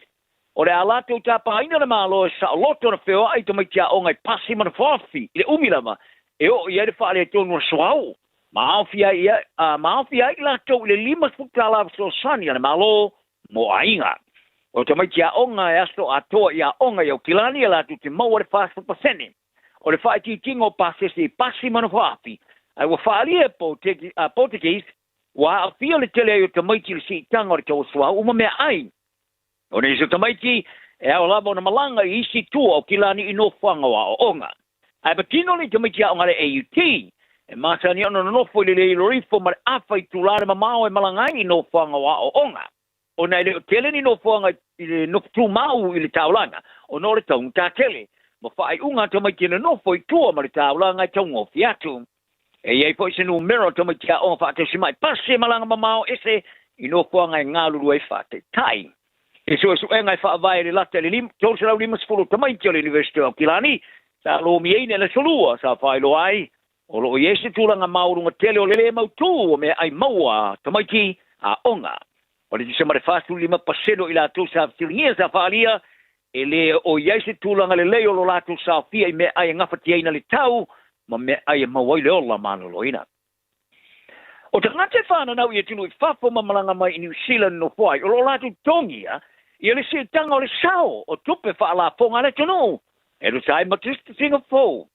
o le a latou tapaina le Malo e saoloto ona feoai tamaiti aoga i pasi ma nofoafi i le umi lava e oo i ai le faaletonu o le suauu ma aofia ai ma aofia ai i latou i le $50 fesoasoani a le Malo mo aiga. O tamaiti aoga e aso atoa i aoga i Aukilani e latou te maua le 40% o le faaitiitiga o pasese i pasi ma nofoafi, ae ua faaalia e Portuguese ua aafia le tele ai o tamaiti i le siitaga o le tau o suauu ma meaai. O nisi o tamaiti e ao lava ona malaga i isi tua o Kilani i nofoaga o aoaoga. Ae patino le tamaiti aoga a le AUT e masani ona nonofo i le le iloifo ma le afa itula le mamao e malaga ai i nofoaga o aoaoga. Ona e le o tele ni nofoaga i le nofo tumau i le taulaga ona o le taugata tele ma faaiuga a tamaiti e nonofo i tua ma le taulaga e taugofie atu. E i ai foi se numera o tamaiti aoga faatausimai pasi e malaga mamao ese i nofoaga e galulue ai faataitai. I suesuega e faavae i le lata i le 350 o tamaiti o le Iunivesite o Aukilani sa lomiaina i le aso Lua sa faailoa ai o lo o i ai se tulaga maualuga tele o le lē mautū o meaai maua a tamaiti aoga. O le tusa ma le 45% o i latou sa fesiligia sa faaalia E lē o i ai se tulaga lelei o lo latou saofia i meaai e gafatiaina le tau ma meaai e maua ai le ola maloloina. O tagata e fananau i atunuu i fafo ma malaga mai i Niu Sila nonofo ai, o lo o latou togia ia le siitaga o le sao o tupe faalafoga a le atunuu e tusa ai ma tusitusiga fou.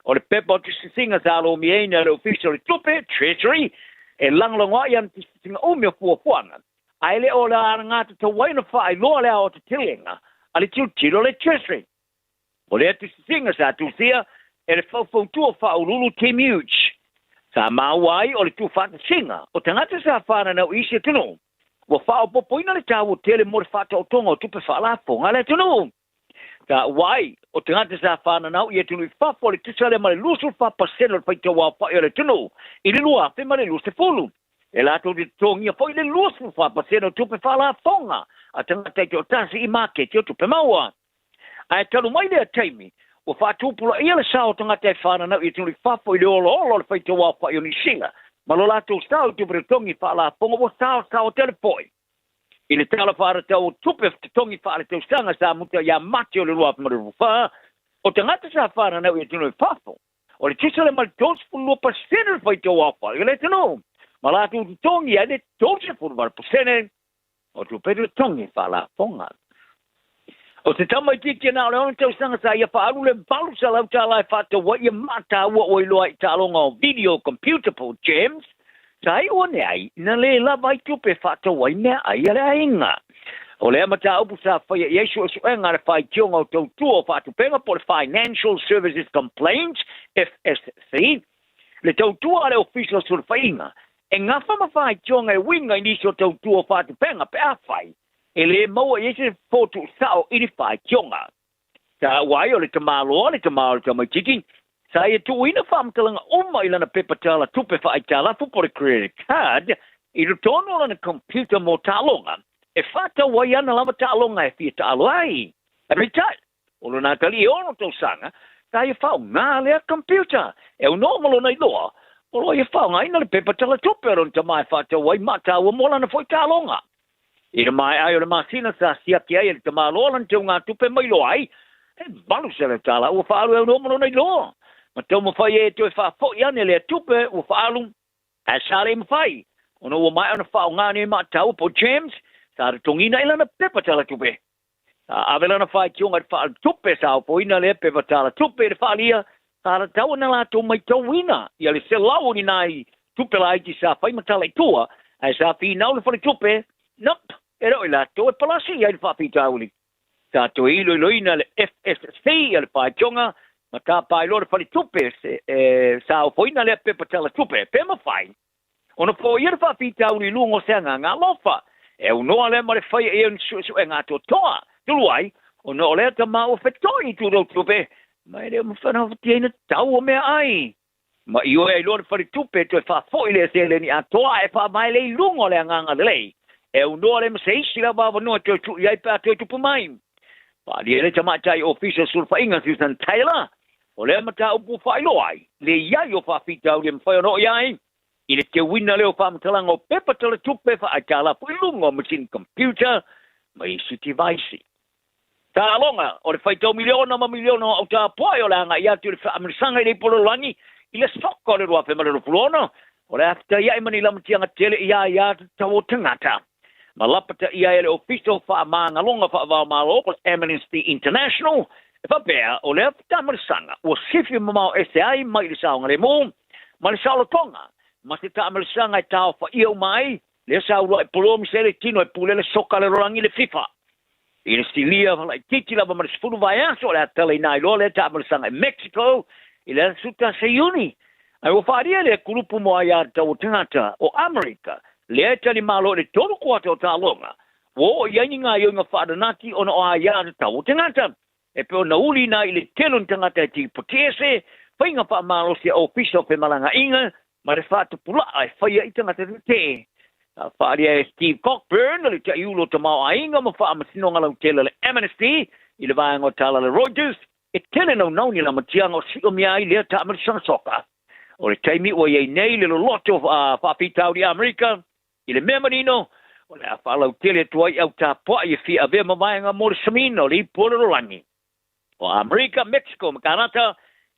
O le pepa o tusitusiga sa lomiaina e le Ofisa o le Tupe, Treasury, e lagolago ai ana tusitusiga umi o fuafuaga, ae le o le alagatatau ai ona faailoa le aoatetelega a le tilotilo a le Treasury. O lea tusitusiga sa tusia e le faufautua faauluulu Tim Hughes, sa maua ai o le tuufaatasiga o tagata sa fananau i isi atunuu ua faaopoopoina le taua tele mo le faataotoga o tupe faalafoga a le atunuu. Taua ai, o tagata sa fananau i atunuu i fafo le tusa lea ma le 24% o le faitauaofai o le atunuu i le 2020. E latou te totogia foi le 24% o tupe faalafoga a tagata taitoatasi i maketi o tupe maua. Ae talu mai lea taimi, ua faatupulaia le sao o tagata e fananau i atunuu i fafo i le olaola o le faitauaofai o Niu Sila, ma lo latou sao i tupe totogi faalafoga ua saosaoa tele foi. I le Tala Faatatau o Tupe Totogi Faaletausaga sa muta ia Mati o le 2024, o tagata sa fananau i atunuu i fafo, o le tusa lea ma le 32% o le faitauaofai o le atunuu, ma latou totogi ai le 38% o tupe totogi faalafoga. O se tamaitiiti na o le 6 tausaga sa ia faaalu le $800 e faatau ai ia maataua ua iloa ai i taaloga o video computer po o gems, sa iu ane ai na lē lava ai tupe e faatau ai meaai a le aiga. O lea mataupu sa faia i ai suesuega a le Faitioga o Tautua o Faatupega po o le Financial Services Complaints, FSC, le tautua a le Ofisa o Sulufaiga e gafa ma faitioga e uiga i nisi o tautua o faatupega pe afai e lē maua i ai se fofo tuusao i ni faitioga. Taua ai o le tamaloa le tama o le tamaititi sa ia tuuina faamatalaga uma i lana pepa tala tupe faaaitalafu po o le credit card i totonu o lana computer mo taaloga e faatau ai ana lava taaloga e fia taalo ai. Ae peitai, o lona atalii e 6 tausaga sa ia faaaoga lea computer e aunoa ma lona iloa o lo o ia faaaogaina le pepa tala tupe a lona tama e faatau ai maataua mo lana foi taaloga. I le maea ai o le masina sa siaki ai e le tamaloa lana teugatupe ma iloa ai, e $800 ua faaalu e aunoa ma lona iloa. Ma taumafai ai e toe faafoi ane lea tupe ua faaalu, ae sa le mafai, ona ua maea ona faaaoga nei maataua po o gems sa totogiina i lana pepa tala tupe. Sa ave lana faitioga i le faaletupe, sa ofoina lea pepa tala tupe i le faaalia, sa tatau ona latou maitauina ia le 100 o ni nai tupe laiti sa fai ma tala i tua, ae sa finau le faletupe, nope, e le o i latou e palasi i ai le faafitauli. Sa toe iloiloina le FSC a le faitioga ma tapa ai loa le faletupe sa ofoina lea pepa tala tupe, pe mafai ona foia le faafitauli i luga o se agaga alofa. E aunoa lea ma le faia i ai o ni suesuega atoatoa, talu ai, ona o lea tama ua feto'i i tulou tupe, ma e le o mafai ona gafatia tau o meaai. Ma ioe ai loa le faletupe e toe faafo'i lea seleni atoa ae faavae lea i luga o le agaga lelei. E aunoa lea ma se isi lava avanoa e toe tuu i ai pe a toe tupu mai. Faaalia le tamaitai Ofisa o Sulufaiga Susan Taylor, o lea mataupu ua faailoa ai le i ai o faafitauli e mafai ona oo i ai i le teuina lea o faamatalaga o pepa talatupe faaaitalafu i luga o masini computer ma isi tivaisi. Taaloga o le faitau miliona ma miliona o autapoai o le agai atu i le faamalisaga i le ipu o le lalolagi i le soka o le 2026, o le a fetaiai ma ni lamatiaga tele i aia tatau o tagata. Ma lapataia ai e le Ofisa o Faamagaloga Faavaomalo po o le Amnesty International, e faapea o lea taamalisaga ua sifi mamao ese ai mai le saogalemu ma le saolotoga ma se taamalisaga e taofaia uma ai lea sa uluai polomise ai le tino e pule le soka a le lalolagi le FIFA. I le silia laitiiti lava ma le 10 vaiaso o le a talaina ai loa lea taamalisaga i Mexico i le aso 11 Iuni. Ae ua faaalia lea kulupu mo aiatatau o tagata o Amerika lea e talimalo i le 3 kuata o taaloga ua oo i ai ni gaoioiga faaananati ona o aiatatau o tagata e pei ona uliina ai i le tele o ni tagata e tipotiese, faiga faamalosi a Ofisa o Femalagaaiga ma le faatupula'a e faia i tagata tetee. Sa faaalia e Steve Cockburn, le taiulu o tamaoaiga ma faamasinoga lautele a le Amnesty i le vaega o tala a le Reuters, e tele naunau ni lamatiaga o siomia ai lea taamalisaga soka. O le taimi ua i ai nei le loloto o faafitauli i Amerika, i le mea manino, O le a faalautele atu ai au tapuai e fia avea ma vaega mo le samiina o le ipu o le lalolagi. O Amerika, Mexico ma Kanata,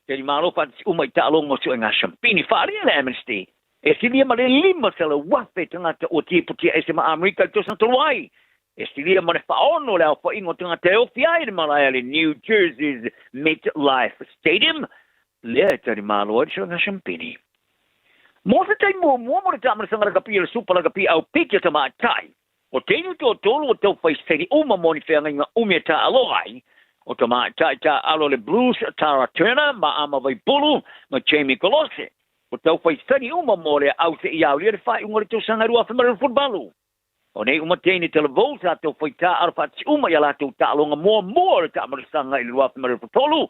tali malo faatasi uma i taaloga o suega sampini. Faaalia le Amnesty e silia ma le 500,000 tagata ua tiputia ese ma Amerika i le tausaga talu ai. E silia ma le faaono le aofaiga o tagata e ofi ai le malae a le New Jersey's MetLife Stadium, lea e tali malo ai le suega sampini. Mo se taimi muamua mo le taamalasaga lakapi o le Supa Lakapi Au Pita Tamaitai, O teinu toatolu o tau fai saini uma mo ni feagaiga umi e taaaloga ai, o tamaitai taaalo o le Blues Tara Turner ma Ama Vaipulu ma Jamie Kolose. O tau fai saini uma mo le au seia aulia le faaiuga o le tausaga 2028. O nei uma teine talavou sa tau fai taaalo faatasi uma i a latou taaloga muamua o le taamalasaga i le 2023,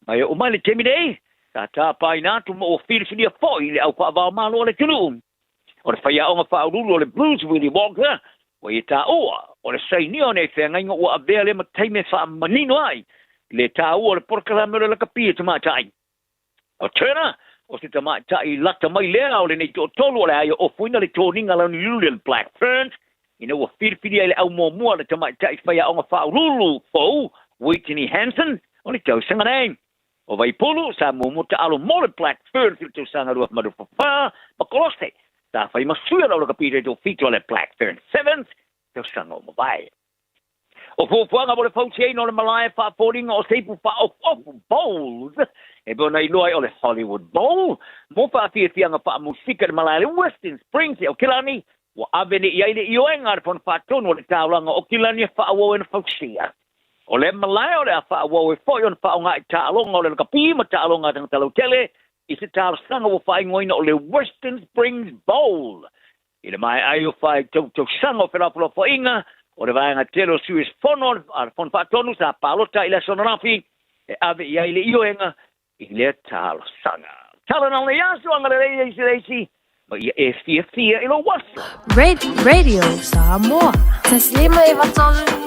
ma e oo mai le taimi nei, sa tapaina atu ma ua filifilia foi le au faavaomalo a le atunuu. O le faiaoga faauluulu o le Blues Willie Walker, ua ia taua, o le sainia o nei feagaiga ua avea lea ma taimi e faamanino ai le taua o le polokalame o le lakapi e tamaitai. O Turner, o se tamaitai lata mai lea o lenei toatolu o le a ia ofoina le toniga launiuli o le Black Ferns, ina ua filifili ai le au muamua le tamaitai faiaoga faauluulu fou Whitney Hansen o le tausaga nei. O Vaipulu, sa muamua taalo mo le Black Ferns i le tausaga 2024, ma Kolose, sa fai ma sui o le Aulakapi Taitofitu a le Black Ferns Sevens, tausaga o mavae. O fuafuaga mo le fausiaina o le malae faafoliga o se ipu faaofuofu, bowls, e pei ona iloa ai o le Hollywood Bowl, mo faafiafiaga faamusika i le malae le Western Springs i Aokelani, ua ave nei i ai le ioega a le Fono Faatonu o le Taulaga o Okilani e faaauau ai ona fausia. O le malae o le a faaauau ai foi ona faaaoga i taaloga o le lakapi ma taaloga a tagata lautele i se talosaga ua faaigoaina o le Western Springs Bowl. I le maea ai o faitau tausaga o felafolafoaiga o le vaega tele o sui usufono a le Fono Faatonu sa palota i le aso ananafi e ave i ai le ioega i lea talosaga. Tala na lenei aso, agalelei e isi le isi, ma ia e fiafia i lou aso. Radio Samoa. Taslima e vatolu.